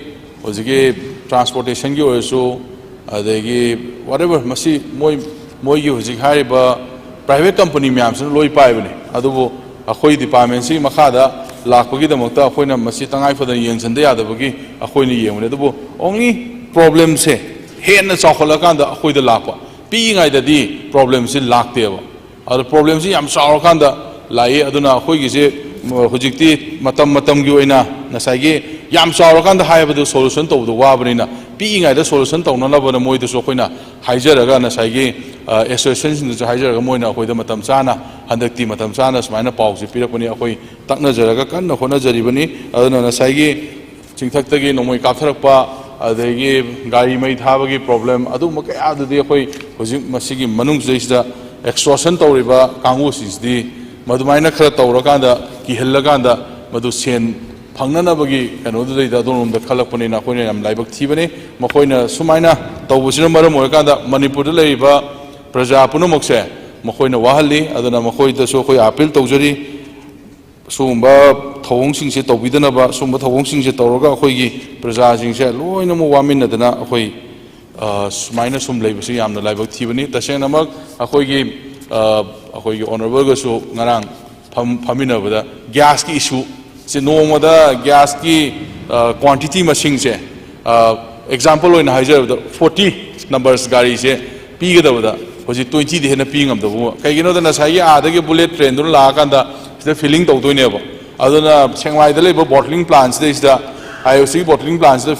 ꯍꯧꯖꯤꯛꯀꯤ ꯇ꯭ꯔꯥꯟꯁꯄꯣꯔꯇꯦꯁꯟꯒꯤ ꯑꯣꯏꯔꯁꯨ, ꯑꯗꯒꯤ whatever, ꯃꯁꯤ ꯃꯣꯏ, ꯃꯣꯏꯒꯤ ꯍꯧꯖꯤꯛ ꯍꯥꯏꯔꯤꯕ ꯄ꯭ꯔꯥꯏꯚꯦꯠ ꯀꯝꯄꯅꯤ ꯃꯌꯥꯝꯁꯤꯅ ꯂꯣꯏ ꯄꯥꯏꯕꯅꯤ꯫ ꯑꯗꯨꯕꯨ ꯑꯩꯈꯣꯏ ꯗꯤꯄꯥꯔꯠꯃꯦꯟꯁꯤꯒꯤ ꯃꯈꯥꯗ ꯂꯥꯛꯄꯒꯤꯗꯃꯛꯇ ꯑꯩꯈꯣꯏꯅ ꯃꯁꯤ ꯇꯉꯥꯏ ꯐꯗꯅ ꯌꯦꯡꯁꯤꯟꯗ ꯌꯥꯗꯕꯒꯤ ꯑꯩꯈꯣꯏꯅ ꯌꯦꯡꯕꯅꯤ꯫ ꯑꯗꯨꯕꯨ only ꯄ꯭ꯔꯣꯕ꯭ꯂꯦꯝꯁꯦ ꯍꯦꯟꯅ ꯆꯥꯎꯈꯠꯂꯀꯥꯟꯗ ꯑꯩꯈꯣꯏꯗ ꯂꯥꯛꯄ, ꯄꯤꯛꯏꯉꯩꯗꯗꯤ ꯄ꯭ꯔꯣꯕ꯭ꯂꯦꯝꯁꯤ ꯂꯥꯛꯇꯦꯕ꯫ ꯑꯗꯣ ꯄ꯭ꯔꯣꯕ꯭ꯂꯦꯝꯁꯤ ꯌꯥꯝ ꯆꯥꯎꯔꯀꯥꯟꯗ ꯂꯥꯛꯏ꯫ ꯑꯗꯨꯅ ꯑꯩꯈꯣꯏꯒꯤꯁꯦ, ꯎꯝ, ꯍꯧꯖꯤꯛꯇꯤ ꯃꯇꯝ ꯃꯇꯝꯒꯤ ꯑꯣꯏꯅ ꯉꯁꯥꯏꯒꯤ ꯌꯥꯝ ꯆꯥꯎꯔꯀꯥꯟꯗ ꯍꯥꯏꯕꯗꯨ ꯁꯣꯂꯨꯁꯟ ꯇꯧꯕꯗꯣ ꯋꯥꯕꯅꯤꯅ, ꯄꯤꯛꯏꯉꯩꯗ ꯁꯣꯂꯨꯁꯟ ꯇꯧꯅꯅꯕꯅ ꯃꯣꯏꯗꯁꯨ ꯑꯩꯈꯣꯏꯅ ꯍꯥꯏꯖꯔꯒ, ꯉꯁꯥꯏꯒꯤ, ꯑ, ꯑꯦꯁꯣꯁꯤꯌꯦꯁꯟꯁꯤꯡꯗꯁꯨ ꯍꯥꯏꯖꯔꯒ, ꯃꯣꯏꯅ ꯑꯩꯈꯣꯏꯗ ꯃꯇꯝ ꯆꯥꯅ, ꯍꯟꯗꯛꯇꯤ ꯃꯇꯝ ꯆꯥꯅ ꯁꯨꯃꯥꯏꯅ ꯄꯥꯎꯁꯦ ꯄꯤꯔꯛꯄꯅꯤ꯫ ꯑꯩꯈꯣꯏ ꯇꯛꯅꯖꯔꯒ ꯀꯟꯅ ꯍꯣꯠꯅꯖꯔꯤꯕꯅꯤ꯫ ꯑꯗꯨꯅ ꯉꯁꯥꯏꯒꯤ ꯆꯤꯡꯊꯛꯇꯒꯤ ꯅꯣꯡꯃꯩ ꯀꯥꯞꯊꯔꯛꯄ, ꯑꯗꯒꯤ ꯒꯥꯔꯤ ꯃꯩ ꯊꯥꯕꯒꯤ ꯄ꯭ꯔꯣꯕ꯭ꯂꯦꯝ, ꯑꯗꯨꯒꯨꯝꯕ ꯀꯌꯥꯗꯨꯗꯤ ꯑꯩꯈꯣꯏ ꯍꯧꯖꯤꯛ ꯃꯁꯤꯒꯤ ꯃꯅꯨꯡꯁꯤꯗꯩꯁꯤꯗ ꯑꯦꯛꯁꯇꯣꯔꯁꯟ ꯇꯧꯔꯤꯕ ꯀꯥꯡꯕꯨꯁꯤꯡꯁꯤꯗꯤ ꯃꯗꯨꯃꯥꯏꯅ ꯈꯔ ꯇꯧꯔꯀꯥꯟꯗ, ꯀꯤꯍꯜꯂꯀꯥꯟꯗ, ꯃꯗꯨ ꯁꯦꯟ ꯐꯪꯅꯅꯕꯒꯤ ꯀꯩꯅꯣꯗꯨꯗꯩꯗ ꯑꯗꯣꯝꯂꯣꯝꯗ ꯈꯜꯂꯛꯄꯅꯤꯅ ꯑꯩꯈꯣꯏꯅ ꯌꯥꯝ ꯂꯥꯏꯕꯛ ꯊꯤꯕꯅꯤ꯫ ꯃꯈꯣꯏꯅ ꯁꯨꯃꯥꯏꯅ ꯇꯧꯕꯁꯤꯅ ꯃꯔꯝ ꯑꯣꯏꯔꯀꯥꯟꯗ ꯃꯅꯤꯄꯨꯔꯗ ꯂꯩꯔꯤꯕ ꯄ꯭ꯔꯖꯥ ꯄꯨꯝꯅꯃꯛꯁꯦ ꯃꯈꯣꯏꯅ ꯋꯥꯍꯜꯂꯤ꯫ ꯑꯗꯨꯅ ꯃꯈꯣꯏꯗꯁꯨ ꯑꯩꯈꯣꯏ ꯑꯥꯄꯤꯜ ꯇꯧꯖꯔꯤ, ꯁꯤꯒꯨꯝꯕ ꯊꯧꯑꯣꯡꯁꯤꯡꯁꯦ ꯇꯧꯕꯤꯗꯅꯕ, ꯁꯤꯒꯨꯝꯕ ꯊꯧꯑꯣꯡꯁꯤꯡꯁꯦ ꯇꯧꯔꯒ ꯑꯩꯈꯣꯏꯒꯤ ꯄ꯭ꯔꯖꯥꯁꯤꯡꯁꯦ ꯂꯣꯏꯅꯃꯛ ꯋꯥꯃꯤꯟꯅꯗꯅ ꯑꯩꯈꯣꯏ, ꯑ, ꯁꯨꯃꯥꯏꯅ ꯁꯨꯝ ꯂꯩꯕꯁꯤ ꯌꯥꯝꯅ ꯂꯥꯏꯕꯛ ꯊꯤꯕꯅꯤ꯫ ꯇꯁꯦꯡꯅꯃꯛ ꯑꯩꯈꯣꯏꯒꯤ, ꯑ, ꯑꯩꯈꯣꯏꯒꯤ ꯑꯣꯅꯔꯦꯕꯜꯒꯁꯨ ꯉꯔꯥꯡ ꯐꯝ-, ꯐꯝꯃꯤꯟꯅꯕꯗ ꯒ꯭ꯌꯥꯁꯀꯤ ꯏꯁꯨ ꯁꯤ, ꯅꯣꯡꯃꯗ ꯒ꯭ꯌꯥꯁꯀꯤ, ꯑ, ꯀ꯭ꯋꯥꯟꯇꯤꯇꯤ ꯃꯁꯤꯡꯁꯦ, ꯑ, ꯑꯦꯛꯖꯥꯝꯄꯜ ꯑꯣꯏꯅ ꯍꯥꯏꯖꯔꯕꯗ, ꯐꯣꯔꯇꯤ ꯅꯝꯕꯔꯁ ꯒꯥꯔꯤꯁꯦ ꯄꯤꯒꯗꯕꯗ ꯍꯧꯖꯤꯛ ꯇ꯭ꯋꯦꯟꯇꯤꯗꯤ ꯍꯦꯟꯅ ꯄꯤ ꯉꯝꯗꯕ꯫ ꯀꯩꯒꯤꯅꯣꯗ ꯉꯁꯥꯏꯒꯤ ꯑꯥꯗꯒꯤ ꯕꯨꯂꯦꯠ ꯇ꯭ꯔꯦꯟꯗꯨꯅ ꯂꯥꯛꯑꯀꯥꯟꯗ ꯁꯤꯗ ꯐꯤꯂꯤꯡ ꯇꯧꯗꯣꯏꯅꯦꯕ꯫ ꯑꯗꯨꯅ ꯁꯦꯡꯃꯥꯏꯗ ꯂꯩꯕ ꯕꯣꯇꯂꯤꯡ ꯄ꯭ꯂꯥꯟꯁꯤꯗꯩꯁꯤꯗ, ꯑꯥꯏ ꯑꯣ ꯁꯤꯒꯤ ꯕꯣꯇꯂꯤꯡ ꯄ꯭ꯂꯥꯟꯁꯤꯗ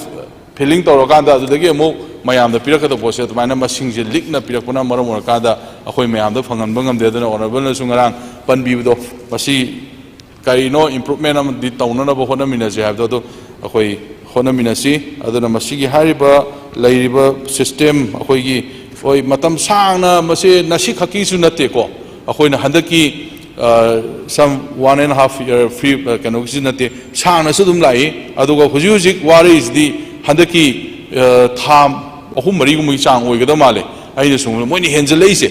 ꯐꯤꯂꯤꯡ ꯇꯧꯔꯀꯥꯟꯗ ꯑꯗꯨꯗꯒꯤ ꯑꯃꯨꯛ ꯃꯌꯥꯝꯗ ꯄꯤꯔꯛꯀꯗꯕ ꯄꯣꯠꯁꯦ ꯑꯗꯨꯃꯥꯏꯅ ꯃꯁꯤꯡꯁꯦ ꯂꯤꯛꯅ ꯄꯤꯔꯛꯄꯅ ꯃꯔꯝ ꯑꯣꯏꯔꯀꯥꯟꯗ ꯑꯩꯈꯣꯏ ꯃꯌꯥꯝꯗ ꯐꯪꯍꯟꯕ ꯉꯝꯗꯦ꯫ ꯑꯗꯨꯅ ꯑꯣꯅꯔꯦꯕꯜꯅꯁꯨ ꯉꯔꯥꯡ ꯄꯟꯕꯤꯕꯗꯣ, ꯃꯁꯤ ꯀꯔꯤꯅꯣ ꯏꯝꯄ꯭ꯔꯨꯚꯃꯦꯟ ꯑꯃꯗꯤ ꯇꯧꯅꯅꯕ ꯍꯣꯠꯅꯃꯤꯟꯅꯁꯦ ꯍꯥꯏꯕꯗꯣ ꯑꯗꯨ ꯑꯩꯈꯣꯏ ꯍꯣꯠꯅꯃꯤꯟꯅꯁꯤ꯫ ꯑꯗꯨꯅ ꯃꯁꯤꯒꯤ ꯍꯥꯏꯔꯤꯕ ꯂꯩꯔꯤꯕ ꯁꯤꯁꯇꯦꯝ ꯑꯩꯈꯣꯏꯒꯤ, ꯍꯣꯏ, ꯃꯇꯝ ꯁꯥꯡꯅ, ꯃꯁꯤ ꯉꯁꯤ ꯈꯛꯀꯤꯁꯨ ꯅꯠꯇꯦꯀꯣ, ꯑꯩꯈꯣꯏꯅ ꯍꯟꯗꯛꯀꯤ, ꯑ, some one and half year free, ꯑ, ꯀꯩꯅꯣꯒꯤꯁꯨ ꯅꯠꯇꯦ, ꯁꯥꯡꯅꯁꯨ ꯑꯗꯨꯝ ꯂꯥꯛꯏ꯫ ꯑꯗꯨꯒ ꯍꯧꯖꯤꯛ ꯍꯧꯖꯤꯛ ꯋꯥꯔꯛꯏꯁꯤꯗꯤ ꯍꯟꯗꯛꯀꯤ, ꯑ, ꯊꯥ ꯑꯍꯨꯝ ꯃꯔꯤꯒꯨꯝꯕꯒꯤ ꯆꯥꯡ ꯑꯣꯏꯒꯗꯕ ꯃꯥꯜꯂꯦ꯫ ꯑꯩꯅ ꯁꯨꯝ ꯃꯣꯏꯅ ꯍꯦꯟꯖꯜꯂꯛꯏꯁꯦ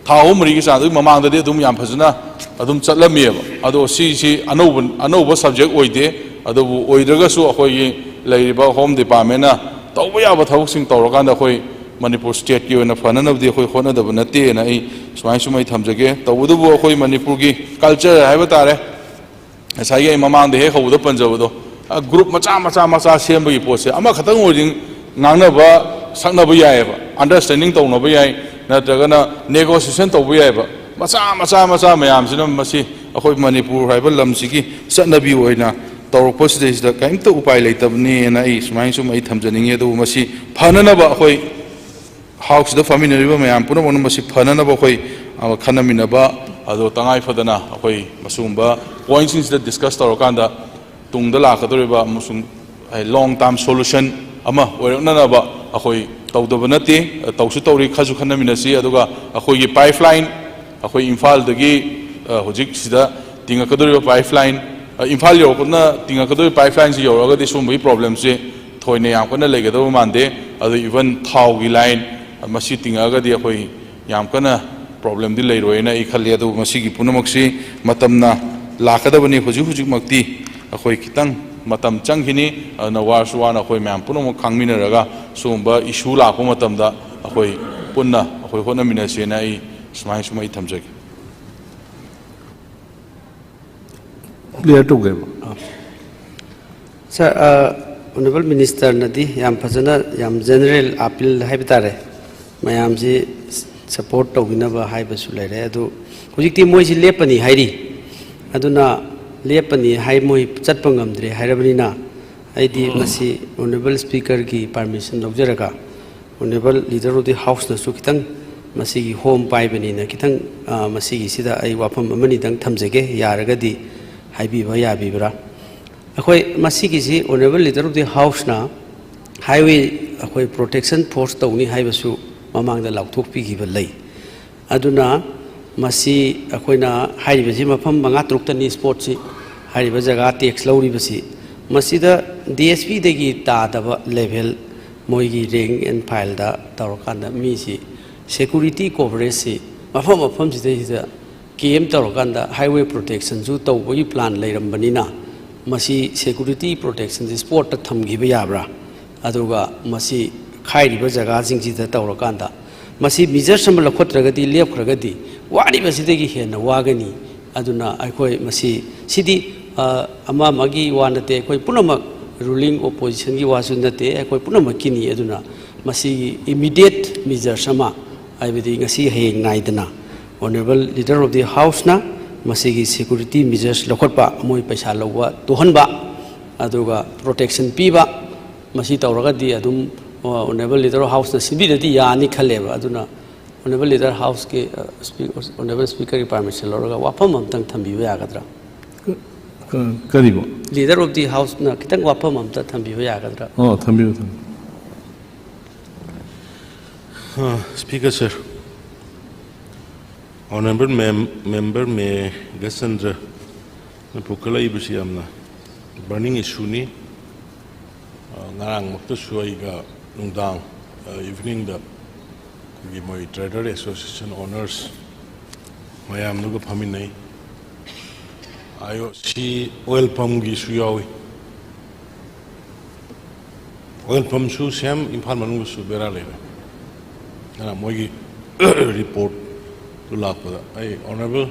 ꯊꯥ ꯑꯍꯨꯝ ꯃꯔꯤꯒꯤ ꯆꯥꯡꯗꯨꯒꯤ ꯃꯃꯥꯡꯗꯗꯤ ꯑꯗꯨꯝ ꯌꯥꯝ ꯐꯖꯅ ꯑꯗꯨꯝ ꯆꯠꯂꯝꯃꯤꯑꯕ꯫ ꯑꯗꯣ ꯁꯤꯁꯤ ꯑꯅꯧꯕ, ꯑꯅꯧꯕ ꯁꯕꯖꯦꯛ ꯑꯣꯏꯗꯦ꯫ ꯑꯗꯨꯕꯨ ꯑꯣꯏꯗ꯭ꯔꯒꯁꯨ ꯑꯩꯈꯣꯏꯒꯤ ꯂꯩꯔꯤꯕ ꯍꯣꯝ ꯗꯤꯄꯥꯔꯠꯃꯦꯟꯅ ꯇꯧꯕ ꯌꯥꯕ ꯊꯕꯛꯁꯤꯡ ꯇꯧꯔꯀꯥꯟꯗ ꯑꯩꯈꯣꯏ ꯃꯅꯤꯄꯨꯔ ꯁ꯭ꯇꯦꯠꯀꯤ ꯑꯣꯏꯅ ꯐꯅꯅꯕꯗꯤ ꯑꯩꯈꯣꯏ ꯍꯣꯠꯅꯗꯕ ꯅꯠꯇꯦꯅ ꯑꯩ ꯁꯨꯃꯥꯏꯅ ꯁꯨꯝ ꯑꯩ ꯊꯝꯖꯒꯦ꯫ ꯇꯧꯕꯇꯕꯨ ꯑꯩꯈꯣꯏ ꯃꯅꯤꯄꯨꯔꯒꯤ ꯀꯜꯆꯔ ꯍꯥꯏꯕ ꯇꯥꯔꯦ, ꯉꯁꯥꯏꯒꯤ ꯑꯩ ꯃꯃꯥꯡꯗ ꯍꯦꯛ ꯍꯧꯕꯗ ꯄꯟꯖꯕꯗꯣ, ꯑ, ꯒ꯭ꯔꯨꯞ ꯃꯆꯥ ꯃꯆꯥ ꯃꯆꯥ ꯁꯦꯝꯕꯒꯤ ꯄꯣꯠꯁꯦ ꯑꯃꯈꯛꯇꯪ ꯑꯣꯏꯔꯗꯤ ꯉꯥꯡꯅꯕ ꯁꯛꯅꯕ ꯌꯥꯏꯑꯕ, ꯑꯟꯗꯔꯁ꯭ꯇꯦꯟꯗꯤꯡ ꯇꯧꯅꯕ ꯌꯥꯏ, ꯅꯠꯇ꯭ꯔꯒꯅ ꯅꯦꯒꯣꯁꯤꯌꯦꯁꯟ ꯇꯧꯕ ꯌꯥꯏꯑꯕ꯫ ꯃꯆꯥ ꯃꯆꯥ ꯃꯆꯥ ꯃꯌꯥꯝꯁꯤꯅ ꯃꯁꯤ ꯑꯩꯈꯣꯏ ꯃꯅꯤꯄꯨꯔ ꯍꯥꯏꯕ ꯂꯝꯁꯤꯒꯤ ꯆꯠꯅꯕꯤ ꯑꯣꯏꯅ ꯇꯧꯔꯛꯄꯁꯤꯗꯩꯁꯤꯗ ꯀꯔꯤꯝꯇ ꯎꯄꯥꯏ ꯂꯩꯇꯕꯅꯦꯅ ꯑꯩ ꯁꯨꯃꯥꯏꯅ ꯁꯨꯝ ꯑꯩ ꯊꯝꯖꯅꯤꯡꯉꯤ꯫ ꯑꯗꯨꯕꯨ ꯃꯁꯤ ꯐꯅꯅꯕ ꯑꯩꯈꯣꯏ ꯍꯥꯎꯁꯁꯤꯗ ꯐꯝꯃꯤꯟꯅꯔꯤꯕ ꯃꯌꯥꯝ ꯄꯨꯝꯅꯃꯛꯅ ꯃꯁꯤ ꯐꯅꯅꯕ ꯑꯩꯈꯣꯏ, ꯑ, ꯈꯟꯅꯃꯤꯟꯅꯕ, ꯑꯗꯣ ꯇꯉꯥꯏ ꯐꯗꯅ ꯑꯩꯈꯣꯏ ꯃꯁꯤꯒꯨꯝꯕ ꯄꯣꯏꯟꯠꯁꯤꯡꯁꯤꯗ ꯗꯤꯁꯀꯁ ꯇꯧꯔꯀꯥꯟꯗ ꯇꯨꯡꯗ ꯂꯥꯛꯀꯗꯧꯔꯤꯕ ꯑꯃꯁꯨꯡ ꯂꯣꯡ ꯇꯥꯔꯝ ꯁꯣꯂꯨꯁꯟ ꯑꯃ ꯑꯣꯏꯔꯛꯅꯅꯕ ꯑꯩꯈꯣꯏ ꯇꯧꯗꯕ ꯅꯠꯇꯦ, ꯇꯧꯁꯨ ꯇꯧꯔꯤ, ꯈꯟꯁꯨ ꯈꯟꯅꯃꯤꯟꯅꯁꯤ꯫ ꯑꯗꯨꯒ ꯑꯩꯈꯣꯏꯒꯤ ꯄꯥꯏꯞꯂꯥꯏꯟ, ꯑꯩꯈꯣꯏ ꯏꯝꯐꯥꯜꯗꯒꯤ, ꯑ, ꯍꯧꯖꯤꯛ ꯁꯤꯗ ꯇꯤꯡꯉꯛꯀꯗꯧꯔꯤꯕ ꯄꯥꯏꯞꯂꯥꯏꯟ, ꯑ, ꯏꯝꯐꯥꯜ ꯌꯧꯔꯛꯄꯅ ꯇꯤꯡꯉꯛꯀꯗꯧꯔꯤꯕ ꯄꯥꯏꯞꯂꯥꯏꯟꯁꯤ ꯌꯧꯔꯛꯑꯒꯗꯤ ꯁꯤꯒꯨꯝꯕꯒꯤ ꯄ꯭ꯔꯣꯕ꯭ꯂꯦꯝꯁꯤ ꯊꯣꯏꯅ ꯌꯥꯝ ꯀꯟꯅ ꯂꯩꯒꯗꯕ ꯃꯥꯟꯗꯦ꯫ ꯑꯗꯨ ꯏꯚꯟ ꯊꯥꯎꯒꯤ ꯂꯥꯏꯟ, ꯑ, ꯃꯁꯤ ꯇꯤꯡꯉꯛꯑꯒꯗꯤ ꯑꯩꯈꯣꯏ ꯌꯥꯝ ꯀꯟꯅ ꯄ꯭ꯔꯣꯕ꯭ꯂꯦꯝꯗꯤ ꯂꯩꯔꯣꯏꯅ ꯑꯩ ꯈꯜꯂꯤ꯫ ꯑꯗꯨꯕꯨ ꯃꯁꯤꯒꯤ ꯄꯨꯝꯅꯃꯛꯁꯤ ꯃꯇꯝꯅ ꯂꯥꯛꯀꯗꯕꯅꯤ꯫ ꯍꯧꯖꯤꯛ ꯍꯧꯖꯤꯛꯃꯛꯇꯤ ꯑꯩꯈꯣꯏ ꯈꯤꯇꯪ ꯃꯇꯝ ꯆꯪꯈꯤꯅꯤ꯫ ꯑꯗꯨꯅ ꯋꯥꯔꯁꯨ ꯋꯥꯅ ꯑꯩꯈꯣꯏ ꯃꯌꯥꯝ ꯄꯨꯝꯅꯃꯛ ꯈꯪꯃꯤꯟꯅꯔꯒ ꯁꯤꯒꯨꯝꯕ issue ꯂꯥꯛꯄ ꯃꯇꯝꯗ ꯑꯩꯈꯣꯏ ꯄꯨꯟꯅ ꯑꯩꯈꯣꯏ ꯍꯣꯠꯅꯃꯤꯟꯅꯁꯦꯅ ꯑꯩ ꯁꯨꯃꯥꯏꯅ ꯁꯨꯝ ꯑꯩ ꯊꯝꯖꯒꯦ꯫ Clear ꯇꯧꯒꯦꯕ꯫ Sir, Honourable Ministerꯅꯗꯤ ꯌꯥꯝ ꯐꯖꯅ, ꯌꯥꯝ general appeal ꯍꯥꯏꯕ ꯇꯥꯔꯦ, ꯃꯌꯥꯝꯁꯤ support ꯇꯧꯕꯤꯅꯕ ꯍꯥꯏꯕꯁꯨ ꯂꯩꯔꯦ꯫ ꯑꯗꯨ ꯍꯧꯖꯤꯛꯇꯤ ꯃꯣꯏꯁꯤ ꯂꯦꯞꯄꯅꯤ ꯍꯥꯏꯔꯤ꯫ ꯑꯗꯨꯅ ꯂꯦꯞꯄꯅꯤ ꯍꯥꯏ, ꯃꯣꯏ ꯆꯠꯄ ꯉꯝꯗ꯭ꯔꯦ ꯍꯥꯏꯔꯕꯅꯤꯅ, ꯑꯩꯗꯤ ꯃꯁꯤ Honourable Speakerꯒꯤ permission ꯂꯧꯖꯔꯒ, Honourable Leader of the Houseꯅꯁꯨ ꯈꯤꯇꯪ ꯃꯁꯤꯒꯤ ꯍꯣꯝ ꯄꯥꯏꯕꯅꯤꯅ ꯈꯤꯇꯪ, ꯑ, ꯃꯁꯤꯒꯤꯁꯤꯗ ꯑꯩ ꯋꯥꯐꯝ ꯑꯃꯅꯤꯗꯪ ꯊꯝꯖꯒꯦ, ꯌꯥꯔꯒꯗꯤ ꯍꯥꯏꯕꯤꯕ ꯌꯥꯕꯤꯕ꯭ꯔꯥ? ꯑꯩꯈꯣꯏ ꯃꯁꯤꯒꯤꯁꯤ Honourable Leader of the Houseꯅ highway ꯑꯩꯈꯣꯏ protection force ꯇꯧꯅꯤ ꯍꯥꯏꯕꯁꯨ ꯃꯃꯥꯡꯗ ꯂꯥꯎꯊꯣꯛꯄꯤꯈꯤꯕ ꯂꯩ꯫ ꯑꯗꯨꯅ ꯃꯁꯤ ꯑꯩꯈꯣꯏꯅ ꯍꯥꯏꯔꯤꯕꯁꯤ ꯃꯐꯝ ꯃꯉꯥ ꯇꯔꯨꯛꯇꯅꯤ spotꯁꯤ, ꯍꯥꯏꯔꯤꯕ ꯖꯒꯥ tax ꯂꯧꯔꯤꯕꯁꯤ꯫ ꯃꯁꯤꯗ DSPꯗꯒꯤ ꯇꯥꯗꯕ level, ꯃꯣꯏꯒꯤ rank and fileꯗ ꯇꯧꯔꯀꯥꯟꯗ ꯃꯤꯁꯤ security coverageꯁꯤ ꯃꯐꯝ ꯃꯐꯝꯁꯤꯗꯩꯁꯤꯗ camp ꯇꯧꯔꯀꯥꯟꯗ highway protectionꯁꯨ ꯇꯧꯕꯒꯤ plan ꯂꯩꯔꯝꯕꯅꯤꯅ, ꯃꯁꯤ security protectionꯁꯤ spotꯇ ꯊꯝꯈꯤꯕ ꯌꯥꯕ꯭ꯔꯥ? ꯑꯗꯨꯒ ꯃꯁꯤ ꯈꯥꯏꯔꯤꯕ ꯖꯒꯥꯁꯤꯡꯁꯤꯗ ꯇꯧꯔꯀꯥꯟꯗ, ꯃꯁꯤ measures ꯑꯃ ꯂꯧꯈꯠꯇ꯭ꯔꯒꯗꯤ, ꯂꯦꯞꯈ꯭ꯔꯒꯗꯤ ꯋꯥꯔꯤꯕꯁꯤꯗꯒꯤ ꯍꯦꯟꯅ ꯋꯥꯒꯅꯤ꯫ ꯑꯗꯨꯅ ꯑꯩꯈꯣꯏ ꯃꯁꯤ, ꯁꯤꯗꯤ, ꯑ, ꯑꯃ ꯑꯃꯒꯤ ꯋꯥ ꯅꯠꯇꯦ, ꯑꯩꯈꯣꯏ ꯄꯨꯝꯅꯃꯛ, ruling oppositionꯒꯤ ꯋꯥꯁꯨ ꯅꯠꯇꯦ, ꯑꯩꯈꯣꯏ ꯄꯨꯝꯅꯃꯛꯀꯤꯅꯤ꯫ ꯑꯗꯨꯅ ꯃꯁꯤꯒꯤ immediate measures ꯑꯃ, ꯍꯥꯏꯕꯗꯤ ꯉꯁꯤ ꯍꯌꯦꯡ ꯅꯥꯏꯗꯅ Honourable Leader of the Houseꯅ ꯃꯁꯤꯒꯤ security measures ꯂꯧꯈꯠꯄ, ꯃꯣꯏ ꯄꯩꯁꯥ ꯂꯧꯕ ꯇꯣꯛꯍꯟꯕ, ꯑꯗꯨꯒ protection ꯄꯤꯕ, ꯃꯁꯤ ꯇꯧꯔꯒꯗꯤ ꯑꯗꯨꯝ Honourable Leader of Houseꯅ ꯁꯤꯟꯕꯤꯔꯗꯤ ꯌꯥꯅꯤ ꯈꯜꯂꯦꯕ꯫ ꯑꯗꯨꯅ Honourable Leader of Houseꯀꯤ, ꯑ, Speak-, Honourable Speakerꯒꯤ permission ꯂꯧꯔꯒ ꯋꯥꯐꯝ ꯑꯃꯇꯪ ꯊꯝꯕꯤꯕ ꯌꯥꯒꯗ꯭ꯔꯥ? ꯀ- ꯀꯔꯤꯕꯣ? Leader of the Houseꯅ ꯈꯤꯇꯪ ꯋꯥꯐꯝ ꯑꯝꯇ ꯊꯝꯕꯤꯕ ꯌꯥꯒꯗ꯭ꯔꯥ? ꯑꯣ, ꯊꯝꯕꯤꯌꯨ, ꯊꯝꯕꯤꯌꯨ꯫ Uh, Speaker sir, Honourable Mem Member Meghachandraꯅ ꯄꯨꯈꯠꯂꯛꯏꯕꯁꯤ ꯌꯥꯝꯅ burning issueꯅꯤ꯫ ꯑ, ꯉꯔꯥꯡꯃꯛꯇꯁꯨ ꯑꯩꯒ ꯅꯨꯡꯗꯥꯡ, ꯑ, eveningꯗ ꯑꯩꯈꯣꯏꯒꯤ ꯃꯣꯏ Trader Association owners ꯃꯌꯥꯝꯗꯨꯒ ꯐꯝꯃꯤꯟꯅꯩ꯫ I O ꯁꯤ ꯑꯣꯏꯜ ꯄꯝꯒꯤꯁꯨ ꯌꯥꯎꯏ꯫ ꯑꯣꯏꯜ ꯄꯝꯁꯨ ꯁꯦꯝ, ꯏꯝꯐꯥꯜ ꯃꯅꯨꯡꯗꯁꯨ ꯕꯦꯔꯥ ꯂꯩꯔꯦ꯫ ꯑꯗꯨꯅ ꯃꯣꯏꯒꯤ ꯔꯤꯄꯣꯔꯠꯇꯨ ꯂꯥꯛꯄꯗ ꯑꯩ ꯑꯣꯅꯔꯦꯕꯜ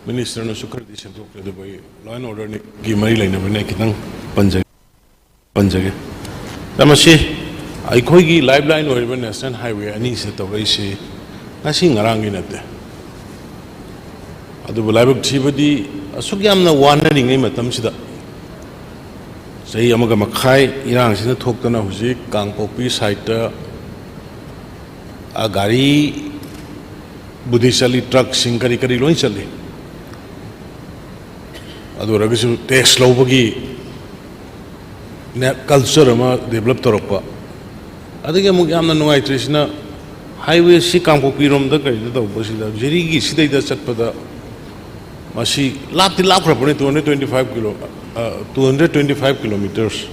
ꯃꯤꯅꯤꯁꯇꯔꯅꯁꯨ ꯈꯔꯗꯤ ꯁꯦꯝꯗꯣꯛꯈ꯭ꯔꯦ, ꯑꯗꯨꯕꯨ ꯑꯩ ꯂꯣ ꯑꯦꯟ ꯑꯣꯔꯗꯔꯒꯤ ꯃꯔꯤ ꯂꯩꯅꯕꯅꯤꯅ ꯑꯩ ꯈꯤꯇꯪ ꯄꯟꯖꯒꯦ꯫ ꯄꯟꯖꯒꯦ꯫ ꯃꯁꯤ ꯑꯩꯈꯣꯏꯒꯤ ꯂꯥꯏꯐ ꯂꯥꯏꯟ ꯑꯣꯏꯔꯤꯕ ꯅꯦꯁꯅꯦꯜ ꯍꯥꯏꯋꯦ ꯑꯅꯤꯁꯤꯗ ꯇꯧꯔꯛꯏꯁꯤ ꯉꯁꯤ ꯉꯔꯥꯡꯒꯤ ꯅꯠꯇꯦ꯫ ꯑꯗꯨꯕꯨ ꯂꯥꯏꯕꯛ ꯊꯤꯕꯗꯤ ꯑꯁꯨꯛ ꯌꯥꯝꯅ ꯋꯥꯅꯔꯤꯉꯩ ꯃꯇꯝꯁꯤꯗ, ꯆꯍꯤ ꯑꯃꯒ ꯃꯈꯥꯏ ꯏꯔꯥꯡꯁꯤꯅ ꯊꯣꯛꯇꯅ ꯍꯧꯖꯤꯛ ꯀꯥꯡꯄꯣꯛꯄꯤ ꯁꯥꯏꯠꯇ, ꯑ, ꯒꯥꯔꯤꯕꯨꯗꯤ ꯆꯠꯂꯤ, ꯇ꯭ꯔꯛꯁꯤꯡ ꯀꯔꯤ ꯀꯔꯤ ꯂꯣꯏ ꯆꯠꯂꯤ꯫ ꯑꯗꯨ ꯑꯣꯏꯔꯒꯁꯨ ꯇꯦꯛꯁ ꯂꯧꯕꯒꯤ ꯅꯦ-, ꯀꯜꯆꯔ ꯑꯃ ꯗꯦꯕꯂꯞ ꯇꯧꯔꯛꯄ꯫ ꯑꯗꯒꯤ ꯑꯃꯨꯛ ꯌꯥꯝꯅ ꯅꯨꯡꯉꯥꯏꯇ꯭ꯔꯤꯁꯤꯅ, ꯍꯥꯏꯋꯦꯁꯤ ꯀꯥꯡꯄꯣꯛꯄꯤꯔꯣꯝꯗ ꯀꯔꯤꯗ ꯇꯧꯕꯁꯤꯗ, ꯖꯤꯔꯤꯒꯤ ꯁꯤꯗꯩꯗ ꯆꯠꯄꯗ, ꯃꯁꯤ ꯂꯥꯞꯇꯤ ꯂꯥꯞꯈ꯭ꯔꯕꯅꯤ, two hundred twenty five kilo, ꯑ, two hundred twenty five kilometres꯫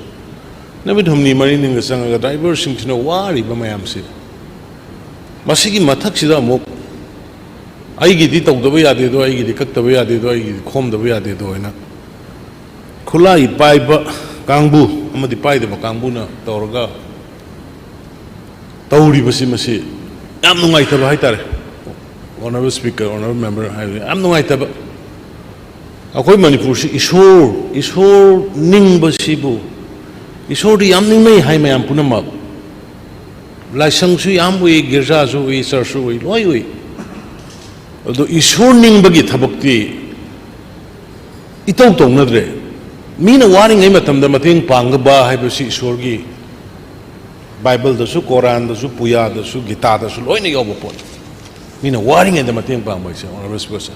ꯅꯨꯃꯤꯠ ꯍꯨꯝꯅꯤ ꯃꯔꯤꯅꯤꯒ ꯆꯪꯉꯒ ꯗ꯭ꯔꯥꯏꯚꯔꯁꯤꯡꯁꯤꯅ ꯋꯥꯔꯤꯕ ꯃꯌꯥꯝꯁꯤ, ꯃꯁꯤꯒꯤ ꯃꯊꯛꯁꯤꯗ ꯑꯃꯨꯛ ꯑꯩꯒꯤꯗꯤ ꯇꯧꯗꯕ ꯌꯥꯗꯦꯗꯣ, ꯑꯩꯒꯤꯗꯤ ꯀꯛꯇꯕ ꯌꯥꯗꯦꯗꯣ, ꯑꯩꯒꯤꯗꯤ ꯈꯣꯝꯗꯕ ꯌꯥꯗꯦꯗꯣ ꯍꯥꯏꯅ ꯈꯨꯠꯂꯥꯏ ꯄꯥꯏꯕ ꯀꯥꯡꯕꯨ ꯑꯃꯗꯤ ꯄꯥꯏꯗꯕ ꯀꯥꯡꯕꯨꯅ ꯇꯧꯔꯒ ꯇꯧꯔꯤꯕꯁꯤ, ꯃꯁꯤ ꯌꯥꯝ ꯅꯨꯡꯉꯥꯏꯇꯕ ꯍꯥꯏꯇꯥꯔꯦ꯫ Honourable Speaker, Honourable Member ꯍꯥꯏꯕꯗꯤ ꯌꯥꯝ ꯅꯨꯡꯉꯥꯏꯇꯕ꯫ ꯑꯩꯈꯣꯏ ꯃꯅꯤꯄꯨꯔꯁꯤ ꯏꯁꯣꯔ, ꯏꯁꯣꯔ ꯅꯤꯡꯕꯁꯤꯕꯨ, ꯏꯁꯣꯔꯗꯤ ꯌꯥꯝ ꯅꯤꯡꯅꯩ ꯍꯥꯏ ꯃꯌꯥꯝ ꯄꯨꯝꯅꯃꯛ꯫ ꯂꯥꯏꯁꯪꯁꯨ ꯌꯥꯝ ꯎꯏ, ꯒꯤꯔꯖꯥꯁꯨ ꯎꯏ, ꯆꯔꯆꯁꯨ ꯎꯏ, ꯂꯣꯏ ꯎꯏ꯫ ꯑꯗꯣ ꯏꯁꯣꯔ ꯅꯤꯡꯕꯒꯤ ꯊꯕꯛꯇꯤ ꯏꯇꯧ ꯇꯧꯅꯗ꯭ꯔꯦ꯫ ꯃꯤꯅ ꯋꯥꯔꯤꯉꯩ ꯃꯇꯝꯗ ꯃꯇꯦꯡ ꯄꯥꯡꯕ ꯍꯥꯏꯕꯁꯤ ꯏꯁꯣꯔꯒꯤ ꯕꯥꯏꯕꯜꯗꯁꯨ, ꯀꯣꯔꯥꯟꯗꯁꯨ, ꯄꯨꯌꯥꯗꯁꯨ, ꯒꯤꯇꯥꯗꯁꯨ ꯂꯣꯏꯅ ꯌꯥꯎꯕ ꯄꯣꯠꯅꯤ꯫ ꯃꯤꯅ ꯋꯥꯔꯤꯉꯩꯗ ꯃꯇꯦꯡ ꯄꯥꯡꯕ ꯍꯥꯏꯁꯦ, Honourable Speaker꯫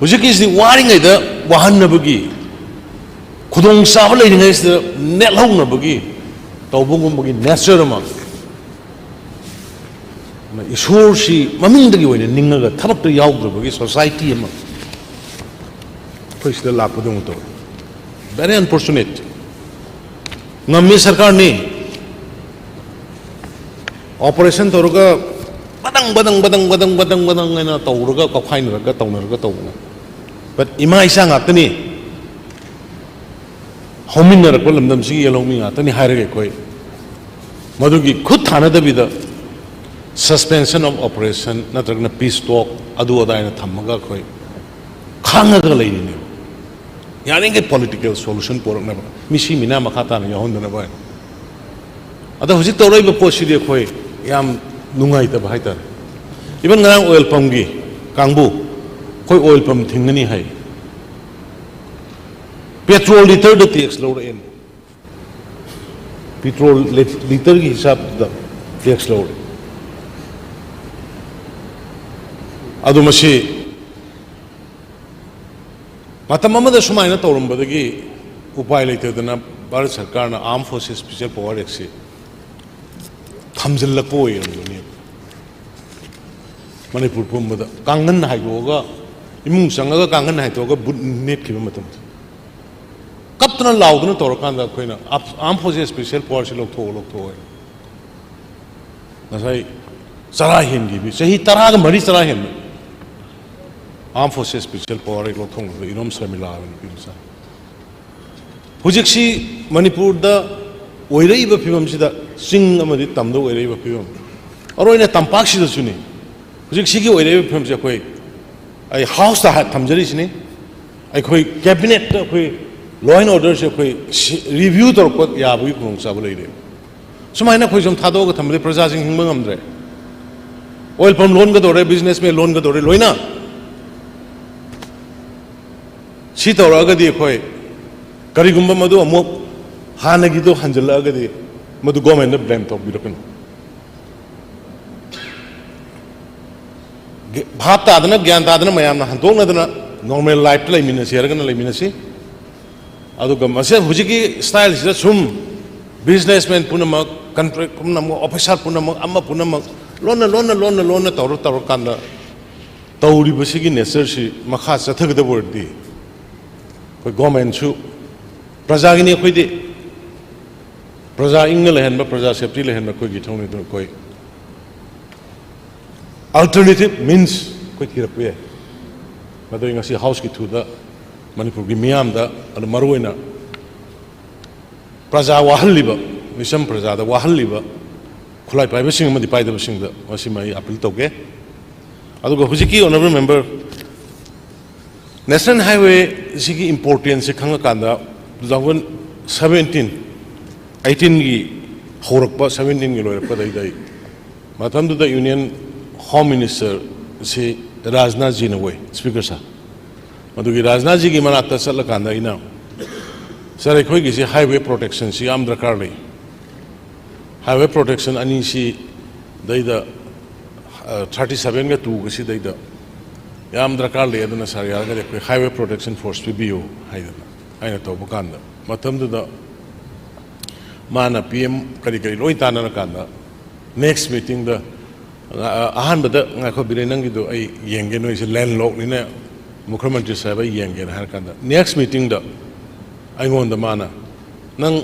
ꯍꯧꯖꯤꯛꯀꯤꯁꯤꯗꯤ ꯋꯥꯔꯤꯉꯩꯗ ꯋꯥꯍꯟꯅꯕꯒꯤ, ꯈꯨꯗꯣꯡꯆꯥꯕ ꯂꯩꯔꯤꯉꯩꯁꯤꯗ ꯅꯦꯠꯍꯧꯅꯕꯒꯤ ꯇꯧꯕꯒꯨꯝꯕꯒꯤ ꯅꯦꯆꯔ ꯑꯃ, ꯏꯁꯣꯔꯁꯤ ꯃꯃꯤꯡꯗꯒꯤ ꯑꯣꯏꯅ ꯅꯤꯡꯉꯒ ꯊꯕꯛꯇ ꯌꯥꯎꯗ꯭ꯔꯕꯒꯤ ꯁꯣꯁꯥꯏꯇꯤ ꯑꯃ ꯑꯩꯈꯣꯏ ꯁꯤꯗ ꯂꯥꯛꯄꯗꯧꯅ ꯇꯧꯋꯤ꯫ Very unfortunate꯫ ꯉꯝꯃꯤ ꯁꯔꯀꯥꯔꯅꯤ꯫ ꯑꯣꯄꯔꯦꯁꯟ ꯇꯧꯔꯒ ꯕꯗꯪ, ꯕꯗꯪ, ꯕꯗꯪ, ꯕꯗꯪ, ꯕꯗꯪ, ꯕꯗꯪ ꯍꯥꯏꯅ ꯇꯧꯔꯒ, ꯀꯥꯎꯈꯥꯏꯅꯔꯒ, ꯇꯧꯅꯔꯒ ꯇꯧꯕꯅꯤ꯫ But ꯏꯃꯥ ꯏꯆꯥ ꯉꯥꯛꯇꯅꯤ, ꯍꯧꯃꯤꯟꯅꯔꯛꯄ ꯂꯝꯗꯝꯁꯤꯒꯤ ꯌꯦꯜꯍꯧꯃꯤ ꯉꯥꯛꯇꯅꯤ ꯍꯥꯏꯔꯒ ꯑꯩꯈꯣꯏ ꯃꯗꯨꯒꯤ ꯈꯨꯠ ꯊꯥꯅꯗꯕꯤꯗ suspension of operation ꯅꯠꯇ꯭ꯔꯒꯅ peace talk ꯑꯗꯨ ꯑꯗꯥ ꯍꯥꯏꯅ ꯊꯝꯃꯒ ꯑꯩꯈꯣꯏ ꯈꯥꯡꯉꯒ ꯂꯩꯔꯤꯅꯦꯕ꯫ ꯌꯥꯔꯤꯈꯩ political solution ꯄꯣꯔꯛꯅꯕ, ꯃꯤꯁꯤ ꯃꯤꯅꯥ ꯃꯈꯥ ꯇꯥꯅ ꯌꯥꯎꯍꯟꯗꯅꯕ ꯍꯥꯏꯅ꯫ ꯑꯗꯣ ꯍꯧꯖꯤꯛ ꯇꯧꯔꯛꯏꯕ ꯄꯣꯠꯁꯤꯗꯤ ꯑꯩꯈꯣꯏ ꯌꯥꯝ ꯅꯨꯡꯉꯥꯏꯇꯕ ꯍꯥꯏꯇꯥꯔꯦ꯫ Even ꯉꯔꯥꯡ oil pumpꯀꯤ ꯀꯥꯡꯕꯨ, ꯑꯩꯈꯣꯏ oil pump ꯊꯤꯡꯒꯅꯤ ꯍꯥꯏ꯫ Petrol litre ꯗ tax ꯂꯧꯔꯛꯑꯦꯅꯦ꯫ Petrol li-, litre ꯒꯤ ꯍꯤꯁꯥꯕꯗ tax ꯂꯧꯔꯦ꯫ ꯑꯗꯨ ꯃꯁꯤ ꯃꯇꯝ ꯑꯃꯗ ꯁꯨꯃꯥꯏꯅ ꯇꯧꯔꯝꯕꯗꯒꯤ ꯎꯄꯥꯏ ꯂꯩꯇꯗꯅ ꯚꯥꯔꯠ ꯁꯔꯀꯥꯔꯅ Armed Forces Special Power Act ꯁꯤ ꯊꯝꯖꯤꯜꯂꯛꯄ ꯑꯣꯏꯔꯝꯒꯅꯦꯕ꯫ ꯃꯅꯤꯄꯨꯔ ꯄꯨꯝꯕꯗ ꯀꯥꯡꯒꯟ ꯍꯥꯏꯗꯣꯛꯑꯒ, ꯏꯃꯨꯡ ꯆꯪꯉꯒ ꯀꯥꯡꯒꯟ ꯍꯥꯏꯗꯣꯛꯑꯒ ꯕꯨꯠ ꯅꯦꯠꯈꯤꯕ ꯃꯇꯝꯗ, ꯀꯞꯇꯅ ꯂꯥꯎꯗꯅ ꯇꯧꯔꯀꯥꯟꯗ ꯑꯩꯈꯣꯏꯅ Armed Forces Special Power ꯁꯤ ꯂꯧꯊꯣꯛꯑꯣ, ꯂꯧꯊꯣꯛꯑꯣ ꯍꯥꯏꯅ꯫ ꯉꯁꯥꯏ ꯆꯔꯥ ꯍꯦꯟꯈꯤꯕꯤ, ꯆꯍꯤ ꯇꯔꯥꯒ ꯃꯔꯤ ꯆꯔꯥ ꯍꯦꯟꯕ Armed Forces Special Power ꯍꯦꯛ ꯂꯧꯊꯣꯛꯅꯕꯗ ꯏꯔꯣꯝ ꯁꯔꯃꯤꯂꯥ ꯍꯥꯏꯕ ꯅꯨꯄꯤ ꯃꯆꯥ꯫ ꯍꯧꯖꯤꯛꯁꯤ ꯃꯅꯤꯄꯨꯔꯗ ꯑꯣꯏꯔꯛꯏꯕ ꯐꯤꯕꯝꯁꯤꯗ, ꯆꯤꯡ ꯑꯃꯗꯤ ꯇꯝꯗ ꯑꯣꯏꯔꯛꯏꯕ ꯐꯤꯕꯝ, ꯑꯔꯣꯏꯅ ꯇꯝꯄꯥꯛꯁꯤꯗꯁꯨꯅꯤ꯫ ꯍꯧꯖꯤꯛ ꯁꯤꯒꯤ ꯑꯣꯏꯔꯛꯏꯕ ꯐꯤꯕꯝꯁꯦ ꯑꯩꯈꯣꯏ, ꯑꯩ House ꯇ ꯍꯥ-, ꯊꯝꯖꯔꯤꯁꯤꯅꯤ꯫ ꯑꯩꯈꯣꯏ cabinet ꯇ ꯑꯩꯈꯣꯏ law and order ꯁꯦ ꯑꯩꯈꯣꯏ ꯁꯤ-, review ꯇꯧꯔꯛꯄ ꯌꯥꯕꯒꯤ ꯈꯨꯗꯣꯡꯆꯥꯕ ꯂꯩꯔꯦ꯫ ꯁꯨꯃꯥꯏꯅ ꯑꯩꯈꯣꯏ ꯁꯨꯝ ꯊꯥꯗꯣꯛꯑꯒ ꯊꯝꯕꯗꯤ ꯄ꯭ꯔꯖꯥꯁꯤꯡ ꯍꯤꯡꯕ ꯉꯝꯗ꯭ꯔꯦ꯫ Oil pump ꯂꯣꯟꯒꯗꯧꯔꯦ, businessman ꯂꯣꯟꯒꯗꯧꯔꯦ, ꯂꯣꯏꯅ꯫ ꯁꯤ ꯇꯧꯔꯛꯑꯒꯗꯤ ꯑꯩꯈꯣꯏ ꯀꯔꯤꯒꯨꯝꯕ ꯃꯗꯨ ꯑꯃꯨꯛ ꯍꯥꯟꯅꯒꯤꯗꯣ ꯍꯟꯖꯤꯜꯂꯛꯑꯒꯗꯤ ꯃꯗꯨ government ꯇ blame ꯇꯧꯕꯤꯔꯛꯀꯅꯨ꯫ ꯒ-, ꯚꯥꯞ ꯇꯥꯗꯅ, ꯒ꯭ꯌꯥꯟ ꯇꯥꯗꯅ ꯃꯌꯥꯝꯅ ꯍꯟꯗꯣꯛꯅꯗꯅ normal life ꯇ ꯂꯩꯃꯤꯟꯅꯁꯤ ꯍꯥꯏꯔꯒꯅ ꯂꯩꯃꯤꯟꯅꯁꯤ꯫ ꯑꯗꯨꯒ ꯃꯁꯤ ꯍꯧꯖꯤꯛꯀꯤ style ꯁꯤꯗ ꯁꯨꯝ businessman ꯄꯨꯝꯅꯃꯛ, contract ꯄꯨꯝꯅꯃꯛ, officer ꯄꯨꯝꯅꯃꯛ, ꯑꯃ ꯄꯨꯝꯅꯃꯛ ꯂꯣꯟꯅ, ꯂꯣꯟꯅ, ꯂꯣꯟꯅ, ꯂꯣꯟꯅ ꯇꯧꯔ, ꯇꯧꯔꯀꯥꯟꯗ ꯇꯧꯔꯤꯕꯁꯤꯒꯤ nature ꯁꯤ ꯃꯈꯥ ꯆꯠꯊꯒꯗꯕ ꯑꯣꯏꯔꯗꯤ ꯑꯩꯈꯣꯏ government ꯁꯨ ꯄ꯭ꯔꯖꯥꯒꯤꯅꯤ, ꯑꯩꯈꯣꯏꯗꯤ ꯄ꯭ꯔꯖꯥ ꯏꯪꯅ ꯂꯩꯍꯟꯕ, ꯄ꯭ꯔꯖꯥ safety ꯂꯩꯍꯟꯕ ꯑꯩꯈꯣꯏꯒꯤ ꯏꯊꯧꯅꯤ꯫ ꯑꯗꯨꯅ ꯑꯩꯈꯣꯏ alternative means ꯑꯩꯈꯣꯏ ꯊꯤꯔꯛꯄ ꯌꯥꯏ꯫ ꯑꯗꯨ ꯑꯩ ꯉꯁꯤ ꯍꯥꯎꯁꯀꯤ ꯊ꯭ꯔꯨꯗ ꯃꯅꯤꯄꯨꯔꯒꯤ ꯃꯤꯌꯥꯝꯗ, ꯑꯗꯨ ꯃꯔꯨꯑꯣꯏꯅ ꯄ꯭ꯔꯖꯥ ꯋꯥꯍꯜꯂꯤꯕ, ꯃꯤꯆꯝ ꯄ꯭ꯔꯖꯥꯗ ꯋꯥꯍꯜꯂꯤꯕ ꯈꯨꯠꯂꯥꯏ ꯄꯥꯏꯕꯁꯤꯡ ꯑꯃꯗꯤ ꯄꯥꯏꯗꯕꯁꯤꯡꯗ ꯃꯁꯤꯃ ꯑꯩ ꯑꯄꯤꯜ ꯇꯧꯒꯦ꯫ ꯑꯗꯨꯒ ꯍꯧꯖꯤꯛꯀꯤ honourable member, National Highway ꯁꯤꯒꯤ importance ꯁꯦ ꯈꯪꯉꯀꯥꯟꯗ two thousand seventeen, eighteen ꯒꯤ ꯍꯧꯔꯛꯄ, seventeen ꯒꯤ ꯂꯣꯏꯔꯛꯄꯗꯩꯗ ꯑꯩ ꯃꯇꯝꯗꯨꯗ Union Home Minister ꯁꯤ ꯔꯥꯖꯅꯥꯊ ꯖꯤꯅ ꯑꯣꯏ, Speaker sir꯫ ꯃꯗꯨꯒꯤ ꯔꯥꯖꯅꯥꯊ ꯖꯤꯒꯤ ꯃꯅꯥꯛꯇ ꯆꯠꯂꯀꯥꯟꯗ ꯑꯩꯅ, "Sir, ꯑꯩꯈꯣꯏꯒꯤꯁꯤ highway protection ꯁꯤ ꯌꯥꯝ ꯗꯔꯀꯥꯔ ꯂꯩ꯫ Highway protection ꯑꯅꯤꯁꯤ ꯗꯩꯗ, ꯑ, thirty seven ꯒ two ꯒꯁꯤꯗꯩꯗ ꯌꯥꯝ ꯗꯔꯀꯥꯔ ꯂꯩ, ꯑꯗꯨꯅ sir ꯌꯥꯔꯒꯗꯤ ꯑꯩꯈꯣꯏ highway protection force ꯄꯤꯕꯤꯌꯨ" ꯍꯥꯏꯗꯅ ꯑꯩꯅ ꯇꯧꯕ ꯀꯥꯟꯗ, ꯃꯇꯝꯗꯨꯗ ꯃꯥꯅ P M ꯀꯔꯤ ꯀꯔꯤ ꯂꯣꯏ ꯇꯥꯟꯅꯔꯀꯥꯟꯗ, next meeting ꯗ, ꯑ-, ꯑꯍꯥꯟꯕꯗ, "ꯉꯥꯏꯈꯣ ꯕꯤꯔꯦꯟ, ꯅꯪꯒꯤꯗꯣ ꯑꯩ ꯌꯦꯡꯒꯦ, ꯅꯣꯏꯁꯦ landlock ꯅꯤꯅ ꯃꯨꯈ꯭ꯌ ꯃꯟꯇ꯭ꯔꯤ ꯁꯥꯍꯦꯕ ꯑꯩ ꯌꯦꯡꯒꯦꯅ" ꯍꯥꯏꯔꯀꯥꯟꯗ, next meeting ꯗ ꯑꯩꯉꯣꯟꯗ ꯃꯥꯅ, "ꯅꯪ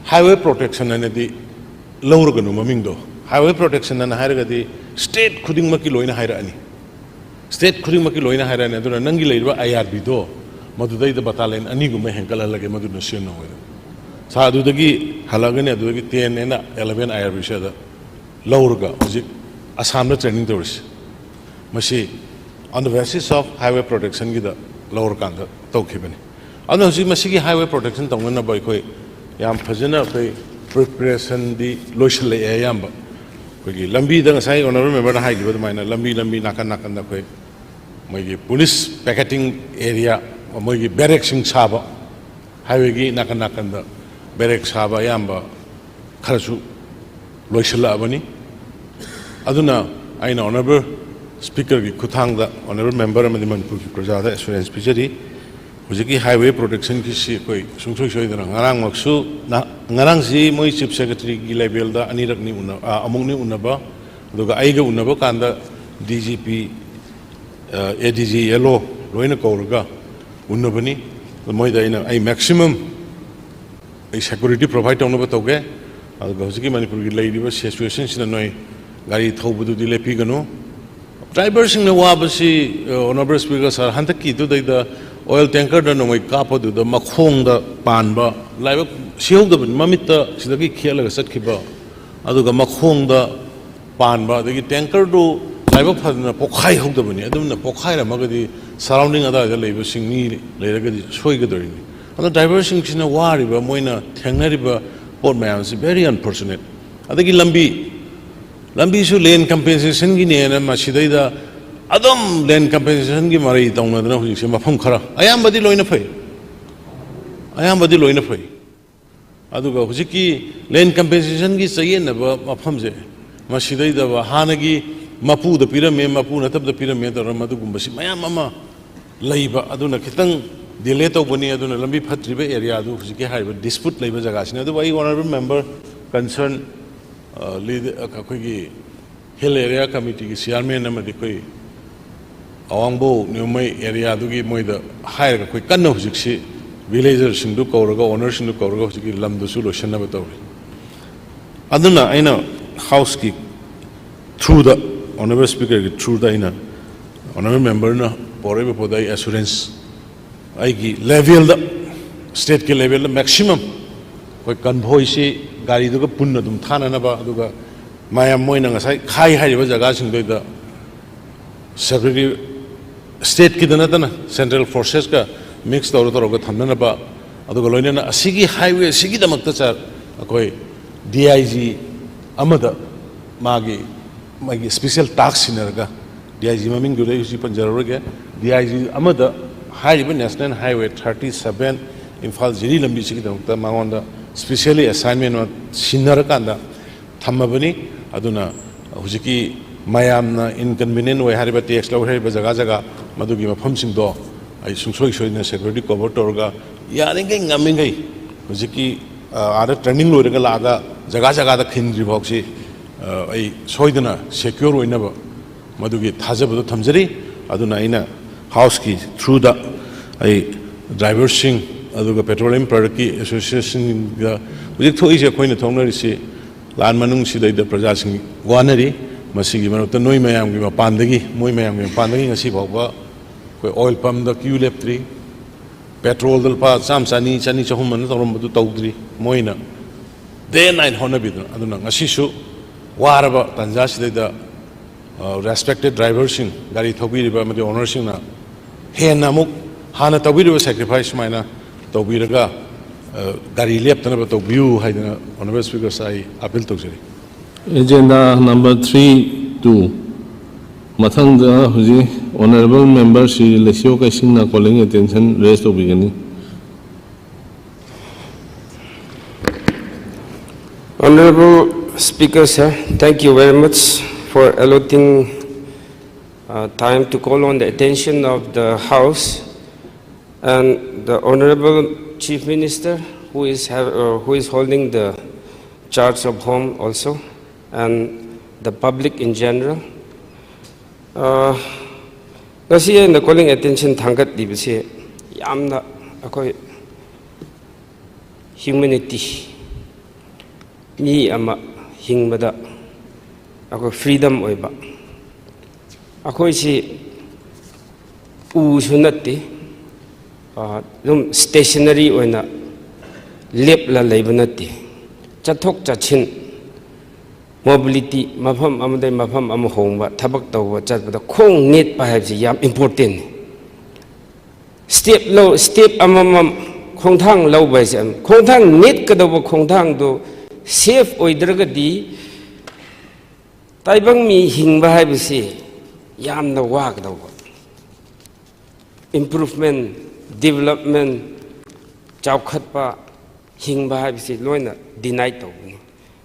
highway protection ꯍꯥꯏꯅꯗꯤ ꯂꯧꯔꯒꯅꯨ ꯃꯃꯤꯡꯗꯣ, highway protection ꯍꯥꯏꯅ ꯍꯥꯏꯔꯒꯗꯤ state ꯈꯨꯗꯤꯡꯃꯛꯀꯤ ꯂꯣꯏꯅ ꯍꯥꯏꯔꯛꯑꯅꯤ, state ꯈꯨꯗꯤꯡꯃꯛꯀꯤ ꯂꯣꯏꯅ ꯍꯥꯏꯔꯛꯑꯅꯤ, ꯑꯗꯨꯅ ꯅꯪꯒꯤ ꯂꯩꯔꯤꯕ I R B ꯗꯣ ꯃꯗꯨꯗꯩꯗ battalion ꯑꯅꯤꯒꯨꯝꯕ ꯍꯦꯟꯒꯠꯍꯜꯂꯒꯦ, ꯃꯗꯨꯅ ꯁꯤꯖꯤꯟꯅꯧ" ꯍꯥꯏꯗꯅ꯫ Sir ꯑꯗꯨꯗꯒꯤ ꯍꯜꯂꯛꯑꯒꯅꯤ, ꯑꯗꯨꯗꯒꯤ ten ꯑꯩꯅ eleven I R B ꯁꯦ ꯑꯗ ꯂꯧꯔꯒ ꯍꯧꯖꯤꯛ ꯑꯁꯥꯝꯗ training ꯇꯧꯔꯤꯁꯦ꯫ ꯃꯁꯤ on the basis of highway protection ꯒꯤꯗ ꯂꯧꯔꯀꯥꯟꯗ ꯇꯧꯈꯤꯕꯅꯤ꯫ ꯑꯗꯨꯅ ꯍꯧꯖꯤꯛ ꯃꯁꯤꯒꯤ highway protection ꯇꯧꯅꯅꯕ ꯑꯩꯈꯣꯏ ꯌꯥꯝ ꯐꯖꯅ ꯑꯩꯈꯣꯏ preparation ꯗꯤ ꯂꯣꯏꯁꯤꯜꯂꯛꯑꯦ ꯑꯌꯥꯝꯕ꯫ ꯑꯩꯈꯣꯏꯒꯤ ꯂꯝꯕꯤꯗ ꯉꯁꯥꯏ honourable member ꯅ ꯍꯥꯏꯈꯤꯕ ꯑꯗꯨꯃꯥꯏꯅ ꯂꯝꯕꯤ, ꯂꯝꯕꯤ ꯅꯥꯀꯟ ꯅꯥꯀꯟꯗ ꯑꯩꯈꯣꯏ ꯃꯣꯏꯒꯤ police picketing area, ꯃꯣꯏꯒꯤ barrack ꯁꯤꯡ ꯁꯥꯕ, highway ꯒꯤ ꯅꯥꯀꯟ ꯅꯥꯀꯟꯗ barrack ꯁꯥꯕ ꯑꯌꯥꯝꯕ ꯈꯔꯁꯨ ꯂꯣꯏꯁꯤꯜꯂꯛꯑꯕꯅꯤ꯫ ꯑꯗꯨꯅ ꯑꯩꯅ honourable Speaker ꯒꯤ ꯈꯨꯠꯊꯥꯡꯗ honourable member ꯑꯃꯗꯤ ꯃꯅꯤꯄꯨꯔꯒꯤ ꯄ꯭ꯔꯖꯥꯗ assurance ꯄꯤꯖꯔꯤ꯫ ꯍꯧꯖꯤꯛꯀꯤ highway protection ꯒꯤꯁꯤ ꯑꯩꯈꯣꯏ ꯁꯨꯡꯁꯣꯏ ꯁꯣꯏꯗꯅ, ꯉꯔꯥꯡꯃꯛꯁꯨ, ꯅ-, ꯉꯔꯥꯡꯁꯤ ꯃꯣꯏ Chief Secretary ꯒꯤ level ꯗ ꯑꯅꯤꯔꯛꯅꯤ ꯎꯅ-, ꯑ, ꯑꯃꯨꯛꯅꯤ ꯎꯅꯕ, ꯑꯗꯨꯒ ꯑꯩꯒ ꯎꯅꯕ ꯀꯥꯟꯗ D G P, ꯑ, A D G, L O ꯂꯣꯏꯅ ꯀꯧꯔꯒ ꯎꯅꯕꯅꯤ꯫ ꯃꯣꯏꯗ ꯑꯩꯅ, ꯑꯩ maximum ꯑꯩ security provide ꯇꯧꯅꯕ ꯇꯧꯒꯦ꯫ ꯑꯗꯨꯒ ꯍꯧꯖꯤꯛꯀꯤ ꯃꯅꯤꯄꯨꯔꯒꯤ ꯂꯩꯔꯤꯕ situation ꯁꯤꯗ ꯅꯣꯏ ꯒꯥꯔꯤ ꯊꯧꯕꯗꯨꯗꯤ ꯂꯦꯞꯄꯤꯒꯅꯨ, ꯗ꯭ꯔꯥꯏꯚꯔꯁꯤꯡꯅ ꯋꯥꯕꯁꯤ, ꯑ, ꯑꯣꯅꯔꯦꯕꯜ ꯁ꯭ꯄꯤꯀꯔ ꯁꯥꯔ, ꯍꯟꯗꯛꯀꯤꯗꯨꯗꯩꯗ ꯑꯣꯏꯜ ꯇꯦꯡꯀꯔꯗ ꯅꯣꯡꯃꯩ ꯀꯥꯞꯄꯗꯨꯗ ꯃꯈꯣꯡꯗ ꯄꯥꯟꯕ, ꯂꯥꯏꯕꯛ ꯁꯤꯍꯧꯗꯕꯅꯤ, ꯃꯃꯤꯠꯇ ꯁꯤꯗꯒꯤ ꯈꯦꯠꯂꯒ ꯆꯠꯈꯤꯕ, ꯑꯗꯨꯒ ꯃꯈꯣꯡꯗ ꯄꯥꯟꯕ, ꯑꯗꯒꯤ ꯇꯦꯡꯀꯔꯗꯨ ꯂꯥꯏꯕꯛ ꯐꯗꯅ ꯄꯣꯛꯈꯥꯏꯍꯧꯗꯕꯅꯤ꯫ ꯑꯗꯨꯝꯅ ꯄꯣꯛꯈꯥꯏꯔꯝꯃꯒꯗꯤ ꯁꯔꯥꯎꯟꯗꯤꯡ ꯑꯗꯥꯏꯗ ꯂꯩꯕꯁꯤꯡ ꯃꯤ ꯂꯩꯔꯒꯗꯤ ꯁꯣꯏꯒꯗꯧꯔꯤꯅꯤ꯫ ꯑꯗꯣ ꯗ꯭ꯔꯥꯏꯚꯔꯁꯤꯡꯁꯤꯅ ꯋꯥꯔꯤꯕ, ꯃꯣꯏꯅ ꯊꯦꯡꯅꯔꯤꯕ ꯄꯣꯠ ꯃꯌꯥꯝꯁꯤ very unfortunate꯫ ꯑꯗꯒꯤ ꯂꯝꯕꯤ, ꯂꯝꯕꯤꯁꯨ ꯂꯦꯟ ꯀꯝꯄꯦꯟꯁꯦꯁꯟꯒꯤꯅꯦꯅ ꯃꯁꯤꯗꯩꯗ ꯑꯗꯨꯝ ꯂꯦꯟ ꯀꯝꯄꯦꯟꯁꯦꯁꯟꯒꯤ ꯃꯔꯩ ꯇꯧꯅꯗꯅ ꯍꯧꯖꯤꯛꯁꯦ ꯃꯐꯝ ꯈꯔ, ꯑꯌꯥꯝꯕꯗꯤ ꯂꯣꯏꯅ ꯐꯩ, ꯑꯌꯥꯝꯕꯗꯤ ꯂꯣꯏꯅ ꯐꯩ꯫ ꯑꯗꯨꯒ ꯍꯧꯖꯤꯛꯀꯤ ꯂꯦꯟ ꯀꯝꯄꯦꯟꯁꯦꯁꯟꯒꯤ ꯆꯌꯦꯠꯅꯕ ꯃꯐꯝꯁꯦ, ꯃꯁꯤꯗꯩꯗ ꯍꯥꯟꯅꯒꯤ ꯃꯄꯨꯗ ꯄꯤꯔꯝꯃꯦ, ꯃꯄꯨ ꯅꯠꯇꯕꯗ ꯄꯤꯔꯝꯃꯦ ꯇꯧꯔꯒ ꯃꯗꯨꯒꯨꯝꯕꯁꯤ ꯃꯌꯥꯝ ꯑꯃ ꯂꯩꯕ, ꯑꯗꯨꯅ ꯈꯤꯇꯪ ꯗꯤꯂꯦ ꯇꯧꯕꯅꯤ꯫ ꯑꯗꯨꯅ ꯂꯝꯕꯤ ꯐꯠꯇ꯭ꯔꯤꯕ ꯑꯦꯔꯤꯌꯥꯗꯨ ꯍꯧꯖꯤꯛꯀꯤ ꯍꯥꯏꯔꯤꯕ ꯗꯤꯁꯄ꯭ꯌꯨꯠ ꯂꯩꯕ ꯖꯒꯥꯁꯤꯅ꯫ ꯑꯗꯨꯕꯨ ꯑꯩ ꯑꯣꯅꯔꯦꯕꯜ ꯃꯦꯝꯕꯔ ꯀꯟꯁꯔꯟ, ꯑ, ꯂꯤꯗ-, ꯑ, ꯑꯩꯈꯣꯏꯒꯤ ꯍꯤꯜ ꯑꯦꯔꯤꯌꯥ ꯀꯃꯤꯇꯤꯒꯤ ꯆꯤꯌꯥꯔꯃꯦꯟ ꯑꯃꯗꯤ ꯑꯩꯈꯣꯏ ꯑꯋꯥꯡꯕꯧ ꯅ꯭ꯌꯨꯃꯩ ꯑꯦꯔꯤꯌꯥꯗꯨꯒꯤ ꯃꯣꯏꯗ ꯍꯥꯏꯔꯒ ꯑꯩꯈꯣꯏ ꯀꯟꯅ ꯍꯧꯖꯤꯛꯁꯤ ꯚꯤꯂꯦꯖꯔꯁꯤꯡꯗꯨ ꯀꯧꯔꯒ, ꯑꯣꯅꯔꯁꯤꯡꯗꯨ ꯀꯧꯔꯒ ꯍꯧꯖꯤꯛꯀꯤ ꯂꯝꯗꯨꯁꯨ ꯂꯣꯏꯁꯤꯟꯅꯕ ꯇꯧꯔꯤ꯫ ꯑꯗꯨꯅ ꯑꯩꯅ ꯍꯥꯎꯁꯀꯤ ꯊ꯭ꯔꯨꯗ, ꯑꯣꯅꯔꯦꯕꯜ ꯁ꯭ꯄꯤꯀꯔꯒꯤ ꯊ꯭ꯔꯨꯗ ꯑꯩꯅ ꯑꯣꯅꯔꯦꯕꯜ ꯃꯦꯝꯕꯔꯅ ꯄꯣꯔꯛꯏꯕ ꯄꯣꯠꯇ ꯑꯩ ꯑꯦꯁꯨꯔꯦꯟꯁ, ꯑꯩꯒꯤ ꯂꯦꯚꯦꯜꯗ, ꯁ꯭ꯇꯦꯠꯀꯤ ꯂꯦꯚꯦꯜꯗ ꯃꯦꯛꯁꯤꯃꯝ ꯑꯩꯈꯣꯏ ꯀꯟꯚꯣꯏꯁꯤ ꯒꯥꯔꯤꯗꯨꯒ ꯄꯨꯟꯅ ꯑꯗꯨꯝ ꯊꯥꯅꯅꯕ, ꯑꯗꯨꯒ ꯃꯌꯥꯝ ꯃꯣꯏꯅ ꯉꯁꯥꯏ ꯈꯥꯏ ꯍꯥꯏꯔꯤꯕ ꯖꯒꯥꯁꯤꯡꯗꯨꯗ ꯁꯦꯀ꯭ꯌꯨꯔꯤꯇꯤ, ꯁ꯭ꯇꯦꯠꯀꯤꯗ ꯅꯠꯇꯅ ꯁꯦꯟꯇ꯭ꯔꯦꯜ ꯐꯣꯔꯁꯦꯁꯀ ꯃꯤꯛꯁ ꯇꯧꯔ ꯇꯧꯔꯒ ꯊꯝꯅꯅꯕ, ꯑꯗꯨꯒ ꯂꯣꯏꯅꯅ ꯑꯁꯤꯒꯤ ꯍꯥꯏꯋꯦ ꯑꯁꯤꯒꯤꯗꯃꯛꯇ ꯁꯥꯔ, ꯑꯩꯈꯣꯏ ꯗꯤ ꯑꯥꯏ ꯖꯤ ꯑꯃꯗ ꯃꯥꯒꯤ, ꯃꯥꯒꯤ special tax ꯁꯤꯟꯅꯔꯒ, D I G ꯃꯃꯤꯡꯗꯨꯗꯤ ꯑꯩ ꯍꯧꯖꯤꯛ ꯄꯟꯖꯔꯔꯣꯏꯒꯦ, ꯗꯤ ꯑꯥꯏ ꯖꯤ ꯑꯃꯗ ꯍꯥꯏꯔꯤꯕ national highway thirty seven Imphal Jiri ꯂꯝꯕꯤꯁꯤꯒꯤꯗꯃꯛꯇ ꯃꯉꯣꯟꯗ ꯁ꯭ꯄꯤꯁꯦꯜꯂꯤ ꯑꯦꯁꯥꯏꯟꯃꯦꯟ ꯑꯃ ꯁꯤꯟꯅꯔꯀꯥꯟꯗ ꯊꯝꯃꯕꯅꯤ꯫ ꯑꯗꯨꯅ ꯍꯧꯖꯤꯛꯀꯤ ꯃꯌꯥꯝꯅ ꯏꯟꯀꯟꯚꯤꯅꯤꯌꯦꯟ ꯑꯣꯏ ꯍꯥꯏꯔꯤꯕ, ꯇꯦꯛꯁ ꯂꯧꯏ ꯍꯥꯏꯔꯤꯕ ꯖꯒꯥ ꯖꯒꯥ, ꯃꯗꯨꯒꯤ ꯃꯐꯝꯁꯤꯡꯗꯣ ꯑꯩ ꯁꯨꯡꯁꯣꯏ ꯁꯣꯏꯗꯅ ꯁꯦꯀ꯭ꯌꯨꯔꯤꯇꯤ ꯀꯣꯚꯔ ꯇꯧꯔꯒ, ꯌꯥꯔꯤꯈꯩ ꯉꯝꯃꯤꯈꯩ ꯍꯧꯖꯤꯛꯀꯤ, ꯑ, ꯑꯥꯗ ꯇ꯭ꯔꯦꯅꯤꯡ ꯂꯣꯏꯔꯒ ꯂꯥꯛꯑꯒ ꯖꯒꯥ ꯖꯒꯥꯗ ꯈꯤꯟꯗ꯭ꯔꯤ ꯐꯥꯎꯁꯤ, ꯑ, ꯑꯩ ꯁꯣꯏꯗꯅ ꯁꯦꯀ꯭ꯌꯣꯔ ꯑꯣꯏꯅꯕ ꯃꯗꯨꯒꯤ ꯊꯥꯖꯕꯗꯣ ꯊꯝꯖꯔꯤ꯫ ꯑꯗꯨꯅ ꯑꯩꯅ ꯍꯥꯎꯁꯀꯤ ꯊ꯭ꯔꯨꯗ ꯑꯩ ꯗ꯭ꯔꯥꯏꯚꯔꯁꯤꯡ, ꯑꯗꯨꯒ ꯄꯦꯇ꯭ꯔꯣꯂꯤꯌꯝ ꯄ꯭ꯔꯗꯛꯀꯤ ꯑꯦꯁꯣꯁꯤꯌꯦꯁꯟꯒ ꯍꯧꯖꯤꯛ ꯊꯣꯛꯏꯁꯦ, ꯑꯩꯈꯣꯏꯅ ꯊꯣꯛꯅꯔꯤꯁꯤ ꯂꯥꯟ ꯃꯅꯨꯡꯁꯤꯗꯩꯗ ꯄ꯭ꯔꯖꯥꯁꯤꯡ ꯋꯥꯅꯔꯤ꯫ ꯃꯁꯤꯒꯤ ꯃꯔꯛꯇ ꯅꯣꯏ ꯃꯌꯥꯝꯒꯤ ꯃꯄꯥꯟꯗꯒꯤ, ꯃꯣꯏ ꯃꯌꯥꯝꯒꯤ ꯃꯄꯥꯟꯗꯒꯤ ꯉꯁꯤ ꯐꯥꯎꯕ ꯑꯩꯈꯣꯏ ꯑꯣꯏꯜ ꯄꯝꯗ ꯀ꯭ꯌꯨ ꯂꯦꯞꯇ꯭ꯔꯤ, ꯄꯦꯇ꯭ꯔꯣꯜꯗ ꯂꯨꯄꯥ ꯆꯥꯝꯃ, ꯆꯅꯤ, ꯆꯅꯤ, ꯆꯍꯨꯝ ꯑꯅ ꯇꯧꯔꯝꯕꯗꯨ ꯇꯧꯗ꯭ꯔꯤ꯫ ꯃꯣꯏꯅ day and night ꯍꯣꯠꯅꯕꯤꯗꯅ, ꯑꯗꯨꯅ ꯉꯁꯤꯁꯨ ꯋꯥꯔꯕ ꯇꯥꯟꯖꯥꯁꯤꯗꯩꯗ, ꯑ, respected driverꯁꯤꯡ, ꯒꯥꯔꯤ ꯊꯧꯕꯤꯔꯤꯕ ꯑꯃꯗꯤ ownerꯁꯤꯡꯅ ꯍꯦꯟꯅ ꯑꯃꯨꯛ ꯍꯥꯟꯅ ꯇꯧꯕꯤꯔꯤꯕ sacrifice ꯁꯨꯃꯥꯏꯅ ꯇꯧꯕꯤꯔꯒ, ꯑ, ꯒꯥꯔꯤ ꯂꯦꯞꯇꯅꯕ ꯇꯧꯕꯤꯌꯨ ꯍꯥꯏꯗꯅ Honourable Speakerꯁ ꯑꯩ appeal ꯇꯧꯖꯔꯤ꯫ Agenda number three two꯫ ꯃꯊꯪꯗ ꯍꯧꯖꯤꯛ Honourable Member Shri ꯂꯩꯁꯤꯌꯣ ꯀꯩꯁꯤꯡꯅ calling attention raise ꯇꯧꯕꯤꯒꯅꯤ꯫ Honorable Speaker, sir, thank you very much for allotting, uh, time to call on the attention of the House and the Honorable Chief Minister, who is have, uh, who is holding the charge of home also, and the public in general. Uh, ꯉꯁꯤ ꯑꯩꯅ calling attention ꯊꯥꯡꯒꯠꯂꯤꯕꯁꯤ ꯌꯥꯝꯅ ꯑꯩꯈꯣꯏ humanity, ꯃꯤ ꯑꯃ ꯍꯤꯡꯕꯗ ꯑꯩꯈꯣꯏ freedom ꯑꯣꯏꯕ, ꯑꯩꯈꯣꯏꯁꯤ ꯎꯁꯨ ꯅꯠꯇꯦ, ꯑ, ꯑꯗꯨꯝ stationary ꯑꯣꯏꯅ ꯂꯦꯞꯂ ꯂꯩꯕ ꯅꯠꯇꯦ꯫ ꯆꯠꯊꯣꯛ ꯆꯠꯁꯤꯟ, mobility, ꯃꯐꯝ ꯑꯃꯗꯒꯤ ꯃꯐꯝ ꯑꯃ ꯍꯣꯡꯕ, ꯊꯕꯛ ꯇꯧꯕ ꯆꯠꯄꯗ ꯈꯣꯡ ꯅꯦꯠꯄ ꯍꯥꯏꯕꯁꯤ ꯌꯥꯝ importantꯅꯤ꯫ Step ꯂꯧ, step ꯑꯃꯃꯝ ꯈꯣꯡꯊꯥꯡ ꯂꯧꯕ ꯍꯥꯏꯁꯦ, ꯈꯣꯡꯊꯥꯡ ꯅꯦꯠꯀꯗꯧꯕ ꯈꯣꯡꯊꯥꯡꯗꯨ safe ꯑꯣꯏꯗ꯭ꯔꯒꯗꯤ ꯇꯥꯏꯕꯪ ꯃꯤ ꯍꯤꯡꯕ ꯍꯥꯏꯕꯁꯤ ꯌꯥꯝꯅ ꯋꯥꯒꯗꯧꯕ꯫ Improvement, development, ꯆꯥꯎꯈꯠꯄ, ꯍꯤꯡꯕ ꯍꯥꯏꯕꯁꯤ ꯂꯣꯏꯅ deny ꯇꯧꯕꯅꯤ꯫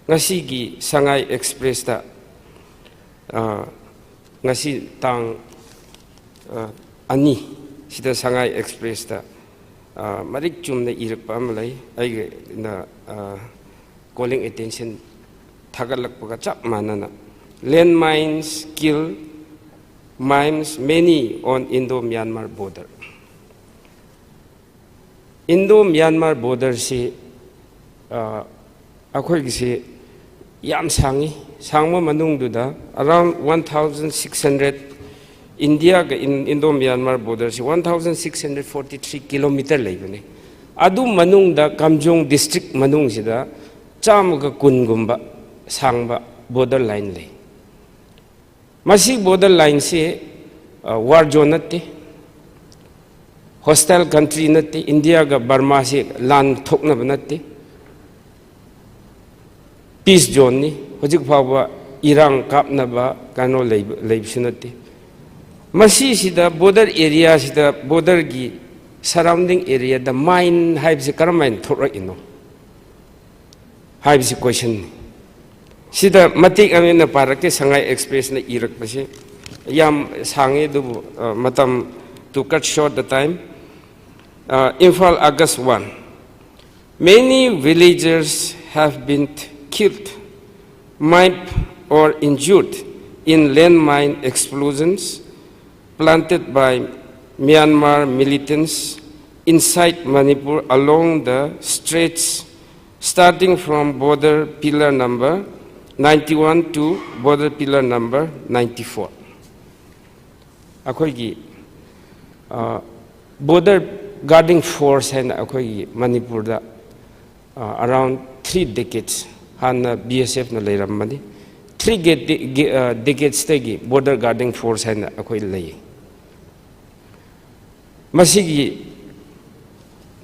ꯉꯁꯤꯒꯤ ꯁꯉꯥꯏ ꯑꯦꯛꯁꯄ꯭ꯔꯦꯁꯇ, ꯑ, ꯉꯁꯤ ꯇꯥꯡ, ꯑ, ꯑꯅꯤ ꯁꯤꯗ ꯁꯉꯥꯏ ꯑꯦꯛꯁꯄ꯭ꯔꯦꯁꯇ, ꯑ, ꯃꯔꯤꯛ ꯆꯨꯝꯅ ꯏꯔꯛꯄ ꯑꯃ ꯂꯩ꯫ ꯑꯩꯒꯤꯅ, ꯑ, calling attention ꯊꯥꯒꯠꯂꯛꯄꯒ ꯆꯞ ꯃꯥꯟꯅꯅ, "Land mines kill mimes many on Indo-Myanmar border." Indo-Myanmar borderꯁꯤ, ꯑ, ꯑꯩꯈꯣꯏꯒꯤꯁꯤ ꯌꯥꯝ ꯁꯥꯡꯉꯤ꯫ ꯁꯥꯡꯕ ꯃꯅꯨꯡꯗꯨꯗ around one thousand six hundred, ꯏꯟꯗꯤꯌꯥꯒ ꯏꯟꯗꯣ ꯃ꯭ꯌꯥꯟꯃꯥꯔ ꯕꯣꯔꯗꯔꯁꯤ one thousand six hundred forty three kilometer ꯂꯩꯕꯅꯤ꯫ ꯑꯗꯨ ꯃꯅꯨꯡꯗ ꯀꯥꯝꯖꯣꯡ ꯗꯤꯁꯇ꯭ꯔꯤꯛ ꯃꯅꯨꯡꯁꯤꯗ ꯆꯥꯝꯃꯒ ꯀꯨꯟꯒꯨꯝꯕ ꯁꯥꯡꯕ ꯕꯣꯔꯗꯔ ꯂꯥꯏꯟ ꯂꯩ꯫ ꯃꯁꯤ ꯕꯣꯔꯗꯔ ꯂꯥꯏꯟꯁꯤ ꯋꯥꯔ ꯖꯣꯟ ꯅꯠꯇꯦ, ꯍꯣꯁꯇꯥꯏꯜ ꯀꯟꯇ꯭ꯔꯤ ꯅꯠꯇꯦ, ꯏꯟꯗꯤꯌꯥꯒ ꯕꯔꯃꯥꯁꯤ ꯂꯥꯟ ꯊꯣꯛꯅꯕ ꯅꯠꯇꯦ, ꯄꯤꯁ ꯖꯣꯟꯅꯤ꯫ ꯍꯧꯖꯤꯛ ꯐꯥꯎꯕ ꯏꯔꯥꯡ ꯀꯥꯞꯅꯕ ꯀꯩꯅꯣ ꯂꯩꯕ ꯂꯩꯕꯁꯨ ꯅꯠꯇꯦ꯫ ꯃꯁꯤꯁꯤꯗ ꯕꯣꯔꯗꯔ ꯑꯦꯔꯤꯌꯥꯁꯤꯗ, ꯕꯣꯔꯗꯔꯒꯤ ꯁꯔꯥꯎꯟꯗꯤꯡ ꯑꯦꯔꯤꯌꯥꯗ ꯃꯥꯏꯟ ꯍꯥꯏꯕꯁꯤ ꯀꯔꯝꯍꯥꯏꯅ ꯊꯣꯛꯂꯛꯏꯅꯣ ꯍꯥꯏꯕꯁꯤ ꯀꯣꯏꯁꯟꯅꯤ꯫ ꯁꯤꯗ ꯃꯇꯦꯛ ꯑꯃ ꯑꯩꯅ ꯄꯥꯔꯛꯀꯦ, ꯁꯉꯥꯏ ꯑꯦꯛꯁꯄ꯭ꯔꯦꯁꯅ ꯏꯔꯛꯄꯁꯦ꯫ ꯌꯥꯝ ꯁꯥꯡꯉꯦ, ꯑꯗꯨꯕꯨ ꯃꯇꯝ, to cut short the time, Imphal, August one. Many villagers have been killed, maimed or injured in landmine explosions planted by Myanmar militants inside Manipur along the stretch starting from border pillar number ninety-one to border pillar number ninety-four. ꯑꯩꯈꯣꯏꯒꯤ border ꯒꯥꯔꯗꯤꯡ force ꯍꯥꯏꯅ ꯑꯩꯈꯣꯏꯒꯤ ꯃꯅꯤꯄꯨꯔꯗ around three ꯗꯦꯀꯦꯠꯁ, ꯍꯥꯟꯅ B ꯑꯦꯁ ꯑꯦꯐꯅ ꯂꯩꯔꯝꯕꯅꯤ꯫ Three ꯗꯦꯀꯦꯠꯁꯇꯒꯤ border ꯒꯥꯔꯗꯤꯡ force ꯍꯥꯏꯅ ꯑꯩꯈꯣꯏ ꯂꯩ꯫ ꯃꯁꯤꯒꯤ,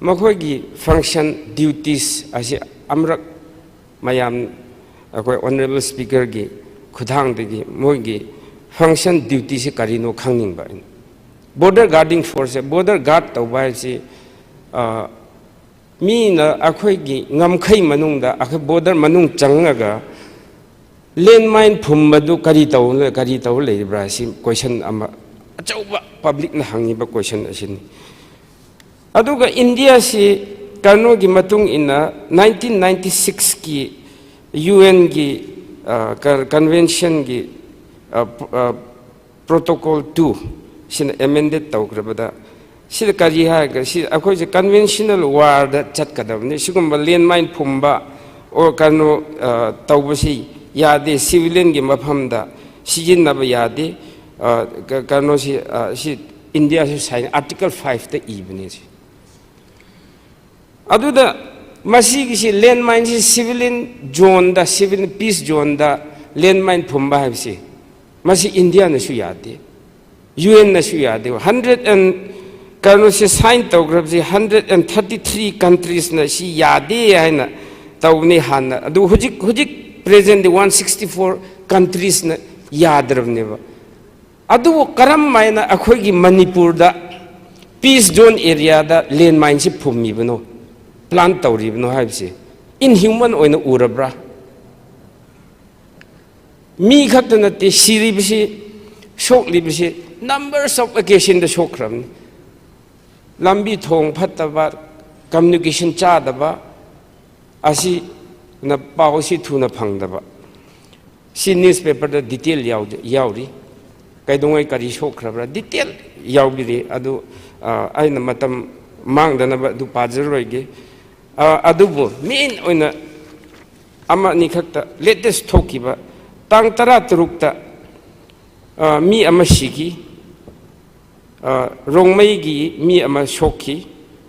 ꯃꯈꯣꯏꯒꯤ ꯐꯪꯁꯟ, ꯗ꯭ꯌꯨꯇꯤꯁ ꯑꯁꯤ ꯑꯃꯔꯛ ꯃꯌꯥꯝ, ꯑꯩꯈꯣꯏ ꯑꯣꯅꯔꯦꯕꯜ ꯁ꯭ꯄꯤꯀꯔꯒꯤ ꯈꯨꯠꯊꯥꯡꯗꯒꯤ ꯃꯣꯏꯒꯤ ꯐꯪꯁꯟ, ꯗ꯭ꯌꯨꯇꯤꯁꯤ ꯀꯔꯤꯅꯣ ꯈꯪꯅꯤꯡꯕ ꯑꯩꯅ꯫ ꯕꯣꯔꯗꯔ ꯒꯥꯔꯗꯤꯡ ꯐꯣꯔꯁꯁꯦ, ꯕꯣꯔꯗꯔ ꯒꯥꯔꯗ ꯇꯧꯕ ꯍꯥꯏꯁꯤ, ꯃꯤꯅ ꯑꯩꯈꯣꯏꯒꯤ ꯉꯝꯈꯩ ꯃꯅꯨꯡꯗ, ꯑꯩꯈꯣꯏ ꯕꯣꯔꯗꯔ ꯃꯅꯨꯡ ꯆꯪꯉꯒ ꯂꯦꯟꯃꯥꯏꯟ ꯐꯨꯝꯕꯗꯨ ꯀꯔꯤ ꯇꯧ-, ꯀꯔꯤ ꯇꯧꯔ ꯂꯩꯔꯤꯕ꯭ꯔꯥ? ꯁꯤ ꯀꯣꯏꯁꯟ ꯑꯃ, ꯑꯆꯧꯕ ꯄꯕ꯭ꯂꯤꯛꯅ ꯍꯪꯉꯤꯕ ꯀꯣꯏꯁꯟ ꯑꯁꯤꯅꯤ꯫ ꯑꯗꯨꯒ ꯏꯟꯗꯤꯌꯥꯁꯤ ꯀꯔꯅꯣꯒꯤ ꯃꯇꯨꯡ ꯏꯟꯅ nineteen ninety sixꯀꯤ ꯌꯨ ꯑꯦꯟꯒꯤ ꯀꯟꯚꯦꯟꯁꯟꯒꯤ ꯄ꯭ꯔꯣꯇꯣꯀꯣꯜ ꯇꯨ ꯁꯤꯅ ꯑꯦꯃꯦꯟꯗꯦꯠ ꯇꯧꯈ꯭ꯔꯕꯗ, ꯁꯤꯗ ꯀꯔꯤ ꯍꯥꯏꯔꯒ, ꯁꯤ ꯑꯩꯈꯣꯏꯁꯦ ꯀꯟꯚꯦꯟꯁꯅꯦꯜ ꯋꯥꯔꯗ ꯆꯠꯀꯗꯕꯅꯤ꯫ ꯁꯤꯒꯨꯝꯕ ꯂꯦꯟꯃꯥꯏꯟ ꯐꯨꯝꯕ, ꯑꯣ ꯀꯩꯅꯣ ꯑ, ꯇꯧꯕꯁꯤ ꯌꯥꯗꯦ, ꯁꯤꯚꯤꯂꯤꯌꯟꯒꯤ ꯃꯐꯝꯗ ꯁꯤꯖꯤꯟꯅꯕ ꯌꯥꯗꯦ꯫ ꯑ, ꯀ- ꯀꯩꯅꯣꯁꯤ ꯑ, ꯁꯤ ꯏꯟꯗꯤꯌꯥꯁꯨ ꯁꯥꯏꯟ ꯑꯥꯔꯇꯤꯀꯜ ꯐꯥꯏꯚꯇ ꯏꯕꯅꯦ ꯁꯤ꯫ ꯑꯗꯨꯗ ꯃꯁꯤꯒꯤꯁꯤ ꯂꯦꯟꯃꯥꯏꯟꯁꯤ ꯁꯤꯚꯤꯂꯤꯌꯟ ꯖꯣꯟꯗ, ꯁꯤꯚꯤꯂꯤꯌꯟ ꯄꯤꯁ ꯖꯣꯟꯗ ꯂꯦꯟꯃꯥꯏꯟ ꯐꯨꯝꯕ ꯍꯥꯏꯕꯁꯤ ꯃꯁꯤ ꯏꯟꯗꯤꯌꯥꯅꯁꯨ ꯌꯥꯗꯦ, ꯌꯨ ꯑꯦꯟꯅꯁꯨ ꯌꯥꯗꯦ꯫ ꯍꯟꯗ꯭ꯔꯦꯠ ꯑꯦꯟ ꯀꯩꯅꯣꯁꯦ ꯁꯥꯏꯟ ꯇꯧꯈ꯭ꯔꯕꯁꯤ ꯍꯟꯗ꯭ꯔꯦꯠ ꯑꯦꯟ ꯊꯥꯔꯇꯤ ꯊ꯭ꯔꯤ ꯀꯟꯇ꯭ꯔꯤꯁꯅ ꯁꯤ ꯌꯥꯗꯦ ꯍꯥꯏꯅ ꯇꯧꯕꯅꯤ ꯍꯥꯟꯅ꯫ ꯑꯗꯨ ꯍꯧꯖꯤꯛ ꯍꯧꯖꯤꯛ ꯄ꯭ꯔꯦꯖꯦꯟꯗꯤ ꯋꯥꯟ ꯁꯤꯛꯁꯇꯤ ꯐꯣꯔ ꯀꯟꯇ꯭ꯔꯤꯁꯅ ꯌꯥꯗ꯭ꯔꯕꯅꯦꯕ꯫ ꯑꯗꯨꯕꯨ ꯀꯔꯝ ꯍꯥꯏꯅ ꯑꯩꯈꯣꯏꯒꯤ ꯃꯅꯤꯄꯨꯔꯗ ꯄꯤꯁ ꯖꯣꯟ ꯑꯦꯔꯤꯌꯥꯗ ꯂꯦꯟꯃꯥꯏꯟꯁꯤ ꯐꯨꯝꯃꯤꯕꯅꯣ, ꯄ꯭ꯂꯥꯟ ꯇꯧꯔꯤꯕꯅꯣ ꯍꯥꯏꯕꯁꯦ ꯏꯟꯍ꯭ꯌꯨꯃꯟ ꯑꯣꯏꯅ ꯎꯔꯕ꯭ꯔꯥ? ꯃꯤ ꯈꯛꯇ ꯅꯠꯇꯦ ꯁꯤꯔꯤꯕꯁꯤ, ꯁꯣꯛꯂꯤꯕꯁꯤ ꯅꯝꯕꯔꯁ ꯑꯣꯐ ꯑꯣꯀꯦꯖꯟꯗ ꯁꯣꯛꯈ꯭ꯔꯕꯅꯤ꯫ ꯂꯝꯕꯤ ꯊꯣꯡ ꯐꯠꯇꯕ, ꯀꯝꯃ꯭ꯌꯨꯅꯤꯀꯦꯁꯟ ꯆꯥꯗꯕ ꯑꯁꯤꯅ ꯄꯥꯎ ꯑꯁꯤ ꯊꯨꯅ ꯐꯪꯗꯕ꯫ ꯁꯤ ꯅ꯭ꯌꯨꯁꯄꯦꯄꯔꯗ ꯗꯤꯇꯦꯜ ꯌꯥꯎꯖ- ꯌꯥꯎꯔꯤ꯫ ꯀꯩꯗꯧꯉꯩ ꯀꯔꯤ ꯁꯣꯛꯈ꯭ꯔꯕ꯭ꯔꯥ ꯗꯤꯇꯦꯜ ꯌꯥꯎꯕꯤꯔꯤ꯫ ꯑꯗꯨ ꯑ, ꯑꯩꯅ ꯃꯇꯝ ꯃꯥꯡꯗꯅꯕ ꯑꯗꯨ ꯄꯥꯖꯔꯣꯏꯒꯦ꯫ ꯑ, ꯑꯗꯨꯕꯨ ꯃꯦꯟ ꯑꯣꯏꯅ ꯑꯃ ꯑꯅꯤꯈꯛꯇ, ꯂꯦꯇꯦꯁ ꯊꯣꯛꯈꯤꯕ ꯇꯥꯡ ꯇꯔꯥ ꯇꯔꯨꯛꯇ ꯑ, ꯃꯤ ꯑꯃ ꯁꯤꯈꯤ꯫ ꯑ, ꯔꯣꯡꯃꯩꯒꯤ ꯃꯤ ꯑꯃ ꯁꯣꯛꯈꯤ,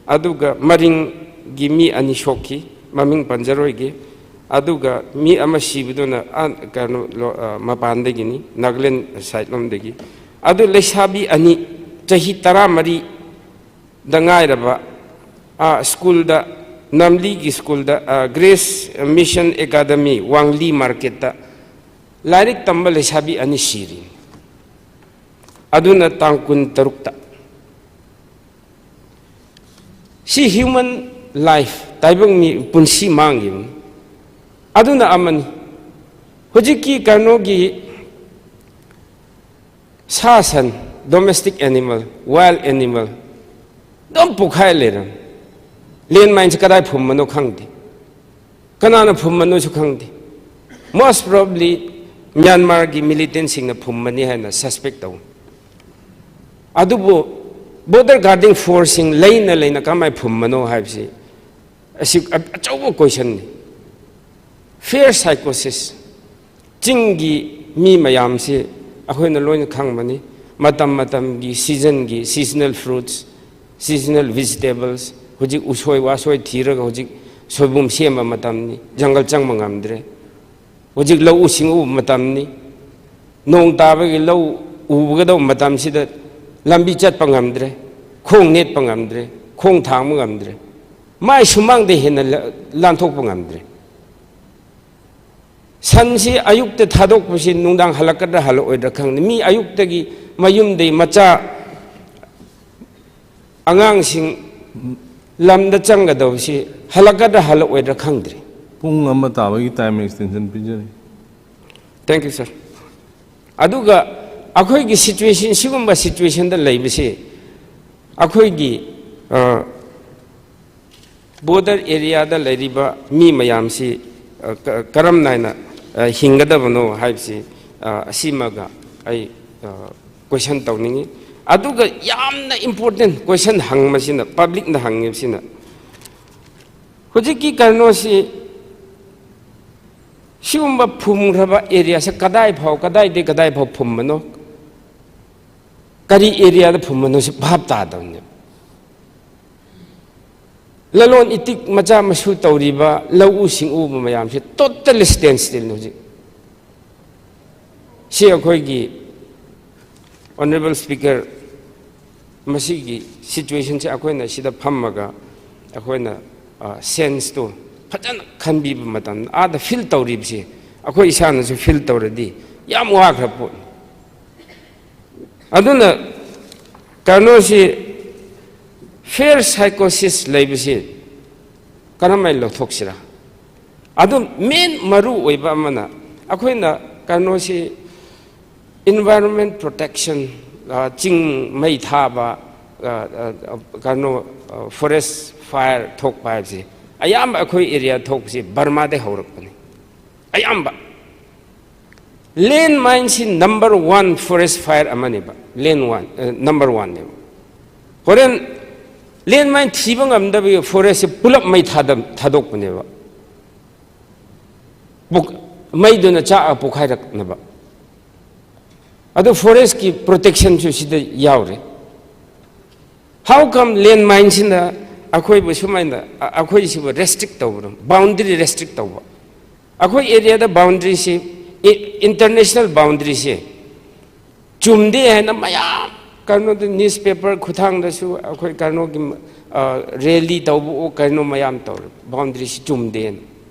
ꯑꯗꯨꯒ ꯃꯔꯤꯡꯒꯤ ꯃꯤ ꯑꯅꯤ ꯁꯣꯛꯈꯤ, ꯃꯃꯤꯡ ꯄꯟꯖꯔꯣꯏꯒꯦ꯫ ꯑꯗꯨꯒ ꯃꯤ ꯑꯃ ꯁꯤꯕꯗꯨꯅ ꯑ, ꯀꯩꯅꯣ ꯂꯣ- ꯑ, ꯃꯄꯥꯟꯗꯒꯤꯅꯤ, ꯅꯥꯒꯥꯂꯦꯟ ꯁꯥꯏꯠ ꯂꯣꯝꯗꯒꯤ꯫ ꯑꯗꯨ ꯂꯩꯁꯥꯕꯤ ꯑꯅꯤ, ꯆꯍꯤ ꯇꯔꯥꯃꯔꯤꯗ ꯉꯥꯏꯔꯕ, ꯑ, ꯁ꯭ꯀꯨꯜꯗ, ꯅꯝꯂꯤꯒꯤ ꯁ꯭ꯀꯨꯜꯗ, ꯑ, ꯒ꯭ꯔꯦꯁ ꯃꯤꯁꯟ ꯑꯦꯀꯥꯗꯃꯤ ꯋꯥꯡꯂꯤ ꯃꯥꯔꯀꯦꯠꯇ ꯂꯥꯏꯔꯤꯛ ꯇꯝꯕ ꯂꯩꯁꯥꯕꯤ ꯑꯅꯤ ꯁꯤꯔꯤ꯫ ꯑꯗꯨꯅ ꯇꯥꯡ ꯀꯨꯟ ꯇꯔꯨꯛꯇ꯫ ꯁꯤ ꯍ꯭ꯌꯨꯃꯟ ꯂꯥꯏꯐ, ꯇꯥꯏꯕꯪ ꯃꯤ ꯄꯨꯟꯁꯤ ꯃꯥꯡꯈꯤꯕꯅꯤ꯫ ꯑꯗꯨꯅ ꯑꯃꯅꯤ꯫ ꯍꯧꯖꯤꯛꯀꯤ ꯀꯩꯅꯣꯒꯤ ꯁꯥ ꯁꯟ, ꯗꯣꯃꯦꯁꯇꯤꯛ ꯑꯦꯅꯤꯃꯦꯜ, ꯋꯥꯏꯜ ꯑꯦꯅꯤꯃꯦꯜ ꯑꯗꯨꯝ ꯄꯣꯛꯈꯥꯏ ꯂꯩꯔꯝꯃꯤ꯫ ꯂꯦꯟꯃꯥꯏꯟꯁꯦ ꯀꯗꯥꯏ ꯐꯨꯝꯕꯅꯣ ꯈꯪꯗꯦ, ꯀꯅꯥꯅ ꯐꯨꯝꯕꯅꯣꯁꯨ ꯈꯪꯗꯦ꯫ ꯃꯣꯁ ꯄ꯭ꯔꯣꯕꯕ꯭ꯂꯤ ꯃ꯭ꯌꯥꯟꯃꯥꯔꯒꯤ ꯃꯤꯂꯤꯇꯦꯟꯁꯤꯡꯅ ꯐꯨꯝꯕꯅꯤ ꯍꯥꯏꯅ ꯁꯁꯄꯦꯛ ꯇꯧꯏ꯫ ꯑꯗꯨꯕꯨ ꯕꯣꯔꯗꯔ ꯒꯥꯔꯗꯤꯡ ꯐꯣꯔꯁꯁꯤꯡ ꯂꯩꯅ ꯂꯩꯅ ꯀꯃꯥꯏꯅ ꯐꯨꯝꯕꯅꯣ ꯍꯥꯏꯕꯁꯤ ꯑꯁꯤ ꯑꯆꯧꯕ ꯀꯣꯏꯁꯟꯅꯤ꯫ Fair psychosis, ꯆꯤꯡꯒꯤ ꯃꯤ ꯃꯌꯥꯝꯁꯤ ꯑꯩꯈꯣꯏꯅ ꯂꯣꯏꯅ ꯈꯪꯕꯅꯤ꯫ ꯃꯇꯝ ꯃꯇꯝꯒꯤ seasonꯒꯤ seasonal fruits, seasonal vegetables, ꯍꯧꯖꯤꯛ ꯎꯁꯣꯏ ꯋꯥꯁꯣꯏ ꯊꯤꯔꯒ ꯍꯧꯖꯤꯛ ꯁꯣꯏꯕꯨꯝ ꯁꯦꯝꯕ ꯃꯇꯝꯅꯤ, ꯖꯪꯒꯜ ꯆꯪꯕ ꯉꯝꯗ꯭ꯔꯦ꯫ ꯍꯧꯖꯤꯛ ꯂꯧꯎ ꯁꯤꯡꯎꯕ ꯃꯇꯝꯅꯤ, ꯅꯣꯡ ꯇꯥꯕꯒꯤ ꯂꯧ ꯎꯕꯒꯗꯧꯕ ꯃꯇꯝꯁꯤꯗ ꯂꯝꯕꯤ ꯆꯠꯄ ꯉꯝꯗ꯭ꯔꯦ, ꯈꯣꯡ ꯅꯦꯠꯄ ꯉꯝꯗ꯭ꯔꯦ, ꯈꯣꯡ ꯊꯥꯡꯕ ꯉꯝꯗ꯭ꯔꯦ, ꯃꯥꯏ ꯁꯨꯃꯥꯡꯗ ꯍꯦꯟꯅ ꯂ-, ꯂꯥꯟꯊꯣꯛꯄ ꯉꯝꯗ꯭ꯔꯦ꯫ ꯁꯟꯁꯤ ꯑꯌꯨꯛꯇ ꯊꯥꯗꯣꯛꯄꯁꯤ ꯅꯨꯡꯗꯥꯡ ꯍꯜꯂꯛꯀꯗ꯭ꯔꯥ ꯍꯜꯂꯛꯑꯣꯏꯗ꯭ꯔꯥ ꯈꯪꯗꯦ꯫ ꯃꯤ ꯑꯌꯨꯛꯇꯒꯤ ꯃꯌꯨꯝꯗꯒꯤ ꯃꯆꯥ ꯑꯉꯥꯡꯁꯤꯡ ꯂꯝꯗ ꯆꯪꯒꯗꯧꯕꯁꯤ ꯍꯜꯂꯛꯀꯗ꯭ꯔꯥ ꯍꯜꯂꯛꯑꯣꯏꯗ꯭ꯔꯥ ꯈꯪꯗ꯭ꯔꯤ꯫ ꯄꯨꯡ ꯑꯃ ꯇꯥꯕꯒꯤ time extension ꯄꯤꯖꯔꯤ꯫ Thank you, sir. ꯑꯗꯨꯒ ꯑꯩꯈꯣꯏꯒꯤ situation, ꯁꯤꯒꯨꯝꯕ situationꯗ ꯂꯩꯕꯁꯤ ꯑꯩꯈꯣꯏꯒꯤ, ꯑ, border areaꯗ ꯂꯩꯔꯤꯕ ꯃꯤ ꯃꯌꯥꯝꯁꯤ, ꯑ, ꯀ-, ꯀꯔꯝ ꯅꯥꯏꯅ, ꯑ, ꯍꯤꯡꯒꯗꯕꯅꯣ ꯍꯥꯏꯕꯁꯤ, ꯑ, ꯑꯁꯤꯃꯒ ꯑꯩ, ꯑ, question ꯇꯧꯅꯤꯡꯉꯤ꯫ ꯑꯗꯨꯒ ꯌꯥꯝꯅ important question ꯍꯪꯕꯁꯤꯅ, publicꯅ ꯍꯪꯉꯤꯕꯁꯤꯅ, ꯍꯧꯖꯤꯛꯀꯤ ꯀꯩꯅꯣꯁꯤ, ꯁꯤꯒꯨꯝꯕ ꯐꯨꯝꯈ꯭ꯔꯕ areaꯁꯦ ꯀꯗꯥꯏ ꯐꯥꯎ, ꯀꯗꯥꯏꯗꯒꯤ ꯀꯗꯥꯏ ꯐꯥꯎ ꯐꯨꯝꯕꯅꯣ, ꯀꯔꯤ areaꯗ ꯐꯨꯝꯕꯅꯣ ꯁꯤ ꯚꯥꯞ ꯇꯥꯗꯕꯅꯦꯕ꯫ ꯂꯂꯣꯟ ꯏꯇꯤꯛ ꯃꯆꯥ ꯃꯁꯨ ꯇꯧꯔꯤꯕ ꯂꯧꯎ ꯁꯤꯡꯎꯕ ꯃꯌꯥꯝꯁꯦ totally standstillꯅꯤ ꯍꯧꯖꯤꯛ꯫ ꯁꯤ ꯑꯩꯈꯣꯏꯒꯤ Honourable Speaker, ꯃꯁꯤꯒꯤ situationꯁꯦ ꯑꯩꯈꯣꯏꯅ ꯁꯤꯗ ꯐꯝꯃꯒ ꯑꯩꯈꯣꯏꯅ, ꯑ, senseꯇꯣ ꯐꯖꯅ ꯈꯟꯕꯤꯕ ꯃꯇꯝꯗ, ꯑꯥꯗ feel ꯇꯧꯔꯤꯕꯁꯦ ꯑꯩꯈꯣꯏ ꯏꯁꯥꯅꯁꯨ feel ꯇꯧꯔꯗꯤ ꯌꯥꯝ ꯋꯥꯈ꯭ꯔ ꯄꯣꯠꯅꯤ꯫ ꯑꯗꯨꯅ ꯀꯩꯅꯣꯁꯤ, fair psychosis ꯂꯩꯕꯁꯤ ꯀꯔꯝꯍꯥꯏꯅ ꯂꯧꯊꯣꯛꯁꯤꯔꯥ? ꯑꯗꯨ main ꯃꯔꯨ ꯑꯣꯏꯕ ꯑꯃꯅ, ꯑꯩꯈꯣꯏꯅ ꯀꯩꯅꯣꯁꯤ, environment protection, ꯑ, ꯆꯤꯡ ꯃꯩ ꯊꯥꯕ, ꯑ, ꯑ, ꯑ, ꯀꯩꯅꯣ, ꯑ, forest fire ꯊꯣꯛꯄ ꯍꯥꯏꯕꯁꯤ ꯑꯌꯥꯝꯕ ꯑꯩꯈꯣꯏ area ꯊꯣꯛꯄꯁꯤ ꯕꯔꯃꯥꯗꯩ ꯍꯧꯔꯛꯄꯅꯤ꯫ ꯑꯌꯥꯝꯕ landmineꯁꯤ number one forest fire ꯑꯃꯅꯦꯕ, land one, ꯑ, number oneꯅꯦꯕ꯫ ꯍꯣꯔꯦꯟ landmine ꯊꯤꯕ ꯉꯝꯗꯕꯒꯤ forestꯁꯦ ꯄꯨꯂꯞ ꯃꯩ ꯊꯥꯗ-, ꯊꯥꯗꯣꯛꯄꯅꯦꯕ꯫ ꯃꯩꯗꯨꯅ ꯆꯥꯛꯑ ꯄꯣꯛꯈꯥꯏꯔꯛꯅꯕ꯫ ꯑꯗꯨ ꯐꯣꯔꯦꯁꯀꯤ ꯄ꯭ꯔꯣꯇꯦꯛꯁꯟꯁꯨ ꯁꯤꯗ ꯌꯥꯎꯔꯦ꯫ How come ꯂꯦꯟꯃꯥꯏꯟꯁꯤꯅ ꯑꯩꯈꯣꯏꯕꯨ ꯁꯨꯃꯥꯏꯅ ꯑꯩꯈꯣꯏꯁꯤꯕꯨ ꯔꯦꯁꯇ꯭ꯔꯤꯛ ꯇꯧꯕꯅꯣ? ꯕꯥꯎꯟꯗꯔꯤ ꯔꯦꯁꯇ꯭ꯔꯤꯛ ꯇꯧꯕ꯫ ꯑꯩꯈꯣꯏ ꯑꯦꯔꯤꯌꯥꯗ ꯕꯥꯎꯟꯗꯔꯤꯁꯤ, ꯏꯟꯇꯔꯅꯦꯁꯅꯦꯜ ꯕꯥꯎꯟꯗꯔꯤꯁꯦ ꯆꯨꯝꯗꯦ ꯍꯥꯏꯅ ꯃꯌꯥꯝ ꯀꯩꯅꯣꯗ ꯅ꯭ꯌꯨꯁꯄꯦꯄꯔ ꯈꯨꯠꯊꯥꯡꯗꯁꯨ ꯑꯩꯈꯣꯏ ꯀꯩꯅꯣꯒꯤ ꯔꯦꯂꯤ ꯇꯧꯕ ꯀꯩꯅꯣ ꯃꯌꯥꯝ ꯇꯧꯔꯦ꯫ ꯕꯥꯎꯟꯗꯔꯤꯁꯤ ꯆꯨꯝꯗꯦꯅ,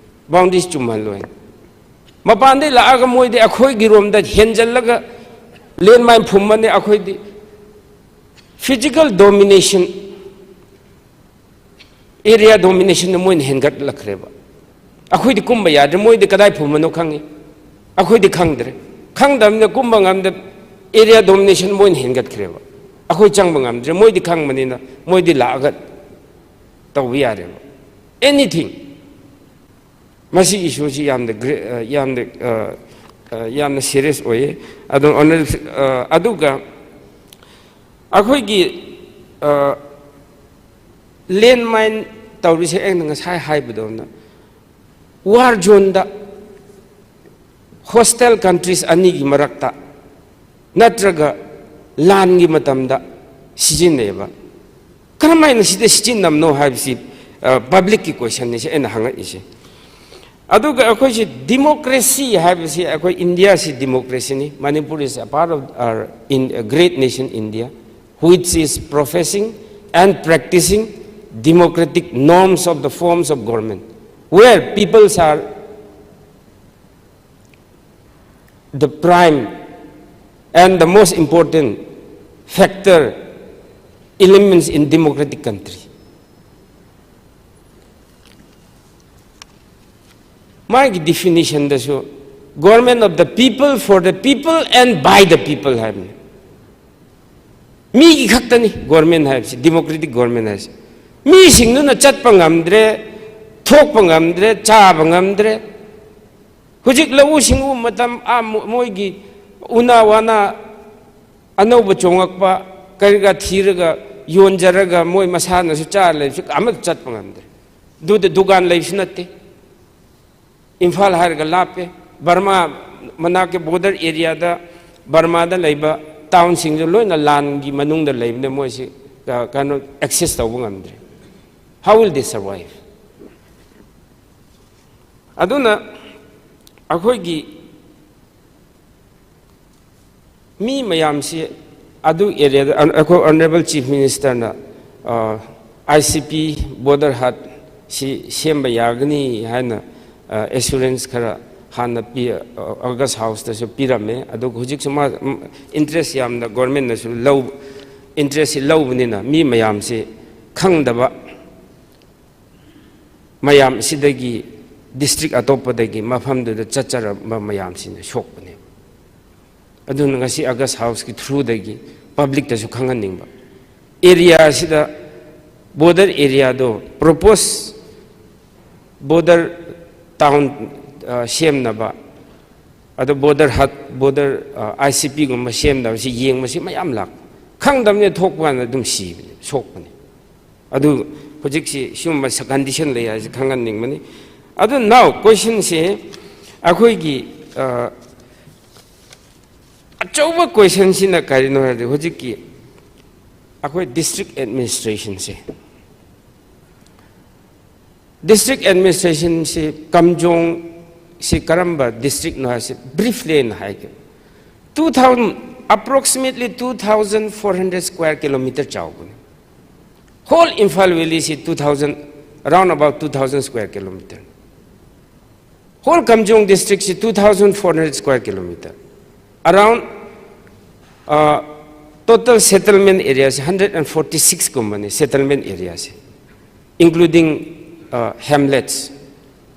ꯕꯥꯎꯟꯗꯔꯤꯁꯤ ꯆꯨꯝꯍꯜꯂꯣꯏꯅ꯫ ꯃꯄꯥꯟꯗꯩ ꯂꯥꯛꯑꯒ ꯃꯣꯏꯗꯤ ꯑꯩꯈꯣꯏꯒꯤ ꯔꯣꯝꯗ ꯍꯦꯟꯖꯜꯂꯒ ꯂꯦꯟꯃꯥꯏꯟ ꯐꯨꯝꯃꯅꯤ꯫ ꯑꯩꯈꯣꯏꯗꯤ ꯐꯤꯖꯤꯀꯦꯜ ꯗꯣꯃꯤꯅꯦꯁꯟ, ꯑꯦꯔꯤꯌꯥ ꯗꯣꯃꯤꯅꯦꯁꯟꯗ ꯃꯣꯏꯅ ꯍꯦꯟꯒꯠꯂꯛꯈ꯭ꯔꯦꯕ꯫ ꯑꯩꯈꯣꯏꯗꯤ ꯀꯨꯝꯕ ꯌꯥꯗ꯭ꯔꯦ꯫ ꯃꯣꯏꯗꯤ ꯀꯗꯥꯏ ꯐꯨꯝꯕꯅꯣ ꯈꯪꯉꯤ, ꯑꯩꯈꯣꯏꯗꯤ ꯈꯪꯗ꯭ꯔꯦ꯫ ꯈꯪꯗꯕꯅꯤꯅ ꯀꯨꯝꯕ ꯉꯝꯗ, ꯑꯦꯔꯤꯌꯥ ꯗꯣꯃꯤꯅꯦꯁꯟ ꯃꯣꯏꯅ ꯍꯦꯟꯒꯠꯈ꯭ꯔꯦꯕ꯫ ꯑꯩꯈꯣꯏ ꯆꯪꯕ ꯉꯝꯗ꯭ꯔꯦ꯫ ꯃꯣꯏꯗꯤ ꯈꯪꯕꯅꯤꯅ ꯃꯣꯏꯗꯤ ꯂꯥꯛꯑꯒ ꯇꯧꯕ ꯌꯥꯔꯦꯕ꯫ ꯑꯦꯅꯤꯊꯤꯡ꯫ ꯃꯁꯤ ꯏꯁꯨꯁꯤ ꯌꯥꯝꯅ ꯒ꯭ꯔꯦ-, ꯑ, ꯌꯥꯝꯅ, ꯑ, ꯑ, ꯌꯥꯝꯅ ꯁꯤꯔꯤꯌꯁ ꯑꯣꯏꯌꯦ꯫ ꯑꯗꯨ ꯑꯣꯅꯔ-, ꯑ, ꯑꯗꯨꯒ ꯑꯩꯈꯣꯏꯒꯤ, ꯑ, ꯂꯦꯟꯃꯥꯏꯟ ꯇꯧꯔꯤꯁꯦ ꯑꯩꯅ ꯉꯁꯥꯏ ꯍꯥꯏꯕꯗꯧꯅ ꯋꯥꯔ ꯖꯣꯟꯗ ꯍꯣꯁꯇꯦꯜ ꯀꯟꯇ꯭ꯔꯤꯁ ꯑꯅꯤꯒꯤ ꯃꯔꯛꯇ ꯅꯠꯇ꯭ꯔꯒ ꯂꯥꯟꯒꯤ ꯃꯇꯝꯗ ꯁꯤꯖꯤꯟꯅꯩꯕ꯫ ꯀꯔꯝꯍꯥꯏꯅ ꯁꯤꯗ ꯁꯤꯖꯤꯟꯅꯕꯅꯣ ꯍꯥꯏꯕꯁꯤ, ꯑ, ꯄꯕ꯭ꯂꯤꯛꯀꯤ ꯀꯣꯏꯁꯟꯅꯤ ꯁꯤ ꯑꯩꯅ ꯍꯪꯉꯛꯏꯁꯦ꯫ ꯑꯗꯨꯒ ꯑꯩꯈꯣꯏꯁꯤ ꯗꯤꯃꯣꯀ꯭ꯔꯦꯁꯤ ꯍꯥꯏꯕꯁꯤ, ꯑꯩꯈꯣꯏ ꯏꯟꯗꯤꯌꯥꯁꯤ ꯗꯤꯃꯣꯀ꯭ꯔꯦꯁꯤꯅꯤ꯫ Manipur is a part of our in, a great nation India, which is professing and practicing democratic norms of the forms of government, where peoples are the prime and the most important factor, elements in democratic country. ꯃꯥꯒꯤ ꯗꯤꯐꯤꯅꯤꯁꯟꯗꯁꯨ government of the people, for the people and by the people ꯍꯥꯏꯕꯅꯤ꯫ ꯃꯤꯒꯤ ꯈꯛꯇꯅꯤ government ꯍꯥꯏꯕꯁꯤ, democratic government ꯍꯥꯏꯁꯦ꯫ ꯃꯤꯁꯤꯡꯗꯨꯅ ꯆꯠꯄ ꯉꯝꯗ꯭ꯔꯦ, ꯊꯣꯛꯄ ꯉꯝꯗ꯭ꯔꯦ, ꯆꯥꯕ ꯉꯝꯗ꯭ꯔꯦ꯫ ꯍꯧꯖꯤꯛ ꯂꯧꯎ ꯁꯤꯡꯎ ꯃꯇꯝ, ꯑꯥ, ꯃꯣ-, ꯃꯣꯏꯒꯤ ꯎꯅꯥ ꯋꯥꯅꯥ ꯑꯅꯧꯕ ꯆꯣꯡꯉꯛꯄ ꯀꯔꯤ ꯀꯔꯥ ꯊꯤꯔꯒ ꯌꯣꯟꯖꯔꯒ ꯃꯣꯏ ꯃꯁꯥꯅꯁꯨ ꯆꯥꯔ ꯂꯩꯕꯁꯨ ꯑꯃꯠꯇ ꯆꯠꯄ ꯉꯝꯗ꯭ꯔꯦ꯫ ꯑꯗꯨꯗ ꯗꯨꯀꯥꯟ ꯂꯩꯕꯁꯨ ꯅꯠꯇꯦ꯫ ꯏꯝꯐꯥꯜ ꯍꯥꯏꯔꯒ ꯂꯥꯞꯄꯦ꯫ ꯕꯔꯃꯥ ꯃꯅꯥꯛꯀꯤ ꯕꯣꯔꯗꯔ ꯑꯦꯔꯤꯌꯥꯗ, ꯕꯔꯃꯥꯗ ꯂꯩꯕ ꯇꯥꯎꯟꯁꯤꯡꯁꯨ ꯂꯣꯏꯅ ꯂꯥꯟꯒꯤ ꯃꯅꯨꯡꯗ ꯂꯩꯕꯅ ꯃꯣꯏꯁꯤ, ꯑ, ꯀꯩꯅꯣ, ꯑꯦꯛꯁꯦꯁ ꯇꯧꯕ ꯉꯝꯗ꯭ꯔꯦ꯫ How will they survive? ꯑꯗꯨꯅ ꯑꯩꯈꯣꯏꯒꯤ ꯃꯤ ꯃꯌꯥꯝꯁꯤ ꯑꯗꯨ ꯑꯦꯔꯤꯌꯥꯗ ꯑꯩꯈꯣꯏ honourable chief ꯃꯤꯅꯤꯁꯇꯔꯅ I C P border ꯍꯠꯁꯤ ꯁꯦꯝꯕ ꯌꯥꯒꯅꯤ ꯍꯥꯏꯅ ꯑꯦꯁꯨꯔꯦꯟꯁ ꯈꯔ ꯍꯥꯟꯅ ꯄꯤ, ꯑꯣꯒꯁ ꯍꯥꯎꯁꯇꯁꯨ ꯄꯤꯔꯝꯃꯦ꯫ ꯑꯗꯨꯒ ꯍꯧꯖꯤꯛꯁꯨ ꯃꯥ ꯏꯟꯇꯔꯦꯁ ꯌꯥꯝꯅ ꯒꯣꯔꯃꯦꯟꯅꯁꯨ ꯂꯧ, ꯏꯟꯇꯔꯦꯁꯁꯤ ꯂꯧꯕꯅꯤꯅ ꯃꯤ ꯃꯌꯥꯝꯁꯤ ꯈꯪꯗꯕ ꯃꯌꯥꯝ ꯑꯁꯤꯗꯒꯤ ꯗꯤꯁꯇ꯭ꯔꯤꯛ ꯑꯇꯣꯞꯄꯗꯒꯤ ꯃꯐꯝꯗꯨꯗ ꯆꯠꯆꯔꯝꯕ ꯃꯌꯥꯝꯁꯤꯅ ꯁꯣꯛꯄꯅꯦꯕ꯫ ꯑꯗꯨꯅ ꯉꯁꯤ ꯑꯒꯁ ꯍꯥꯎꯁꯀꯤ ꯊ꯭ꯔꯨꯗꯒꯤ ꯄꯕ꯭ꯂꯤꯛꯇꯁꯨ ꯈꯪꯍꯟꯅꯤꯡꯕ, ꯑꯦꯔꯤꯌꯥ ꯑꯁꯤꯗ ꯕꯣꯔꯗꯔ ꯑꯦꯔꯤꯌꯥꯗꯣ ꯄ꯭ꯔꯣꯄꯣꯁ ꯕꯣꯔꯗꯔ ꯇꯥꯎꯟ, ꯑ, ꯁꯦꯝꯅꯕ, ꯑꯗꯣ ꯕꯣꯔꯗꯔ ꯍꯠ, ꯕꯣꯔꯗꯔ, ꯑ, ꯑꯥꯏ ꯁꯤ ꯄꯤꯒꯨꯝꯕ ꯁꯦꯝꯅꯕꯁꯤ ꯌꯦꯡꯕꯁꯤ ꯃꯌꯥꯝ ꯂꯥꯛꯄ, ꯈꯪꯗꯕꯅꯤ ꯊꯣꯛꯄ ꯀꯥꯟꯗ ꯑꯗꯨꯝ ꯁꯤꯕꯅꯤ, ꯁꯣꯛꯄꯅꯤ꯫ ꯑꯗꯨ ꯍꯧꯖꯤꯛꯁꯤ ꯁꯤꯒꯨꯝꯕ ꯀꯟꯗꯤꯁꯟ ꯂꯩ ꯍꯥꯏꯁꯤ ꯈꯪꯍꯟꯅꯤꯡꯕꯅꯤ꯫ ꯑꯗꯨ now ꯀꯣꯏꯁꯟꯁꯤ ꯑꯩꯈꯣꯏꯒꯤ, ꯑ, ꯑꯆꯧꯕ ꯀꯣꯏꯁꯟꯁꯤꯅ ꯀꯔꯤꯅꯣ ꯍꯥꯏꯔꯗꯤ ꯍꯧꯖꯤꯛꯀꯤ ꯑꯩꯈꯣꯏ ꯗꯤꯁꯇ꯭ꯔꯤꯛ ꯑꯦꯗꯃꯤꯅꯤꯁꯇ꯭ꯔꯦꯁꯟꯁꯦ, ꯗꯤꯁꯇ꯭ꯔꯤꯛ ꯑꯦꯗꯃꯤꯅꯤꯁꯇ꯭ꯔꯦꯁꯟꯁꯤ ꯀꯝꯖꯣꯡꯁꯤ ꯀꯔꯝꯕ ꯗꯤꯁꯇ꯭ꯔꯤꯛꯅꯣ ꯍꯥꯏꯁꯤ ꯕ꯭ꯔꯤꯐꯂꯤ ꯑꯩꯅ ꯍꯥꯏꯒꯦ꯫ Two thousand, approximately two thousand four hundred square kilometer ꯆꯥꯎꯕꯅꯤ꯫ Whole Imphal Valley ꯁꯤ two thousand, around about two thousand square kilometer꯫ Whole Kamjong district ꯁꯤ two thousand four hundred square kilometer꯫ Around, uh, total settlement area ꯁꯤ hundred and forty six ꯀꯨꯝꯕꯅꯤ, settlement area ꯁꯤ, including, uh, hamlets꯫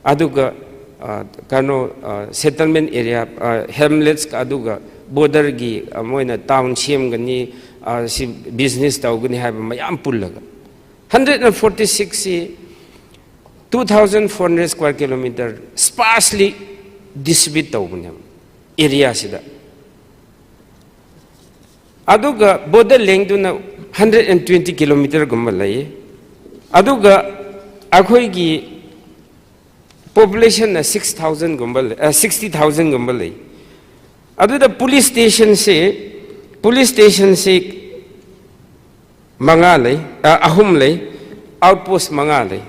ꯑꯗꯨꯒ, ꯑ, ꯀꯩꯅꯣ, ꯑ, settlement area, ꯑ, hamlets, ꯑꯗꯨꯒ ꯕꯣꯔꯗꯔꯒꯤ, ꯑ, ꯃꯣꯏꯅ ꯇꯥꯎꯟ ꯁꯦꯝꯒꯅꯤ, ꯑ, ꯁꯤ ꯕꯤꯖꯤꯅꯦꯁ ꯇꯧꯒꯅꯤ ꯍꯥꯏꯕ ꯃꯌꯥꯝ ꯄꯨꯜꯂꯒ꯫ Hundred and forty six ꯁꯤ two thousand four hundred square kilometer sparsely distribute ꯇꯧꯕꯅꯦꯕ ꯑꯦꯔꯤꯌꯥꯁꯤꯗ꯫ ꯑꯗꯨꯒ ꯕꯣꯔꯗꯔ ꯂꯦꯡꯗꯨꯅ hundred and twenty kilometerꯒꯨꯝꯕ ꯂꯩꯌꯦ꯫ ꯑꯗꯨꯒ ꯑꯩꯈꯣꯏꯒꯤ Population ꯅ six thousand ꯒꯨꯝꯕ ꯂꯩ, sixty thousand ꯒꯨꯝꯕ ꯂꯩ꯫ ꯑꯗꯨꯗ police station ꯁꯤ, police station ꯁꯤ ꯃꯉꯥ ꯂꯩ, ꯑ, ꯑꯍꯨꯝ ꯂꯩ, outpost ꯃꯉꯥ ꯂꯩ꯫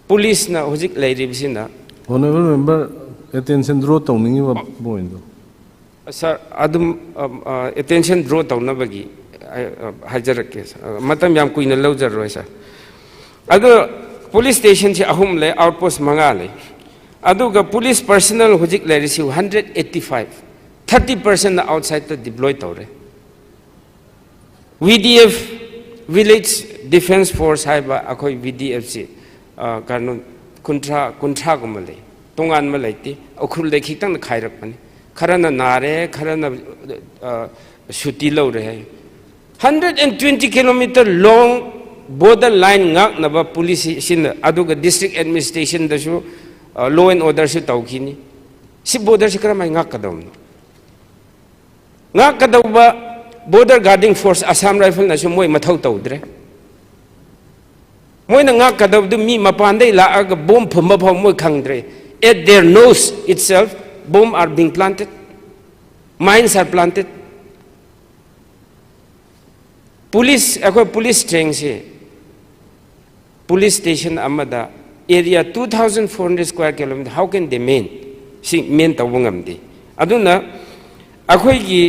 Police ꯅ ꯍꯧꯖꯤꯛ ꯂꯩꯔꯤꯕꯁꯤꯅ Honourable Member, attention draw ꯇꯧꯅꯤꯡꯉꯤꯕ point ꯗꯣ꯫ Sir, ꯑꯗꯨꯝ, ꯑ, ꯑ, attention draw ꯇꯧꯅꯕꯒꯤ, ꯑ, ꯑ, ꯍꯥꯏꯖꯔꯛꯀꯦ, sir꯫ ꯑ, ꯃꯇꯝ ꯌꯥꯝ ꯀꯨꯏꯅ ꯂꯧꯖꯔꯔꯣꯏ, sir꯫ ꯑꯗꯣ police station ꯁꯤ ꯑꯍꯨꯝ ꯂꯩ, outpost ꯃꯉꯥ ꯂꯩ꯫ ꯑꯗꯨꯒ police personnel ꯍꯧꯖꯤꯛ ꯂꯩꯔꯤꯁꯤ hundred eighty five, thirty percent ꯅ outside ꯇ deploy ꯇꯧꯔꯦ꯫ V D F, Village Defence Force ꯍꯥꯏꯕ ꯑꯩꯈꯣꯏ V D F ꯁꯤ, ꯑ, ꯀꯩꯅꯣ, ꯀꯨꯟꯊ꯭ꯔꯥ, ꯀꯨꯟꯊ꯭ꯔꯥꯒꯨꯝꯕ ꯂꯩ꯫ ꯇꯣꯉꯥꯟꯕ ꯂꯩꯇꯦ꯫ ꯎꯈ꯭ꯔꯨꯜꯗ ꯈꯤꯇꯪ ꯈꯥꯏꯔꯛꯄꯅꯤ꯫ ꯈꯔꯅ ꯅꯥꯔꯦ, ꯈꯔꯅ, ꯑ, ꯁꯨꯇꯤ ꯂꯧꯔꯦ ꯍꯥꯏ꯫ Hundred and twenty kilometer long border line ꯉꯥꯛꯅꯕ police ꯁꯤꯅ, ꯑꯗꯨꯒ district administration ꯗꯁꯨ, ꯑ, law and order ꯁꯨ ꯇꯧꯈꯤꯅꯤ꯫ ꯁꯤ border ꯁꯤ ꯀꯔꯝꯍꯥꯏꯅ ꯉꯥꯛꯀꯗꯕꯅꯣ? ꯉꯥꯛꯀꯗꯧꯕ border guarding force Assam Rifle ꯅꯁꯨ ꯃꯣꯏ ꯃꯊꯧ ꯇꯧꯗ꯭ꯔꯦ꯫ ꯃꯣꯏꯅ ꯉꯥꯛꯀꯗꯕꯗꯨ ꯃꯤ ꯃꯄꯥꯟꯗꯩ ꯂꯥꯛꯑꯒ bomb ꯐꯨꯝꯕ ꯐꯥꯎ ꯃꯣꯏ ꯈꯪꯗ꯭ꯔꯦ꯫ At their nose itself, bomb are being planted, mines are planted꯫ Police, ꯑꯩꯈꯣꯏ police strength ꯁꯤ police station ꯑꯃꯗ area two thousand four hundred square kilometer, how can they man? ꯁꯤ man ꯇꯧꯕ ꯉꯝꯗꯦ꯫ ꯑꯗꯨꯅ ꯑꯩꯈꯣꯏꯒꯤ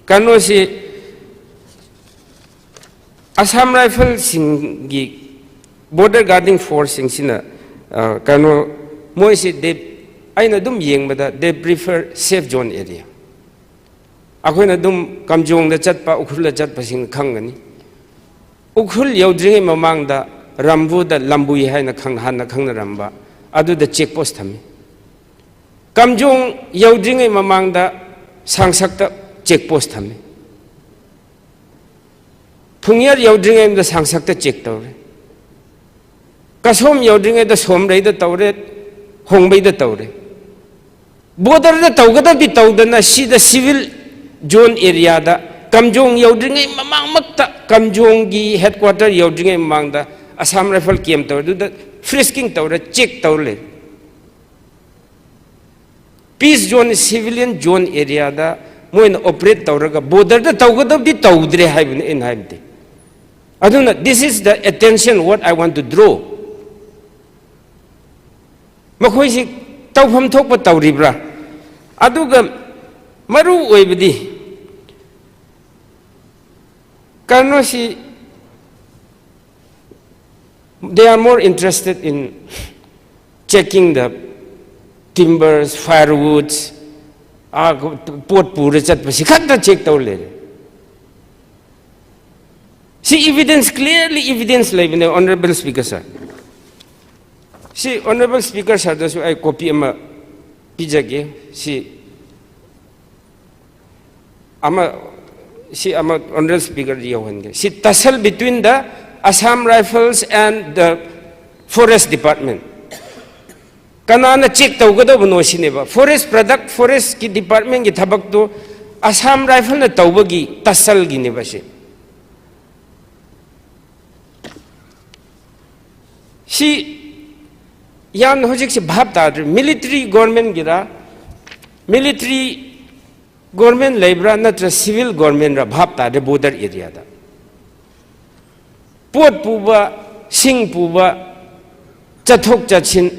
ꯀꯩꯅꯣꯁꯤ Assam Rifle ꯁꯤꯡꯒꯤ border guarding force ꯁꯤꯡꯁꯤꯅ, ꯑ, ꯀꯩꯅꯣ, ꯃꯣꯏꯁꯤ they, ꯑꯩꯅ ꯑꯗꯨꯝ ꯌꯦꯡꯕꯗ they prefer safe zone area꯫ ꯑꯩꯈꯣꯏꯅ ꯑꯗꯨꯝ ꯀꯝꯖꯣꯡꯗ ꯆꯠꯄ, ꯎꯈ꯭ꯔꯨꯜꯗ ꯆꯠꯄꯁꯤꯡ ꯈꯪꯒꯅꯤ꯫ ꯎꯈ꯭ꯔꯨꯜ ꯌꯧꯗ꯭ꯔꯤꯉꯩ ꯃꯃꯥꯡꯗ ꯔꯝꯕꯨꯗ ꯂꯝꯕꯨꯏ ꯍꯥꯏꯅ ꯈꯪ-, ꯍꯥꯟꯅ ꯈꯪꯅꯔꯝꯕ ꯑꯗꯨꯗ check post ꯊꯝꯃꯤ꯫ ꯀꯝꯖꯣꯡ ꯌꯧꯗ꯭ꯔꯤꯉꯩ ꯃꯃꯥꯡꯗ ꯁꯥꯡꯁꯛꯇ check post ꯊꯝꯃꯤ꯫ ꯐꯨꯡꯌꯔ ꯌꯧꯗ꯭ꯔꯤꯉꯩꯗ ꯁꯥꯡꯁꯛꯇ check ꯇꯧꯔꯦ꯫ ꯀꯁꯣꯝ ꯌꯧꯗ꯭ꯔꯤꯉꯩꯗ ꯁꯣꯝꯔꯩꯗ ꯇꯧꯔꯦ, ꯍꯣꯡꯕꯩꯗ ꯇꯧꯔꯦ꯫ Border ꯗ ꯇꯧꯒꯗꯕꯗꯤ ꯇꯧꯗꯅ ꯁꯤꯗ civil zone area ꯗ ꯀꯝꯖꯣꯡ ꯌꯧꯗ꯭ꯔꯤꯉꯩ ꯃꯃꯥꯡꯃꯛꯇ, ꯀꯝꯖꯣꯡꯒꯤ headquarter ꯌꯧꯗ꯭ꯔꯤꯉꯩ ꯃꯃꯥꯡꯗ ꯑꯁꯥꯝ ꯔꯥꯏꯐꯜ ꯀꯦꯝ ꯇꯧꯔꯦ, ꯑꯗꯨꯗ ꯐ꯭ꯔꯤꯁꯀꯤꯡ ꯇꯧꯔꯦ, ꯆꯦꯛ ꯇꯧꯔ ꯂꯩ꯫ ꯄꯤꯁ ꯖꯣꯟ, ꯁꯤꯚꯤꯂꯤꯌꯟ ꯖꯣꯟ ꯑꯦꯔꯤꯌꯥꯗ ꯃꯣꯏꯅ ꯑꯣꯄꯔꯦꯠ ꯇꯧꯔꯒ ꯕꯣꯔꯗꯔꯗ ꯇꯧꯒꯗꯕꯗꯤ ꯇꯧꯗ꯭ꯔꯦ ꯍꯥꯏꯕꯅꯤ ꯑꯩꯅ ꯍꯥꯏꯕꯗꯤ꯫ ꯑꯗꯨꯅ this is the attention what I want to draw. ꯃꯈꯣꯏꯁꯤ ꯇꯧꯐꯝ ꯊꯣꯛꯄ ꯇꯧꯔꯤꯕ꯭ꯔꯥ? ꯑꯗꯨꯒ ꯃꯔꯨ ꯑꯣꯏꯕꯗꯤ ꯀꯩꯅꯣꯁꯤ, they are more interested in checking the timbers, firewoods, ꯑꯥ, ꯄꯣꯠ ꯄꯨꯔ ꯆꯠꯄꯁꯤ ꯈꯛꯇ ꯆꯦꯛ ꯇꯧꯔ ꯂꯩꯔꯦ꯫ ꯁꯤ evidence, clearly evidence ꯂꯩꯕꯅꯦ, Honorable Speaker Sir꯫ ꯁꯤ Honorable Speaker Sirꯗꯁꯨ ꯑꯩ ꯀꯣꯄꯤ ꯑꯃ ꯄꯤꯖꯒꯦ꯫ ꯁꯤ ꯑꯃ, ꯁꯤ ꯑꯃ Honorable Speakerꯗ ꯌꯧꯍꯟꯒꯦ꯫ ꯁꯤ tussle between the Assam Rifles and the Forest Department꯫ ꯀꯅꯥꯅ ꯆꯦꯛ ꯇꯧꯒꯗꯕꯅꯣ ꯁꯤꯅꯦꯕ꯫ ꯐꯣꯔꯦꯁ ꯄ꯭ꯔꯗꯛ, ꯐꯣꯔꯦꯁꯀꯤ ꯗꯤꯄꯥꯔꯠꯃꯦꯟꯒꯤ ꯊꯕꯛꯇꯨ ꯑꯁꯥꯝ ꯔꯥꯏꯐꯜꯅ ꯇꯧꯕꯒꯤ ꯇꯁꯜꯒꯤꯅꯦꯕ ꯁꯤ꯫ ꯁꯤ ꯌꯥꯝꯅ ꯍꯧꯖꯤꯛꯁꯤ ꯚꯥꯞ ꯇꯥꯗ꯭ꯔꯦ꯫ ꯃꯤꯂꯤꯇꯔꯤ ꯒꯣꯔꯃꯦꯟꯒꯤꯔ, ꯃꯤꯂꯤꯇꯔꯤ ꯒꯣꯔꯃꯦꯟ ꯂꯩꯕ꯭ꯔꯥ ꯅꯠꯇ꯭ꯔ ꯁꯤꯚꯤꯜ ꯒꯣꯔꯃꯦꯟꯔ ꯚꯥꯞ ꯇꯥꯗ꯭ꯔꯦ ꯕꯣꯔꯗꯔ ꯑꯦꯔꯤꯌꯥꯗ꯫ ꯄꯣꯠ ꯄꯨꯕ, ꯁꯤꯡ ꯄꯨꯕ, ꯆꯠꯊꯣꯛ ꯆꯠꯁꯤꯟ꯫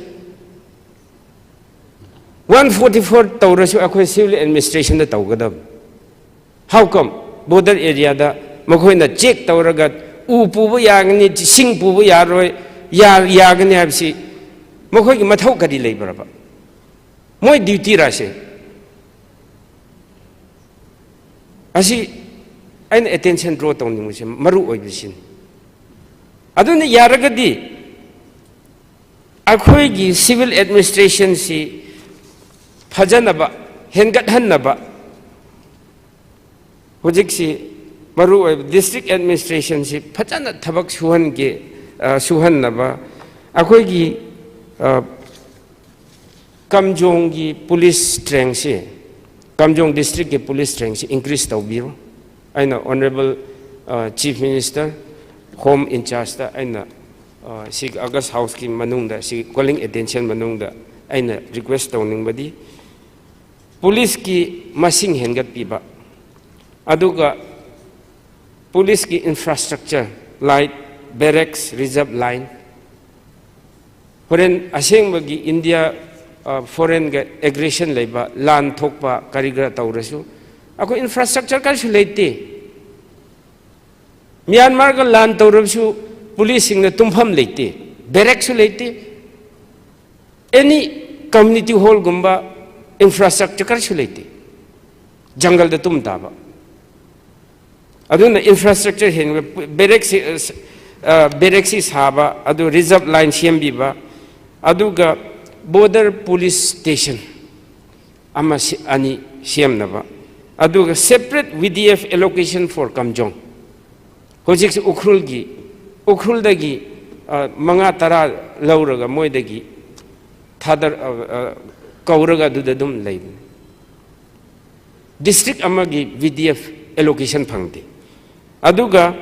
ꯋꯥꯟ ꯐꯣꯔꯇꯤ ꯐꯣꯔ ꯇꯧꯔꯁꯨ ꯑꯩꯈꯣꯏ ꯁꯤꯚꯤꯜ ꯑꯦꯗꯃꯤꯅꯤꯁꯇ꯭ꯔꯦꯁꯟꯗ ꯇꯧꯒꯗꯕꯅꯤ꯫ How come? ꯕꯣꯔꯗꯔ ꯑꯦꯔꯤꯌꯥꯗ ꯃꯈꯣꯏꯅ ꯆꯦꯛ ꯇꯧꯔꯒ ꯎ ꯄꯨꯕ ꯌꯥꯒꯅꯤ, ꯁꯤꯡ ꯄꯨꯕ ꯌꯥꯔꯣꯏ, ꯌꯥ-, ꯌꯥꯒꯅꯤ ꯍꯥꯏꯕꯁꯤ ꯃꯈꯣꯏꯒꯤ ꯃꯊꯧ ꯀꯔꯤ ꯂꯩꯕ꯭ꯔꯕ? ꯃꯣꯏ ꯗ꯭ꯌꯨꯇꯤꯔꯥ ꯁꯦ? ꯑꯁꯤ ꯑꯩꯅ ꯑꯦꯇꯦꯟꯁꯟ ꯗ꯭ꯔꯣ ꯇꯧꯅꯤꯡꯕꯁꯦ ꯃꯔꯨ ꯑꯣꯏꯕꯁꯤꯅꯤ꯫ ꯑꯗꯨꯅ ꯌꯥꯔꯒꯗꯤ ꯑꯩꯈꯣꯏꯒꯤ ꯁꯤꯚꯤꯜ ꯑꯦꯗꯃꯤꯅꯤꯁꯇ꯭ꯔꯦꯁꯟꯁꯤ ꯐꯖꯅꯕ, ꯍꯦꯟꯒꯠꯍꯟꯅꯕ, ꯍꯧꯖꯤꯛꯁꯤ ꯃꯔꯨ ꯑꯣꯏꯕ ꯗꯤꯁꯇ꯭ꯔꯤꯛ ꯑꯦꯗꯃꯤꯅꯤꯁꯇ꯭ꯔꯦꯁꯟꯁꯤ ꯐꯖꯅ ꯊꯕꯛ ꯁꯨꯍꯟꯒꯦ, ꯑ, ꯁꯨꯍꯟꯅꯕ ꯑꯩꯈꯣꯏꯒꯤ, ꯑ, ꯀꯝꯖꯣꯡꯒꯤ ꯄꯨꯂꯤꯁ ꯁ꯭ꯇ꯭ꯔꯦꯡꯁꯤ, ꯀꯝꯖꯣꯡ ꯗꯤꯁꯇ꯭ꯔꯤꯛꯀꯤ ꯄꯨꯂꯤꯁ ꯁ꯭ꯇ꯭ꯔꯦꯡꯁꯤ ꯏꯟꯀ꯭ꯔꯤꯖ ꯇꯧꯕꯤꯌꯨ꯫ ꯑꯩꯅ ꯑꯣꯅꯔꯦꯕꯜ, ꯑ, ꯆꯤꯐ ꯃꯤꯅꯤꯁꯇꯔ, ꯍꯣꯝ ꯏꯟꯆꯥꯔꯖꯇ ꯑꯩꯅ ꯑ, ꯁꯤ August House ꯀꯤ ꯃꯅꯨꯡꯗ, ꯁꯤ calling attention ꯃꯅꯨꯡꯗ ꯑꯩꯅ request ꯇꯧꯅꯤꯡꯕꯗꯤ, ꯄꯨꯂꯤꯁꯀꯤ ꯃꯁꯤꯡ ꯍꯦꯟꯒꯠꯄꯤꯕ, ꯑꯗꯨꯒ ꯄꯨꯂꯤꯁꯀꯤ infrastructure, like barracks, reserve line, ꯍꯣꯔꯦꯟ ꯑꯁꯦꯡꯕꯒꯤ ꯏꯟꯗꯤꯌꯥ, ꯑ, foreign ꯒ aggression ꯂꯩꯕ, ꯂꯥꯟ ꯊꯣꯛꯄ ꯀꯔꯤ ꯀꯔꯥ ꯇꯧꯔꯁꯨ, ꯑꯩꯈꯣꯏ infrastructure ꯀꯔꯤꯁꯨ ꯂꯩꯇꯦ꯫ ꯃ꯭ꯌꯥꯟꯃꯥꯔꯒ ꯂꯥꯟ ꯇꯧꯔꯕꯁꯨ ꯄꯨꯂꯤꯁꯁꯤꯡꯅ ꯇꯨꯝꯐꯝ ꯂꯩꯇꯦ, barrack ꯁꯨ ꯂꯩꯇꯦ, any community hall ꯒꯨꯝꯕ infrastructure ꯀꯔꯤꯁꯨ ꯂꯩꯇꯦ, ꯖꯪꯒꯜꯗ ꯇꯨꯝ ꯇꯥꯕ꯫ ꯑꯗꯨꯅ infrastructure ꯍꯦꯟꯕ, barrack ꯁꯤ, ꯑ, ꯁ-, ꯑ, barrack ꯁꯤ ꯁꯥꯕ, ꯑꯗꯨ reserve line ꯁꯦꯝꯕꯤꯕ, ꯑꯗꯨꯒ border police station ꯑꯃ ꯁꯤ-, ꯑꯅꯤ ꯁꯦꯝꯅꯕ, ꯑꯗꯨꯒ separate V D F allocation for Kamjong꯫ ꯍꯧꯖꯤꯛꯁꯤ ꯎꯈ꯭ꯔꯨꯜꯒꯤ, ꯎꯈ꯭ꯔꯨꯜꯗꯒꯤ, ꯑ, ꯃꯉꯥ ꯇꯔꯥ ꯂꯧꯔꯒ ꯃꯣꯏꯗꯒꯤ ꯊꯥꯗꯔ-, ꯑ, ꯑ, ꯀꯧꯔꯒ ꯑꯗꯨꯗ ꯑꯗꯨꯝ ꯂꯩꯕꯅꯤ꯫ District ꯑꯃꯒꯤ V D F allocation ꯐꯪꯗꯦ꯫ ꯑꯗꯨꯒ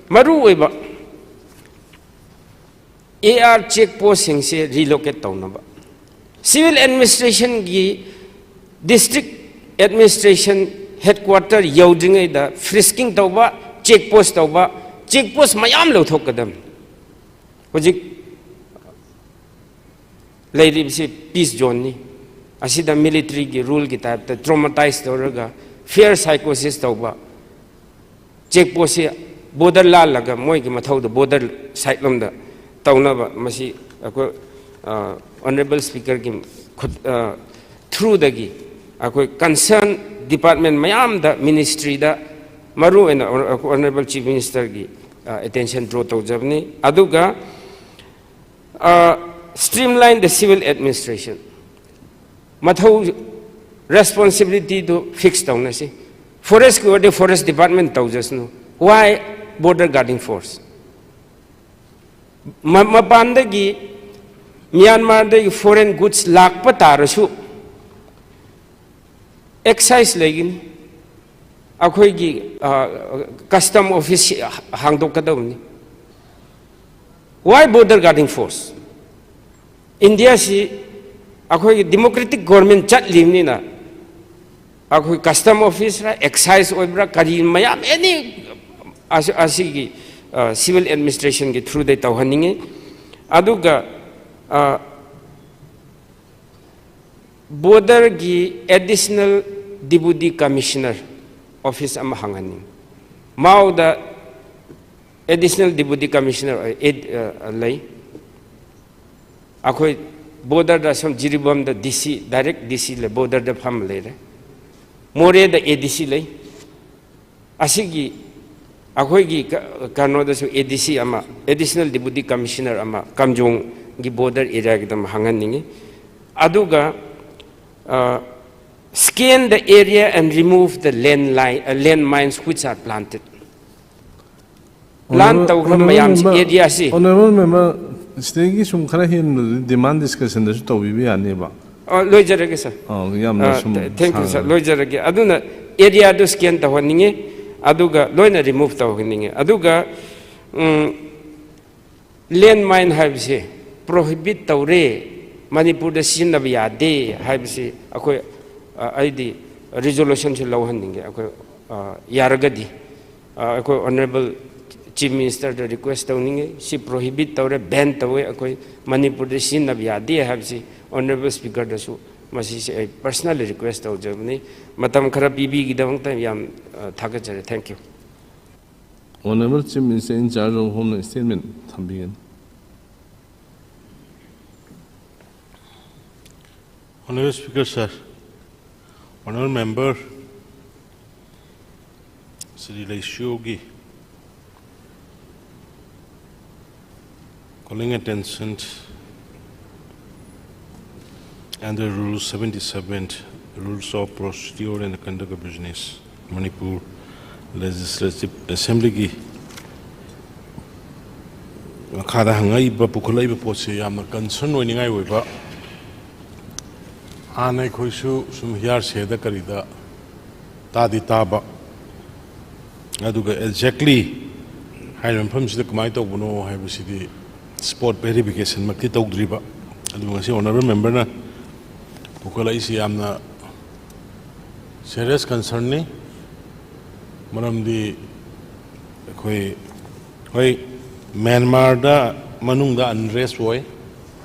ꯃꯔꯨ ꯑꯣꯏꯕ A R check post ꯁꯤꯡꯁꯦ relocate ꯇꯧꯅꯕ, civil administration ꯒꯤ district administration headquarter ꯌꯧꯗ꯭ꯔꯤꯉꯩꯗ frisking ꯇꯧꯕ, check post ꯇꯧꯕ, check post ꯃꯌꯥꯝ ꯂꯧꯊꯣꯛꯀꯗꯕꯅꯤ꯫ ꯍꯧꯖꯤꯛ ꯂꯩꯔꯤꯕꯁꯤ peace zone ꯅꯤ꯫ ꯑꯁꯤꯗ military ꯒꯤ rule ꯒꯤ type ꯇ traumatize ꯇꯧꯔꯒ fear psychosis ꯇꯧꯕ, check post ꯁꯤ border ꯂꯥꯜꯂꯒ ꯃꯣꯏꯒꯤ ꯃꯊꯧꯗꯣ border side ꯂꯣꯝꯗ ꯇꯧꯅꯕ, ꯃꯁꯤ ꯑꯩꯈꯣꯏ, ꯑ, Honourable Speaker ꯒꯤ ꯈꯨꯠ, ꯑ, through ꯗꯒꯤ ꯑꯩꯈꯣꯏ concern department ꯃꯌꯥꯝꯗ, ministry ꯗ, ꯃꯔꯨꯑꯣꯏꯅ Honourable Chief Minister ꯒꯤ, ꯑ, attention draw ꯇꯧꯖꯕꯅꯤ꯫ ꯑꯗꯨꯒ, ꯑ, streamline the civil administration꯫ ꯃꯊꯧ, responsibility ꯗꯨ fix ꯇꯧꯅꯁꯤ꯫ Forest ꯀꯤ ꯑꯣꯏꯔꯗꯤ forest department ꯇꯧꯖꯁꯅꯨ꯫ Why border guarding force? ꯃ-, ꯃꯄꯥꯟꯗꯒꯤ, ꯃ꯭ꯌꯥꯟꯃꯥꯔꯗꯒꯤ foreign goods ꯂꯥꯛꯄ ꯇꯥꯔꯁꯨ excise ꯂꯩꯒꯅꯤ, ꯑꯩꯈꯣꯏꯒꯤ, ꯑ, custom office ꯍꯥꯡꯗꯣꯛꯀꯗꯕꯅꯤ꯫ Why border guarding force? ꯏꯟꯗꯤꯌꯥꯁꯤ ꯑꯩꯈꯣꯏꯒꯤ democratic government ꯆꯠꯂꯤꯕꯅꯤꯅ, ꯑꯩꯈꯣꯏ custom office ꯔ, excise ꯑꯣꯏꯕ꯭ꯔꯥ, ꯀꯔꯤ ꯃꯌꯥꯝ, any ꯑꯁꯤ-, ꯑꯁꯤꯒꯤ, ꯑ, civil administration ꯒꯤ through ꯗꯩ ꯇꯧꯍꯟꯅꯤꯡꯉꯤ꯫ ꯑꯗꯨꯒ, ꯑ, border ꯒꯤ additional deputy commissioner office ꯑꯃ ꯍꯥꯡꯍꯟꯅꯤꯡꯉꯤ꯫ ꯃꯥꯎꯗ additional deputy commissioner, ꯑ, ꯑꯦ-, ꯑ, ꯂꯩ꯫ ꯑꯩꯈꯣꯏ border ꯗ ꯁꯨꯝ ꯖꯤꯔꯤꯕꯥꯝꯗ D C, direct D C ꯂꯩ, border ꯗ ꯐꯝ ꯂꯩꯔꯦ꯫ ꯃꯣꯔꯦꯗ A D C ꯂꯩ꯫ ꯑꯁꯤꯒꯤ ꯑꯩꯈꯣꯏꯒꯤ ꯀ-, ꯀꯩꯅꯣꯗꯁꯨ A D C ꯑꯃ, additional deputy commissioner ꯑꯃ ꯀꯥꯝꯖꯣꯡꯒꯤ border area ꯒꯤꯗꯃꯛ ꯍꯥꯡꯍꯟꯅꯤꯡꯉꯤ꯫ ꯑꯗꯨꯒ, ꯑ, scan the area and remove the land line, uh, land mines which are planted꯫ Plan ꯇꯧꯈ꯭ꯔꯕ ꯃꯌꯥꯝꯁꯤ, area ꯁꯤ꯫ Honourable member, ꯁꯤꯗꯒꯤ ꯁꯨꯝ ꯈꯔ ꯍꯦꯟꯕꯗꯨꯗꯤ demand discussion ꯗꯁꯨ ꯇꯧꯕꯤꯕ ꯌꯥꯅꯦꯕ꯫ ꯑ, ꯂꯣꯏꯖꯔꯒꯦ, sir꯫ ꯑ, ꯌꯥꯝꯅ ꯑ, ꯁꯨꯝ th-, thank you, sir꯫ ꯁꯥꯡꯅ꯫ ꯂꯣꯏꯖꯔꯒꯦ꯫ ꯑꯗꯨꯅ area ꯗꯨ scan ꯇꯧꯍꯟꯅꯤꯡꯉꯤ, ꯑꯗꯨꯒ ꯂꯣꯏꯅ remove ꯇꯧꯍꯟꯅꯤꯡꯉꯤ꯫ ꯑꯗꯨꯒ, ꯎꯝ, land mine ꯍꯥꯏꯕꯁꯦ prohibit ꯇꯧꯔꯦ, ꯃꯅꯤꯄꯨꯔꯗ ꯁꯤꯖꯤꯟꯅꯕ ꯌꯥꯗꯦ ꯍꯥꯏꯕꯁꯤ ꯑꯩꯈꯣꯏ, ꯑ, ꯑꯩꯗꯤ resolution ꯁꯨ ꯂꯧꯍꯟꯅꯤꯡꯉꯦ꯫ ꯑꯩꯈꯣꯏ, ꯑ, ꯌꯥꯔꯒꯗꯤ, ꯑ, ꯑꯩꯈꯣꯏ Honourable Chief Minister ꯗ request ꯇꯧꯅꯤꯡꯉꯤ, ꯁꯤ prohibit ꯇꯧꯔꯦ, ban ꯇꯧꯋꯦ, ꯑꯩꯈꯣꯏ ꯃꯅꯤꯄꯨꯔꯗ ꯁꯤꯖꯤꯟꯅꯕ ꯌꯥꯗꯦ ꯍꯥꯏꯕꯁꯤ Honourable Speaker ꯗꯁꯨ ꯃꯁꯤꯁꯦ ꯑꯩ personally request ꯇꯧꯖꯕꯅꯤ꯫ ꯃꯇꯝ ꯈꯔ ꯄꯤꯕꯤꯒꯤꯗꯃꯛꯇ ꯌꯥꯝ, ꯑ, ꯊꯥꯒꯠꯆꯔꯤ꯫ Thank you꯫ Honourable Chief Minister in charge of Home statement ꯊꯝꯕꯤꯒꯅꯤ꯫ Honourable Speaker, sir, Honourable Member, Shri ꯂꯩꯁꯤꯌꯣꯒꯤ calling attention under Rule seventy-seven, Rules of Procedure and Conduct of Business, Manipur Legislative Assembly ꯒꯤ ꯃꯈꯥꯗ ꯍꯪꯉꯛꯏꯕ, ꯄꯨꯈꯠꯂꯛꯏꯕ ꯄꯣꯠꯁꯦ ꯌꯥꯝꯅ concern ꯑꯣꯏꯅꯤꯡꯉꯥꯏ ꯑꯣꯏꯕ꯫ ꯍꯥꯟꯅ ꯑꯩꯈꯣꯏꯁꯨ ꯁꯨꯝ ꯍꯤꯌꯥꯔꯁꯦꯗ ꯀꯔꯤꯗ ꯇꯥꯗꯤ ꯇꯥꯕ, ꯑꯗꯨꯒ exactly ꯍꯥꯏꯔꯤꯕ ꯃꯐꯝꯁꯤꯗ ꯀꯃꯥꯏꯅ ꯇꯧꯕꯅꯣ ꯍꯥꯏꯕꯁꯤꯗꯤ ꯁ꯭ꯄꯣꯠ ꯚꯦꯔꯤꯐꯤꯀꯦꯁꯟꯃꯛꯇꯤ ꯇꯧꯗ꯭ꯔꯤꯕ, ꯑꯗꯨꯕꯨ ꯉꯁꯤ ꯑꯣꯅꯔꯦꯕꯜ ꯃꯦꯝꯕꯔꯅ ꯄꯨꯈꯠꯂꯛꯏꯁꯤ ꯌꯥꯝꯅ ꯁꯦꯔꯤꯌꯁ ꯀꯟꯁꯔꯟꯅꯤ꯫ ꯃꯔꯝꯗꯤ ꯑꯩꯈꯣꯏ, ꯍꯣꯏ, ꯃ꯭ꯌꯥꯟꯃꯥꯔꯗ ꯃꯅꯨꯡꯗ ꯑꯟꯔꯦꯁ ꯑꯣꯏ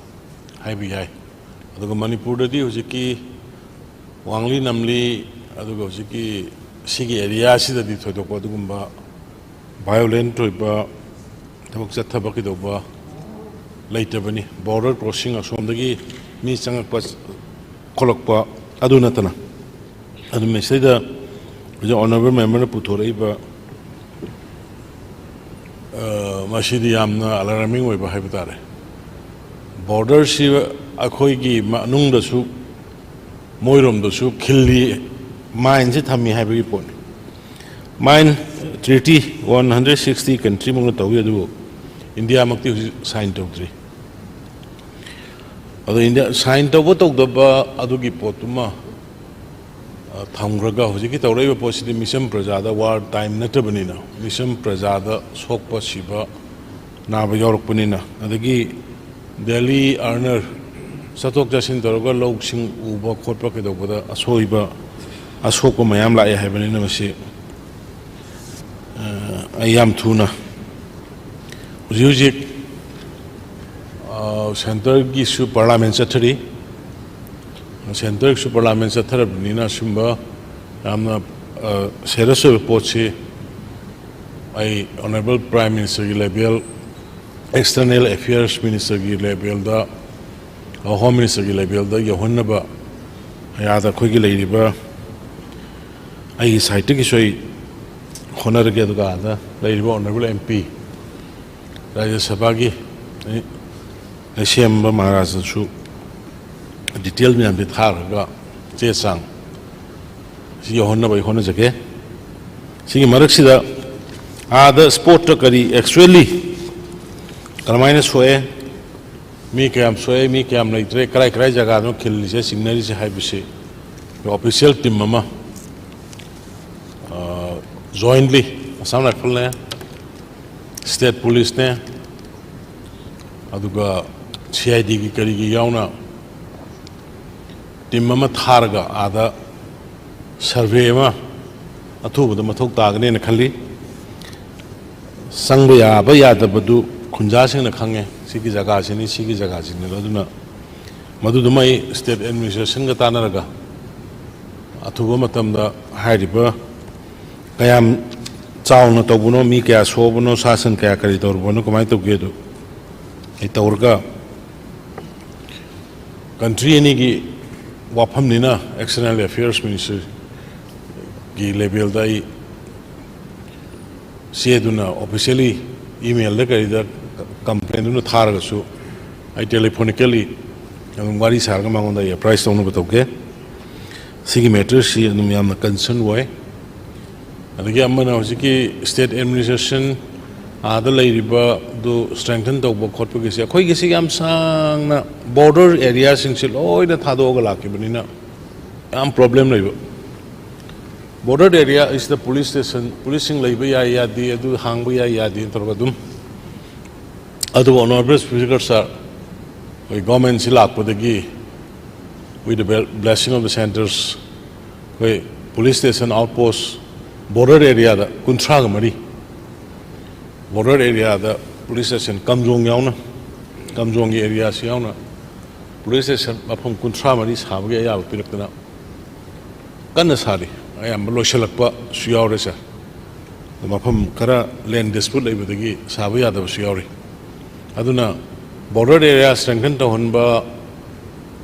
ꯍꯥꯏꯕ ꯌꯥꯏ, ꯑꯗꯨꯒ ꯃꯅꯤꯄꯨꯔꯗꯗꯤ ꯍꯧꯖꯤꯛꯀꯤ ꯋꯥꯡꯂꯤ ꯅꯝꯂꯤ, ꯑꯗꯨꯒ ꯍꯧꯖꯤꯛꯀꯤ ꯁꯤꯒꯤ ꯑꯦꯔꯤꯌꯥꯁꯤꯗꯗꯤ ꯊꯣꯏꯗꯣꯛꯄ ꯑꯗꯨꯒꯨꯝꯕ ꯚꯥꯏꯑꯣꯂꯦꯟꯠ ꯑꯣꯏꯕ ꯊꯕꯛ ꯆꯠꯊꯕ ꯀꯩꯗꯧꯕ ꯂꯩꯇꯕꯅꯤ꯫ ꯕꯣꯔꯗꯔ ꯀ꯭ꯔꯣꯁꯤꯡ ꯑꯁꯣꯝꯗꯒꯤ ꯃꯤ ꯆꯪꯉꯛꯄ ꯈꯣꯠꯂꯛꯄ ꯑꯗꯨ ꯅꯠꯇꯅ꯫ ꯑꯗꯨ ꯃꯁꯤꯗꯩꯗ ꯍꯧꯖꯤꯛ ꯑꯣꯅꯔꯦꯕꯜ ꯃꯦꯝꯕꯔꯅ ꯄꯨꯊꯣꯔꯛꯏꯕ, ꯑ, ꯃꯁꯤꯗꯤ ꯌꯥꯝꯅ ꯑꯂꯥꯔꯃꯤꯡ ꯑꯣꯏꯕ ꯍꯥꯏꯕ ꯇꯥꯔꯦ꯫ ꯕꯣꯔꯗꯔꯁꯤ ꯑꯩꯈꯣꯏꯒꯤ ꯃꯅꯨꯡꯗꯁꯨ, ꯃꯣꯏꯔꯣꯝꯗꯁꯨ ꯈꯤꯜꯂꯤ, ꯃꯥꯏꯟꯁꯤ ꯊꯝꯃꯤ ꯍꯥꯏꯕꯒꯤ ꯄꯣꯠꯅꯤ꯫ Mine treaty one hundred sixty ꯀꯟꯇ꯭ꯔꯤꯃꯨꯛꯅ ꯇꯧꯏ, ꯑꯗꯨꯕꯨ ꯏꯟꯗꯤꯌꯥꯃꯛꯇꯤ ꯍꯧꯖꯤꯛ ꯁꯥꯏꯟ ꯇꯧꯗ꯭ꯔꯤ꯫ ꯑꯗꯣ ꯏꯟꯗꯤꯌꯥ ꯁꯥꯏꯟ ꯇꯧꯕ ꯇꯧꯗꯕ ꯑꯗꯨꯒꯤ ꯄꯣꯠꯇꯨꯃ, ꯑ, ꯊꯝꯈ꯭ꯔꯒ, ꯍꯧꯖꯤꯛꯀꯤ ꯇꯧꯔꯛꯏꯕ ꯄꯣꯠꯁꯤꯗꯤ ꯃꯤꯆꯝ ꯄ꯭ꯔꯖꯥꯗ ꯋꯥꯔ ꯇꯥꯏꯝ ꯅꯠꯇꯕꯅꯤꯅ, ꯃꯤꯆꯝ ꯄ꯭ꯔꯖꯥꯗ ꯁꯣꯛꯄ, ꯁꯤꯕ, ꯅꯥꯕ ꯌꯥꯎꯔꯛꯄꯅꯤꯅ, ꯑꯗꯒꯤ ꯗꯦꯂꯤ ꯑꯥꯔꯅꯔ ꯆꯠꯊꯣꯛ ꯆꯠꯁꯤꯟ ꯇꯧꯔꯒ ꯂꯧꯁꯤꯡ ꯎꯕ ꯈꯣꯠꯄ ꯀꯩꯗꯧꯕꯗ ꯑꯁꯣꯏꯕ, ꯑꯁꯣꯛꯄ ꯃꯌꯥꯝ ꯂꯥꯛꯑꯦ ꯍꯥꯏꯕꯅꯤꯅ, ꯃꯁꯤ, ꯑ, ꯑꯩ ꯌꯥꯝ ꯊꯨꯅ, ꯍꯧꯖꯤꯛ ꯍꯧꯖꯤꯛ, ꯑ, ꯁꯦꯟꯇꯔꯒꯤꯁꯨ ꯄꯥꯔꯂꯥꯃꯦꯟ ꯆꯠꯊꯔꯤ꯫ ꯁꯦꯟꯇꯔꯒꯤꯁꯨ ꯄꯥꯔꯂꯥꯃꯦꯟ ꯆꯠꯊꯔꯕꯅꯤꯅ, ꯁꯤꯒꯨꯝꯕ ꯌꯥꯝꯅ, ꯑ, ꯁꯦꯔꯤꯌꯁ ꯑꯣꯏꯕ ꯄꯣꯠꯁꯤ ꯑꯩ ꯑꯣꯅꯔꯦꯕꯜ ꯄ꯭ꯔꯥꯏꯝ ꯃꯤꯅꯤꯁꯇꯔꯒꯤ ꯂꯦꯚꯦꯜ, ꯑꯦꯛꯁꯇꯔꯅꯦꯜ ꯑꯦꯐꯤꯌꯔꯁ ꯃꯤꯅꯤꯁꯇꯔꯒꯤ ꯂꯦꯚꯦꯜꯗ, ꯍꯣꯝ ꯃꯤꯅꯤꯁꯇꯔꯒꯤ ꯂꯦꯚꯦꯜꯗ ꯌꯧꯍꯟꯅꯕ ꯑꯌꯥꯗ ꯑꯩꯈꯣꯏꯒꯤ ꯂꯩꯔꯤꯕ, ꯑꯩꯒꯤ ꯁꯥꯏꯠꯇꯒꯤꯁꯨ ꯑꯩ ꯍꯣꯠꯅꯔꯒꯦ꯫ ꯑꯗꯨꯒ ꯑꯥꯗ ꯂꯩꯔꯤꯕ ꯑꯣꯅꯔꯦꯕꯜ ꯑꯦꯝ ꯄꯤ, ꯔꯥꯖ꯭ꯌ ꯁꯚꯥꯒꯤ, ꯑꯩ, ꯑꯩ ꯁꯦꯝꯕ ꯃꯍꯥꯔꯥꯖꯗꯁꯨ ꯗꯤꯇꯦꯜ ꯃꯌꯥꯝꯁꯦ ꯊꯥꯈ꯭ꯔꯒ ꯆꯦ ꯆꯥꯡ ꯁꯤ ꯌꯧꯍꯟꯅꯕ ꯑꯩ ꯍꯣꯠꯅꯖꯒꯦ꯫ ꯁꯤꯒꯤ ꯃꯔꯛꯁꯤꯗ ꯑꯥꯗ ꯁ꯭ꯄꯣꯠꯇ ꯀꯔꯤ ꯑꯦꯛꯆꯨꯋꯦꯜꯂꯤ ꯀꯔꯝꯍꯥꯏꯅ ꯁꯣꯛꯑꯦ, ꯃꯤ ꯀꯌꯥꯝ ꯁꯣꯛꯑꯦ, ꯃꯤ ꯀꯌꯥꯝ ꯂꯩꯇ꯭ꯔꯦ, ꯀꯔꯥꯏ ꯀꯔꯥꯏ ꯖꯒꯥꯗꯅꯣ ꯈꯤꯜꯂꯤꯁꯦ, ꯆꯤꯡꯅꯔꯤꯁꯦ ꯍꯥꯏꯕꯁꯤ ꯑꯣꯐꯤꯁꯤꯌꯦꯜ ꯇꯤꯝ ꯑꯃ, ꯑ, ꯖꯣꯏꯟꯠꯂꯤ ꯑꯁꯥꯝ ꯔꯥꯏꯐꯜꯅꯦ, ꯁ꯭ꯇꯦꯠ ꯄꯨꯂꯤꯁꯅꯦ, ꯑꯗꯨꯒ ꯁꯤ ꯑꯥꯏ ꯗꯤꯒꯤ ꯀꯔꯤꯒꯤ ꯌꯥꯎꯅ ꯇꯤꯝ ꯑꯃ ꯊꯥꯔꯒ ꯑꯥꯗ ꯁꯔꯚꯦ ꯑꯃ ꯑꯊꯨꯕꯗ ꯃꯊꯧ ꯇꯥꯒꯅꯦꯅ ꯈꯜꯂꯤ꯫ ꯆꯪꯕ ꯌꯥꯕ ꯌꯥꯗꯕꯗꯨ ꯈꯨꯟꯖꯥꯁꯤꯡꯅ ꯈꯪꯉꯦ, ꯁꯤꯒꯤ ꯖꯒꯥꯁꯤꯅꯤ, ꯁꯤꯒꯤ ꯖꯒꯥꯁꯤꯅꯤ꯫ ꯑꯗꯨꯅ ꯃꯗꯨꯗꯨꯃ ꯑꯩ ꯁ꯭ꯇꯦꯠ ꯑꯦꯗꯃꯤꯅꯤꯁꯇ꯭ꯔꯦꯁꯟꯒ ꯇꯥꯟꯅꯔꯒ ꯑꯊꯨꯕ ꯃꯇꯝꯗ ꯍꯥꯏꯔꯤꯕ ꯀꯌꯥꯝ ꯆꯥꯎꯅ ꯇꯧꯕꯅꯣ, ꯃꯤ ꯀꯌꯥ ꯁꯣꯛꯑꯕꯅꯣ, ꯁꯥ ꯁꯟ ꯀꯌꯥ ꯀꯔꯤ ꯇꯧꯔꯕꯅꯣ, ꯀꯃꯥꯏꯅ ꯇꯧꯒꯦꯗꯨ ꯑꯩ ꯇꯧꯔꯒ, ꯀꯟꯇ꯭ꯔꯤ ꯑꯅꯤꯒꯤ ꯋꯥꯐꯝꯅꯤꯅ ꯑꯦꯛꯁꯇꯔꯅꯦꯜ ꯑꯦꯐꯤꯌꯔꯁ ꯃꯤꯅꯤꯁꯇ꯭ꯔꯤꯒꯤ ꯂꯦꯚꯦꯜꯗ ꯑꯩ ꯆꯦꯗꯨꯅ ꯑꯣꯐꯤꯁꯤꯌꯦꯜꯂꯤ ꯏꯃꯦꯜꯗ ꯀꯔꯤꯗ ꯀꯝꯄ꯭ꯂꯦꯟꯗꯨꯅ ꯊꯥꯔꯒꯁꯨ ꯑꯩ ꯇꯦꯂꯤꯐꯣꯅꯤꯀꯦꯜꯂꯤ ꯑꯗꯨꯝ ꯋꯥꯔꯤ ꯁꯥꯔꯒ ꯃꯉꯣꯟꯗ ꯑꯩ ꯑꯦꯄ꯭ꯔꯥꯏꯁ ꯇꯧꯅꯕ ꯇꯧꯒꯦ꯫ ꯁꯤꯒꯤ ꯃꯦꯇꯔꯁꯤ ꯑꯗꯨꯝ ꯌꯥꯝꯅ ꯀꯟꯁꯔꯟ ꯑꯣꯏ꯫ ꯑꯗꯒꯤ ꯑꯃꯅ ꯍꯧꯖꯤꯛꯀꯤ ꯁ꯭ꯇꯦꯠ ꯑꯦꯗꯃꯤꯅꯤꯁꯇ꯭ꯔꯦꯁꯟ ꯑꯥꯗ ꯂꯩꯔꯤꯕꯗꯨ ꯁ꯭ꯇ꯭ꯔꯦꯡꯊꯟ ꯇꯧꯕ ꯈꯣꯠꯄꯒꯤꯁꯦ, ꯑꯩꯈꯣꯏꯒꯤꯁꯤ ꯌꯥꯝ ꯁꯥꯡꯅ ꯕꯣꯔꯗꯔ ꯑꯦꯔꯤꯌꯥꯁꯤꯡꯁꯦ ꯂꯣꯏꯅ ꯊꯥꯗꯣꯛꯑꯒ ꯂꯥꯛꯈꯤꯕꯅꯤꯅ ꯌꯥꯝ ꯄ꯭ꯔꯣꯕ꯭ꯂꯦꯝ ꯂꯩꯕ꯫ Border area east police station, ꯄꯨꯂꯤꯁꯁꯤꯡ ꯂꯩꯕ ꯌꯥꯏ ꯌꯥꯗꯦ, ꯑꯗꯨ ꯍꯥꯡꯕ ꯌꯥꯏ ꯌꯥꯗꯦ ꯇꯧꯔꯒ ꯑꯗꯨꯝ꯫ ꯑꯗꯨꯕꯨ ꯑꯣꯅꯔꯦꯕꯜ ꯁ꯭ꯄꯤꯀꯔ ꯁꯥꯔ, ꯑꯩꯈꯣꯏ ꯒꯣꯔꯃꯦꯟꯁꯤ ꯂꯥꯛꯄꯗꯒꯤ, with the blessing of the centres, ꯑꯩꯈꯣꯏ ꯄꯨꯂꯤꯁ ꯁ꯭ꯇꯦꯁꯟ ꯑꯥꯎꯠ ꯄꯣꯁ ꯕꯣꯔꯗꯔ ꯑꯦꯔꯤꯌꯥꯗ ꯀꯨꯟꯊ꯭ꯔꯥꯒ ꯃꯔꯤ, ꯕꯣꯔꯗꯔ ꯑꯦꯔꯤꯌꯥꯗ ꯄꯨꯂꯤꯁ ꯁ꯭ꯇꯦꯁꯟ ꯀꯥꯝꯖꯣꯡ ꯌꯥꯎꯅ, ꯀꯥꯝꯖꯣꯡꯒꯤ ꯑꯦꯔꯤꯌꯥꯁꯤ ꯌꯥꯎꯅ ꯄꯨꯂꯤꯁ ꯁ꯭ꯇꯦꯁꯟ ꯃꯐꯝ ꯀꯨꯟꯊ꯭ꯔꯥ ꯃꯔꯤ ꯁꯥꯕꯒꯤ ꯑꯌꯥꯕ ꯄꯤꯔꯛꯇꯅ ꯀꯟꯅ ꯁꯥꯔꯤ꯫ ꯑꯌꯥꯝꯕ ꯂꯣꯏꯁꯤꯜꯂꯛꯄꯁꯨ ꯌꯥꯎꯔꯦ ꯁꯥꯔ꯫ ꯃꯐꯝ ꯈꯔ ꯂꯦꯟ ꯗꯤꯁꯄ꯭ꯌꯨꯠ ꯂꯩꯕꯗꯒꯤ ꯁꯥꯕ ꯌꯥꯗꯕꯁꯨ ꯌꯥꯎꯔꯤ꯫ ꯑꯗꯨꯅ ꯕꯣꯔꯗꯔ ꯑꯦꯔꯤꯌꯥ ꯁ꯭ꯇ꯭ꯔꯦꯡꯊꯟ ꯇꯧꯍꯟꯕ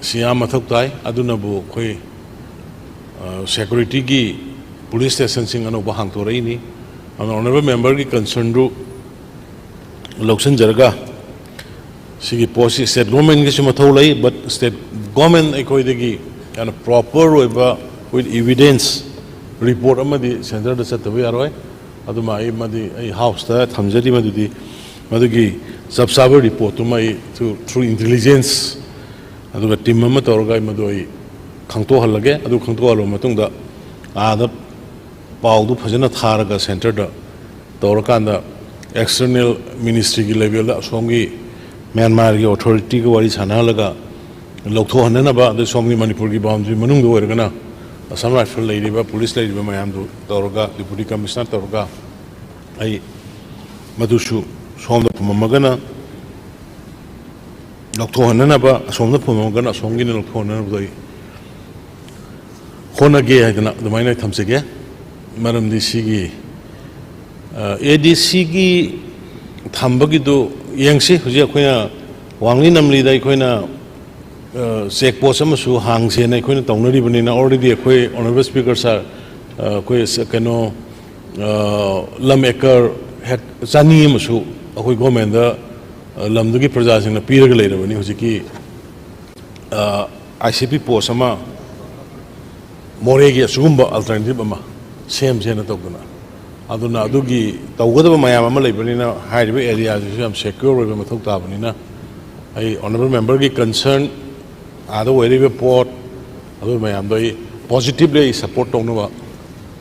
ꯁꯤ ꯌꯥꯝ ꯃꯊꯧ ꯇꯥꯏ꯫ ꯑꯗꯨꯅꯕꯨ ꯑꯩꯈꯣꯏ, ꯑ, ꯁꯦꯀ꯭ꯌꯨꯔꯤꯇꯤꯒꯤ ꯄꯨꯂꯤꯁ ꯁ꯭ꯇꯦꯁꯟꯁꯤꯡ ꯑꯅꯧꯕ ꯍꯥꯡꯗꯣꯔꯛꯏꯅꯤ꯫ ꯑꯗꯨꯅ ꯑꯣꯅꯔꯦꯕꯜ ꯃꯦꯝꯕꯔꯒꯤ ꯀꯟꯁꯔꯟꯗꯨ ꯂꯧꯁꯤꯟꯖꯔꯒ ꯁꯤꯒꯤ ꯄꯣꯠꯁꯤ ꯁ꯭ꯇꯦꯠ ꯒꯣꯔꯃꯦꯟꯒꯤꯁꯨ ꯃꯊꯧ ꯂꯩ, but ꯁ꯭ꯇꯦꯠ ꯒꯣꯔꯃꯦꯟ ꯑꯩꯈꯣꯏꯗꯒꯤ ꯌꯥꯝꯅ ꯄ꯭ꯔꯣꯄꯔ ꯑꯣꯏꯕ with evidence report ꯑꯃꯗꯤ ꯁꯦꯟꯇꯔꯗ ꯆꯠꯇꯕ ꯌꯥꯔꯣꯏ꯫ ꯑꯗꯨꯃ ꯑꯩ ꯃꯗꯤ ꯑꯩ ꯍꯥꯎꯁꯇ ꯊꯝꯖꯔꯤ꯫ ꯃꯗꯨꯗꯤ ꯃꯗꯨꯒꯤ ꯆꯞ ꯆꯥꯕ ꯔꯤꯄꯣꯔꯠꯇꯨꯃ ꯑꯩ through, through intelligence ꯑꯗꯨꯒ ꯇꯤꯝ ꯑꯃ ꯇꯧꯔꯒ ꯑꯩ ꯃꯗꯨ ꯑꯩ ꯈꯪꯗꯣꯛꯍꯜꯂꯒꯦ꯫ ꯑꯗꯨ ꯈꯪꯗꯣꯛꯍꯜꯂꯕ ꯃꯇꯨꯡꯗ ꯑꯥꯗ ꯄꯥꯎꯗꯨ ꯐꯖꯅ ꯊꯥꯔꯒ ꯁꯦꯟꯇꯔꯗ ꯇꯧꯔꯀꯥꯟꯗ ꯑꯦꯛꯁꯇꯔꯅꯦꯜ ꯃꯤꯅꯤꯁꯇ꯭ꯔꯤꯒꯤ ꯂꯦꯚꯦꯜꯗ ꯑꯁꯣꯝꯒꯤ ꯃ꯭ꯌꯥꯟꯃꯥꯔꯒꯤ ꯑꯣꯊꯣꯔꯤꯇꯤꯒ ꯋꯥꯔꯤ ꯁꯥꯟꯅꯍꯜꯂꯒ ꯂꯧꯊꯣꯛꯍꯟꯅꯅꯕ, ꯑꯗꯩ ꯁꯣꯝꯒꯤ ꯃꯅꯤꯄꯨꯔꯒꯤ ꯕꯥꯎꯟꯗ꯭ꯔꯤ ꯃꯅꯨꯡꯗ ꯑꯣꯏꯔꯒꯅ ꯑꯁꯥꯝ ꯔꯥꯏꯐꯜ ꯂꯩꯔꯤꯕ, ꯄꯨꯂꯤꯁ ꯂꯩꯔꯤꯕ ꯃꯌꯥꯝꯗꯨ ꯇꯧꯔꯒ, ꯗꯤꯄꯨꯇꯤ ꯀꯃꯤꯁꯅꯔ ꯇꯧꯔꯒ, ꯑꯩ ꯃꯗꯨꯁꯨ ꯁꯣꯝꯗ ꯐꯨꯝꯃꯝꯃꯒꯅ ꯂꯧꯊꯣꯛꯍꯟꯅꯅꯕ, ꯑꯁꯣꯝꯗ ꯐꯨꯝꯃꯝꯃꯒꯅ ꯑꯁꯣꯝꯒꯤꯅ ꯂꯧꯊꯣꯛꯍꯟꯅꯅꯕꯗꯣ ꯑꯩ ꯍꯣꯠꯅꯒꯦ ꯍꯥꯏꯗꯅ ꯑꯗꯨꯃꯥꯏꯅ ꯑꯩ ꯊꯝꯖꯒꯦ꯫ ꯃꯔꯝꯗꯤ ꯁꯤꯒꯤ, ꯑ, ꯑꯦ ꯗꯤ ꯁꯤꯒꯤ ꯊꯝꯕꯒꯤꯗꯨ ꯌꯦꯡꯁꯤ꯫ ꯍꯧꯖꯤꯛ ꯑꯩꯈꯣꯏꯅ ꯋꯥꯡꯂꯤ ꯅꯝꯂꯤꯗ ꯑꯩꯈꯣꯏꯅ, ꯑ, ꯆꯦꯛ ꯄꯣꯁ ꯑꯃꯁꯨ ꯍꯥꯡꯁꯦꯅ ꯑꯩꯈꯣꯏꯅ ꯇꯧꯅꯔꯤꯕꯅꯤꯅ, already ꯑꯩꯈꯣꯏ honourable speaker sir, ꯑ, ꯑꯩꯈꯣꯏ ꯁ-, ꯀꯩꯅꯣ, ꯑ, ꯂꯝ ꯑꯦꯀꯔ ꯍꯦꯛ ꯆꯅꯤ ꯑꯃꯁꯨ ꯑꯩꯈꯣꯏ ꯒꯣꯔꯃꯦꯟꯗ, ꯑ, ꯂꯝꯗꯨꯒꯤ ꯄ꯭ꯔꯖꯥꯁꯤꯡꯅ ꯄꯤꯔꯒ ꯂꯩꯔꯕꯅꯤ꯫ ꯍꯧꯖꯤꯛꯀꯤ, ꯑ, ꯑꯥꯏ ꯁꯤ ꯄꯤ ꯄꯣꯁ ꯑꯃ ꯃꯣꯔꯦꯒꯤ ꯑꯁꯤꯒꯨꯝꯕ alternative ꯑꯃ ꯁꯦꯝꯁꯦꯅ ꯇꯧꯗꯅ, ꯑꯗꯨꯅ ꯑꯗꯨꯒꯤ ꯇꯧꯒꯗꯕ ꯃꯌꯥꯝ ꯑꯃ ꯂꯩꯕꯅꯤꯅ, ꯍꯥꯏꯔꯤꯕ ꯑꯦꯔꯤꯌꯥꯁꯤꯁꯨ ꯌꯥꯝ ꯁꯦꯀ꯭ꯌꯣꯔ ꯑꯣꯏꯕ ꯃꯊꯧ ꯇꯥꯕꯅꯤꯅ, ꯑꯩ honourable member ꯒꯤ concern, ꯑꯥꯗ ꯑꯣꯏꯔꯤꯕ ꯄꯣꯠ, ꯑꯗꯨ ꯃꯌꯥꯝꯗꯣ ꯑꯩ positively ꯑꯩ support ꯇꯧꯅꯕ,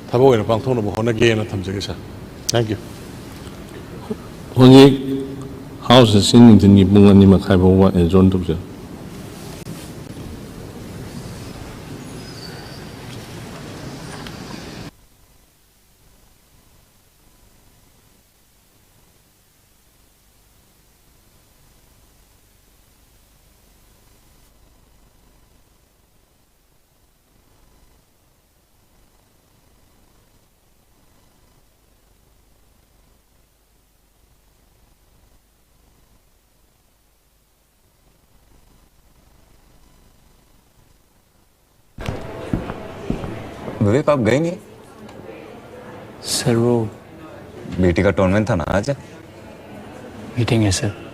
ꯊꯕꯛ ꯑꯣꯏꯅ ꯄꯥꯡꯊꯣꯛꯅꯕ ꯍꯣꯠꯅꯒꯦꯅ ꯊꯝꯖꯒꯦ, sir꯫ Thank you꯫ ꯍꯧꯖꯤꯛ ꯍꯥꯎꯁ ꯑꯁꯤ ꯅꯨꯡꯊꯤꯟꯒꯤ ꯄꯨꯡ ꯑꯅꯤ ꯃꯈꯥꯏ ꯐꯥꯎꯕ ꯑꯦꯖꯣꯔꯟ ꯇꯧꯖꯔꯤ꯫ विवेक, आप गए नहीं? सर, वो बेटी का टूर्नामेंट था ना आज। मीटिंग है सर।